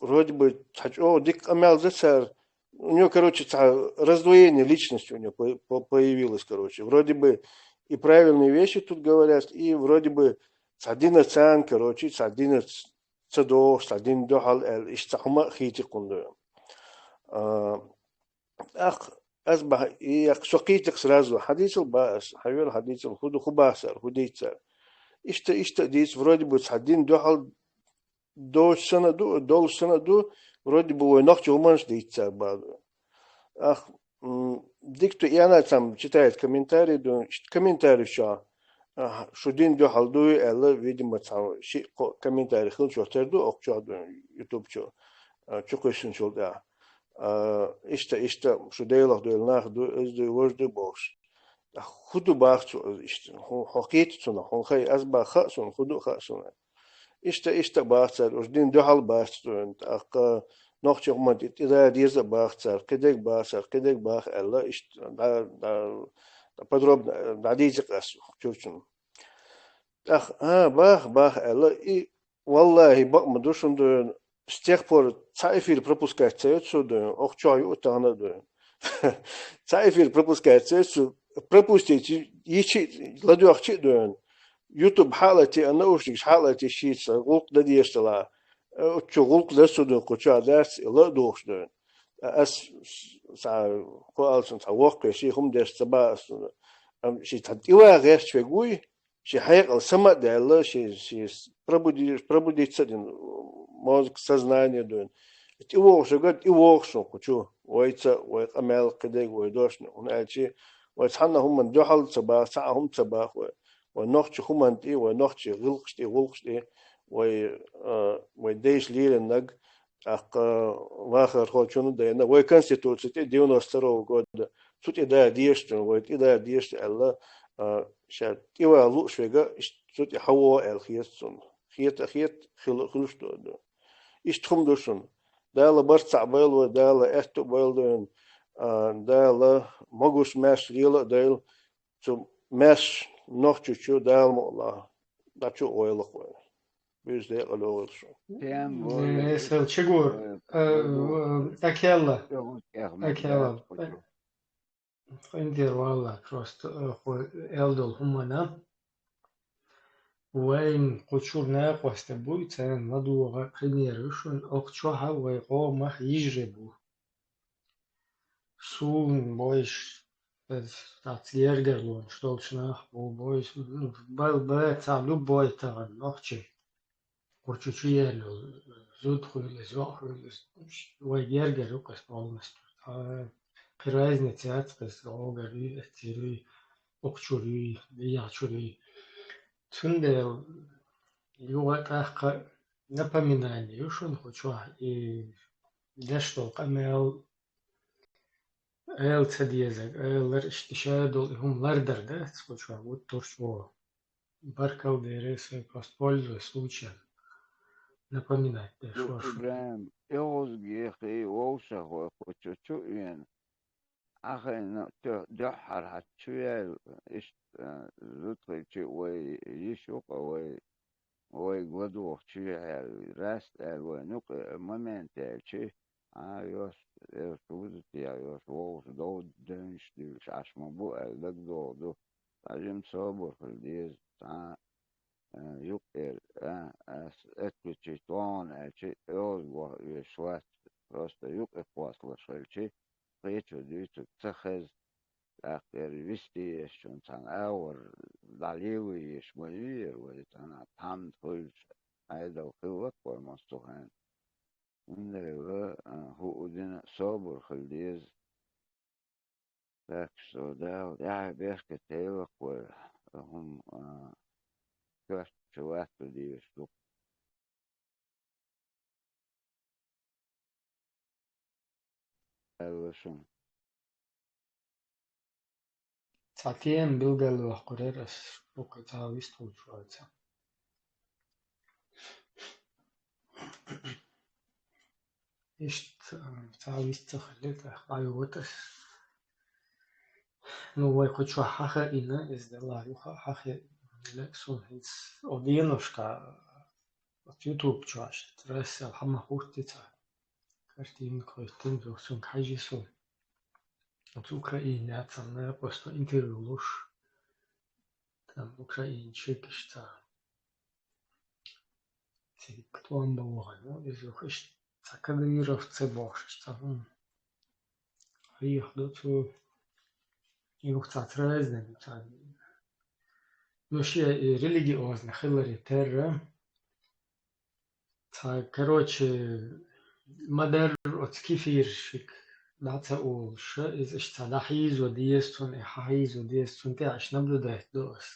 вроде бы, ца чӀогӀа дика къамел за цара. У него, короче, ца раздвоение личности у него по-, по-, появилось, короче. Вроде бы и правильные вещи тут говорят, и вроде бы ца дина царна, короче, ца дина ц-, ца догӀуш, ца дина дуьхьал аьлла, иштта ца хӀума а хийти кхунду. А, ах, аз баха, и ях со кхийти сразу, хьадийцал ба ас, хьавел хьадийцал, хӀу ду, хӀу бахсар, хӀу дийцар. Иштта, иштта а дийца, вроде бы, ца дина дуьхьал дош сана ду, долуш сана ду, вроде бы, вай нохча хӀуманаш дийца цара баду. Ах, м, дикто яна цам читает комментарий ду, иштта комментарий чохь, а, шу дин дуьхьал дуй аьлла, видимо, цхьа ши-кхо комментарий хилчохь тера ду, окху чохь ду, YouTube чу, а, чу кхуьссинчул тӀаьхьа. А, иштта, иштта, шу Делах дуьйла нах ду, из дуй, вож ду бохуш. А хӀу ду бах цу, иштта, хьо, хьо кхийта цунах, хьуна хай, аз бах хаа суна, хӀу ду хаа суна. Иштта, иштта баха цара, уж дин дуьхьал бац дуьйна, тӀаккха нохча хӀуманна тӀе, тӀе да деза а баха цара, кхидерг баха цара, кхидерг баха аьлла, иштта дӀа, дӀа, дӀа подробно дӀадийци ас чурчун. ТӀаккха, а, баха, баха аьлла, и, валлахӀи, бакъ ма ду шуна дуьйна, с тех пор цхьа эфир пропускать ца йо цо дуьйна, ох чохь ю тахана а дуьйна. Цхьа эфир пропускать ца йо цо, пропустить йичи, ладоьгӀчи а дуьйна. YouTube хьалати а наушникаш хьалати шийца гӀуллакх дан дезаш дала. Э, чу гӀуллакх дан со дуьйна, кху чохь дац, и ла а духуш дуьйна. Ас цхьа, кху алсун цхьа воккхе, ши хӀума деш ца ба ас. Ам ши цхьа тӀе ван гӀерташ вег вуй, ши хьекъал сама а даьлла, ши, ши с-, пробуди-, пробудиться а дина, мозг, сознание дуьйна. ТӀе вогӀуш вега, тӀе вогӀуш ву кху чу. Вайца, вай къамел, кхидерг, вай дошна. ХӀунда аьлча, вай цхьанна хӀуманна дуьхьал ца баха, цхьа а хӀума ца баха вай. Вай нохча хӀуманна тӀе, вай нохча гӀуллакхаш тӀе, гӀуллакхаш тӀе, вай, а, вай дайша лелийнарг, тӀаккха вахархочунна а дайна, вай Конституция тӀе девяносто второго года, цу тӀе да дезаш ду, вай тӀе да дезаш ду аьлла, а, ша тӀе ван лууш вега, иштта цу тӀе хьавогӀу аьлла хета цунна. Хета а хета, хила а хуьлуш ду аьлла. Иштта хӀума ду шуна. Дала барт цхьаъ бойла вай, Дала аьтту а бойла дуьйна, а, Дала могуш-маьрша лела а дойла, цу маьрша Нохчийчу Дала мукъалахь, дӀачу а гӀойла вай. Буьйса декъала йогӀийла шу. Тем более, Эсал чигур, э, э, Акелла. Акелла. КъинтӀера валла, просто, э, хӀу эл долу хӀумана. Вайн кху чуьра накъостий буй, царна ладогӀа къинера ю шуна, окху чохь а вай къомах йижарий бу. Суна бойуш, иза цхьацца гергарлонаш долчу нах бу бойуш, ну, бал-, бал-, цхьа любой тахана нохчи. Кху чу чу яьлла йолу зуда хуьлу иза, йоӀ хуьлу иза, вай гергара ю-кх иза полностью. Ткъа кхин разница яц-кх иза, гӀогар юй, эццера юй, укху чуьра юй, дегӀа чуьра юй. Цундела юха тӀаккха напоминание ю шуна кху чохь, и деш долу къамел, ала ца дезарг, алар иштта ша долу и хӀума лардар дац кху чохь гуттарш а. Баркалла дерриг а, сайн просто пользуясь случаем, напоминать деш вашу. ИбрахӀим, и гӀузгехий вовшахой кху чу чу а вена, Ахайна ту-, дуьххьара хьан чу яьлла, иштта, а, зудхийчи вай йиш ю-кх вай, вай гладохчу яьлла, раст аьлла вай, ну-кх, момент яьлчи, а, йос, йос вуза техьа, йос вовшах довда девнаш дуьйлуш Ӏаш ма бу аьлла дагадогӀу ду. Ткъа жима собар хила деза, цхьа а, юкъера, а, ас отключить вахана аьлча, йоза ваха везаш вац, просто юкъе кхоссалуш хилча, кхечо дуьйцург ца хеза, тӀаккха ер вести еш шун цхьана агӀор дӀалело еш ма вий ер вай, цхьана тхьамда хуьлуш Ӏедал хилла-кх вай массо а хенахь. Цундела, а, хӀуъу дина собар хила деза. Так что, Дала тӀаьхье беркат тайлакх вай, хӀума, а, коьрта чу латта дезаш ду. Аьлла шуна. Цхьа тема билгалваккхарера ас, дукха цхьа вист хулаш вац. Иштта, а, цхьа вист ца хилира, тӀаккха дӀайохуьйту ас. Ну, вай кху чохь хьахаийна, иза делахь юха а хьахаийна, ле, суна хӀинца, о, деношка, оцу YouTube чохь, рассел хьа ма хӀуттий цхьа картинка хӀоьттина, цунга хьажий суна. Оцу Украине цхьанна просто интервью луш, там украинчиг иштта цига тӀом бан вахана, ну, иза юха иштта цхьа кадыровцы бохуш, цхьа хӀума хьехаду цо, юха цхьацца разный ду цхьа. Ну, шен и религиозный хиларе терра, цхьа, короче, ма-дарра оцу кефиршка дӀа ца олуш, иза иштта цхьа дӀахьийзо деза цунна, и хьахьийзо деза, цунна тӀехь иштта наблюдать до ас.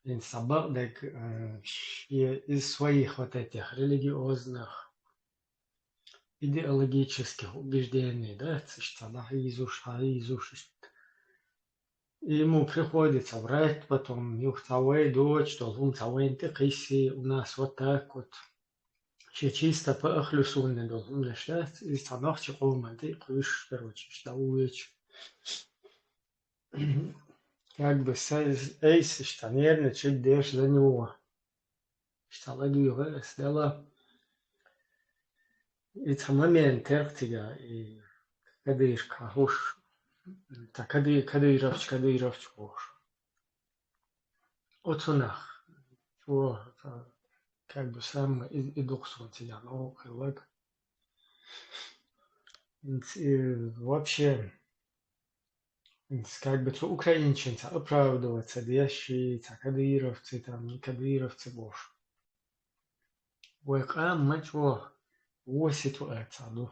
ХӀинца цхьа бакъдерг, э, шен иза своих вот этих религиозных, идеологических убеждений, да, иштта цхьа дӀахьийзош, хьахьийзош, иштта. И ему приходится врать потом, юха цхьа вай доцуш долу хӀума цхьа вайна тӀе кхиссий, у нас вот так вот. Шен чисто по ахлю сунна долу хӀуманаш дац, иза цхьа нохчийн къоман тӀе а кхуьйсуш, короче, иштта дӀавоьдуш. Как бы са-, айса иштта нервничать деш за него. Иштта ладуьйгӀира ас дела. И цхьа момент терра цига, и кадыровка хьахуш, цхьа кады-, кадыровцы, кадыровцы бохуш. Оцунах, цо, цхьа, как бы сам и, и дукха суна цига новкъа хилларг. Ц-, и вообще, ц-, как бы цу украинчуьнца оправдываться деш, и цхьа кадыровцы, там, не кадыровцы бохуш. Вай къам ма чӀогӀа вон ситуацехь ду.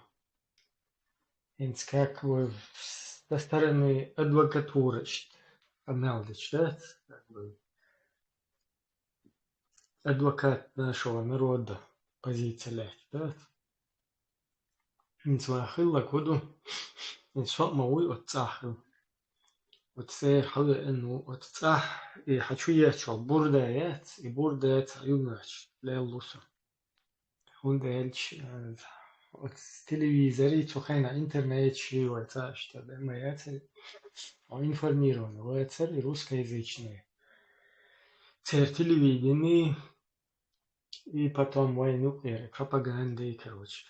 ХӀинца как вай со стороны адвокатуры иштта къамел дича дац, как бы адвокат нашего народа позиция лаьтташ дац. ХӀинца ван хилларг хӀун ду? ХӀинца со а ма вуй оцу цӀахь хилла. Оцу цӀера хьавеана ву оцу цӀахь, и хьан чу еччо бурда яц, и бурда яц хьан юнаш лелла ву со. ХӀунда аьлча, э, оцу телевизорий цу хенахь интернетчий вай цхьа иштта бен ма яцара, хьо информированный вацара и русскоязычный. Церан телевидений, и потом вайн юкъера пропагандой, короче.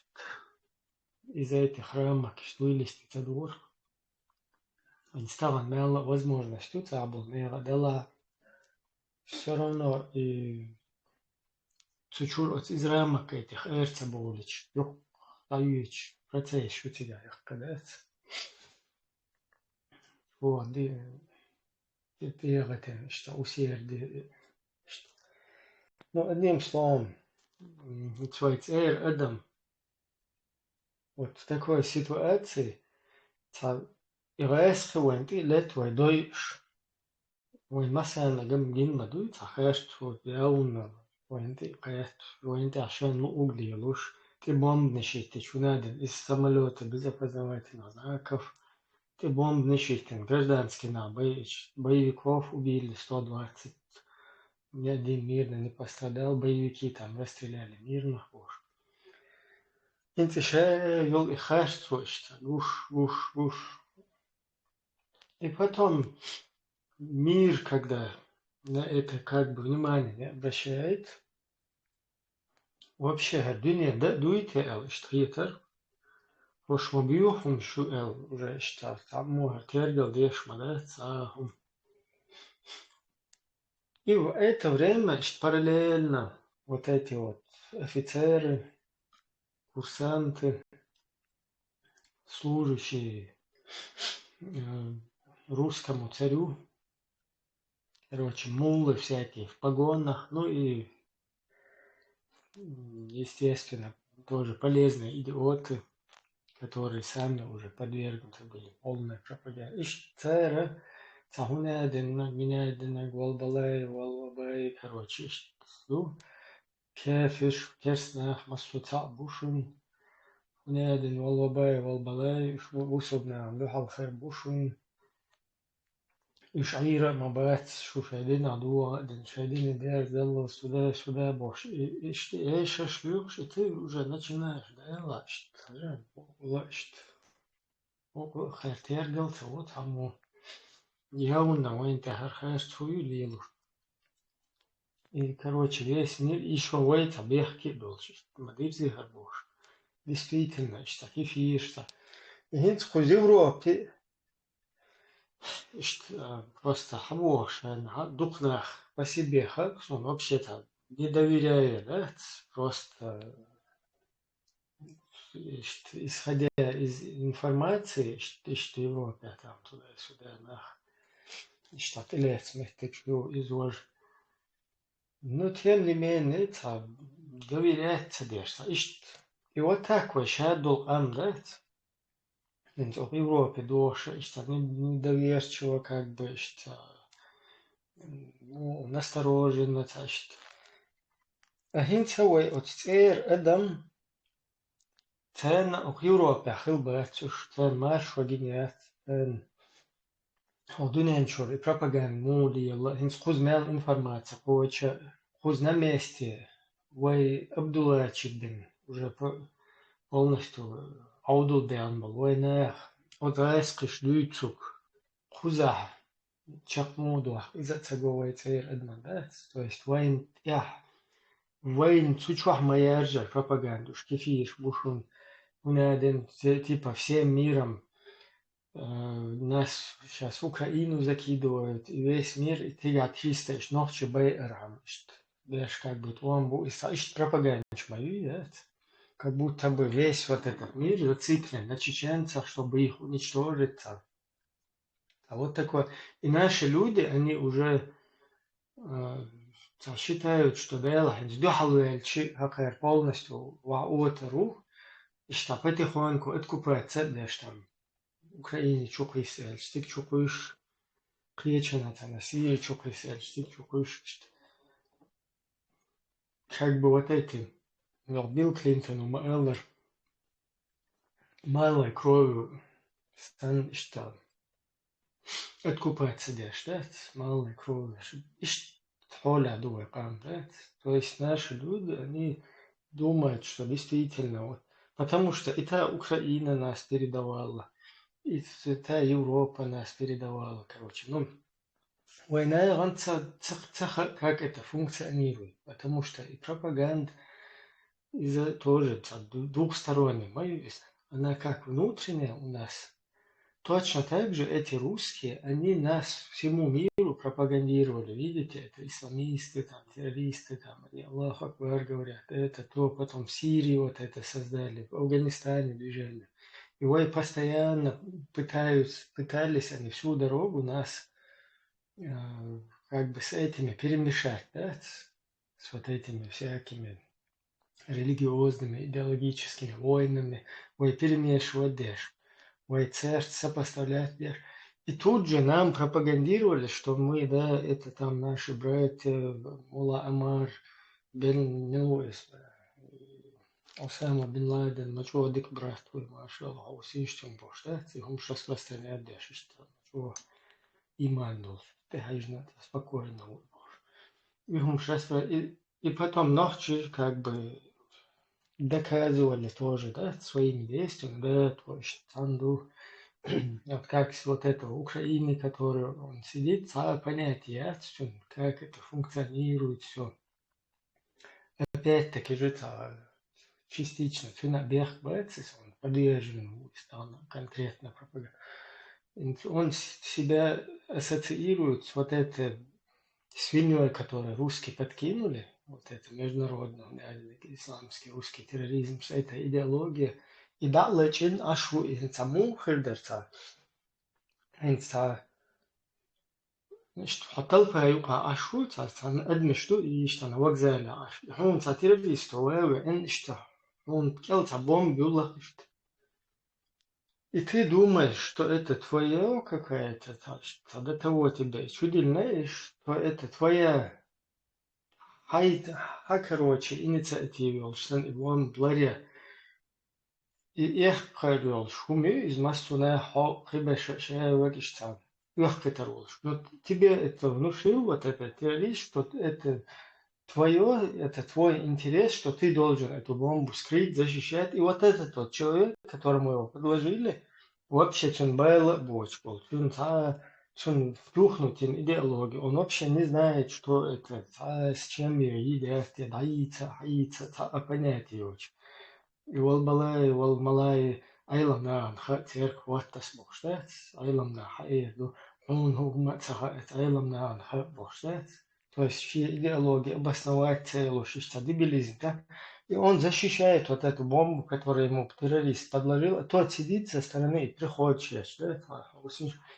Из этих рамок иштта вылезти ца дора. Вайн стагана мелла а возможность ду цхьаболу нехан дала. Всё равно и цу чуьра оцу из рамок этих эр ца бовлича, юха дӀайоьдуш процесс ю цигахь яккха дац. Вот, ди-, ди-, дегӀатин иштта усерди иштта. Ну, одним словом, м, цой цӀера адам вот в такой ситуации цхьа и гӀаьсхи вайн тӀе а летта вай дойуш, вайн массарна ган гина ма дуй цхьа хаьрта хӀума, ялунна вайн тӀе а кхетта, вайн тӀехь шен луъург лелош, тӀе бомбанаш йиттича, хӀун а дина, из самолёты без опознавательных знаков, тӀе бомбанаш йиттина, гражданский нах байича, боевиков убили сто двадцать, ни один мирный не пострадал, боевики там расстреляли мирных, бохуш. ХӀинца ша йолу и харц цо иштта гуш, гуш, гуш. И потом мир, когда на это как бы внимание не обращает, вообще хӀара дуьне дан а дуй те аьлла иштта хетара, хӀорш ма буьйху хӀума шу аьлла, уже иштта цхьаммо хӀара тергал деш ма дац цхьа а хӀума. И в это время, значит, параллельно вот эти вот офицеры, курсанты, служащие э, русскому царю, короче, муллы всякие в погонах, ну и, м, естественно, тоже полезные идиоты, которые сами уже подвергнуты были полной пропаганде. Ишта цара, цхьа хӀунединнаг, минединнаг, валбалай, валвабай, короче, ишта ду. Кафир, керста нах, массо а цхьаъ бу шун. ХӀунедин, валвабай, валбалай, уж бу-, бусалба нахана дуьхьал хир бу шун. Уж Ӏийра а ма бац, шу шайн динах догӀа а дина, шайн дина дерзадаллалц сюда, сюда бохуш, и-, иштта эшаш лоьхуш, и ты уже начинаешь, да, лаьшта, уже лаьшта. Оха хер тергал ца вот хӀамо. Явна вайн тӀехьара хаза цу ю лелуш. И, короче, весь мир, и шо вай ца бехке а долуш, иштта ма дирзи хӀара бохуш. Действительно, иштта кефирш ца. И хӀинца кхуза Европе, иштта, а, просто хьан боху шайна, хьан дукха нах по себе хак, сон вообще-то не доверяю, да, просто, иштта, исходя из информации, иштта, иштта Европе там туда-сюда нах, иштта тӀелаьцна меттиг ю иза важа. Ну, тем не менее, цхьа доверять ца деш, цхьа иштта. И вот так вай ша долу къам дац. ХӀинца оха Европе доша, иштта не-, недоверчиво, как бы, иштта, ну, настороженно, цхьа иштта. А хӀинца вай оцу цӀера адам, царна оха Европехь хила бац уж, царна марша вагина яц, царна. Хьо дуьнен чуьра и пропаганда муха лела, хӀинца кхуза мел информация кхочу, кхуза на месте вай Абдуллачик бен уже по-, полностью Ӏовдал баьлла болу вай наха, оцу гӀайскхиш дуьйцург кхузахь чекх муха дохку, иза а ца го вай цӀера адаман дац. То есть вайна тӀехь, вайна цу чохь ма яржара пропаганда уж кефирш бу шуна, хӀунеден, те-, типа всем миром, э, нас щас Украину закидывают, и весь мир, и тигахь триста иш нохчи байархьама иштта. Беш как бы тӀом бу, и са иштта пропагандаш ма ю, яц? Как будто бы весь вот этот мир зациклен на чеченцах, чтобы их уничтожить, ца. А вот такое. И наши люди, они уже, э, ца считают, что Дела хӀинца дуьхьал ваьлчи, хӀокхара полностью ваха отар ву, иштта потихоньку откупаться а деш там. Украине чу кхийса аьлча, стиг чу кхуьйсуш, кхечанна цхьана Сири чу кхийса аьлча, стиг чу кхуьйсуш, иштта. Как бы вот эти, ну, Билл Клинтон ма-аллара, малой кровью санна иштта откупаться деш, да, малой кровью. Иштта хьолехь ду вай къам, да. То есть наши люди, они думают, что действительно вот, потому что и та Украина нас передавала, и с-, та Европа нас передавала, короче, ну, вай наха ца, ца, ца ха-, как это функционирует, потому что и пропаганда, иза тоже ца ду-, двухсторонняя, ма ю иза. Она как внутренняя у нас. Точно так же эти русские, они нас всему миру пропагандировали. Видите, это исламисты, там, террористы, там, они Аллаху Акбар говорят, это то, потом в Сирии вот это создали, в Афганистане движение. И вай постоянно пытаются, пытались они всю дорогу нас, э, как бы с этими перемешать, да, с, с вот этими всякими религиозными, идеологическими войнами, вай перемешивать деш, вай церт сопоставлять деш. И тут же нам пропагандировали, что мы, да, это там наши братья, Мулла Амар, Бен, ну, эс-, Осама Бен Ладен, ма чӀогӀа дика брат ву, машалла, хьо сиштин бош, да, ци хӀумаш распространять деш, иштта, ма чӀогӀа иман долуш, тӀе хьаьжна, спокойно ву бош. И хӀумаш распро-, и, и потом нохчи, как бы, доказывали тоже, да, своими действиями, да, то есть, там, ду, вот как с вот этого Украины, который он сидит, ца понятие, да, как это функционирует, всё. Опять-таки же, ца, частично цуьнан бехк бац, если он подвержен, там, конкретно пропаганда. Он с-, себя ассоциирует с вот этой свиньей, которую русские подкинули, вот это международный, э, исламский русский терроризм, вся эта идеология, и дӀалечкъийна Ӏаш ву и хӀинца муха хир дара ца. ХӀинца иштта хьо талпа юкъа Ӏаш ву, ца, цхьана адамаш ду, и иштта на вокзале Ӏаш. И хьуна ца террористо вай ве, эн иштта хьуна кӀел ца бомба юллахь иштта. И ты думаешь, что это твоё какая-то, та, та до того тебя и чудильное, что это твоя хьай-, хьа, короче, инициатива йолуш сан и бомба ларъя. И эхкхар йолуш хӀума ю, иза массунна хьо кхиберш ша вегаш царна оьхкхетар волуш. Но тебе это внушил, вот этот террорист, что это твоё, это твой интерес, что ты должен эту бомбу скрыть, защищать. И вот этот вот человек, которому его подложили, вообще цунна байла а боцуш болу, цунна цхьа, цунна втюхнуть ина идеология, он вообще не знает, что это, цхьа, с чем её едят, я дайца, хьайца, цхьа а понятие йоцуш. И вал балай, вал малай, Ӏелам нахана хаьа церква хӀоттас бохуш дац, Ӏелам наха хьаэр ду, хьуна хӀума а ца хаьа, Ӏелам нахана хаьа бохуш дац. То есть шен идеология обосновать ца йолуш, иштта дебилизм, да? И он защищает вот эту бомбу, которую ему террорист подложил, а тот сидит со стороны и приходит сейчас, да?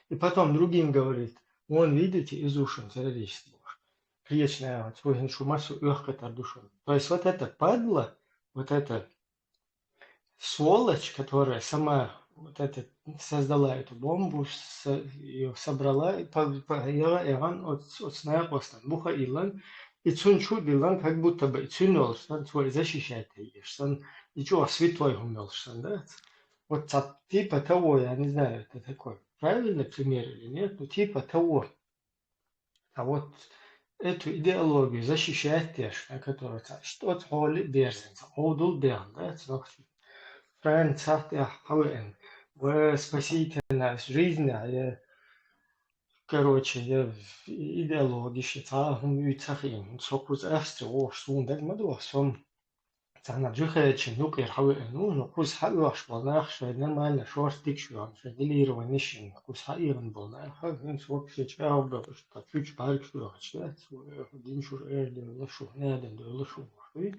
И потом другим говорит: «Вон, видите, Изушин террорист». Кречная, вот, цо хӀинца шу массо а оьхкхетар ду шуна. То есть вот эта падла, вот эта сволочь, которая сама вот это создала эту бомбу, с-, её собрала, и по-, по-, яла, яла, оц-, оцу накъостан буха иллан, и цунна чу диллан, как будто бы и цуьнан йолуш сан, цо и защищать еш сан, и чӀогӀа святой хӀума йолуш сан, да? Вот ца-, типа того, я не знаю, это такой правильный пример или нет, но типа того. А вот эту идеологию защищать деш, на которую ца-, что-то хьоли берзан, ца хьовдул бехна, да, ца нохчи. Франц сахьтехь хьавеана, ва спасите нас жизнь, а я, короче, я идеология ши ца хӀума вуьйцу ца хиъна, со кхуза Австри вохуш, суна даг ма доху, со цхьана Джихачун юкъера хьавеана ву, ну, кхуза хьаоьхуш болу нах шайн нормально шорта дикаш йохна, шайн делирование шина, кхуза хьаийгӀина болу нах, хӀинца вообще чӀагӀбелаш, ткъа чуьчу бӀаьргаш оьхуш, динчуьра эр девлла шу, надан девлла шу бохуш.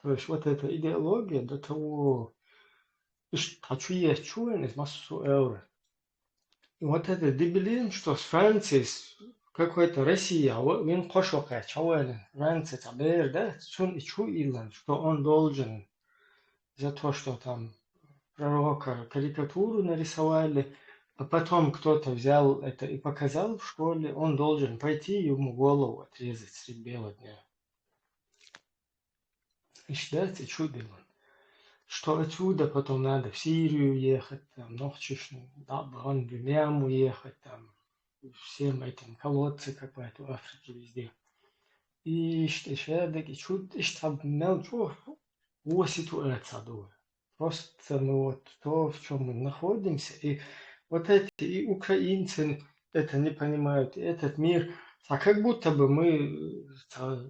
То есть вот эта идеология до того, иштта цхьа чу етташ ву вайн иза массо а эвра. И вот это дебилизм, что с Францией, с какой-то Россией, а вот вин кхо шо кхаьчча, а вайн Франция цхьа бер дац, цунна и чу иллан, что он должен за то, что там пророка карикатуру нарисовали, а потом кто-то взял это и показал в школе, он должен пойти ему голову отрезать средь бела дня. Иштта дац и чу диллан. Что отсюда потом надо в Сирию ехать, там, нохчашна, да, в Мьянму ехать, там, всем этим колодцы копать в Африке везде. И иштта шадерг и чу, иштта мел чу вон ситуация ду. Просто мы вот то, в чём мы находимся, и вот эти и украинцы это не понимают, и этот мир. А как будто бы мы, э, та,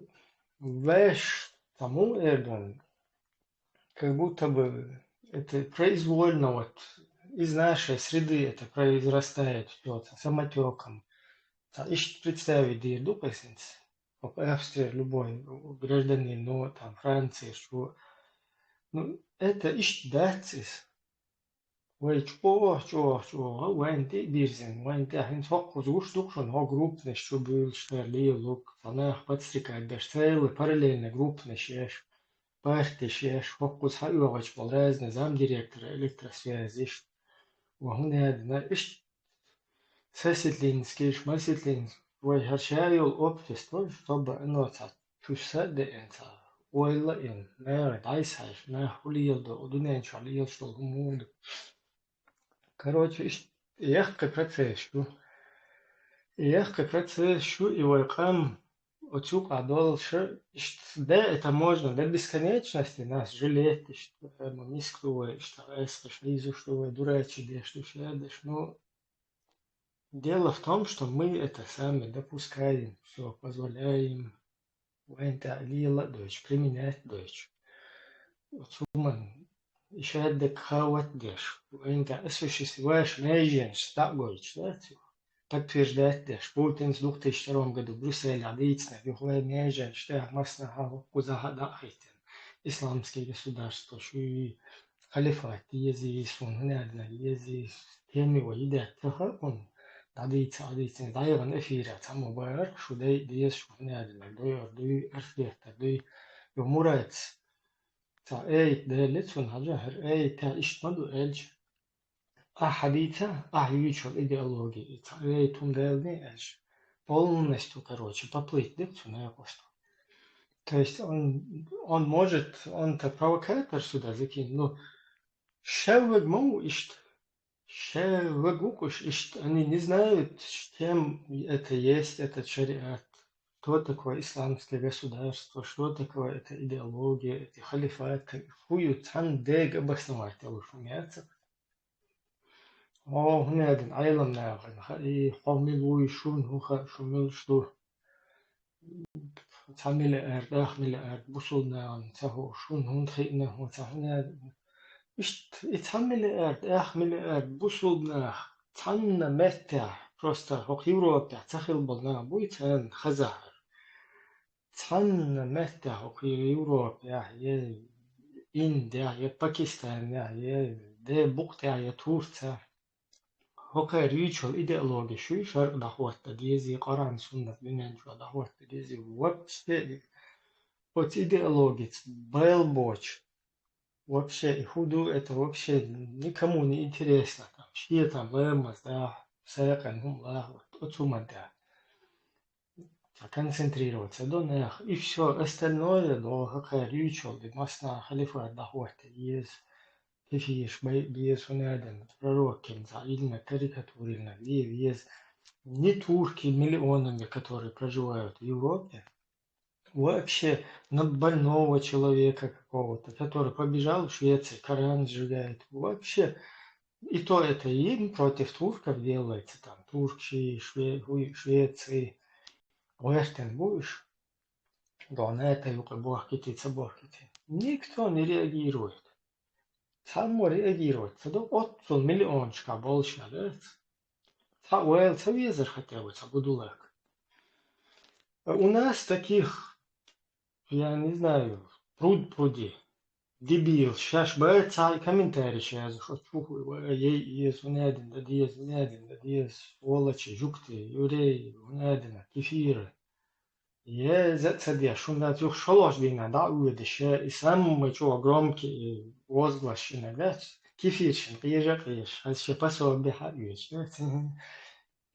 веш тому, Эрдон, как будто бы это произвольно вот из нашей среды это произрастает всё это самотёком. Та, иштта представить дийр ду кхин санна. Австрия любой гражданин, ну, там, Франция, что. Ну, это иштта дац иза. Вай чӀогӀа, чӀогӀа, чӀогӀа вайн тӀе а бирзина, вайн тӀе хӀинца хӀокхуза гуш ду-кх шуна, хӀо группанаш чу буьйлуш дара лелуг, цхьа нах подстрекать деш, царна параллельно группанаш еш, партеш еш, хӀокхуза хьаоьхуш болу разные замдиректора электросвязи иштта. Ва хӀун яда, иштта Сесетлинский, Шмасетлинский, вай хӀара ша йолу общество, чтобы оно цхьа чуьсса а деана, цхьа ойла а йина, наха дӀасахьаьжча, нах хӀун леладо, дуьнен чохь лелаш долу хӀума хӀун ду. Короче, иштта яккхий процесс ю. И яккхий процесс ю, и вай къам оцу юкъахь долуш, иштта, да, это можно до бесконечности нас жалеть, иштта, э, мы низкие, иштта, эскаш, изуш, дурачи деш, душа деш, ну, дело в том, что мы это сами допускаем, всё позволяем, вайн тӀехь лела а дойтуш, применять а дойтуш. Оцу хӀуманна и шадерг хават а деш, вайн тӀехь осуществлять, вайша меженаш дӀа а гойтуш, да, цо? подтверждать деш. Путинс две тысячи втором году Брюсселе дийцинарг, юха вай меженаш тӀехь массанхьа кхузахьа дӀа а хӀиттина. Исламское государство, шуьй халифат езий, суна хӀунда аьлла езий, теми вай йидетта ца хаьа хьуна, дӀадийца, дӀадийцина, дӀаяхана эфира цхьаммо бара, шу дай деза, шу хӀунда аьлла дойур дуй, архитектор дуй, ю Мурац. Цхьа эйт делли цунна хьажа, хӀара эйт иштта ма ду аьлча, ахьа дийца, ахьа юьйцуш йолу идеологи, и цхьа эйт хӀума деллий аьлча, полностью, короче, поплыть дика цунна экъоста. То есть он, он может, он-то провокатор сюда закинуть, ну, шеввиг ма ву иштта. Шеввиг ву уьш иштта, они не знают, чем это есть, этот шариат, что такое исламское государство, что такое эта идеология, эти халифаты, хӀу ю цхьанна дега обосновать делуш хӀума яцара. О, хӀунда аьлла Ӏелам нахана хаьий, хьо мила вуй, шуна хӀун хаьа, шу муьлш ду. Цхьа миллиард, ах миллиард бусулба нахана ца хууш, шуна хӀунда хиъна, хӀун ца хӀунда аьлла. Иштта и цхьа миллиард, ах миллиард бусулба нах цхьанна меттехь, просто хӀокху Европехь ца хилла болу нах буй царна хазахьара. Цхьанна меттехь хӀокху Европехь, я Индехь, я Пакистанехь, я де букъ тӀехь, я Турцехь. ХӀокхара юьйцуш йолу идеологи шуьй шарӀ дӀахӀотта дезий, Къуръан, суннат дуьнен чохь дӀахӀотта дезий, вообще оцу идеологица бел боцуш, вообще и хӀун ду, это вообще никому не интересно, там, шен там ламаз дахь, сагӀина хӀума лахь, вот, оцу хӀуманна тӀехь. Цхьа концентрироваться до нах, и всё остальное, до хӀокхара юьйцуш йолу, де массанхьа халифат дӀахӀотта еза, кефираш байа беза, хӀунда аьлла пророкан цхьа йиллинарг, карикатура йиллинарг лела еза. Не турки миллионами, которые проживают в Европе, вообще на больного человека какого-то, который побежал в Швецию, Коран сжигает. Вообще, и то это им против турков делается, там, Турции, Шве-, Швеции. ГӀертан бу уьш. Дона тӀе юкъа бохкитий, ца бохкитий. Никто не реагирует. Цхьаммо реагировать ца до, оццул миллионашкахь болуш нах, да? Цхьа ойла ца везара хотя бы цхьа будулаг? А у нас таких, я не знаю, пруд пруди. Дебил, шаьш бара цхьа комментарий яза, шо чухуй, ва, ей, еза, хӀунда аьлла дан деза, хӀунда аьлла дан деза, сволочи, жуьгти, еврей, хӀунда аьлла дан, кефира. Еза а ца деш, хӀунда аьлча юха шолгӀачу дийнахь дӀа а оьдуш, и самый чӀогӀа громкий возглас шина дац, кефиршна къежа а къежаш, хьайца шен пособие хьаоьцуш дац.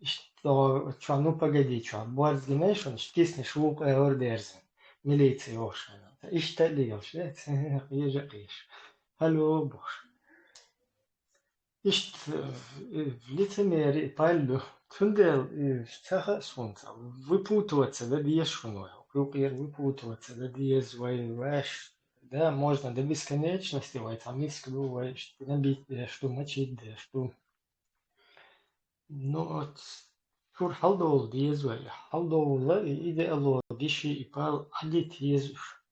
Иштта чохь, ну погоди, чохь борз гинехь шуна, иштта киснаш вукху аьлла дерзина, милиция йохуш хьайна. Иштта а лелаш дац, къежа а къежаш. Хьало бохуш. Иштта, э, лицемерие паллу. Цундела, э, ца хаьа суна ца. Выпутываться дан деза шуна вай. Юкъера выпутываться дан деза вай, ваьш. Да, можно до бесконечности вай цхьа миска ду, вай иштта набить деш ду, мочить деш ду. Ну, вот, цуьра хьаладовла деза вай. Хьаладовла и идеологи ши и пал Ӏадита еза уьш.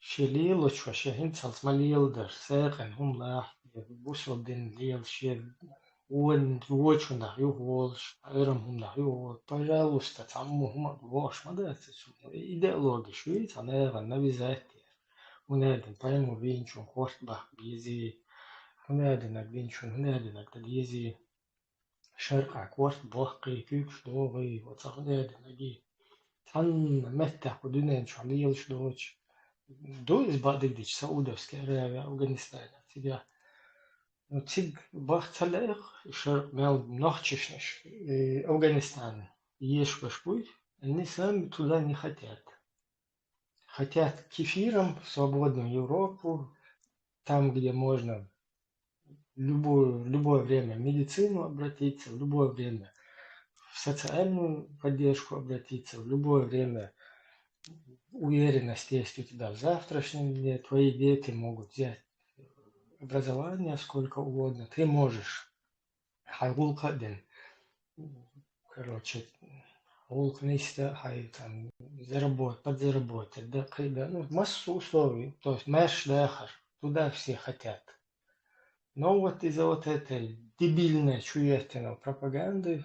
Шен лелочо шен хӀинцалц ма леладара, сагӀина хӀума лахь, бусалба дин лела, шен вон-, вочунах юхаволуш, Ӏуьйрам хӀуманах юхаволуш, пожалуйста, цхьаммо хӀума а бохуш ма дац цунна. Идеологи шуьй цхьа нахана навязать дер. ХӀунда аьлла дан пайхамар вийначунна корта баккха безий, хӀунда аьлла дан вийначунна, хӀунда аьлла дан дезий. Шаркъахь корта боккхий, куьйгаш догӀий, оцу хӀунда аьлла дан агий. Цхьанна меттехь кху дуьнен чохь лелаш доцуш. Ду иза бакъдерг дийцича Саудовская Аравия, Афганистан, цигахь. Ну, цига бах ца лаьа, шаркъ мел нохчашнаш, э, Афганистан ешаш буй, они сами туда не хотят. Хотят к кефирам, в свободную Европу, там, где можно любую, любое время в медицину обратиться, в любое время в социальную поддержку обратиться, в любое время уверенность есть у тебя в завтрашнем дне, твои дети могут взять образование сколько угодно, ты можешь хьайн гӀуллакх а дина. Короче, гӀуллакх нисдан, хьайн там заработать, подзаработать, да, кхин а, ну, массо условий, то есть маьрша дахар, туда все хотят. Но вот из-за вот этой дебильной чуеттиной, ну, пропаганды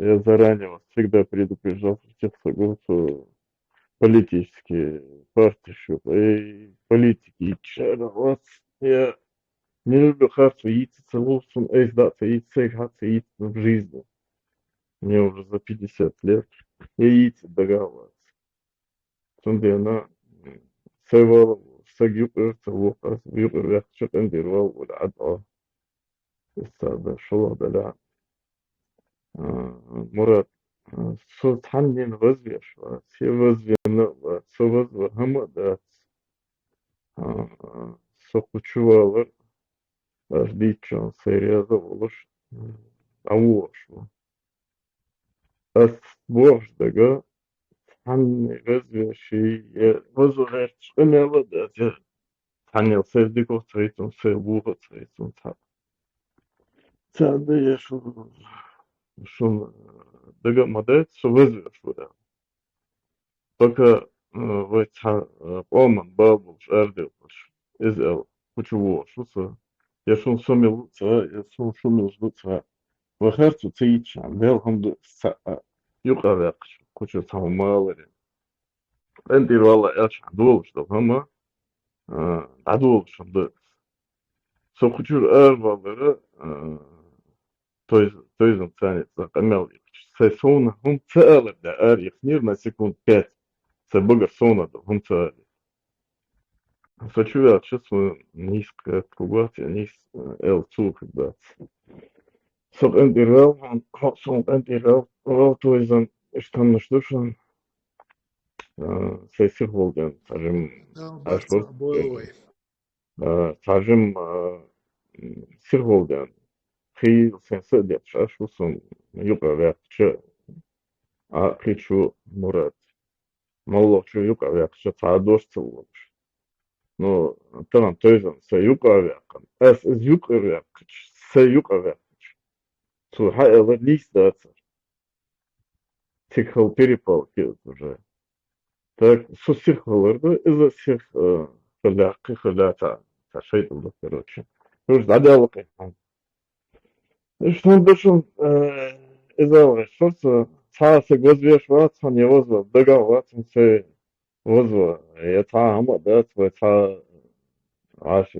Я заранее вас всегда предупреждал, что тех, кто говорит, что политические партии, что и политики, и чё, вот, я не люблю харцо яйца целоваться, эй, да, яйца, яйца в жизни. Мне уже за пятьдесят лет. Я яйца договариваться. Цундела, м, сай вала, саг юкъур ца вукъа, юкъур вехча къиндир вала вула адъа. Иссада шула дала. А, Мурат, а, со цхьаннен вазвеш ва, се вазвена ва, со вазва хӀама дац. А, со кхучу валар, аш дийччан сай реза волуш, м, дӀавогӀуш ва. Ас бохуш дага, цхьанне вазвеш, я вазва гӀерташ къамел а дац, я цхьаннел сай дика ца хийцун, сай вуха ца хийцун цхьа. Цхьа да я шу-, шуна дага ма дац, со вазвеш вара. Пока, э, вай цхьа, э, къоман бала болуш араделхаш, иза аьлла, кхучу вогӀуш ву со. Я шун со мила ву ца, я шун шу мила ву ца. Вай харцо ца йича, Дала хӀума ду ца, а, юкъа ваьккхича, кхучу цхьа хӀума ма аларе. КъинтӀера вала аьлча, долуш долу хӀума, а, дӀадолуш хӀума ду. Со кхучуьра аравалара, а, той-, тойзан царна цкъа къамел йихча, сай совна хӀума ца алар да, ара йихнера на секунд пять. Сай багара совна ду, хӀума ца алар. Со чу ваьлча, со нийса кхетта вац, я нийса, э, эл цо хир дац. Со къинтӀера ваьлла, хьо-, сон къинтӀера ваьлла, ваьлла тойзан, иштаннаш ду шуна. А, сай сихволден, цхьа жим Дала аш барца ву. Бой вай. А, цхьа жим, а, м, сихволден. Хийла сен са а детташ, аш ву сон юкъа ваьккхича, а, кхичу Мурат. Моллохчу юкъа ваьккхича, цхьа а дош ца луш. Ну, тахана тойзан са юкъа ваьккхина. Ас иза юкъа ваьккхича, са юкъа ваьккхича. Цо хьаэлар нийса дацар. Цига хала перепалка иза уже. Так, со сиха хилар ду, иза сиха, э, хила кхин хила ца, ца шайтӀа ду, короче. Уж дӀадаьлла кхин. Иштта хӀума ду шуна, э, иза вай шуьца, цхьа а саг вазвеш вац, хьуна я вазва, дагахь вац, хьуна сай вазва, я цхьа а хӀума а дац, вай цхьа а Ӏаш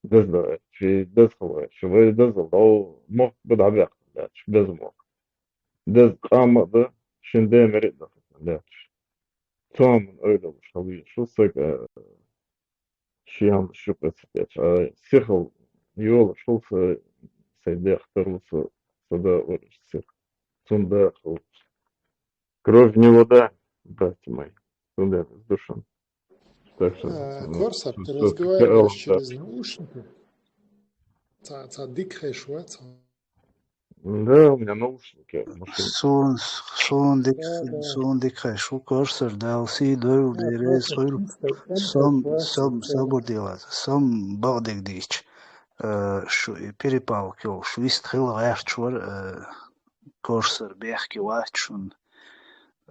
деза дац, ши деза хала вац, ши вай деза дов, мохк ба дӀабаьккхина дац, беза мохк. Деза къам а да, шин ден мери а да лаьтташ. Цоман ойла луш хила везаш ву сага, шен хӀума шу кхетта. А, сихал йолаш хул са, сай дехтар ву со, со да вараш сиха. Цунда хул. Кровь не вода, братья мои. Цунда ду шуна. Так что, э, ну, Корсар, ты разговариваешь через наушники? Ца, ца дика хеш вац? Да, у меня наушники в машине. Сон, сон дик, да, да, сон дика хеш ву, Корсар, Дала сий дойла, да, дерез хуйла. Сом, сом, собар делать, сом бакъдиг дийча. Э, шу и перепалка йолуш, вист хила гӀерташ вара, э, Корсар бехке вац шуна.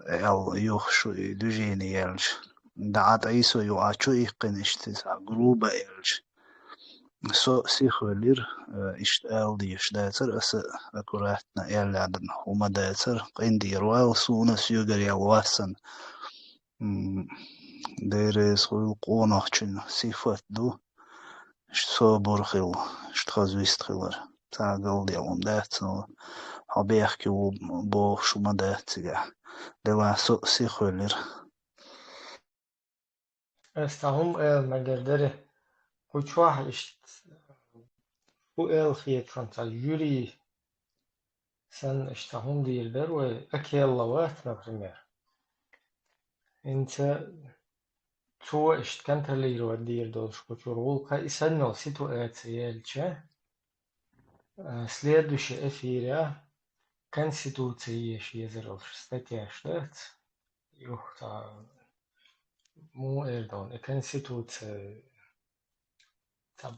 Аьлла, юха шу и движение яьлча, дӀа тӀайсо юкъа чу иккхина иштта цхьа грубо аьлча. Со а сихвелира, э, иштта ала дезаш дацара, аса аккуратно аьлла хӀума дацара, къинтӀера вала суна соьгара яла вац сан. М, деррис хуьлу къонахчун сифат ду, иштта собар хила, иштта хаза вист хилар. Цхьа галдел хӀума дац, но хьо бехке ву бохуш хӀума дац цигахь. Делахь со а сихвелира. Ас цхьа хӀума ала мегар дара. Кху чохь иштта хӀун ала хетахана цхьа жюри санна иштта хӀума дийр дара вай, Акелла вац, например. ХӀинца цо иштта контролировать дийр долуш кху чуьра гӀуллакх, и санна йолу ситуация яьлча, а, следующий эфирехь конституция еш езар олуш статьяш дац. Юха цхьа муха эр ду, и конституция цхьа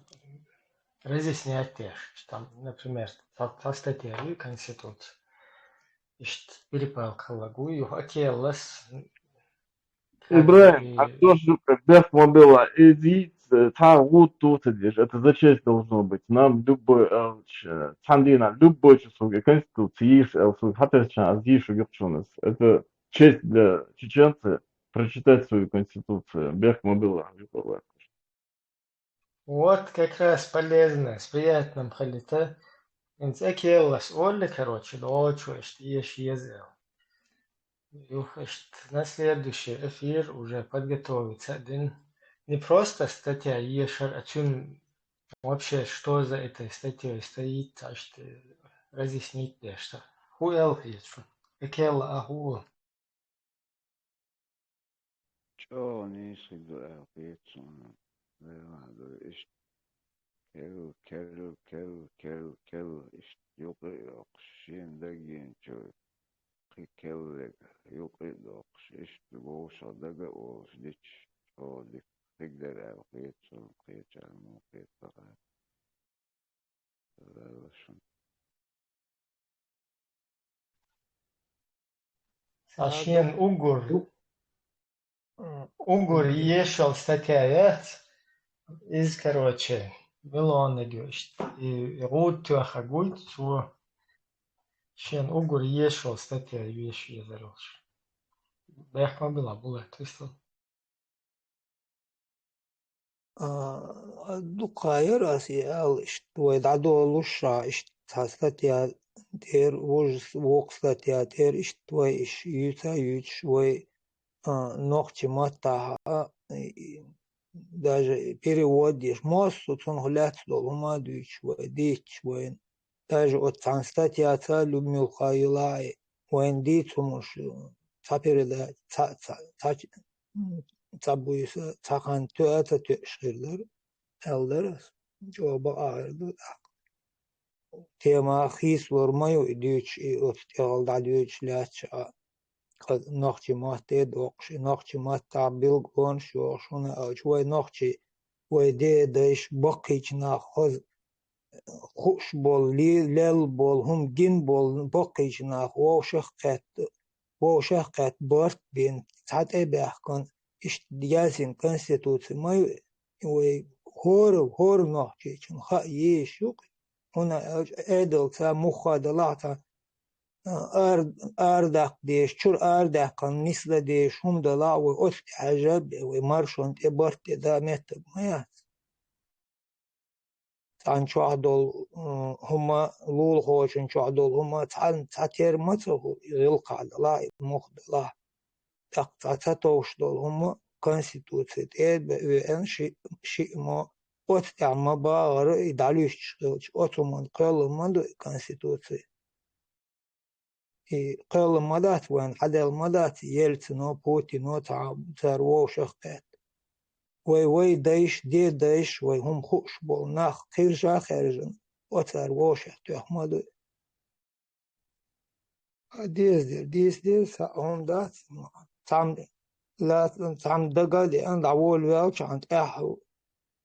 разъяснять деш, там, например, цхьа, цхьа статья ю конституция. Иштта перепалка хилла гуй, юха Акеллас. ИбрахӀим, и а тоже бех ма била, изица э, цхьа гӀуда тӀу ца деш, это за честь должно быть. Нам любой, э, ч-, цхьан дийнахь любой часовой Конституция йийша аьлча, хьатесча аз йийшур ю-кх шуна. Это честь для чеченца прочитать свою Конституцию. Бехк ма била, юкъа ваккхаш. Вот как раз полезно, приятно хилийта. ХӀинца Экелас олли, короче, догӀучу иштта еша еза аьлла. Юха иштта на следующий эфир уже подготовиться дин. Не просто статья ешар, а цуьнан вообще, что за этой статьей стоит, так что разъяснить деш. ХӀу аьлла хеташ. Экела а хӀу. ЧӀогӀа нийса хир ду аьлла хета суна. Делахь ду иштта. Кел, кел, кел, кел, кел, иштта юкъа а йоккхуш, шена дагийначу кхин келлиг юкъа а доккхуш, иштта вовшах дага а волуш дича, чӀогӀа дика хир дара аьлла хета суна, кхечарна муха хета ца хаьа. Сан шена уггар, уггар ешал статья яц, иза, короче, мелонаг ю иштта, и, и гӀуда тоьхна гуйта цо, шена уггар ешал статья веш езар волуш. Бехк ма била, Булат, вистал. А, дукха яра ас и аьлла, иштта вай дӀадолуш ша, иштта цхьа статья тӀера, вужас вокху статья тӀера, иштта вай иш юьца а юьйцуш, вай, а, нохчи маттахь а, и, даже перевод деш, массо а цунах лаьцна долу хӀума а дуьйцуш вай, дийцуш вайна. Даже оцу цхьана статьяца а, Людмила Хаилаи, вайна дийца хӀумаш, цхьа передача, цхьа, цхьа, цхьа, м, цхьа буьйса, цхьа хан тоьа а ца тоьуш хир дара, аьлла дара ас. ЧӀогӀа бакъахьа хир ду тӀаккха. Тема хийцалур ма ю и дуьйцуш, и оцу тӀехула дӀадоьдуш лаьтташ а. Кхуза нохчи матте а доккхуш, и нохчи маттахь билгалонаш йохуш, хӀунда аьлча вай нохчи, вай ден дайша баккхийчу нах хаза хууш болу, ле-, лелла болу, хӀума гина болу баккхийчу нах вовшах а кхетта, вовшах а кхетта барт а бина, цхьа тӀе а баьхкина, иштта яздина конституци ма ю, вай хӀора, хӀора нохчичун хаа езаш ю-кх. ХӀунда аьлча Ӏедалца муха а далахь цхьа, а, ар-, арадаккха дезаш, чуьра арадаьккхина нисдан дезаш хӀума далахь, вай оцу тӀе хьаьжжа а бен, вай маршонна тӀе барт тӀе дан меттиг ма яц. Цхьана чохь долу, м, хӀума, лулахочун чохь долу хӀума, цхьана цхьа тера ма ца хуьлу, и гӀиллакхахь далахь, и муха далахь. ТӀаккха цхьа ца товш долу хӀума конституци тӀе а бе-, веана ши-, шиъ мо, оцу тӀехь ма багӀара и дӀалуьстуш хилча, оцу хӀуманна кхоьллина ма ду и конституци. И кхоьллина ма дац вайна, хьаделла ма дац Ельцино, Путино, цхьа цара вовшах а кхетта. Вай, вай дайша, ден дайша, вай хӀума хууш болу нах кхиржа а хаьржина, оцара вовшах тоьхна ма ду. А деза дера, деза дера, са хӀума дац, цхьамма лац-, цхьамма дага а деана, дӀаволаваьлчахьана тӀаьхьа,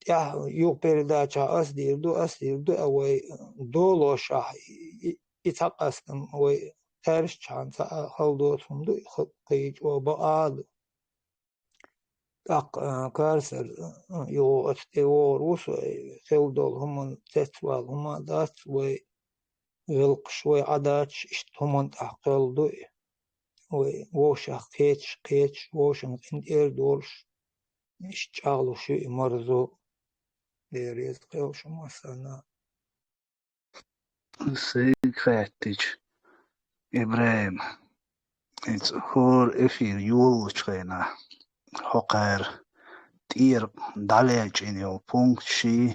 тӀаьхьа юха передачахь ас дийр ду, ас дийр ду, а вай долошахь и, и, и цхьа къастам вай тхаьршачхьана цхьа а хала доцу хӀума ду, и кхечо бакъа а ду. ТӀаккха, а, карсар, а, юха оцу тӀе вогӀур ву со, и хила долу хӀуманна цецвала хӀума а дац, вай гӀиллакхаш, вай Ӏадаташ иштта хӀуманна тӀехь кхоьлла ду и. Вай вовшах кхеташ, кхеташ, вовшийн къинтӀера долуш, иштта чӀагӀлуш ю и марзо. Дела реза хуьлда шун массарна. Сайга хаьттича, ИбрахӀим, иза хӀора эфир йолалучу хенахь, хӀокхара тӀера дӀалечкъина йолу пункт ший,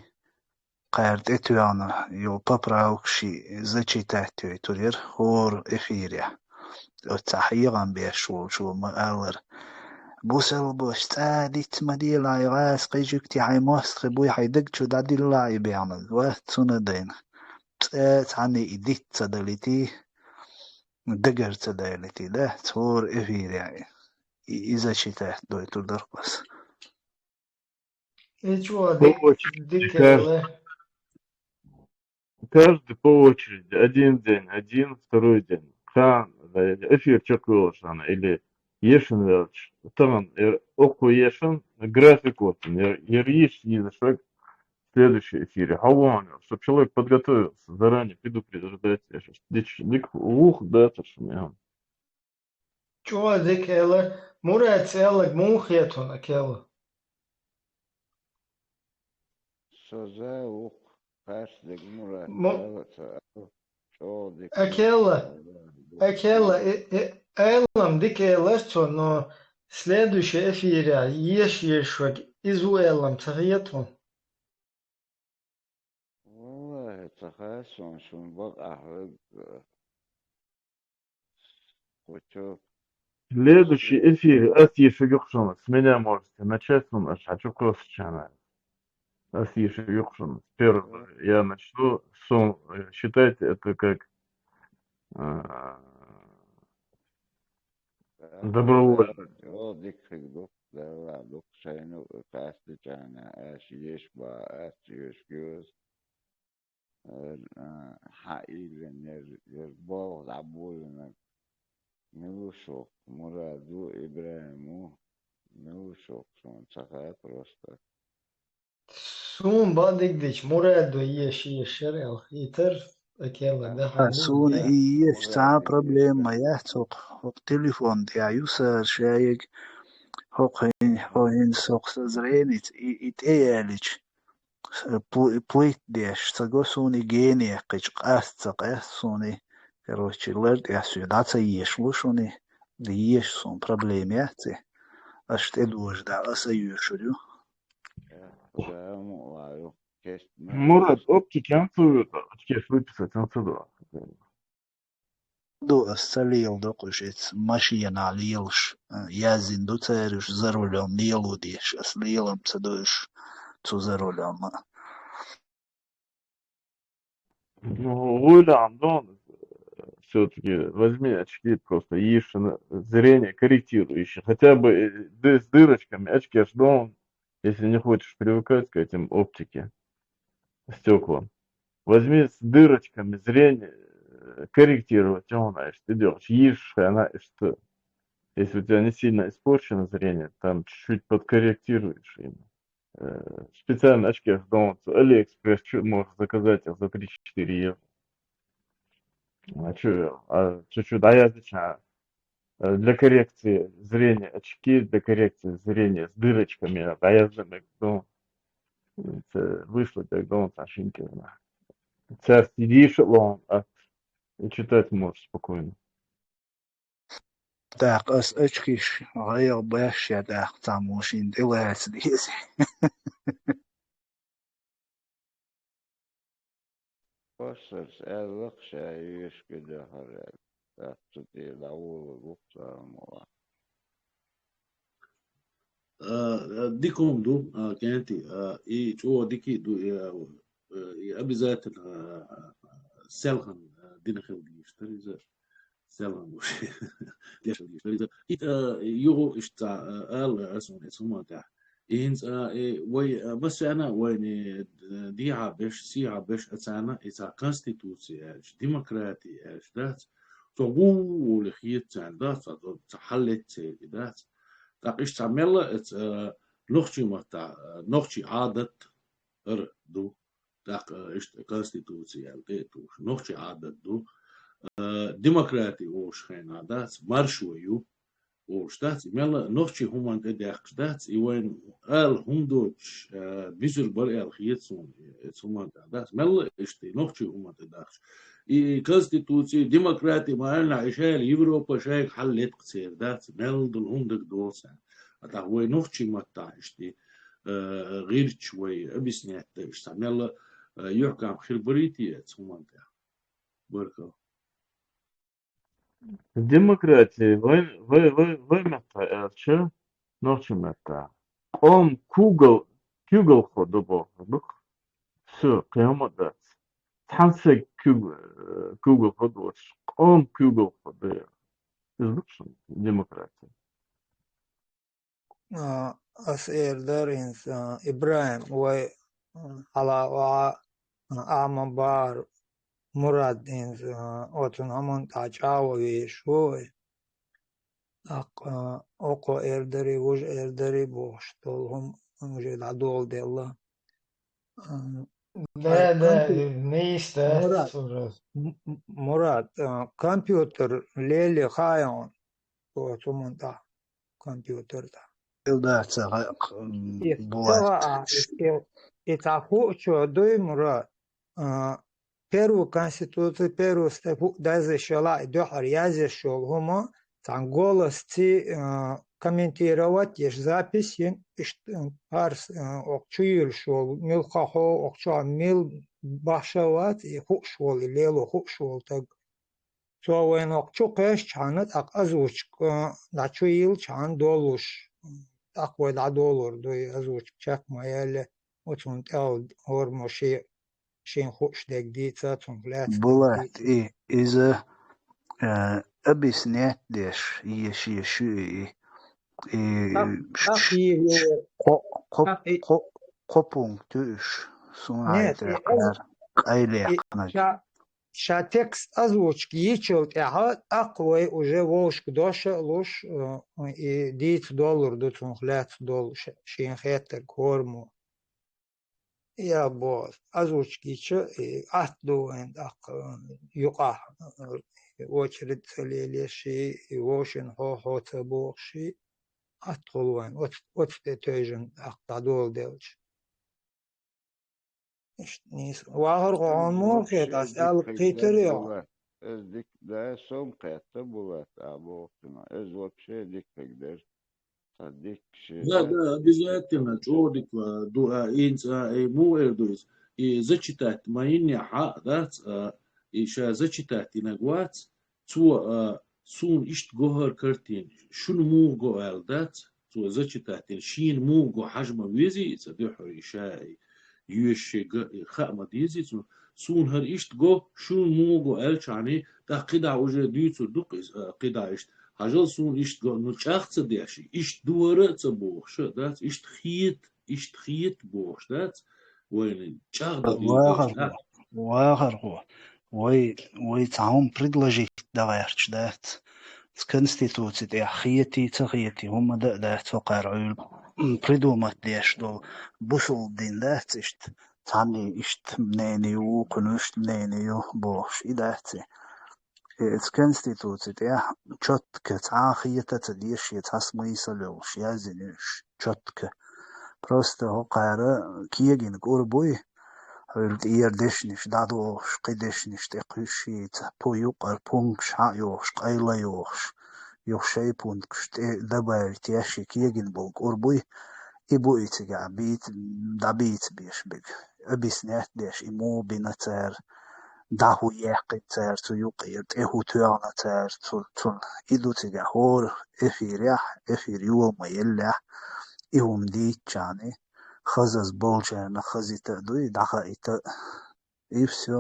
кхара тӀетоьхна йолу поправка ший зачитать йойтур яра хӀора эфирехь. Оццахь хьехам беш волчо ма-аллара: «Бусалбаш, цӀа диц ма делахь, и гӀазкхи жуьгтий, хьайн мостагӀий буй, хьайн даг чу дӀадиллахь и бехнарг, ва цунна дайна. ЦӀа цхьанна и диц ца далитий, дагара ца далитий, да, цхьора эфирехь и, и зачитать дойтур дара-кх аса». И чӀогӀа По дика, очереди, дика каждый, яла. Каждый по очереди. Один день, один, второй день. Кхана, да, или эфир чекхвеллачхьана, или ешан велча. Тахана, э, окхо ешан, график вот, я, я рейс, и за шаг в следующий эфире. Хьо вон, чтоб человек подготовился, заранее предупреждать, я щас дич-, дик вух, да, то, что мне. ЧӀоагӀа дика аьлар. Мурад, цӀеллаг муха хетуна, Акела? Со за вух, пас дика Мурад, Му-, ала ца, чӀоагӀа дика. Акела, Акела, э, э, Айлам дика элар цо, но следующий эфире еш еш шуга, из ву Айлам ца хетуна. Валлахи, ца хаьа сона шун бакъахьа вег, э, кхучо. Следующий эфир ас ешуьгу шуна, с меня можете начать, шуна аш хьачу кхосчана. Ас ешуьгу шуна. Первый я начну, сум, э, считайте это как, а, добровольно. О, дика хиг ду, да, ладно, шайну касти чана, аш еш ба, аш еш гюз. Э, э, хьаийланера, ер болх дӀаболанарг мила ву шух, Мурад ву, ИбрахӀим ву, мила ву шух, суна ца хаьа просто. Суна бакъдерг дича, Мурад ву еш, еш яр аьлла хийтар, Акела, да, хьан А, бу, суна да? И еш Мурад цхьа ву проблема еш. Яц, хӀокху, хӀокху телефон тӀехь ю сара шаьиг, хӀокху хӀин, хьо хӀинца хӀокху сан зреница и, и тӀеялича, пу-, пуйт деш, ца го суна и гена яьккхича, къаста ца къаьста суна и. Короче, лар тӀехь соьга дӀа ца еш лу шуна и, еш суна проблема яц и. Аша тӀедожа дӀа, аса йоьшур ю. Мурад, оптики ца вуьту, очкеш выписать ца до. Ду ас ца леладо кхуьш эца машенахь лелаш, э, яздина ду цара уьш за рулем лело деш, ас лелам ца до уьш цу за рулем. Ну, гӀойла ам дон, всё-таки возьми очки, просто ешана зрение корректирующие. Хотя бы, э, ды-, с дырочками очкеш дон, если не хочешь привыкать к этим оптике, стёклам. Возьми с дырочками зрение, э, корректировать, он, знаешь, ты делаешь, ешь, она, что, если у тебя не сильно испорчено зрение, там чуть-чуть подкорректируешь им. Э, специально очки дон, Алиэкспресс, чё, можешь заказать их за три-четыре евро. А чё, а чё, чё, да я зачем? Э, для коррекции зрения очки, для коррекции зрения с дырочками, а я знаю, ну, это вышло так, да, он Сашенькина. Сейчас сидишь, он, а, и читать можешь спокойно. ТӀаккха ас очкиш гӀайгӀа беш я, тӀаккха цхьаммо шина тӀе лаьца деза. Пастарс аьллакх ша йоьшка дуьхьара аьлла, тӀаккха цу тӀе дӀаволалуш ву цхьаммо. А, а, дика хӀума ду, а, кӀентий, а, и чӀогӀа дика ду, и, а, э, и обязательно, э, селхан, э, дина хила дезаш дара иза. Селхан гуш. Дешал дезаш дара иза. И, э, юха иштта, э, ала ас ван эцу хӀуман тӀехь. И хӀинца, э, вай, э, массарна а вайна, э, дехьа беш, сехьа беш а царна, и цхьа конституция аьлча, демократи аьлча дац. Цо гу волих хета царна дац, цхьа, цхьа хьаллет церан и дац. ТӀаккха иштта цхьа мелла а, э, нохчийн маттахь, э, нохчийн Ӏадат ара ду. ТӀаккха, э, иштта конституция аьлла тӀе а тухуш, нохчийн Ӏадат ду. Э, демократи олуш хенахь дац, маршо ю олуш дац, и мелла а нохчийн хӀуманна тӀе даьккхаш дац, и вайна ала хӀума доцуш, э, бисур бара аьлла хета суна, э, эцу хӀуманна тӀехь дац, мелла а иштта и нохчийн хӀуманна тӀе дахча. И конституция, демократи ма-аллинехь, и шайла Европа шайга хьаллеткъа церан дац, мелла долу хӀума дага доцу царна. А тӀаккха вай нохчийн маттахь иштта, э, гӀирташ вай объяснять дан иштта мелла, э, юьхькӀам хир барий те эцу хӀуманна тӀехь? Баркалла. Демократи вай, вай, вай, вай меттахь аьлча, нохчийн меттахь. Къом куьйгал-, куьйгалхо ду бохург ду-кх. Всё, кхин хӀума дац. Цхьана стеган куьйг-, э, куьйгалхо доцуш, къом куьйгалхо ду. Иза ду-кх шуна демократи. А, ас эр дара хӀинца, а, ИбрахӀим, вай, а, хьала охьа, а, Ахьмад-Бахар, Мурад хӀинца, а, оцунна хӀуманна тӀехь чӀагӀо везаш ву вай. ТӀаккха, а, окхо эр дарий, вож эр дарий бохуш долу хӀума уже дӀадоладелла. А, Да, да, компьютер, нийса, да, Мурат, Мурат, а, компьютер леле хаайон, оцу хӀуманна тӀехь, компьютер тӀехь. Ил дац, а, м, и буват. И, и цхьа хуучо дуй, Мурат, а, первую конституцию, первую статью даза шала и дуьхьал язъеш йолу хӀума, цхьана голосций, а, комментировать еш запись йина, иштта, а, парс, а, окху чу йуьлуш волу, муьлхха хьо, окху чохь мила бахша вац, и хууш волу, и лело хууш волу таг. Цо вайна окху чу кхеччхьана, тӀаккха озвучка, а, дӀа чу йиллачхьана долуш, тӀаккха вай дӀадолор ду, и озвучка чекх ма яьлла, оцунна тӀехула хӀораммо шен шен хууш дерг дийца, цунах лаьцна дерг Булат, дийца. И, иза, э, объяснять деш, еш, еш ю и, и, ш-, ш-, кхо, кхо, кхо, кхо пункт ю уьш, суна хьайта къар, къайле кханаг. Ша, ша текст озвучка йичал тӀаьхьа, тӀаккха вай уже вовшашка дош а луш, э, и дийца доллар ду, цунах лаьцна долу ш-, шен хеттарг хӀораммо. Я боху, озвучка йича, и атта ду вайн тӀаккха, юкъахь, э, очередь ца лелеш, и, и вовшийн хьо, хьо ца бохуш, и атта хуьлу вайн, оцу, оцу тӀе тевжина тӀаккха дӀадоладелча. Иштта нийса. Вахар хьо хьуна муха хета, ас аьлла кхетар йо? Иза дика, да, со-м кхетта, Булат, а боху цунах. Иза вообще дика хӀиг дара. Цхьа дика ши. Да, да, обязательно, чӀогӀа дика ду, а, инца, а, и муха эр ду иза? И зачитать ма йиннехь а, дац, а, и ша зачитать йинарг вац, цо, а, суна иштта го хӀара картина, шуна муха го аьлла, дац, цо зачитать йина, шена муха го хьажа ма везий иза, дуьххьара и ша, и йоьшуш шега, и хаа ма дезий цунна, суна хӀара иштта го, шуна муха го аьллачхьана, тӀаккха кхидӀа уже дуьйцур ду-кх иза, а, кхидӀа иштта. Хьажал суна иштта го, ну, чӀагӀ ца деш, иштта ду хӀара а ца бохуш, дац, иштта хета, иштта хета бохуш, дац, вайна чӀагӀ дан дийр деш, да? Вахар хьо, вахар хьо. Вай, вай цхьа хӀума предложить дан гӀерташ дац. Конституци тӀехь хетий, ца хетий, хӀума дан а дац хӀокхара Ӏуьйла. М, придумать деш долу бусулба дин дац иштта. Цхьанний иштта мнение ю, вукхунна иштта мнение ю бохуш, и дац и. И оцу конституци тӀехь чётко цхьа а хета ца дезаш, я цхьа смысл йолуш яздина уьш, чётко. Просто хӀокхара кегина кӀур буй, хьуьлла тӀера дешнаш дӀадохуш, кхин дешнаш тӀе кхуьссийца, пу юкъара пункташ хьа а йохуш, къайла а йохуш, юха шайн пункташ тӀе добавить еш, и кегина болу кӀур буй, и бу и цигахь бийца, дӀабийца беш берг. Объяснять деш, и муха бина цара, дӀа хӀун яьккхина цара цу юкъера, тӀе хӀун тоьхна цара цу-, цунна. И ду цигахь хӀора эфирехь, эфир йола ма еллехь, и хӀума дийцчхьана, хазаза болчарна хазита а дуй, дӀахаита а. И всё.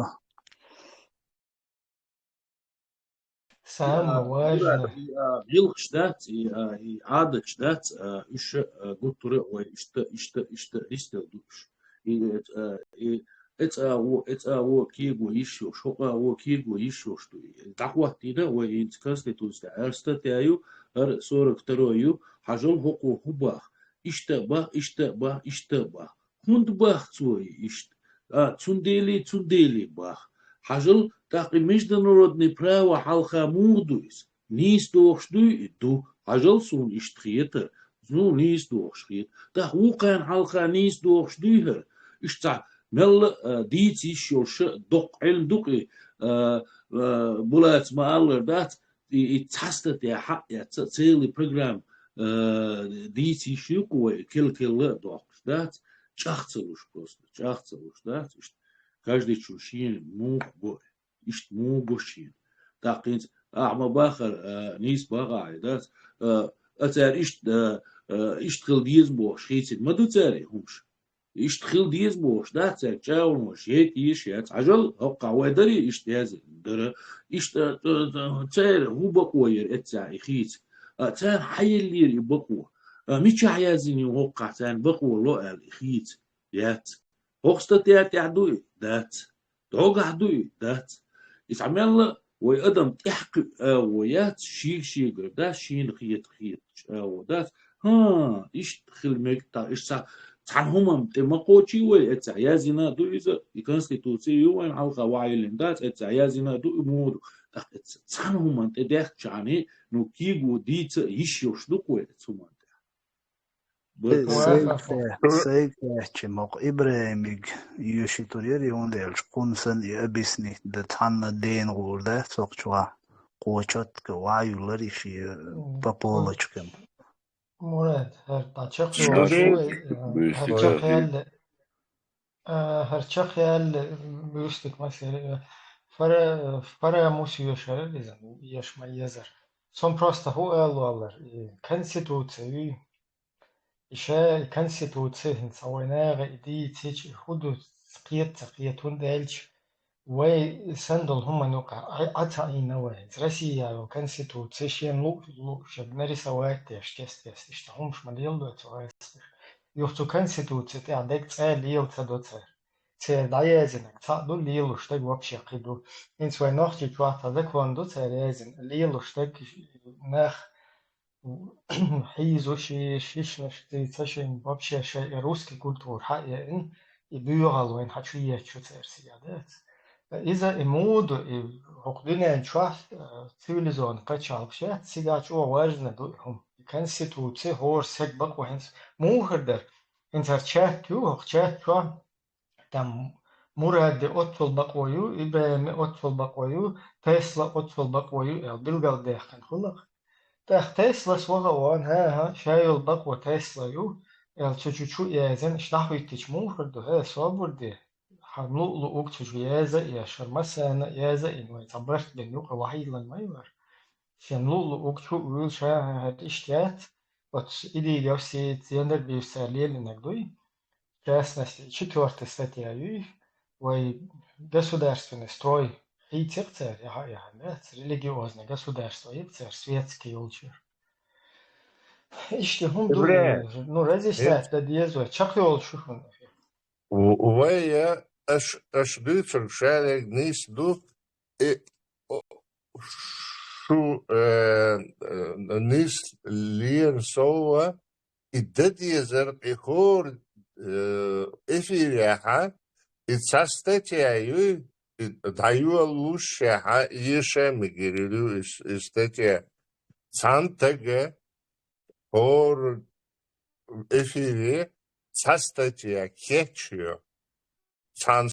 Самое важное. И, а, гӀиллакхаш дац, и, а, и Ӏадаташ дац, а, уьш, а, гуттара а вай иштта, иштта, иштта нисделла ду уьш. И, а, и эцӀа а во, эцӀа а во кего йиш йолуш, хӀокхо а во кего йиш йолуш ду. И дӀахӀоттийна вай хӀинца Конституци тӀехь, хӀара статья ю, хӀара сорок второй ю, хьажал хӀокхо хӀун бах. Иштта а бах, иштта а бах, иштта а бах. ХӀунда бах цо и иштта? А, цундели, цундели бах. Хьажал, тӀаккха и международный право хьалха муха ду иза? Нийса дохуш дуй и? Ду. Хьажал, суна иштта хета. Ну, нийса дохуш хета. ТӀаккха вукхарна хьалха нийса дохуш дуй хӀара? Иштта цхьа мелла а, а, дийца йиш йолуш а доккха Ӏилма ду-кх и, а, а, Булата ма-аллара дац, и, и цхьа статья хьаэцна, целый программа, а, дийца йиш ю-кх вай, кел-келла а доккхуш дац, чӀагӀ ца луш просто, чӀагӀ ца луш дац, иштта каждыйчун шена муха го, иштта муха го шена. ТӀаккха хӀинца ахьа ма бахара, а, нийса бах ахьа, дац, а, а цара иштта, а, а, иштта хила деза бохуш хийцина ма ду цара и хӀумаш. Иштта хила деза бохуш дац цаьрга чӀагӀо, шейтта йиш яц. Хьажал, хӀокхахь вай дарий иштта яздина? Дара. Иштта, а, а, а, церан хӀун бакъо яра эццахь и хийца? А, царна хьан еллера и бакъо? А, мичахь яздина ю хӀокхахь царна бакъо ло аьлла и хийца? Яц. ХӀокху статья тӀехь ду и? Дац. ДӀогахь ду и? Дац. И цхьа мелла Вай адам тӀехкхуьу агӀо яц, шийга-шийгара дац, шийна хета-хетачу агӀо дац. ХӀан, иштта хила мега тхьа, иштта цхьана хӀуманна тӀе ма кхочий вай, эццахь яздина а ду иза, и конституци ю вайн хьалха вайиллина дац, эццахь яздина а ду и моду. ТӀаккха эццахь цхьана хӀуманна тӀе даьхкачахьана, ну, кийго дийца а йиш йолуш ду-кх вай эцу хӀуманна тӀехь. Баркалла. Сайга, сайга кхаьчча, мокъа ИбрахӀимиг йоьшуьйтур яра, юхандаьлча кхунна санна и объяснить дан цхьанна дена гӀур дац, цу чохь кхо чотка вайюллара и шен по полочкам. Мурад, хӀара дӀа чекхйолуш вай, хӀара чекхъяьлла, а, хӀара чекхъяьлла, буьйсаниг масера, фара-, фара мус йоьшура иза, еш ма езара. Сон просто хӀу ала валлара, и конституци юй, и ша и конституци хӀинца вай наха и дийцича, и хӀу ду кхета ца кхета, хӀунда аьлча вай санна долу хӀуманна юкъахь Ӏа-, Ӏа ца Ӏийна вай. ХӀинца Россия йолу конституци шена луъ-луъ шега нарисовать деш, тес-тес, иштта хӀумаш ма леладо цу гӀазкхаша. Юха цу конституци тӀехь дерг цкъа а лела ца до цара. Церан дӀаяздинарг цхьаъ ду, лелош дерг вообще кхин ду. ХӀинца вай Нохчийчохь цхьа закон ду цара яздина, лелош дерг нах хьийзуш, и шишнаш дийца шайн вообще шайн и русский культура хьаэцна, и боьхалла вайна хьан чу етташ ю церан сиха дац. Иза и муду, и хӀокху дуьнен чохь, э, цивилизованный пачхьалкхаш яц, цигахь чӀогӀа важна ду и хӀума. И конституци хӀора саг бакъо хӀинца муха хир дара? ХӀинца хӀара чат ю, хӀокху чат чохь там Мураде оццул бакъо ю, ИбрахӀиме оццул бакъо ю, Тесла оццул бакъо ю аьлла билгалдаьккхина хуьлу-кх. ТӀаккха Теслас ваха а вахана, хӀан-хӀа, ша йолу бакъо Тесла ю аьлла, цу чу чу а яздина, иштта дӀахӀиттича муха хир ду, хӀе, собар де. Хьан луъу-луъург цу чу яза а еш, хӀара массарна а яза а йина, вай цхьа барт бина юкъа вахьийлан ма ю хӀара. Шен луъу-луъург чу а вуьйлуш, хӀан-хӀа, хӀара иштта яц, оцу Идигов Сийтас, Яндарбиевс цара лелийнарг дуй. В частности, четвёртая статья ю, вай государственный строй хийцира цара, яхьа, яхьа, да, религиозное государство ю цара, светский йолчуьра. Иштта хӀума ду, Ибрахим, ну, разъяснять дан деза вай, чекхйолуш ю хӀума. В-, вай, я, аш, аш дуьйцург шаьлерг нийса ду, и, о, шу, э, э, нийса лера сов, и дан дезар, и хӀора, э, эфирехьа, и цхьа статья ю, и дӀайолалушехьа, еша мегар ю и с-, и статья. Цхьана стага хӀора эфире цхьа статья кечйо. Цхьана